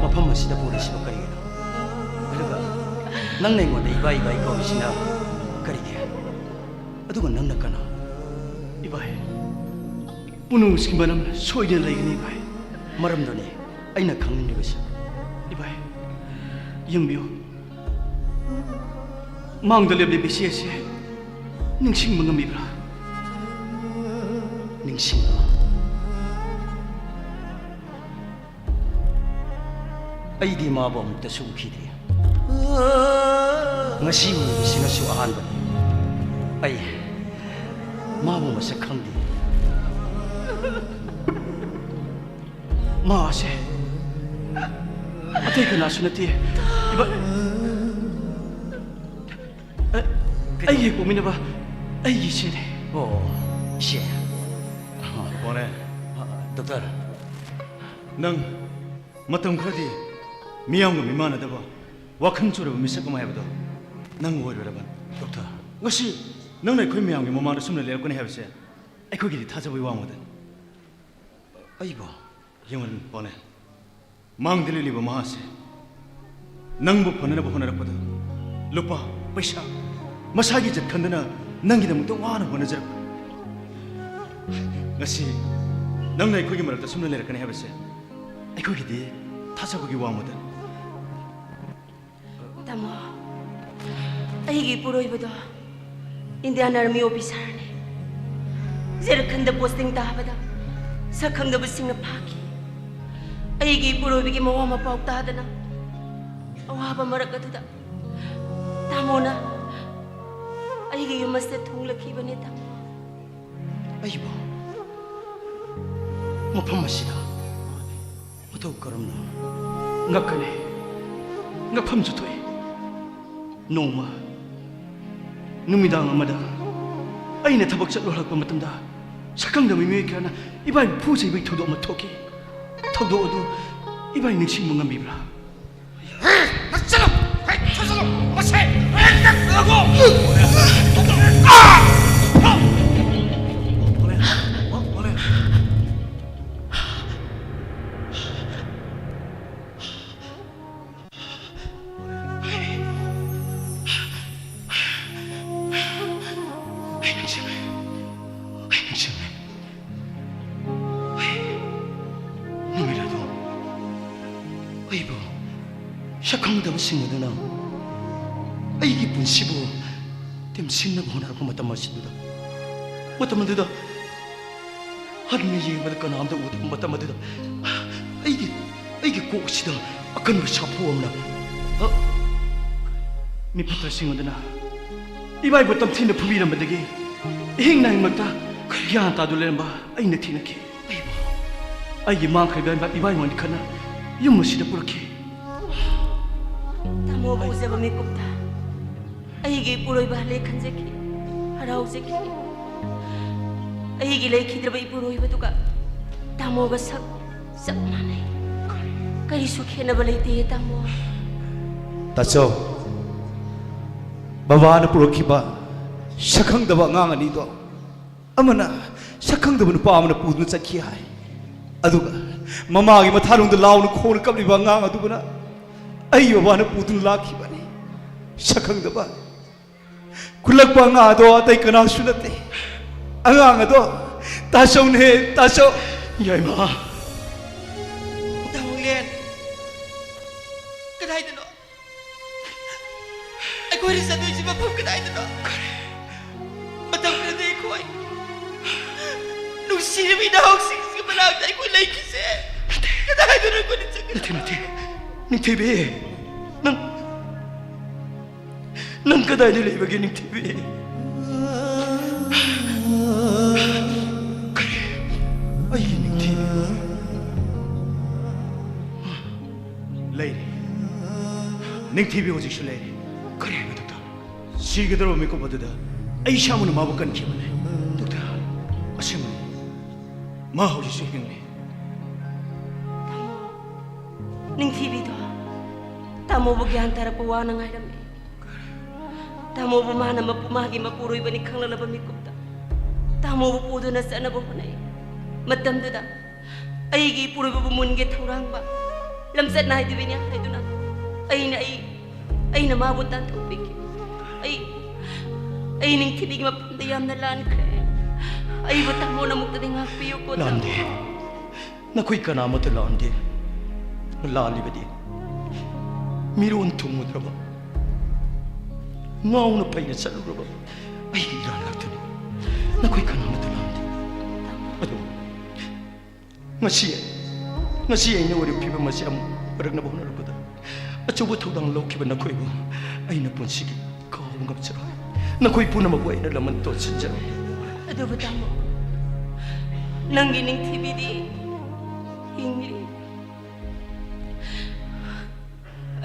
ꯃꯐꯝ ꯑꯁꯤꯗ ꯄꯨꯔꯤꯁꯤꯕꯨ ꯀꯔꯤꯒꯤꯅꯣ? ꯑꯗꯨꯒ ꯅꯪꯅ ꯑꯩꯉꯣꯟꯗ ꯏꯕꯥꯏ ꯏꯕꯥꯏ ꯀꯧꯔꯤꯁꯤꯅ ꯀꯔꯤꯒꯤ? ꯑꯗꯨꯒ ꯅꯪꯅ ꯀꯅꯥ? ꯏꯕꯥꯏ, ꯄꯨꯝꯅꯃꯛꯁꯤꯒꯤ ꯃꯔꯝ ꯁꯣꯏꯗꯅ ꯂꯩꯒꯅꯤ ꯏꯕꯥꯏ꯫ ꯃꯔꯝꯗꯨꯅꯤ ꯑꯩꯅ ꯈꯪꯅꯤꯡꯂꯤꯕꯁꯤ꯫ ꯏꯕꯥꯏ, ꯌꯦꯡꯕꯤꯌꯨ, ꯃꯥꯡꯗ ꯂꯦꯞꯂꯤꯕ ꯏꯆꯦ ꯑꯁꯤ ꯅꯤꯡꯁꯤꯡꯕ ꯉꯝꯕꯤꯕ꯭ꯔꯥ? ꯅꯤꯡꯁꯤꯡꯕ? ꯑꯩꯗꯤ ꯃꯥꯕꯨ ꯑꯃꯨꯛꯇꯁꯨ ꯎꯈꯤꯗ꯭ꯔꯤ꯫ ꯉꯁꯤ ꯎꯔꯤꯕꯁꯤꯅꯁꯨ ꯑꯍꯥꯟꯕꯅꯤ꯫ ꯑꯩ ꯃꯥꯕꯨ ꯃꯁꯛ ꯈꯪꯗꯦ꯫ ꯃꯥ ꯑꯁꯦ ꯑꯇꯩ ꯀꯅꯥꯁꯨ ꯅꯠꯇꯦ꯫ ꯏꯕꯥ-, ꯑ, ꯑꯩꯒꯤ ꯍꯦꯛ ꯄꯣꯛꯃꯤꯟꯅꯕ ꯑꯩꯒꯤ ꯏꯆꯦꯅꯦ꯫ ꯑꯣ, ꯏꯆꯦ꯫ ꯄꯣꯅꯦ꯫ ꯗꯣꯛꯇꯔ, ꯅꯪ ꯃꯇꯝ ꯈꯔꯗꯤ ꯃꯤꯌꯥꯝꯒ ꯃꯤꯃꯥꯟꯅꯗꯕ, ꯋꯥꯈꯜ ꯆꯣꯏꯔꯕ ꯃꯤꯁꯛ ꯑꯃ ꯍꯥꯏꯕꯗꯣ ꯅꯪ ꯑꯣꯏꯔꯨꯔꯕꯅꯤ꯫ ꯗꯣꯛꯇꯔ꯫ ꯉꯁꯤ ꯅꯪꯅ ꯑꯩꯈꯣꯏ ꯃꯌꯥꯝꯒꯤ ꯃꯃꯥꯡꯗ ꯁꯨꯝꯅ ꯂꯦꯞꯀꯅꯤ ꯍꯥꯏꯕꯁꯦ ꯑꯩꯈꯣꯏꯒꯤꯗꯤ ꯊꯥꯖꯕꯒꯤ ꯋꯥꯡꯃꯗꯅꯤ꯫ ꯑꯩꯕꯨ? ꯌꯦꯡꯉꯨ, ꯄꯣꯅꯦ, ꯃꯥꯡꯗ ꯂꯦꯞꯂꯤꯕ ꯃꯍꯥꯛꯁꯦ ꯅꯪꯕꯨ ꯐꯅꯅꯕ ꯍꯣꯠꯅꯔꯛꯄꯗ ꯂꯨꯄꯥ, ꯄꯩꯁꯥ, ꯃꯁꯥꯒꯤ ꯏꯖꯠ ꯈꯟꯗꯅ ꯅꯪꯒꯤꯗꯃꯛꯇ ꯋꯥꯅ ꯍꯣꯠꯅꯖꯔꯛꯄꯅꯤ꯫ ꯉꯁꯤ ꯅꯪꯅ ꯑꯩꯈꯣꯏꯒꯤ ꯃꯔꯛꯇ ꯁꯨꯝꯅ ꯂꯩꯔꯛꯀꯅꯤ ꯍꯥꯏꯕꯁꯦ ꯑꯩꯈꯣꯏꯒꯤꯗꯤ ꯊꯥꯖꯕꯒꯤ ꯋꯥꯡꯃꯗꯅꯤ꯫ ꯇꯥꯃꯣ, ꯑꯩꯒꯤ ꯏꯄꯨꯔꯣꯏꯕꯗꯣ Indian Army officerꯅꯤ꯫ ꯖꯔꯈꯟꯗ posting ꯇꯥꯕꯗ ꯁꯛꯈꯪꯗꯕꯁꯤꯡꯅ ꯐꯥꯈꯤ꯫ ꯑꯩꯒꯤ ꯏꯄꯨꯔꯣꯏꯕꯒꯤ ꯃꯋꯥ ꯃꯄꯥꯎ ꯇꯥꯗꯅ ꯑꯋꯥꯕ ꯃꯔꯛ ꯑꯗꯨꯗ ꯇꯥꯃꯣꯅ ꯑꯩꯒꯤ ꯌꯨꯝ ꯑꯁꯤꯗ ꯊꯨꯡꯂꯈꯤꯕꯅꯦ, ꯇꯥꯃꯣ꯫ ꯑꯩꯕꯨ ꯃꯐꯝ ꯑꯁꯤꯗ ꯃꯇꯧ ꯀꯔꯝꯅ? ꯉꯛꯀꯅꯤ, ꯉꯛꯐꯝꯁꯨ ꯊꯣꯛꯏ꯫ ꯅꯣꯡꯃ ꯅꯨꯃꯤꯗꯥꯡ ꯑꯃꯗ ꯑꯩꯅ ꯊꯕꯛ ꯆꯠꯂꯨ ꯍꯜꯂꯛꯄ ꯃꯇꯝꯗ ꯁꯛꯈꯪꯗꯕ ꯃꯤꯑꯣꯏ ꯀꯌꯥꯅ ꯏꯕꯥꯏꯕꯨ ꯐꯨ ꯆꯩꯕꯒꯤ ꯊꯧꯗꯣꯛ ꯑꯃ ꯊꯣꯛꯈꯤ꯫ ꯊꯧꯗꯣꯛ ꯑꯗꯨ ꯏꯕꯥꯏ ꯅꯤꯡꯁꯤꯡꯕ ꯉꯝꯕꯤꯕ꯭ꯔꯥ? ꯅꯛꯁꯜꯂꯨ! ꯍꯦꯛ ꯊꯥꯖꯜꯂꯨ! ꯃꯁꯦ ꯍꯦꯛ ꯅꯛꯁꯜꯂꯒꯣ! ꯑꯥ! ꯄꯣꯂꯦꯟ! ꯄꯣꯂꯦꯟ! ꯑꯩꯕꯨ ꯁꯛꯈꯪꯗꯕꯁꯤꯡ ꯑꯗꯨꯅ ꯑꯩꯒꯤ ꯄꯨꯟꯁꯤꯕꯨ ꯇꯦꯝꯁꯤꯟꯅꯕ ꯍꯣꯠꯅꯔꯛꯄ ꯃꯇꯝ ꯑꯁꯤꯗꯨꯗ, ꯃꯇꯝ ꯑꯗꯨꯗ ꯍꯟꯅ ꯌꯦꯡꯕꯗ ꯀꯅꯥꯝꯇ ꯎꯗꯕ ꯃꯇꯝ ꯑꯗꯨꯗ ꯑꯩꯒꯤ, ꯑꯩꯒꯤ ꯀꯣꯛꯁꯤꯗ ꯑꯀꯟꯕ ꯁꯥꯐꯨ ꯑꯃꯅ, ꯑ, ꯃꯤꯐꯠꯇ꯭ꯔꯁꯤꯡ ꯑꯗꯨꯅ ꯏꯕꯥꯏꯕꯨ ꯇꯝꯊꯤꯅ ꯐꯨꯕꯤꯔꯝꯕꯗꯒꯤ ꯑꯍꯤꯡ ꯅꯥꯏꯃꯛꯇ ꯒ꯭ꯌꯥꯟ ꯇꯥꯗꯨ ꯂꯩꯔꯝꯕ ꯑꯩꯅ ꯊꯦꯡꯅꯈꯤ꯫ ꯑꯩꯒꯤ ꯃꯥꯡꯈ꯭ꯔꯤꯕ ꯏꯕꯥꯏ ꯃꯣꯟꯈꯠꯅ ꯌꯨꯝ ꯑꯁꯤꯗ ꯄꯨꯔꯛꯈꯤ꯫ ꯇꯥꯃꯣꯕꯨ ꯎꯖꯕ ꯃꯤꯀꯨꯞꯇ ꯑꯩꯒꯤ ꯏꯄꯨꯔꯣꯏꯕ ꯍꯜꯂꯦ ꯈꯟꯖꯈꯤ, ꯍꯔꯥꯎꯖꯈꯤ꯫ ꯑꯩꯒꯤ ꯂꯩꯈꯤꯗ꯭ꯔꯕ ꯏꯄꯨꯔꯣꯏꯕꯗꯨꯒ ꯇꯥꯃꯣꯒ ꯁꯛ ꯆꯞ ꯃꯥꯟꯅꯩ꯫ ꯀꯔꯤꯁꯨ ꯈꯦꯠꯅꯕ ꯂꯩꯇꯦ ꯇꯥꯃꯣ꯫ ꯇꯥꯆꯧ, ꯕꯕꯥꯅ ꯄꯨꯔꯛꯈꯤꯕ ꯁꯛꯈꯪꯗꯕ ꯑꯉꯥꯡ ꯑꯅꯤꯗꯣ, ꯑꯃꯅ ꯁꯛꯈꯪꯗꯕ ꯅꯨꯄꯥ ꯑꯃꯅ ꯄꯨꯗꯨꯅ ꯆꯠꯈꯤ ꯍꯥꯏ, ꯑꯗꯨꯒ ꯃꯃꯥꯒꯤ ꯃꯊꯥꯔꯨꯡꯗ ꯂꯥꯎꯅ ꯈꯣꯡꯅ ꯀꯞꯂꯤꯕ ꯑꯉꯥꯡ ꯑꯗꯨꯕꯨꯅ ꯑꯩ ꯕꯕꯥꯅ ꯄꯨꯗꯨꯅ ꯂꯥꯛꯈꯤꯕꯅꯤ꯫ ꯁꯛꯈꯪꯗꯕ ꯈꯨꯜꯂꯛꯄ ꯑꯉꯥꯡ ꯑꯗꯣ ꯑꯇꯩ ꯀꯅꯥꯁꯨ ꯅꯠꯇꯦ꯫ ꯑꯉꯥꯡ ꯑꯗꯣ ꯇꯥꯆꯧꯅꯦ, ꯇꯥꯆꯧ꯫ ꯌꯥꯏꯃ, ꯇꯥꯃꯨꯂꯦꯟ, ꯀꯗꯥꯏꯗꯅꯣ? ꯑꯩꯈꯣꯏꯅ ꯆꯠꯇꯣꯏꯁꯤ ꯃꯐꯝ ꯀꯗꯥꯏꯗꯅꯣ? ꯃꯇꯝ ꯈꯔꯗꯤ ꯑꯩꯈꯣꯏ ꯅꯨꯡꯁꯤꯔꯕ ꯏꯅꯥꯎꯁꯤꯡꯁꯤꯒꯤ ꯃꯅꯥꯛꯇ ꯑꯩꯈꯣꯏ ꯂꯩꯈꯤꯁꯦ꯫ ꯀꯗꯥꯏꯗꯅꯣ ꯑꯩꯈꯣꯏꯅ ꯅꯠꯇꯦ, ꯆꯠꯀꯗꯕ? ꯅꯠꯇꯦ, ꯅꯠꯇꯦ꯫ ꯅꯤꯡꯊꯤꯕꯤ, ꯅꯪ, ꯅꯪ ꯀꯗꯥꯏꯗ ꯂꯩꯕꯒꯦ, ꯅꯤꯡꯊꯤꯕꯤ? ꯀꯔꯤ? ꯑꯩꯒꯤ ꯅꯤꯡꯊꯤꯕꯤ? ꯂꯩꯔꯤ꯫ ꯅꯤꯡꯊꯤꯕꯤ ꯍꯧꯖꯤꯛꯁꯨ ꯂꯩꯔꯤ꯫ ꯀꯔꯤ ꯍꯥꯏꯕ, ꯗꯣꯛꯇꯔ? ꯁꯤꯒꯗꯧꯔꯕ ꯃꯤꯀꯨꯞ ꯑꯗꯨꯗ ꯑꯩ ꯏꯁꯥꯃꯛꯅ ꯃꯥꯕꯨ ꯀꯟꯈꯤꯕꯅꯤ꯫ ꯗꯣꯛꯇꯔ, ꯑꯁꯦꯡꯕꯅꯤ꯫ ꯃꯥ ꯍꯧꯖꯤꯛꯁꯨ ꯍꯤꯡꯂꯤ꯫ ꯅꯤꯡꯊꯤꯕꯤꯗꯣ ꯇꯥꯃꯣꯕꯨ ꯒ꯭ꯌꯥꯟ ꯇꯥꯔꯛꯄ ꯋꯥꯅ ꯉꯥꯏꯔꯝꯃꯤ꯫ ꯇꯥꯃꯣꯕꯨ ꯃꯥꯅ ꯃꯄꯨ, ꯃꯥꯒꯤ ꯃꯄꯨꯔꯣꯏꯕꯅꯤ ꯈꯪꯂꯛꯂꯕ ꯃꯤꯀꯨꯞꯇ ꯇꯥꯃꯣꯕꯨ ꯄꯨꯗꯨꯅ ꯆꯠꯅꯕ ꯍꯣꯠꯅꯩ꯫ ꯃꯇꯝꯗꯨꯗ ꯑꯩꯒꯤ ꯏꯄꯨꯔꯣꯏꯕꯕꯨ ꯃꯨꯟꯒꯦ ꯊꯧꯔꯥꯡꯕ ꯂꯝꯆꯠ ꯅꯥꯏꯗꯕꯤꯅꯤ ꯍꯥꯏꯗꯨꯅ ꯑꯩꯅ, ꯑꯩ, ꯑꯩꯅ ꯃꯥꯕꯨ ꯇꯥꯟꯊꯣꯛꯄꯤꯈꯤ꯫ ꯑꯩ, ꯑꯩ ꯅꯤꯡꯊꯤꯕꯤꯒꯤ ꯃꯐꯝꯗ ꯌꯥꯝꯅ ꯂꯥꯟꯈ꯭ꯔꯦ꯫ ꯑꯩꯕꯨ ꯇꯥꯃꯣꯅ ꯑꯃꯨꯛꯇꯗꯤ ꯉꯥꯛꯄꯤꯌꯨꯀꯣ, ꯇꯥꯃꯣ꯫ ꯂꯥꯟꯗꯦ꯫ ꯅꯈꯣꯏ ꯀꯅꯥꯃꯠꯇ ꯂꯥꯟꯗꯦ꯫ ꯂꯥꯜꯂꯤꯕꯗꯤ ꯃꯤꯔꯣꯟ ꯊꯨꯡꯉꯨꯗ꯭ꯔꯕ, ꯉꯥꯎꯅ ꯐꯩꯅ ꯆꯠꯂꯨꯔꯕ ꯑꯩꯒꯤ ꯏꯔꯥꯜ ꯉꯥꯛꯇꯅꯤ꯫ ꯅꯈꯣꯏ ꯀꯅꯥꯃꯠꯇ ꯂꯥꯟꯗꯦ꯫ ꯑꯗꯨꯕꯨ ꯉꯁꯤ, ꯉꯁꯤ ꯑꯩꯅ ꯑꯣꯏꯔꯤꯕ ꯐꯤꯕꯝ ꯑꯁꯤ ꯑꯃꯨꯛ ꯑꯣꯏꯔꯛꯅꯕ ꯍꯣꯠꯅꯔꯛꯄꯗ ꯑꯆꯧꯕ ꯊꯧꯗꯥꯡ ꯂꯧꯈꯤꯕ ꯅꯈꯣꯏꯕꯨ ꯑꯩꯅ ꯄꯨꯟꯁꯤꯒꯤ ꯀꯥꯎꯕ ꯉꯝꯖꯔꯣꯏ꯫ ꯅꯈꯣꯏ ꯄꯨꯝꯅꯃꯛꯄꯨ ꯑꯩꯅ ꯂꯃꯟ ꯇꯣꯟꯁꯤꯟꯖꯔꯣꯏ꯫ ꯑꯗꯨꯕꯨ ꯇꯥꯃꯣ, ꯅꯪꯒꯤ ꯅꯤꯡꯊꯤꯕꯤꯗꯤ ꯍꯤꯡꯂꯤ꯫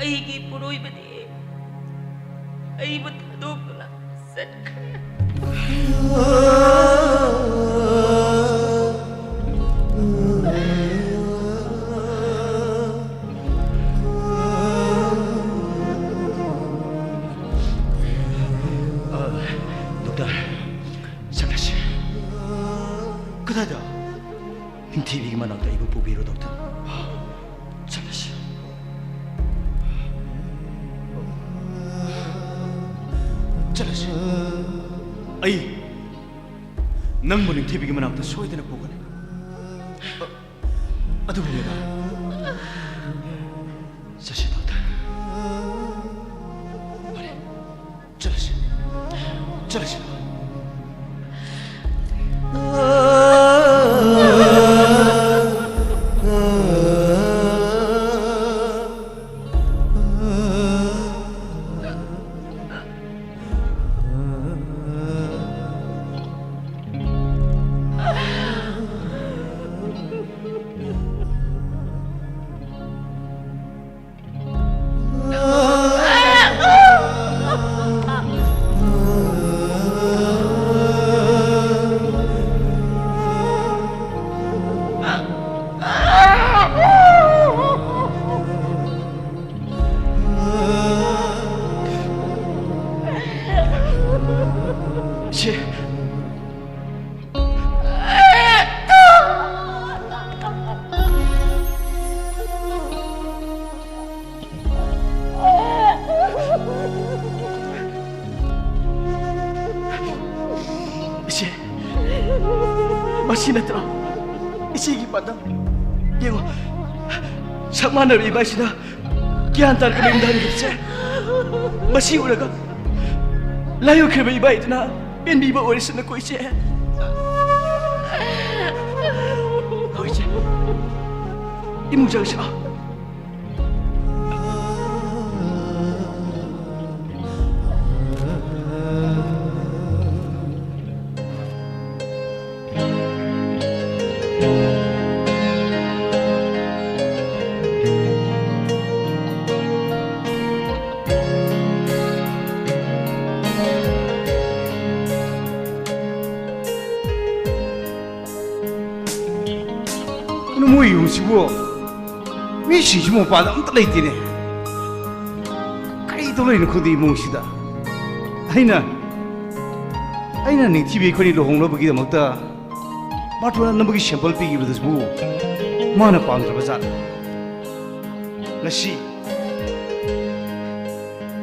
ꯑꯩꯒꯤ ꯄꯣꯔꯣꯏꯕꯗꯤ ꯑꯩꯕꯨ ꯊꯥꯗꯣꯛꯇꯨꯅ ꯆꯠꯈ꯭ꯔꯦ꯫ ꯑ, ꯗꯣꯛꯇꯔ, ꯆꯠꯂꯁꯤ꯫ ꯀꯗꯥꯏꯗ? ꯅꯤꯡꯊꯤꯕꯤꯒꯤ ꯃꯅꯥꯛꯇ ꯑꯩꯕꯨ ꯄꯨꯕꯤꯔꯣ, ꯗꯣꯛꯇꯔ꯫ ꯆꯠꯂꯁꯤ꯫ ꯆꯠꯂꯁꯤ꯫ ꯑꯩ ꯅꯪꯕꯨ ꯅꯤꯡꯊꯤꯕꯤꯒꯤ ꯃꯅꯥꯛꯇ ꯁꯣꯏꯗꯅ ꯄꯨꯒꯅꯤ꯫ ꯑ-, ꯑꯗꯨꯕꯨ ꯃꯦꯗꯥꯝ, ꯆꯠꯁꯤ, ꯗꯣꯛꯇꯔ꯫ ꯐꯔꯦ, ꯆꯠꯂꯁꯤ꯫ ꯆꯠꯂꯁꯤ꯫ ꯏꯆꯦ꯫ ꯏꯆꯦ, ꯃꯁꯤ ꯅꯠꯇ꯭ꯔꯣ ꯏꯆꯦꯒꯤ ꯄꯥꯟꯗꯝ? ꯌꯦꯡꯉꯣ, ꯁꯛ ꯃꯥꯟꯅꯕ ꯏꯕꯥꯏꯁꯤꯅ ꯒ꯭ꯌꯥꯟ ꯇꯥꯔꯒ ꯃꯌꯨꯝꯗ ꯍꯟꯈꯤꯕꯁꯦ, ꯃꯁꯤ ꯎꯔꯒ ꯂꯥꯏ ꯑꯣꯏꯈ꯭ꯔꯕ ꯏꯕꯥꯏꯗꯨꯅ ꯄꯦꯟꯕꯤꯕ ꯑꯣꯏꯔꯁꯅꯨꯀꯣ, ꯏꯆꯦ꯫ ꯍꯣꯏ, ꯏꯆꯦ꯫ ꯏꯃꯨꯡ ꯆꯪꯁꯤ ꯂꯥꯎ꯫ ꯀꯩꯅꯣ, ꯃꯣꯏ ꯌꯨꯝꯁꯤꯕꯨ ꯃꯤꯁꯤꯡꯁꯤ ꯃꯄꯥꯟꯗ ꯑꯝꯇ ꯂꯩꯇꯦꯅꯦ꯫ ꯀꯔꯤ ꯇꯧ ꯂꯩꯅꯣ ꯈꯪꯗꯦ ꯏꯃꯨꯡꯁꯤꯗ꯫ ꯑꯩꯅ, ꯑꯩꯅ ꯅꯤꯡꯊꯤꯕꯤ ꯑꯩꯈꯣꯏꯅꯤ ꯂꯨꯍꯣꯡꯅꯕꯒꯤꯗꯃꯛꯇ ꯕꯥꯔꯇꯣꯟ ꯅꯝꯕꯒꯤ sample ꯄꯤꯈꯤꯕꯗꯨꯕꯨ ꯃꯥꯅ ꯄꯥꯝꯗ꯭ꯔꯕ ꯖꯥꯠꯂ? ꯉꯁꯤ,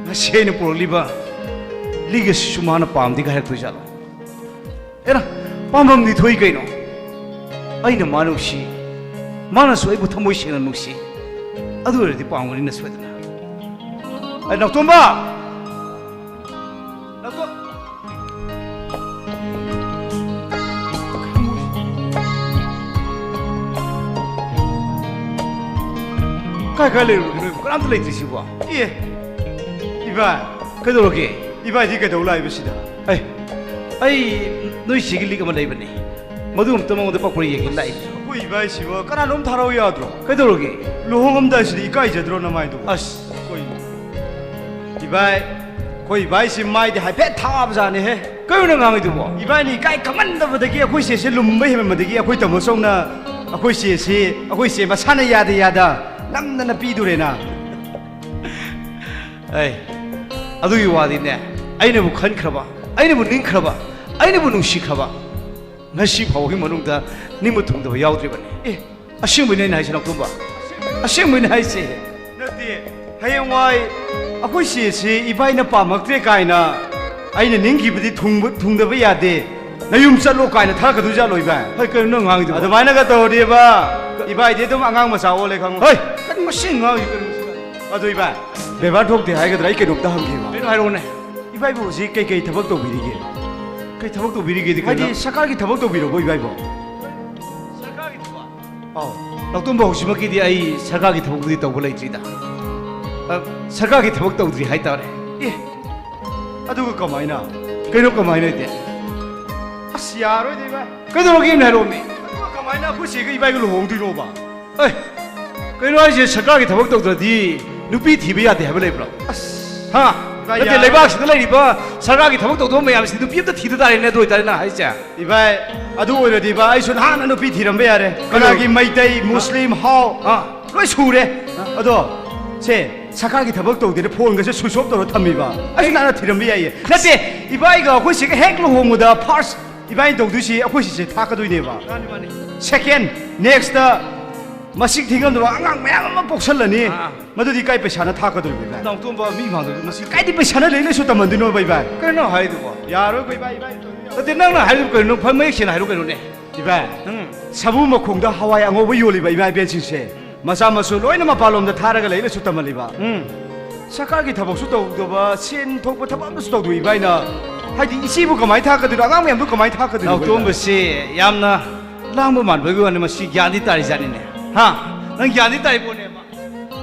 ꯉꯁꯤ ꯑꯩꯅ ꯄꯨꯔꯛꯂꯤꯕ ꯂꯤꯛ ꯑꯁꯤꯁꯨ ꯃꯥꯅ ꯄꯥꯝꯗꯦ ꯍꯥꯏꯔꯛꯇꯣꯏ ꯖꯥꯠꯂꯣ? ꯑꯦꯔꯥ, ꯄꯥꯝꯐꯝꯗꯤ ꯊꯣꯛꯏ ꯀꯩꯅꯣ꯫ ꯑꯩꯅ ꯃꯥ ꯅꯨꯡꯁꯤ, ꯃꯥꯅꯁꯨ ꯑꯩꯕꯨ ꯊꯃꯣꯏ ꯁꯦꯡꯅ ꯅꯨꯡꯁꯤ꯫ ꯑꯗꯨ ꯑꯣꯏꯔꯗꯤ ꯄꯥꯝꯒꯅꯤꯅ ꯁꯣꯏꯗꯅ꯫ ꯑꯩ ꯅꯥꯎꯇꯣꯝꯕ! ꯅꯥꯎꯇꯣꯝ! ꯀꯥꯏ ꯀꯥꯏ ꯂꯩꯔꯨꯔꯒꯦ ꯅꯣꯏꯕꯨ? ꯀꯅꯥꯝꯇ ꯂꯩꯇ꯭ꯔꯤꯁꯤꯕꯣ? ꯑꯦ, ꯏꯕꯥꯏ꯫ ꯀꯩꯗꯧꯔꯒꯦ? ꯏꯕꯥꯏꯗꯤ ꯀꯩꯗꯧ ꯂꯥꯛꯏꯕ ꯁꯤꯗ? ꯑꯩ, ꯑꯩ ꯅꯣꯏ ꯆꯦꯒꯤ ꯂꯤꯛ ꯑꯃ ꯂꯩꯕꯅꯦ, ꯃꯗꯨ ꯑꯝꯇ ꯃꯉꯣꯟꯗ ꯄꯛꯄ꯭ꯔꯥ ꯌꯦꯡꯒꯦ ꯂꯥꯛꯏ꯫ ꯑꯩꯈꯣꯏ ꯏꯕꯥꯏꯁꯤꯕꯣ ꯀꯅꯥꯅꯣꯝ ꯊꯥꯔꯛꯎ ꯌꯥꯗ꯭ꯔꯣ? ꯀꯩꯗꯧꯔꯒꯦ? ꯂꯨꯍꯣꯡꯉꯝꯗꯥꯏꯁꯤꯗ ꯏꯀꯥꯏꯖꯗ꯭ꯔꯣ ꯅꯃꯥꯏꯗꯨꯕꯣ? ꯑꯁ꯫ ꯑꯩꯈꯣꯏ ꯏꯕꯥꯏ, ꯑꯩꯈꯣꯏ ꯏꯕꯥꯏꯁꯤ ꯃꯥꯏꯗꯤ ꯍꯥꯏꯐꯦꯠ ꯊꯥꯕꯖꯥꯠꯅꯦꯍꯦ꯫ ꯀꯩꯅꯣ ꯅꯪ ꯉꯥꯡꯉꯤꯗꯨꯕꯣ? ꯏꯕꯥꯏꯅ ꯏꯀꯥꯏ ꯈꯪꯃꯟꯗꯕꯗꯒꯤ ꯑꯩꯈꯣꯏ ꯆꯦꯁꯦ ꯂꯨꯝꯕ ꯍꯦꯟꯃꯟꯕꯗꯒꯤ ꯑꯩꯈꯣꯏ ꯇꯥꯃꯣ ꯆꯧꯅ ꯑꯩꯈꯣꯏ ꯆꯦꯁꯤ, ꯑꯩꯈꯣꯏ ꯆꯦ ꯃꯁꯥꯅ ꯌꯥꯗ ꯌꯥꯗ ꯅꯝꯗꯅ ꯄꯤꯗꯣꯔꯦꯅ꯫ ꯑꯩ, ꯑꯗꯨꯒꯤ ꯋꯥꯗꯤꯅꯦ, ꯑꯩꯅꯕꯨ ꯈꯟꯈ꯭ꯔꯕ, ꯑꯩꯅꯕꯨ ꯅꯤꯡꯈ꯭ꯔꯕ, ꯑꯩꯅꯕꯨ ꯅꯨꯡꯁꯤꯈ꯭ꯔꯕ, ꯉꯁꯤ ꯐꯥꯎꯕꯒꯤ ꯃꯅꯨꯡꯗ ꯅꯤꯡꯕ ꯊꯨꯡꯗꯕ ꯌꯥꯎꯗ꯭ꯔꯤꯕꯅꯤ꯫ ꯑꯦ, ꯑꯁꯦꯡꯕꯩꯅꯦ ꯑꯩꯅ ꯍꯥꯏꯁꯦ, ꯅꯥꯎꯇꯣꯝꯕ꯫ ꯑꯁꯦꯡꯕꯩꯅꯦ ꯍꯥꯏꯁꯦ꯫ ꯅꯠꯇꯦ, ꯍꯌꯦꯡꯋꯥꯏ ꯑꯩꯈꯣꯏ ꯆꯦꯁꯤ ꯏꯕꯥꯏꯅ ꯄꯥꯝꯃꯛꯇ꯭ꯔꯦ ꯀꯥꯏꯅ ꯑꯩꯅ ꯅꯤꯡꯈꯤꯕꯗꯤ ꯊꯨꯡꯕ-, ꯊꯨꯡꯗꯕ ꯌꯥꯗꯦ, ꯅꯌꯨꯝ ꯆꯠꯂꯣ ꯀꯥꯏꯅ ꯊꯥꯔꯛꯀꯗꯣꯏ ꯖꯥꯠꯂꯣ, ꯏꯕꯥꯏ? ꯍꯣꯏ, ꯀꯩꯅꯣ ꯅꯪ ꯉꯥꯡꯉꯤꯗꯨꯕꯣ? ꯑꯗꯨꯃꯥꯏꯅꯒ ꯇꯧꯔꯗꯤꯕ, ꯏꯕꯥꯏꯗꯤ ꯑꯗꯨꯝ ꯑꯉꯥꯡ ꯃꯆꯥ ꯑꯣꯜꯂꯦ ꯈꯪꯉꯣ꯫ ꯍꯣꯏ! ꯀꯔꯤ ꯃꯁꯤ ꯑꯉꯥꯡꯁꯤ ꯀꯔꯤ ꯃꯁꯤ? ꯑꯗꯣ ꯏꯕꯥꯏ, ꯕꯦꯕꯥꯔ ꯊꯣꯛꯇꯦ ꯍꯥꯏꯒꯗ꯭ꯔꯥ? ꯑꯩ ꯀꯩꯅꯣꯝꯇ ꯍꯪꯒꯦꯕ꯫ ꯀꯩꯅꯣ ꯍꯥꯏꯔꯛꯑꯣꯅꯦ꯫ ꯏꯕꯥꯏꯕꯨ ꯍꯧꯖꯤꯛ ꯀꯩꯀꯩ ꯊꯕꯛ ꯇꯧꯕꯤꯔꯤꯒꯦ? ꯀꯩ ꯊꯕꯛ ꯇꯧꯕꯤꯔꯤꯒꯦꯗꯤ ꯍꯥꯏꯗꯤ ꯀꯩꯅꯣ? ꯁꯔꯀꯥꯔꯒꯤ ꯊꯕꯛ ꯇꯧꯕꯤꯔꯕꯣ ꯏꯕꯥꯏꯕꯣ? ꯁꯔꯀꯥꯔꯒꯤ ꯊꯕꯛ? ꯑꯥꯎ꯫ ꯅꯥꯎꯇꯣꯝꯕ, ꯍꯧꯖꯤꯛꯃꯛꯀꯤꯗꯤ ꯑꯩ ꯁꯔꯀꯥꯔꯒꯤ ꯊꯕꯛꯇꯨꯗꯤ ꯇꯧꯕ ꯂꯩꯇ꯭ꯔꯤꯗ꯫ ꯑ, ꯁꯔꯀꯥꯔꯒꯤ ꯊꯕꯛ ꯇꯧꯗ꯭ꯔꯤ ꯍꯥꯏꯇꯥꯔꯦ꯫ ꯑꯦ, ꯑꯗꯨꯒ ꯀꯃꯥꯏꯅ? ꯀꯩꯅꯣ ꯀꯃꯥꯏꯅ ꯍꯥꯏꯗꯤ? ꯑꯁ, ꯌꯥꯔꯣꯏꯗ ꯏꯕꯥꯏ꯫ ꯀꯩꯗꯧꯔꯒꯦ ꯑꯝ ꯍꯥꯏꯔꯛꯑꯣꯃꯤ? ꯑꯗꯨꯒ ꯀꯃꯥꯏꯅ ꯑꯩꯈꯣꯏ ꯆꯦꯒ ꯏꯕꯥꯏꯒ ꯂꯨꯍꯣꯡꯗꯣꯏꯅꯣꯕ? ꯑꯦ, ꯀꯩꯅꯣ ꯍꯥꯏꯁꯦ? ꯁꯔꯀꯥꯔꯒꯤ ꯊꯕꯛ ꯇꯧꯗ꯭ꯔꯗꯤ ꯅꯨꯄꯤ ꯊꯤꯕ ꯌꯥꯗꯦ ꯍꯥꯏꯕ ꯂꯩꯕ꯭ꯔꯣ? ꯑꯁ, ꯍꯥ? ꯏꯕꯥꯏ, ꯅꯠꯇꯦ, ꯌꯥꯔꯣꯏ꯫ ꯂꯩꯕꯥꯛꯁꯤꯗ ꯂꯩꯔꯤꯕ ꯁꯔꯀꯥꯔꯒꯤ ꯊꯕꯛ ꯇꯧꯗꯕ ꯃꯌꯥꯝꯁꯤꯗꯤ ꯅꯨꯄꯤ ꯑꯝꯇ ꯊꯤꯗ ꯇꯥꯔꯦꯅꯦ, ꯑꯗꯨ ꯑꯣꯏꯇꯥꯔꯗꯤ ꯅꯪ ꯍꯥꯏꯁꯦ꯫ ꯏꯕꯥꯏ, ꯑꯗꯨ ꯑꯣꯏꯔꯗꯤꯕ ꯑꯩꯁꯨ ꯅꯍꯥꯟꯅ ꯅꯨꯄꯤ ꯊꯤꯔꯝꯕ ꯌꯥꯔꯦ꯫ ꯀꯩꯅꯣ? ꯀꯅꯥꯒꯤ ꯃꯩꯇꯩ, ꯃꯨꯁꯂꯤꯝ, ꯍꯥꯎ, ꯑꯥ꯫ ꯂꯣꯏ ꯁꯨꯔꯦ꯫ ꯑꯗꯣ ꯁꯦ, ꯁꯔꯀꯥꯔꯒꯤ ꯊꯕꯛ ꯇꯧꯗꯦꯅ ꯐꯣꯟꯒꯁꯦ switch off ꯇꯧꯔ ꯊꯝꯃꯤꯕ꯫ ꯑꯩꯁꯨ ꯅꯍꯥꯟꯅ ꯊꯤꯔꯝꯕ ꯌꯥꯏꯌꯦ꯫ ꯅꯠꯇꯦ, ꯏꯕꯥꯏꯒ ꯑꯩꯈꯣꯏ ꯆꯦꯒ ꯍꯦꯛ ꯂꯨꯍꯣꯡꯕꯗ first ꯏꯕꯥꯏꯅ ꯇꯧꯗꯣꯏꯁꯤ ꯑꯩꯈꯣꯏ ꯆꯦꯁꯦ ꯊꯥꯛꯀꯗꯣꯏꯅꯦꯕ꯫ ꯃꯥꯅꯤ, ꯃꯥꯅꯤ꯫ Second, next ꯃꯁꯤꯡ ꯊꯤꯉꯝꯗꯕ ꯑꯉꯥꯡ ꯃꯌꯥꯝ ꯑꯃ ꯄꯣꯛꯁꯜꯂꯅꯤ꯫ ꯑꯥ꯫ ꯃꯗꯨꯗꯤ ꯀꯥꯏ ꯄꯩꯁꯥꯅ ꯊꯥꯛꯀꯗꯣꯔꯤꯕ ꯏꯕꯥꯏ? ꯅꯥꯎꯇꯣꯝꯕ, ꯃꯤ ꯃꯥꯡꯗ ꯃꯁꯤ ꯀꯥꯏꯗꯤ ꯄꯩꯁꯥꯅ ꯂꯥꯏꯔꯤꯛ ꯂꯥꯏꯁꯨ ꯇꯝꯍꯟꯗꯣꯏꯅꯣꯕ ꯏꯕꯥꯏ? ꯀꯩꯅꯣ ꯍꯥꯏꯗꯨꯕꯣ? ꯌꯥꯔꯣꯏꯀꯣ ꯏꯕꯥꯏ, ꯏꯕꯥꯏ ꯇꯧꯔꯤꯗꯣ ꯌꯥꯔꯣꯏ꯫ ꯅꯠꯇꯦ, ꯅꯪꯅ ꯍꯥꯏꯗꯨꯕꯨ ꯀꯩꯅꯣ? ꯐ-, ꯃꯌꯦꯛ ꯁꯦꯡꯅ ꯍꯥꯏꯔꯣ ꯀꯩꯅꯣꯅꯦ꯫ ꯏꯕꯥꯏ, ꯎꯝ꯫ ꯁꯥꯃꯨ ꯃꯈꯣꯡꯗ ꯍꯋꯥꯏ ꯑꯉꯧꯕ ꯌꯣꯜꯂꯤꯕ ꯏꯃꯥ ꯏꯕꯦꯟꯁꯤꯡꯁꯦ, ꯃꯆꯥ ꯃꯁꯨ ꯂꯣꯏꯅ ꯃꯄꯥꯟꯂꯣꯝꯗ ꯊꯥꯔꯒ ꯂꯥꯏꯔꯤꯛ ꯂꯥꯏꯁꯨ ꯇꯝꯍꯜꯂꯤꯕ꯫ ꯎꯝ꯫ ꯁꯔꯀꯥꯔꯒꯤ ꯊꯕꯛꯁꯨ ꯇꯧꯗꯕ, ꯁꯦꯟ ꯊꯣꯛꯄ ꯊꯕꯛ ꯑꯃꯁꯨ ꯇꯧꯗꯕ ꯏꯕꯥꯏꯅ, ꯍꯥꯏꯗꯤ ꯏꯆꯦꯕꯨ ꯀꯃꯥꯏꯅ ꯊꯥꯛꯀꯗꯣꯏꯅꯣ? ꯑꯉꯥꯡ ꯃꯌꯥꯝꯗꯨ ꯀꯃꯥꯏꯅ ꯊꯥꯛꯀꯗꯣꯏꯅꯣ? ꯅꯥꯎꯇꯣꯝꯕꯁꯤ ꯌꯥꯝꯅ ꯂꯥꯡꯕ ꯃꯥꯟꯕꯒꯤ ꯋꯥꯅꯤ, ꯃꯁꯤ ꯒ꯭ꯌꯥꯟꯗꯤ ꯇꯥꯔꯤꯖꯥꯠꯅꯤꯅꯦ꯫ ꯍꯥ? ꯅꯪ ꯒ꯭ꯌꯥꯟꯗꯤ ꯇꯥꯔꯤ ꯄꯣꯠꯅꯦꯕ꯫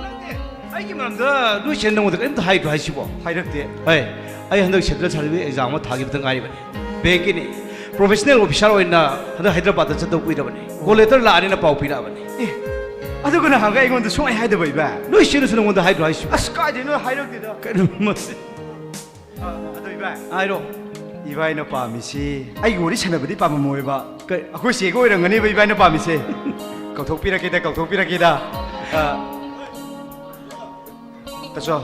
ꯅꯪꯗꯤ ꯑꯩꯒꯤ ꯃꯔꯝꯗ ꯅꯣꯏ ꯆꯦꯅ ꯅꯉꯣꯟꯗ ꯀꯔꯤꯝꯇ ꯍꯥꯏꯗ꯭ꯔꯣ ꯍꯥꯏꯁꯤꯕꯣ? ꯍꯥꯏꯔꯛꯇꯦ꯫ ꯍꯣꯏ, ꯑꯩ ꯍꯟꯗꯛ central service exam ꯑꯃ ꯊꯥꯈꯤꯕꯗ ꯉꯥꯏꯔꯤꯕꯅꯤ, ꯕꯦꯡꯀꯤꯅꯤ꯫ Professional officer ꯑꯣꯏꯅ ꯍꯟꯗꯛ ꯍꯥꯏꯗ꯭ꯔꯕꯥꯗꯇ ꯆꯠꯇꯧ ꯀꯨꯏꯔꯕꯅꯤ꯫ Call letter ꯂꯥꯛꯑꯅꯤꯅ ꯄꯥꯎ ꯄꯤꯔꯛꯑꯕꯅꯤ꯫ ꯑꯦ, ꯑꯗꯨꯒ ꯅꯍꯥꯟꯒ ꯑꯩꯉꯣꯟꯗ ꯁꯨꯡꯍꯥꯏ ꯍꯥꯏꯗꯕ ꯏꯕꯥꯏ? ꯅꯣꯏ ꯆꯦꯅꯁꯨ ꯅꯉꯣꯟꯗ ꯍꯥꯏꯗ꯭ꯔꯣ ꯍꯥꯏꯁꯤꯕꯣ? ꯑꯁ, ꯀꯥꯏꯗꯩꯅꯣ, ꯍꯥꯏꯔꯛꯇꯦꯗ꯫ ꯀꯩꯅꯣ ꯃꯁꯤ? ꯑ, ꯑꯗꯣ ꯏꯕꯥꯏ꯫ ꯍꯥꯏꯔꯣ꯫ ꯏꯕꯥꯏꯅ ꯄꯥꯝꯃꯤꯁꯤ ꯑꯩꯒꯤ ꯋꯥꯔꯤ ꯁꯥꯟꯅꯕꯗꯤ ꯄꯥꯝꯃꯝꯃꯣꯏꯕ꯫ ꯀꯩ? ꯑꯩꯈꯣꯏ ꯆꯦꯒ ꯑꯣꯏꯔꯝꯒꯅꯦꯕ ꯏꯕꯥꯏꯅ ꯄꯥꯝꯃꯤꯁꯦ꯫ ꯀꯧꯊꯣꯛꯄꯤꯔꯛꯀꯦꯗ, ꯀꯧꯊꯣꯛꯄꯤꯔꯛꯀꯦꯗ꯫ ꯑ, ꯇꯥꯆꯧ꯫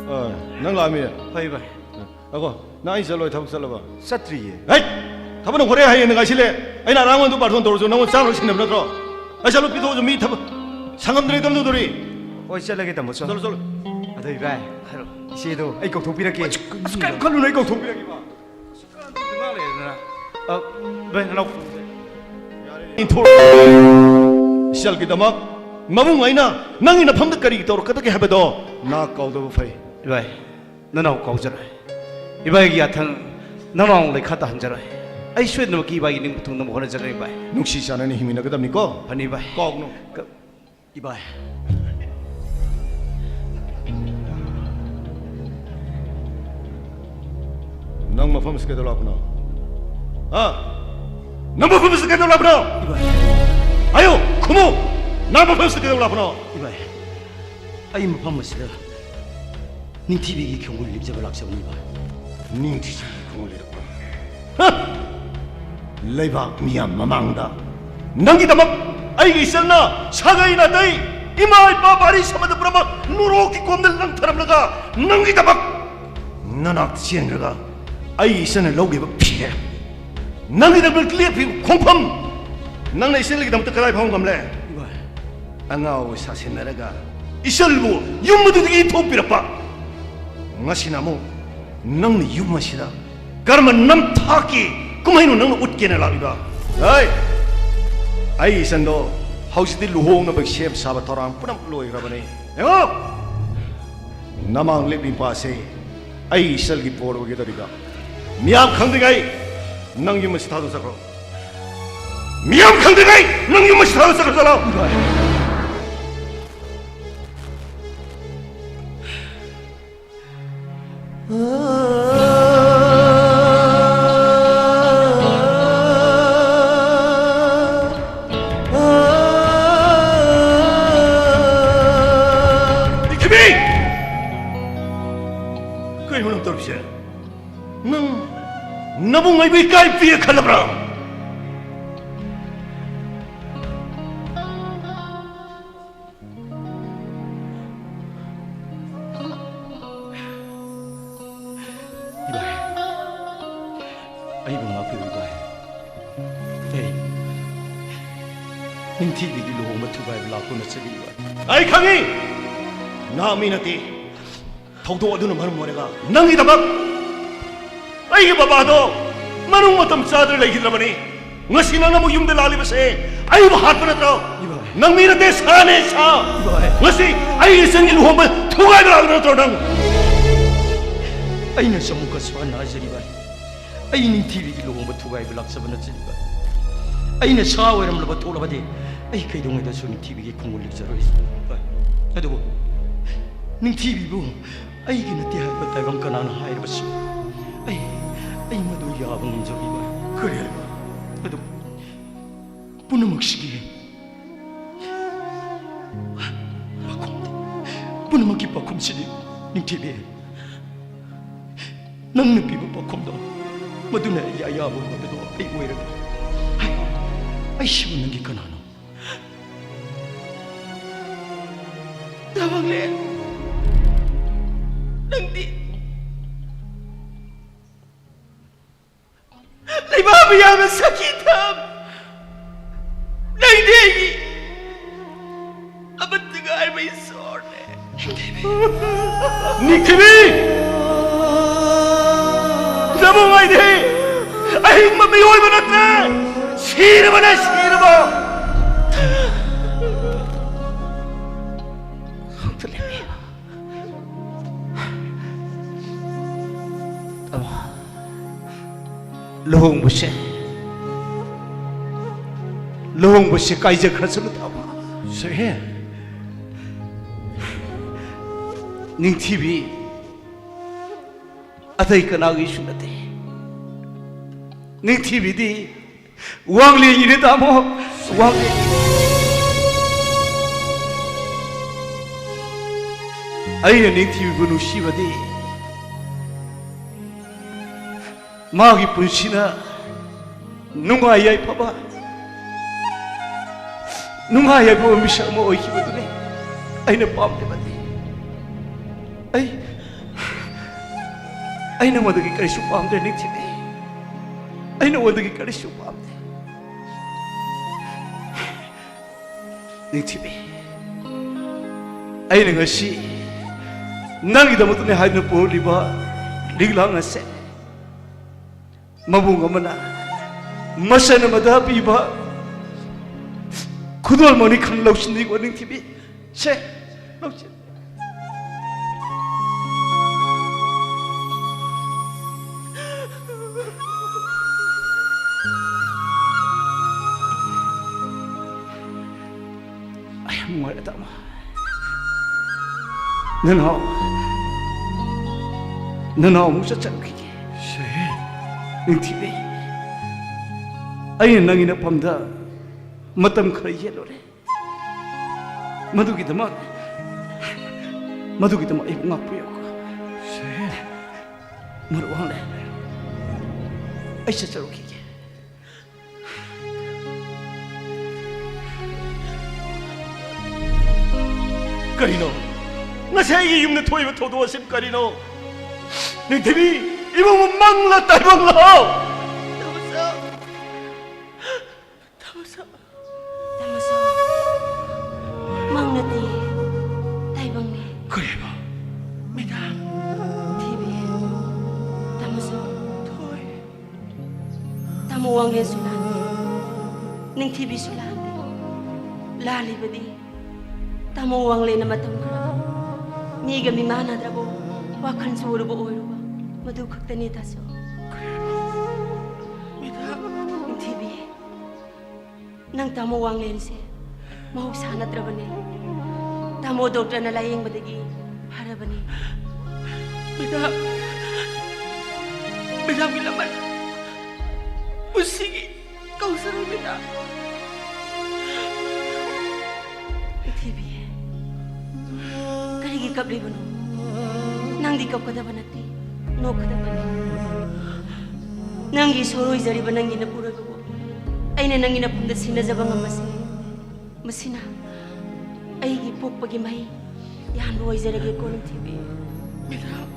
ꯑ, ꯅꯪ ꯂꯥꯛꯑꯝꯃꯤ? ꯍꯣꯏ ꯏꯕꯥꯏ꯫ ꯉꯥꯏꯈꯣ, ꯅꯪ ꯑꯩ ꯆꯠꯂꯣꯏ, ꯊꯕꯛ ꯆꯠꯂꯕ? ꯆꯠꯇ꯭ꯔꯤꯌꯦ꯫ ꯍꯩꯠ! ꯊꯕꯛꯅ ꯍꯣꯔꯦꯟ ꯍꯌꯦꯡꯅ ꯉꯥꯏꯁꯤꯜꯂꯦ꯫ ꯑꯩꯅ ꯑꯔꯥꯡꯕꯗꯨ ꯕꯥꯔꯇꯣꯟ ꯇꯧꯔꯁꯨ ꯅꯪꯉꯣꯟꯗ ꯆꯥꯅꯕ ꯁꯤꯟꯅꯕ ꯅꯠꯇ꯭ꯔꯣ? ꯑꯩ ꯆꯠꯂꯣ, ꯄꯤꯊꯣꯛꯑꯁꯨ ꯃꯤ ꯊꯕꯛ ꯁꯪꯉꯝꯗ꯭ꯔꯦ, ꯀꯝꯗꯧꯗꯣꯔꯤ? ꯍꯣꯏ, ꯆꯠꯂꯒꯦ, ꯇꯥꯃꯣ, ꯆꯣ꯫ ꯆꯠꯂꯣ, ꯆꯠꯂꯣ꯫ ꯑꯗꯣ ꯏꯕꯥꯏ, ꯍꯥꯏꯔꯣ꯫ ꯏꯆꯦꯗꯣ ꯑꯩ ꯀꯧꯊꯣꯛꯄꯤꯔꯛꯀꯦ꯫ ꯑꯁ, ꯀꯩꯝ ꯈꯜꯂꯨꯅꯨ, ꯑꯩ ꯀꯧꯊꯣꯛꯄꯤꯔꯛꯀꯦꯕ꯫ ꯑꯁ, ꯀꯔꯝ ꯇꯧꯗꯅ ꯂꯩꯔꯗꯅ? ꯑ, ꯚꯥꯏ, ꯅꯅꯥꯎ꯫ ꯌꯥꯔꯦ, ꯏꯟꯊꯣꯛ-, ꯏꯆꯜꯒꯤꯗꯃꯛ ꯃꯕꯨꯡ ꯑꯩꯅ ꯅꯪꯒꯤ ꯅꯐꯝꯗ ꯀꯔꯤ ꯇꯧꯔꯛꯀꯗꯒꯦ ꯍꯥꯏꯕꯗꯣ ꯅꯍꯥꯛ ꯀꯥꯎꯗꯕ ꯐꯩ꯫ ꯏꯕꯥꯏ, ꯅꯅꯥꯎ ꯀꯥꯎꯖꯔꯣꯏ꯫ ꯏꯕꯥꯏꯒꯤ ꯌꯥꯊꯪ ꯅꯅꯥꯎ ꯂꯩꯈꯥ ꯇꯥꯍꯟꯖꯔꯣꯏ꯫ ꯑꯩ ꯁꯣꯏꯗꯅꯃꯛꯀꯤ ꯏꯕꯥꯏꯒꯤ ꯅꯤꯡꯕ ꯊꯨꯡꯅꯕ ꯍꯣꯠꯅꯖꯒꯅꯤ ꯏꯕꯥꯏ꯫ ꯅꯨꯡꯁꯤ ꯆꯥꯟꯅꯅ ꯍꯤꯡꯃꯤꯟꯅꯒꯗꯕꯅꯤꯀꯣ꯫ ꯐꯅꯤ ꯏꯕꯥꯏ꯫ ꯀꯥꯎꯒꯅꯨ꯫ ꯀ-, ꯏꯕꯥꯏ꯫ ꯅꯪ ꯃꯐꯝ ꯑꯁꯤ ꯀꯩꯗꯧ ꯂꯥꯛꯄꯅꯣ? ꯍꯥ? ꯅꯪ ꯃꯐꯝ ꯑꯁꯤ ꯀꯩꯗꯧ ꯂꯥꯛꯄꯅꯣ? ꯏꯕꯥꯏ꯫ ꯍꯥꯏꯌꯨ, ꯈꯨꯝꯃꯨ꯫ ꯅꯪ ꯃꯐꯝ ꯑꯁꯤ ꯀꯩꯗꯧ ꯂꯥꯛꯄꯅꯣ? ꯏꯕꯥꯏ, ꯑꯩ ꯃꯐꯝ ꯑꯁꯤꯗ ꯅꯤꯡꯊꯤꯕꯤꯒꯤ ꯈꯣꯡꯒꯨꯜ ꯂꯦꯞꯆꯕ ꯂꯥꯛꯆꯕꯅꯤ, ꯏꯕꯥꯏ꯫ ꯅꯤꯡꯊꯤꯕꯤꯒꯤ ꯈꯣꯡꯒꯨꯜ ꯂꯦꯞꯄ? ꯍ! ꯂꯩꯕꯥꯛ ꯃꯤꯌꯥꯝ ꯃꯃꯥꯡꯗ ꯅꯪꯒꯤꯗꯃꯛ ꯑꯩꯒꯤ ꯏꯆꯜꯅ ꯁꯥꯒꯩ ꯅꯥꯇꯩ, ꯏꯃꯥ ꯏꯄꯥ ꯚꯥꯔꯤ ꯁꯃꯨꯗ꯭ꯔ ꯄꯨꯝꯅꯃꯛ ꯅꯣꯔꯣꯛꯀꯤ ꯀꯣꯝꯗ ꯂꯪꯊꯔꯝꯂꯒ ꯅꯪꯒꯤꯗꯃꯛ ꯅꯅꯥꯛꯇ ꯆꯦꯟꯈ꯭ꯔꯒ ꯑꯩꯒꯤ ꯏꯆꯜꯅ ꯂꯧꯈꯤꯕ ꯐꯤꯔꯦꯞ, ꯅꯪꯒꯤꯗꯃꯛ ꯂꯦꯞꯄꯤꯕ ꯈꯣꯡꯐꯝ, ꯅꯪꯅ ꯏꯆꯜꯒꯤꯗꯃꯛꯇ ꯀꯗꯥꯏ ꯐꯥꯎ ꯉꯝꯂꯦ? ꯏꯕꯥꯏ꯫ ꯑꯉꯥꯎꯕ ꯁꯥꯁꯤꯟꯅꯔꯒ ꯏꯆꯜꯕꯨ ꯌꯨꯝ ꯑꯗꯨꯗꯒꯤ ꯊꯣꯛꯄꯤꯔꯛꯄ꯫ ꯉꯁꯤꯅ ꯑꯃꯨꯛ ꯅꯪꯅ ꯌꯨꯝ ꯑꯁꯤꯗ ꯀꯔꯝꯕ ꯅꯝꯊꯥꯛꯀꯤ ꯀꯨꯝꯍꯩꯅꯣ ꯅꯪꯅ ꯎꯠꯀꯦꯅ ꯂꯥꯛꯂꯤꯕ? ꯍꯩ! ꯑꯩ ꯏꯆꯟꯗꯣ ꯍꯧꯖꯤꯛꯇꯤ ꯂꯨꯍꯣꯡꯅꯕꯒꯤ ꯁꯦꯝ ꯁꯥꯕ ꯊꯧꯔꯥꯡ ꯄꯨꯝꯅꯃꯛ ꯂꯣꯏꯈ꯭ꯔꯕꯅꯤ꯫ ꯌꯦꯡꯉꯣ! ꯅꯃꯥꯡ ꯂꯦꯞꯂꯤꯕ ꯑꯁꯤ ꯑꯩ ꯏꯆꯜꯒꯤ ꯕꯣꯔ ꯑꯣꯏꯒꯗꯧꯔꯤꯕ꯫ ꯃꯤꯌꯥꯝ ꯈꯪꯗ꯭ꯔꯤꯉꯩ ꯅꯪ ꯌꯨꯝ ꯑꯁꯤ ꯊꯥꯗꯣꯛꯆꯈ꯭ꯔꯣ꯫ ꯃꯤꯌꯥꯝ ꯈꯪꯗ꯭ꯔꯤꯉꯩ ꯅꯪ ꯌꯨꯝ ꯑꯁꯤ ꯊꯥꯗꯣꯛꯆꯈ꯭ꯔꯣ, ꯆꯠꯂꯣ꯫ ꯄ꯭ꯔꯤꯊꯤꯕꯤ! ꯀꯩꯅꯣ ꯅꯪ ꯇꯧꯔꯤꯁꯦ? ꯅꯪ ꯅꯕꯨꯡ ꯑꯩꯕꯨ ꯏꯀꯥꯏ ꯄꯤꯌꯦ ꯈꯜꯂꯕ꯭ꯔꯥ? ꯏꯕꯥꯏ, ꯑꯩꯕꯨ ꯉꯥꯛꯄꯤꯌꯨ ꯏꯕꯥꯏ꯫ ꯑꯩ ꯅꯤꯡꯊꯤꯕꯤꯒꯤ ꯂꯨꯍꯣꯡꯕ ꯊꯨꯒꯥꯏꯕ ꯂꯥꯛꯄ ꯅꯠꯆꯗꯦ ꯏꯕꯥꯏ꯫ ꯑꯩ ꯈꯪꯏ, ꯅꯍꯥꯛ ꯃꯤ ꯅꯠꯇꯦ꯫ ꯊꯧꯗꯣꯛ ꯑꯗꯨꯅ ꯃꯔꯝ ꯑꯣꯏꯔꯒ ꯅꯪꯒꯤꯗꯃꯛ ꯑꯩꯒꯤ ꯕꯕꯥꯗꯣ ꯃꯅꯨꯡ ꯃꯇꯝ ꯆꯥꯗꯅ ꯂꯩꯈꯤꯗ꯭ꯔꯕꯅꯤ꯫ ꯉꯁꯤ ꯅꯪꯅ ꯑꯃꯨꯛ ꯌꯨꯝꯗ ꯂꯥꯛꯂꯤꯕꯁꯦ ꯑꯩꯕꯨ ꯍꯥꯠꯄ ꯅꯠꯇ꯭ꯔꯣ? ꯏꯕꯥꯏ꯫ ꯅꯪ ꯃꯤ ꯅꯠꯇꯦ, ꯁꯥꯅꯦ, ꯁꯥ꯫ ꯏꯕꯥꯏ꯫ ꯉꯁꯤ ꯑꯩ ꯏꯆꯟꯒꯤ ꯂꯨꯍꯣꯡꯕ ꯊꯨꯒꯥꯏꯕ ꯂꯥꯛꯂꯤꯕ ꯅꯠꯇ꯭ꯔꯣ ꯅꯪ? ꯑꯩꯅ ꯆꯃꯨꯛꯀ ꯁꯨꯍꯟꯅ ꯍꯥꯏꯖꯔꯤꯕ꯫ ꯑꯩ ꯅꯤꯡꯊꯤꯕꯤꯒꯤ ꯂꯨꯍꯣꯡꯕ ꯊꯨꯒꯥꯏꯕ ꯂꯥꯛꯆꯕ ꯅꯠꯆꯔꯤꯕ꯫ ꯑꯩꯅ ꯁꯥ ꯑꯣꯏꯔꯝꯂꯕ ꯊꯣꯛꯂꯕꯗꯤ ꯑꯩ ꯀꯩꯗꯧꯉꯩꯗꯁꯨ ꯅꯤꯡꯊꯤꯕꯤꯒꯤ ꯈꯣꯡꯒꯨꯜ ꯂꯤꯛꯆꯔꯣꯏ꯫ ꯏꯕꯥꯏ꯫ ꯑꯗꯨꯕꯨ ꯅꯤꯡꯊꯤꯕꯤꯕꯨ ꯑꯩꯒꯤ ꯅꯠꯇꯦ ꯍꯥꯏꯕ ꯇꯥꯏꯕꯪ ꯀꯅꯥꯅ ꯍꯥꯏꯔꯕꯁꯨ ꯑꯩ, ꯑꯩ ꯃꯗꯨ ꯌꯥꯕ ꯉꯝꯖꯔꯣꯏ ꯏꯕꯥꯏ꯫ ꯀꯔꯤ ꯍꯥꯏꯕ? ꯑꯗꯨꯕꯨ ꯄꯨꯝꯅꯃꯛꯁꯤꯒꯤ ꯄꯥꯈꯨꯝꯗꯤ, ꯄꯨꯝꯅꯃꯛꯀꯤ ꯄꯥꯈꯨꯝꯁꯤꯗꯤ ꯅꯤꯡꯊꯤꯕꯤ꯫ ꯅꯪꯅ ꯄꯤꯕ ꯄꯥꯈꯨꯝꯗꯣ, ꯃꯗꯨꯅ ꯑꯩꯒꯤ ꯑꯌꯥꯕ ꯑꯣꯏꯕꯗꯣ ꯑꯩ ꯑꯣꯏꯔꯒꯦ꯫ ꯍꯥꯏ, ꯑꯩꯁꯤꯕꯨ ꯅꯪꯒꯤ ꯀꯅꯥꯅꯣ? ꯊꯕꯛꯂꯦ, ꯅꯪꯗꯤ ꯂꯩꯕꯥꯛ ꯃꯤꯌꯥꯝꯅ ꯁꯥꯈꯤ ꯊꯝ, ꯅꯪꯗꯤ ꯑꯩꯒꯤ ꯑꯃꯠꯇ ꯉꯥꯏꯔꯕ ꯏꯁꯣꯔꯅꯦ꯫ ꯅꯤꯡꯊꯤꯕꯤ! ꯅꯕꯨꯡ ꯑꯩꯗꯤ ꯑꯍꯤꯡꯕ ꯃꯤꯑꯣꯏꯕ ꯅꯠꯇ꯭ꯔꯦ, ꯁꯤꯔꯕꯅꯦ, ꯁꯤꯔꯕ! ꯂꯨꯍꯣꯡꯕꯁꯦ, ꯂꯨꯍꯣꯡꯕꯁꯦ ꯀꯥꯏꯖꯈ꯭ꯔꯁꯅꯨ, ꯇꯥꯃꯣ꯫ ꯁꯛꯍꯦꯟ꯫ ꯅꯤꯡꯊꯤꯕꯤ ꯑꯇꯩ ꯀꯅꯥꯒꯤꯁꯨ ꯅꯠꯇꯦ꯫ ꯅꯤꯡꯊꯤꯕꯤꯗꯤ ꯋꯥꯡꯂꯦꯟꯒꯤꯅꯦ, ꯇꯥꯃꯣ, ꯋꯥꯡꯂꯦꯟꯒꯤ꯫ ꯑꯩꯅ ꯅꯤꯡꯊꯤꯕꯤꯕꯨ ꯅꯨꯡꯁꯤꯕꯗꯤ ꯃꯥꯒꯤ ꯄꯨꯟꯁꯤꯅ ꯅꯨꯡꯉꯥꯏ ꯌꯥꯏꯐꯕ, ꯅꯨꯡꯉꯥꯏ ꯌꯥꯏꯐꯕ ꯃꯤꯁꯛ ꯑꯃ ꯑꯣꯏꯈꯤꯕꯗꯨꯅꯤ ꯑꯩꯅ ꯄꯥꯝꯂꯤꯕꯗꯤ꯫ ꯑꯩ, ꯑꯩ ꯅꯉꯣꯟꯗꯒꯤ ꯀꯔꯤꯁꯨ ꯄꯥꯝꯗ꯭ꯔꯦ, ꯅꯤꯡꯊꯤꯕꯤ꯫ ꯑꯩ ꯅꯉꯣꯟꯗꯒꯤ ꯀꯔꯤꯁꯨ ꯄꯥꯝꯗꯦ꯫ ꯅꯤꯡꯊꯤꯕꯤ, ꯑꯩꯅ ꯉꯁꯤ ꯅꯪꯒꯤꯗꯃꯛꯇꯅꯦ ꯍꯥꯏꯗꯨꯅ ꯄꯨꯔꯛꯂꯤꯕ ꯂꯤꯛꯂꯥꯡ ꯑꯁꯦ ꯃꯕꯨꯡ ꯑꯃꯅ ꯃꯁꯟ ꯑꯃꯗ ꯄꯤꯕ ꯈꯨꯗꯣꯜ ꯃꯅꯤꯈꯪ ꯂꯧꯁꯤꯟꯅꯤꯀꯣ ꯅꯤꯡꯊꯤꯕꯤ꯫ ꯁꯦ, ꯂꯧꯁꯤꯟ꯫ ꯑꯩ ꯌꯥꯝ ꯅꯨꯡꯉꯥꯏꯔꯦ, ꯇꯥꯃꯣ꯫ ꯅꯅꯥꯎ, ꯅꯅꯥꯎ ꯑꯃꯨꯛ ꯆꯠꯆꯔꯨꯈꯤꯒꯦ꯫ ꯁꯦ꯫ ꯅꯤꯡꯊꯤꯕꯤ, ꯑꯩꯅ ꯅꯪꯒꯤ ꯅꯐꯝꯗ ꯃꯇꯝ ꯈꯔ ꯌꯦꯠꯂꯨꯔꯦ꯫ ꯃꯗꯨꯒꯤꯗꯃꯛ, ꯃꯗꯨꯒꯤꯗꯃꯛ ꯑꯩꯕꯨ ꯉꯥꯛꯄꯤꯌꯨ꯫ ꯁꯦ꯫ ꯃꯔꯨꯞ ꯋꯥꯡꯂꯦꯟ, ꯑꯩ ꯆꯠꯆꯔꯨꯈꯤꯒꯦ꯫ ꯀꯔꯤꯅꯣ? ꯉꯁꯤ ꯑꯩꯒꯤ ꯌꯨꯝꯗ ꯊꯣꯛꯏꯕ ꯊꯧꯗꯣꯛ ꯑꯁꯤꯕꯨ ꯀꯔꯤꯅꯣ? ꯅꯤꯡꯊꯤꯕꯤ, ꯏꯕꯨꯡꯕꯨ ꯃꯪꯂ ꯇꯥꯏꯕꯪꯂꯣ? ꯇꯥꯃꯣꯆꯧ! ꯇꯥꯃꯣꯆꯧ! ꯇꯥꯃꯣꯆꯧ! ꯃꯪ ꯅꯠꯇꯤꯌꯦ, ꯇꯥꯏꯕꯪꯅꯦ꯫ ꯀꯔꯤ ꯍꯥꯏꯕ? ꯃꯦꯗꯥꯝ! ꯅꯤꯡꯊꯤꯕꯤ, ꯇꯥꯃꯣꯆꯧ! ꯊꯣꯏ꯫ ꯇꯥꯃꯣ ꯋꯥꯡꯂꯦꯟꯁꯨ ꯂꯥꯟꯗꯦ, ꯅꯤꯡꯊꯤꯕꯤꯁꯨ ꯂꯥꯟꯗꯦ꯫ ꯂꯥꯜꯂꯤꯕꯗꯤ ꯇꯥꯃꯣ ꯋꯥꯡꯂꯦꯟꯅ ꯃꯇꯝ ꯈꯔ ꯃꯤꯒ ꯃꯤꯃꯥꯟꯅꯗ꯭ꯔꯕ, ꯋꯥꯈꯜ ꯆꯣꯏꯔꯕ ꯑꯣꯏꯔꯨꯕ, ꯃꯗꯨ ꯈꯛꯇꯅꯤ, ꯇꯥꯆꯧ꯫ ꯃꯦꯗꯥꯝ! ꯅꯤꯡꯊꯤꯕꯤ, ꯅꯪ ꯇꯥꯃꯣ ꯋꯥꯡꯂꯦꯟꯁꯦ ꯃꯍꯧꯁꯥ ꯅꯠꯇ꯭ꯔꯕꯅꯦ꯫ ꯇꯥꯃꯣ ꯗꯣꯛꯇꯔꯅ ꯂꯥꯌꯦꯡꯕꯗꯒꯤ ꯐꯔꯕꯅꯦ꯫ ꯃꯦꯗꯥꯝ, ꯃꯦꯗꯥꯝꯒꯤ ꯂꯃꯟ ꯄꯨꯟꯁꯤꯒꯤ ꯀꯧꯖꯔꯣꯏ, ꯃꯦꯗꯥꯝ꯫ ꯅꯤꯡꯊꯤꯕꯤ, ꯀꯔꯤꯒꯤ ꯀꯞꯂꯤꯕꯅꯣ? ꯅꯪꯗꯤ ꯀꯞꯀꯗꯕ ꯅꯠꯇꯦ, ꯅꯣꯛꯀꯗꯕꯅꯤ꯫ ꯅꯪꯒꯤ ꯁꯣꯔ ꯑꯣꯏꯖꯔꯤꯕ ꯅꯪꯒꯤ ꯅꯄꯨꯔꯣꯏꯕꯕꯨ ꯑꯩꯅ ꯅꯪꯒꯤ ꯅꯐꯝꯗ ꯁꯤꯟꯅꯖꯕ ꯉꯝꯕꯁꯦ, ꯃꯁꯤꯅ ꯑꯩꯒꯤ ꯄꯣꯛꯄꯒꯤ ꯃꯍꯩ ꯌꯥꯟꯕ ꯑꯣꯏꯖꯔꯒꯦꯀꯣ, ꯅꯤꯡꯊꯤꯕꯤ꯫ ꯃꯦꯗꯥꯝ!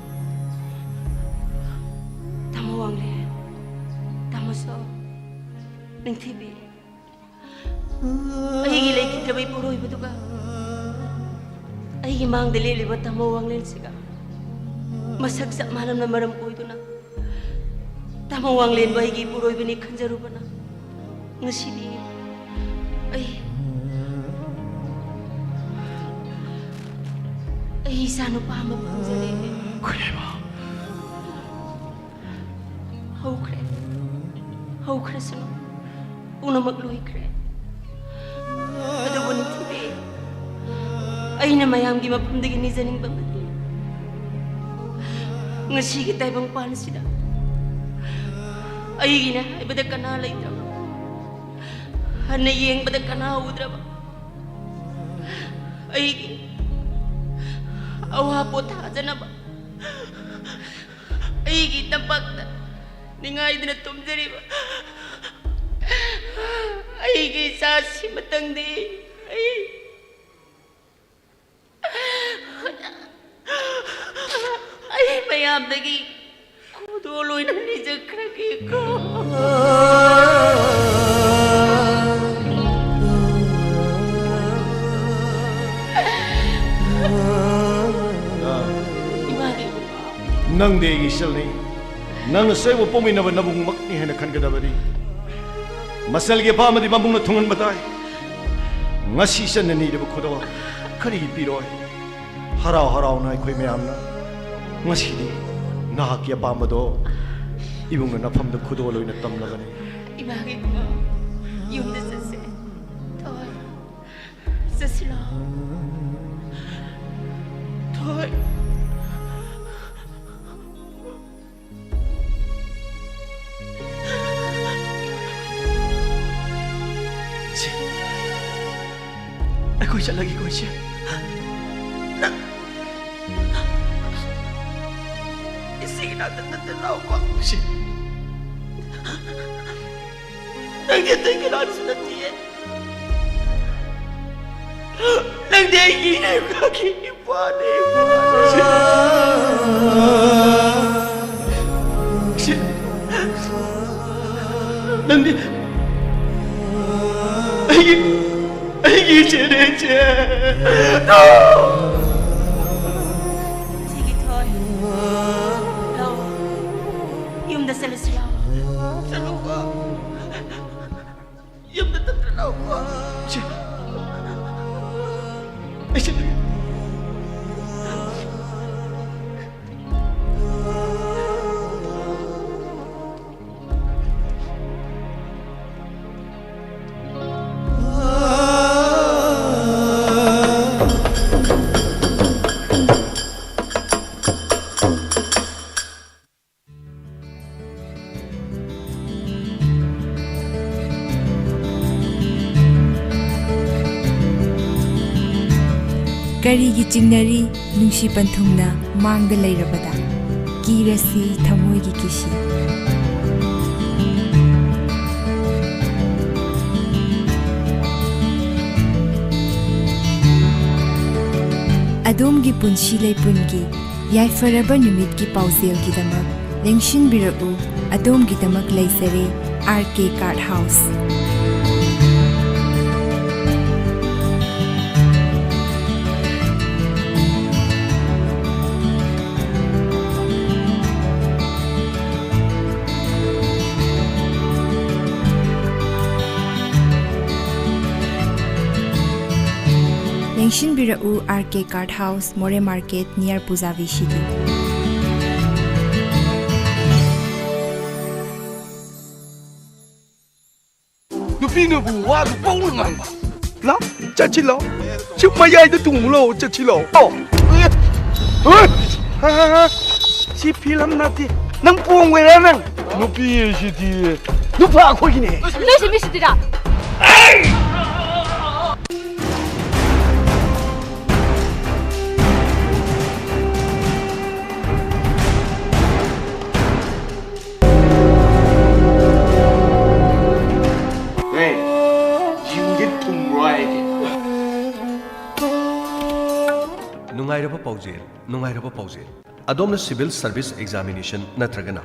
ꯇꯥꯃꯣ ꯋꯥꯡꯂꯦꯟ, ꯇꯥꯃꯣꯆꯧ, ꯅꯤꯡꯊꯤꯕꯤ꯫ ꯑꯩꯒꯤ ꯂꯩꯈꯤꯗ꯭ꯔꯕ ꯏꯄꯨꯔꯣꯏꯕꯗꯨꯒ ꯑꯩꯒꯤ ꯃꯥꯡꯗ ꯂꯦꯞꯂꯤꯕ ꯇꯥꯃꯣ ꯋꯥꯡꯂꯦꯟꯁꯤꯒ ꯃꯁꯛ ꯆꯞ ꯃꯥꯟꯅꯕꯅ ꯃꯔꯝ ꯑꯣꯏꯗꯨꯅ ꯇꯥꯃꯣ ꯋꯥꯡꯂꯦꯟꯕꯨ ꯑꯩꯒꯤ ꯏꯄꯨꯔꯣꯏꯕꯅꯤ ꯈꯟꯖꯔꯨꯕꯅ ꯉꯁꯤꯗꯤ ꯑꯩ ꯑꯩ ꯏꯆꯥ ꯅꯨꯄꯥ ꯑꯃ ꯐꯪꯖꯔꯦ꯫ ꯈꯨꯂꯦꯕ꯫ ꯍꯧꯈ꯭ꯔꯦ꯫ ꯍꯧꯈ꯭ꯔꯁꯅꯨ꯫ ꯄꯨꯝꯅꯃꯛ ꯂꯣꯏꯈ꯭ꯔꯦ꯫ ꯑꯗꯨꯕꯨ ꯅꯤꯡꯊꯤꯕꯤ, ꯑꯩꯅ ꯃꯌꯥꯝꯒꯤ ꯃꯐꯝꯗꯒꯤ ꯅꯤꯖꯅꯤꯡꯕ ꯑꯃꯗꯤ, ꯉꯁꯤꯒꯤ ꯇꯥꯏꯕꯪꯄꯥꯟ ꯑꯁꯤꯗ ꯑꯩꯒꯤꯅꯦ ꯍꯥꯏꯕꯗ ꯀꯅꯥ ꯂꯩꯇ꯭ꯔꯕ, ꯍꯟꯅ ꯌꯦꯡꯕꯗ ꯀꯅꯥ ꯎꯗ꯭ꯔꯕ, ꯑꯩꯒꯤ ꯑꯋꯥ ꯄꯣꯊꯥꯖꯅꯕ ꯑꯩꯒꯤ ꯇꯝꯄꯥꯛꯇ ꯅꯤꯡꯉꯥꯏꯗꯨꯅ ꯇꯨꯝꯖꯔꯤꯕ ꯑꯩꯒꯤ ꯏꯆꯥꯁꯤꯃꯇꯪꯗꯤ ꯑꯩ ꯑꯩ ꯃꯌꯥꯝꯗꯒꯤ ꯈꯨꯗꯣꯜ ꯑꯣꯏꯅ ꯅꯤꯖꯈ꯭ꯔꯒꯦꯀꯣ꯫ ꯏꯃꯥꯒꯤ ꯅꯪꯗꯤ ꯑꯩꯒꯤ ꯏꯆꯜꯅꯤ꯫ ꯅꯪꯅ ꯁꯣꯏꯕ ꯄꯣꯛꯃꯤꯟꯅꯕ ꯅꯕꯨꯡꯃꯛꯅꯤ ꯍꯥꯏꯅ ꯈꯟꯒꯗꯕꯅꯤ꯫ ꯃꯆꯜꯒꯤ ꯑꯄꯥꯝꯕꯗꯤ ꯃꯕꯨꯡꯅ ꯊꯨꯡꯍꯟꯕ ꯇꯥꯏ꯫ ꯉꯁꯤ ꯏꯆꯟꯅ ꯅꯤꯔꯤꯕ ꯈꯨꯗꯣꯜ ꯀꯔꯤꯒꯤ ꯄꯤꯔꯣꯏ? ꯍꯔꯥꯎ ꯍꯔꯥꯎꯅ ꯑꯩꯈꯣꯏ ꯃꯌꯥꯝꯅ ꯉꯁꯤꯗꯤ ꯅꯍꯥꯛꯀꯤ ꯑꯄꯥꯝꯕꯗꯣ ꯏꯕꯨꯡꯅ ꯅꯐꯝꯗ ꯈꯨꯗꯣꯜ ꯑꯣꯏꯅ ꯇꯝꯂꯒꯅꯤ꯫ ꯏꯃꯥꯒꯤ ꯏꯕꯨꯡꯉꯣ, ꯌꯨꯝꯗ ꯆꯠꯁꯦ꯫ ꯊꯣꯏ, ꯆꯠꯁꯤꯔꯣ? ꯊꯣꯏ꯫ ꯏꯆꯦ, ꯑꯩꯈꯣꯏ ꯆꯠꯂꯒꯦꯀꯣ, ꯏꯆꯦ꯫ ꯅꯪ ꯏꯆꯦꯒꯤ ꯅꯥꯛꯇ ꯅꯠꯇ ꯂꯥꯛꯎꯀꯣ꯫ ꯏꯆꯦ꯫ ꯅꯪꯗꯤ ꯑꯇꯩ ꯀꯅꯥꯁꯨ ꯅꯠꯇꯤꯌꯦ꯫ ꯅꯪꯗꯤ ꯑꯩꯒꯤ ꯏꯔꯩꯄꯥꯛꯀꯤ ꯏꯄ꯭ꯋꯥꯅꯦ, ꯏꯄ꯭ꯋꯥꯅꯦ꯫ ꯅꯪꯗꯤ ꯑꯩꯒꯤ, ꯑꯩꯒꯤ ꯏꯆꯦꯅꯦ, ꯏꯆꯦ꯫ ꯁꯤꯒꯤ ꯊꯣꯏ꯫ ꯂꯥꯛꯑꯣ꯫ ꯌꯨꯝꯗ ꯆꯠꯂꯁꯤ, ꯂꯥꯛꯑꯣ꯫ ꯆꯠꯂꯨꯀꯣ꯫ ꯀꯔꯤꯒꯤ ꯆꯤꯡꯅꯔꯤ ꯅꯨꯡꯁꯤ ꯄꯟꯊꯨꯡꯅ ꯃꯥꯡꯗ ꯂꯩꯔꯕꯗ? ꯀꯤꯔꯁꯤ ꯊꯃꯣꯏꯒꯤ ꯀꯤꯁꯤ꯫ ꯑꯗꯣꯝꯒꯤ ꯄꯨꯟꯁꯤ ꯂꯩꯄꯨꯟꯒꯤ ꯌꯥꯏꯐꯔꯕ ꯅꯨꯃꯤꯠꯀꯤ ꯄꯥꯎꯖꯦꯜꯒꯤꯗꯃꯛ ꯂꯦꯡꯁꯤꯟꯕꯤꯔꯛꯎ꯫ ꯑꯗꯣꯝꯒꯤꯗꯃꯛ ꯂꯩꯖꯔꯦ ꯑꯥꯔ ꯀꯦ ꯀꯥꯔꯗ ꯍꯥꯎꯁ꯫ ꯂꯦꯡꯁꯤꯟꯕꯤꯔꯛꯎ ꯑꯥꯔ ꯀꯦ ꯀꯥꯔꯗ ꯍꯥꯎꯁ, ꯃꯣꯔꯦ ꯃꯥꯔꯀꯦꯠ, ꯅꯤꯌꯔ ꯄꯨꯖꯥ ꯚꯤ ꯁꯤ ꯗꯤ꯫ ꯅꯨꯄꯤꯅꯕꯨ ꯋꯥꯗꯨ ꯄꯧꯅ ꯉꯥꯡꯕ꯫ ꯂꯥꯎ, ꯆꯠꯁꯤ ꯂꯥꯎ꯫ ꯁꯤ ꯃꯌꯥꯏꯗ ꯇꯣꯡꯉꯨ ꯂꯥꯎ, ꯆꯠꯁꯤ ꯂꯥꯎ꯫ ꯑꯣ꯫ ꯍꯣꯏ꯫ ꯍꯥ, ꯍꯥ, ꯍꯥ꯫ ꯁꯤ ꯐꯤꯂꯝ ꯅꯠꯇꯦ꯫ ꯅꯪ ꯄꯣꯡꯉꯦꯔꯥ ꯅꯪ? ꯅꯨꯄꯤ ꯑꯁꯤꯗꯤ꯫ ꯅꯨꯄꯥ ꯑꯩꯈꯣꯏꯒꯤꯅꯦ꯫ ꯅꯣꯏꯁꯦ ꯃꯤꯁꯤꯗꯤꯔꯥ? ꯍꯦ, ꯌꯨꯗꯤ ꯊꯨꯝꯕ꯭ꯔꯣ ꯍꯥꯏꯒꯦ? ꯅꯨꯡꯉꯥꯏꯔꯕ ꯄꯥꯎꯖꯦꯜ, ꯅꯨꯡꯉꯥꯏꯔꯕ ꯄꯥꯎꯖꯦꯜ꯫ ꯑꯗꯣꯝꯅ civil service examination ꯅꯠꯇ꯭ꯔꯒꯅ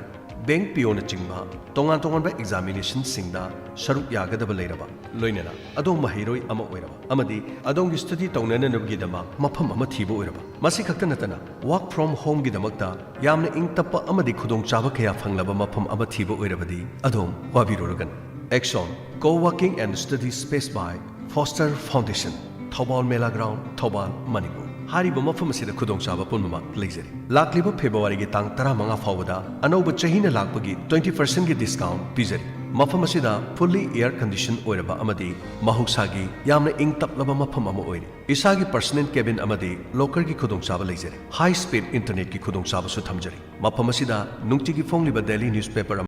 bank P O ꯅꯆꯤꯡꯕ ꯇꯣꯉꯥꯟ ꯇꯣꯉꯥꯟꯕ examinationꯁꯤꯡꯗ ꯁꯔꯨꯛ ꯌꯥꯒꯗꯕ ꯂꯩꯔꯕ, ꯂꯣꯏꯅꯅ ꯑꯗꯣꯝ ꯃꯍꯩꯔꯣꯏ ꯑꯃ ꯑꯣꯏꯔꯕ ꯑꯃꯗꯤ ꯑꯗꯣꯝꯒꯤ study ꯇꯧꯅꯅꯕꯒꯤꯗꯃꯛ ꯃꯐꯝ ꯑꯃ ꯊꯤꯕ ꯑꯣꯏꯔꯕ, ꯃꯁꯤ ꯈꯛꯇ ꯅꯠꯇꯅ work from homeꯒꯤꯗꯃꯛꯇ ꯌꯥꯝꯅ ꯏꯪ ꯇꯞꯄ ꯑꯃꯗꯤ ꯈꯨꯗꯣꯡꯆꯥꯕ ꯀꯌꯥ ꯐꯪꯂꯕ ꯃꯐꯝ ꯑꯃ ꯊꯤꯕ ꯑꯣꯏꯔꯕꯗꯤ ꯑꯗꯣꯝ ꯋꯥꯕꯤꯔꯨꯔꯒꯅꯨ꯫ Axon, Co-working and Study Space by Foster Foundation, Thoubal ꯃꯦꯂꯥ ꯒ꯭ꯔꯥꯎꯟ, ꯊꯧꯕꯥꯜ, ꯃꯅꯤꯄꯨꯔ꯫ ꯍꯥꯏꯔꯤꯕ ꯃꯐꯝ ꯑꯁꯤꯗ ꯈꯨꯗꯣꯡꯆꯥꯕ ꯄꯨꯝꯅꯃꯛ ꯂꯩꯖꯔꯤ꯫ ꯂꯥꯛꯂꯤꯕ ꯐꯦꯕ꯭ꯔꯨꯋꯥꯔꯤꯒꯤ ꯇꯥꯡ ꯇꯔꯥꯃꯉꯥ ꯐꯥꯎꯕꯗ ꯑꯅꯧꯕ ꯆꯍꯤꯅ ꯂꯥꯛꯄꯒꯤ twenty percent ꯒꯤ discount ꯄꯤꯖꯔꯤ꯫ ꯃꯐꯝ ꯑꯁꯤꯗ fully air condition ꯑꯣꯏꯔꯕ ꯑꯃꯗꯤ ꯃꯍꯧꯁꯥꯒꯤ ꯌꯥꯝꯅ ꯏꯪ ꯇꯞꯂꯕ ꯃꯐꯝ ꯑꯃ ꯑꯣꯏꯔꯤ꯫ ꯏꯁꯥꯒꯤ personal cabin ꯑꯃꯗꯤ locker ꯒꯤ ꯈꯨꯗꯣꯡꯆꯥꯕ ꯂꯩꯖꯔꯤ꯫ High speed internet ꯀꯤ ꯈꯨꯗꯣꯡꯆꯥꯕꯁꯨ ꯊꯝꯖꯔꯤ꯫ ꯃꯐꯝ ꯑꯁꯤꯗ ꯅꯨꯡꯇꯤꯒꯤ ꯐꯣꯡꯂꯤꯕ daily newspaper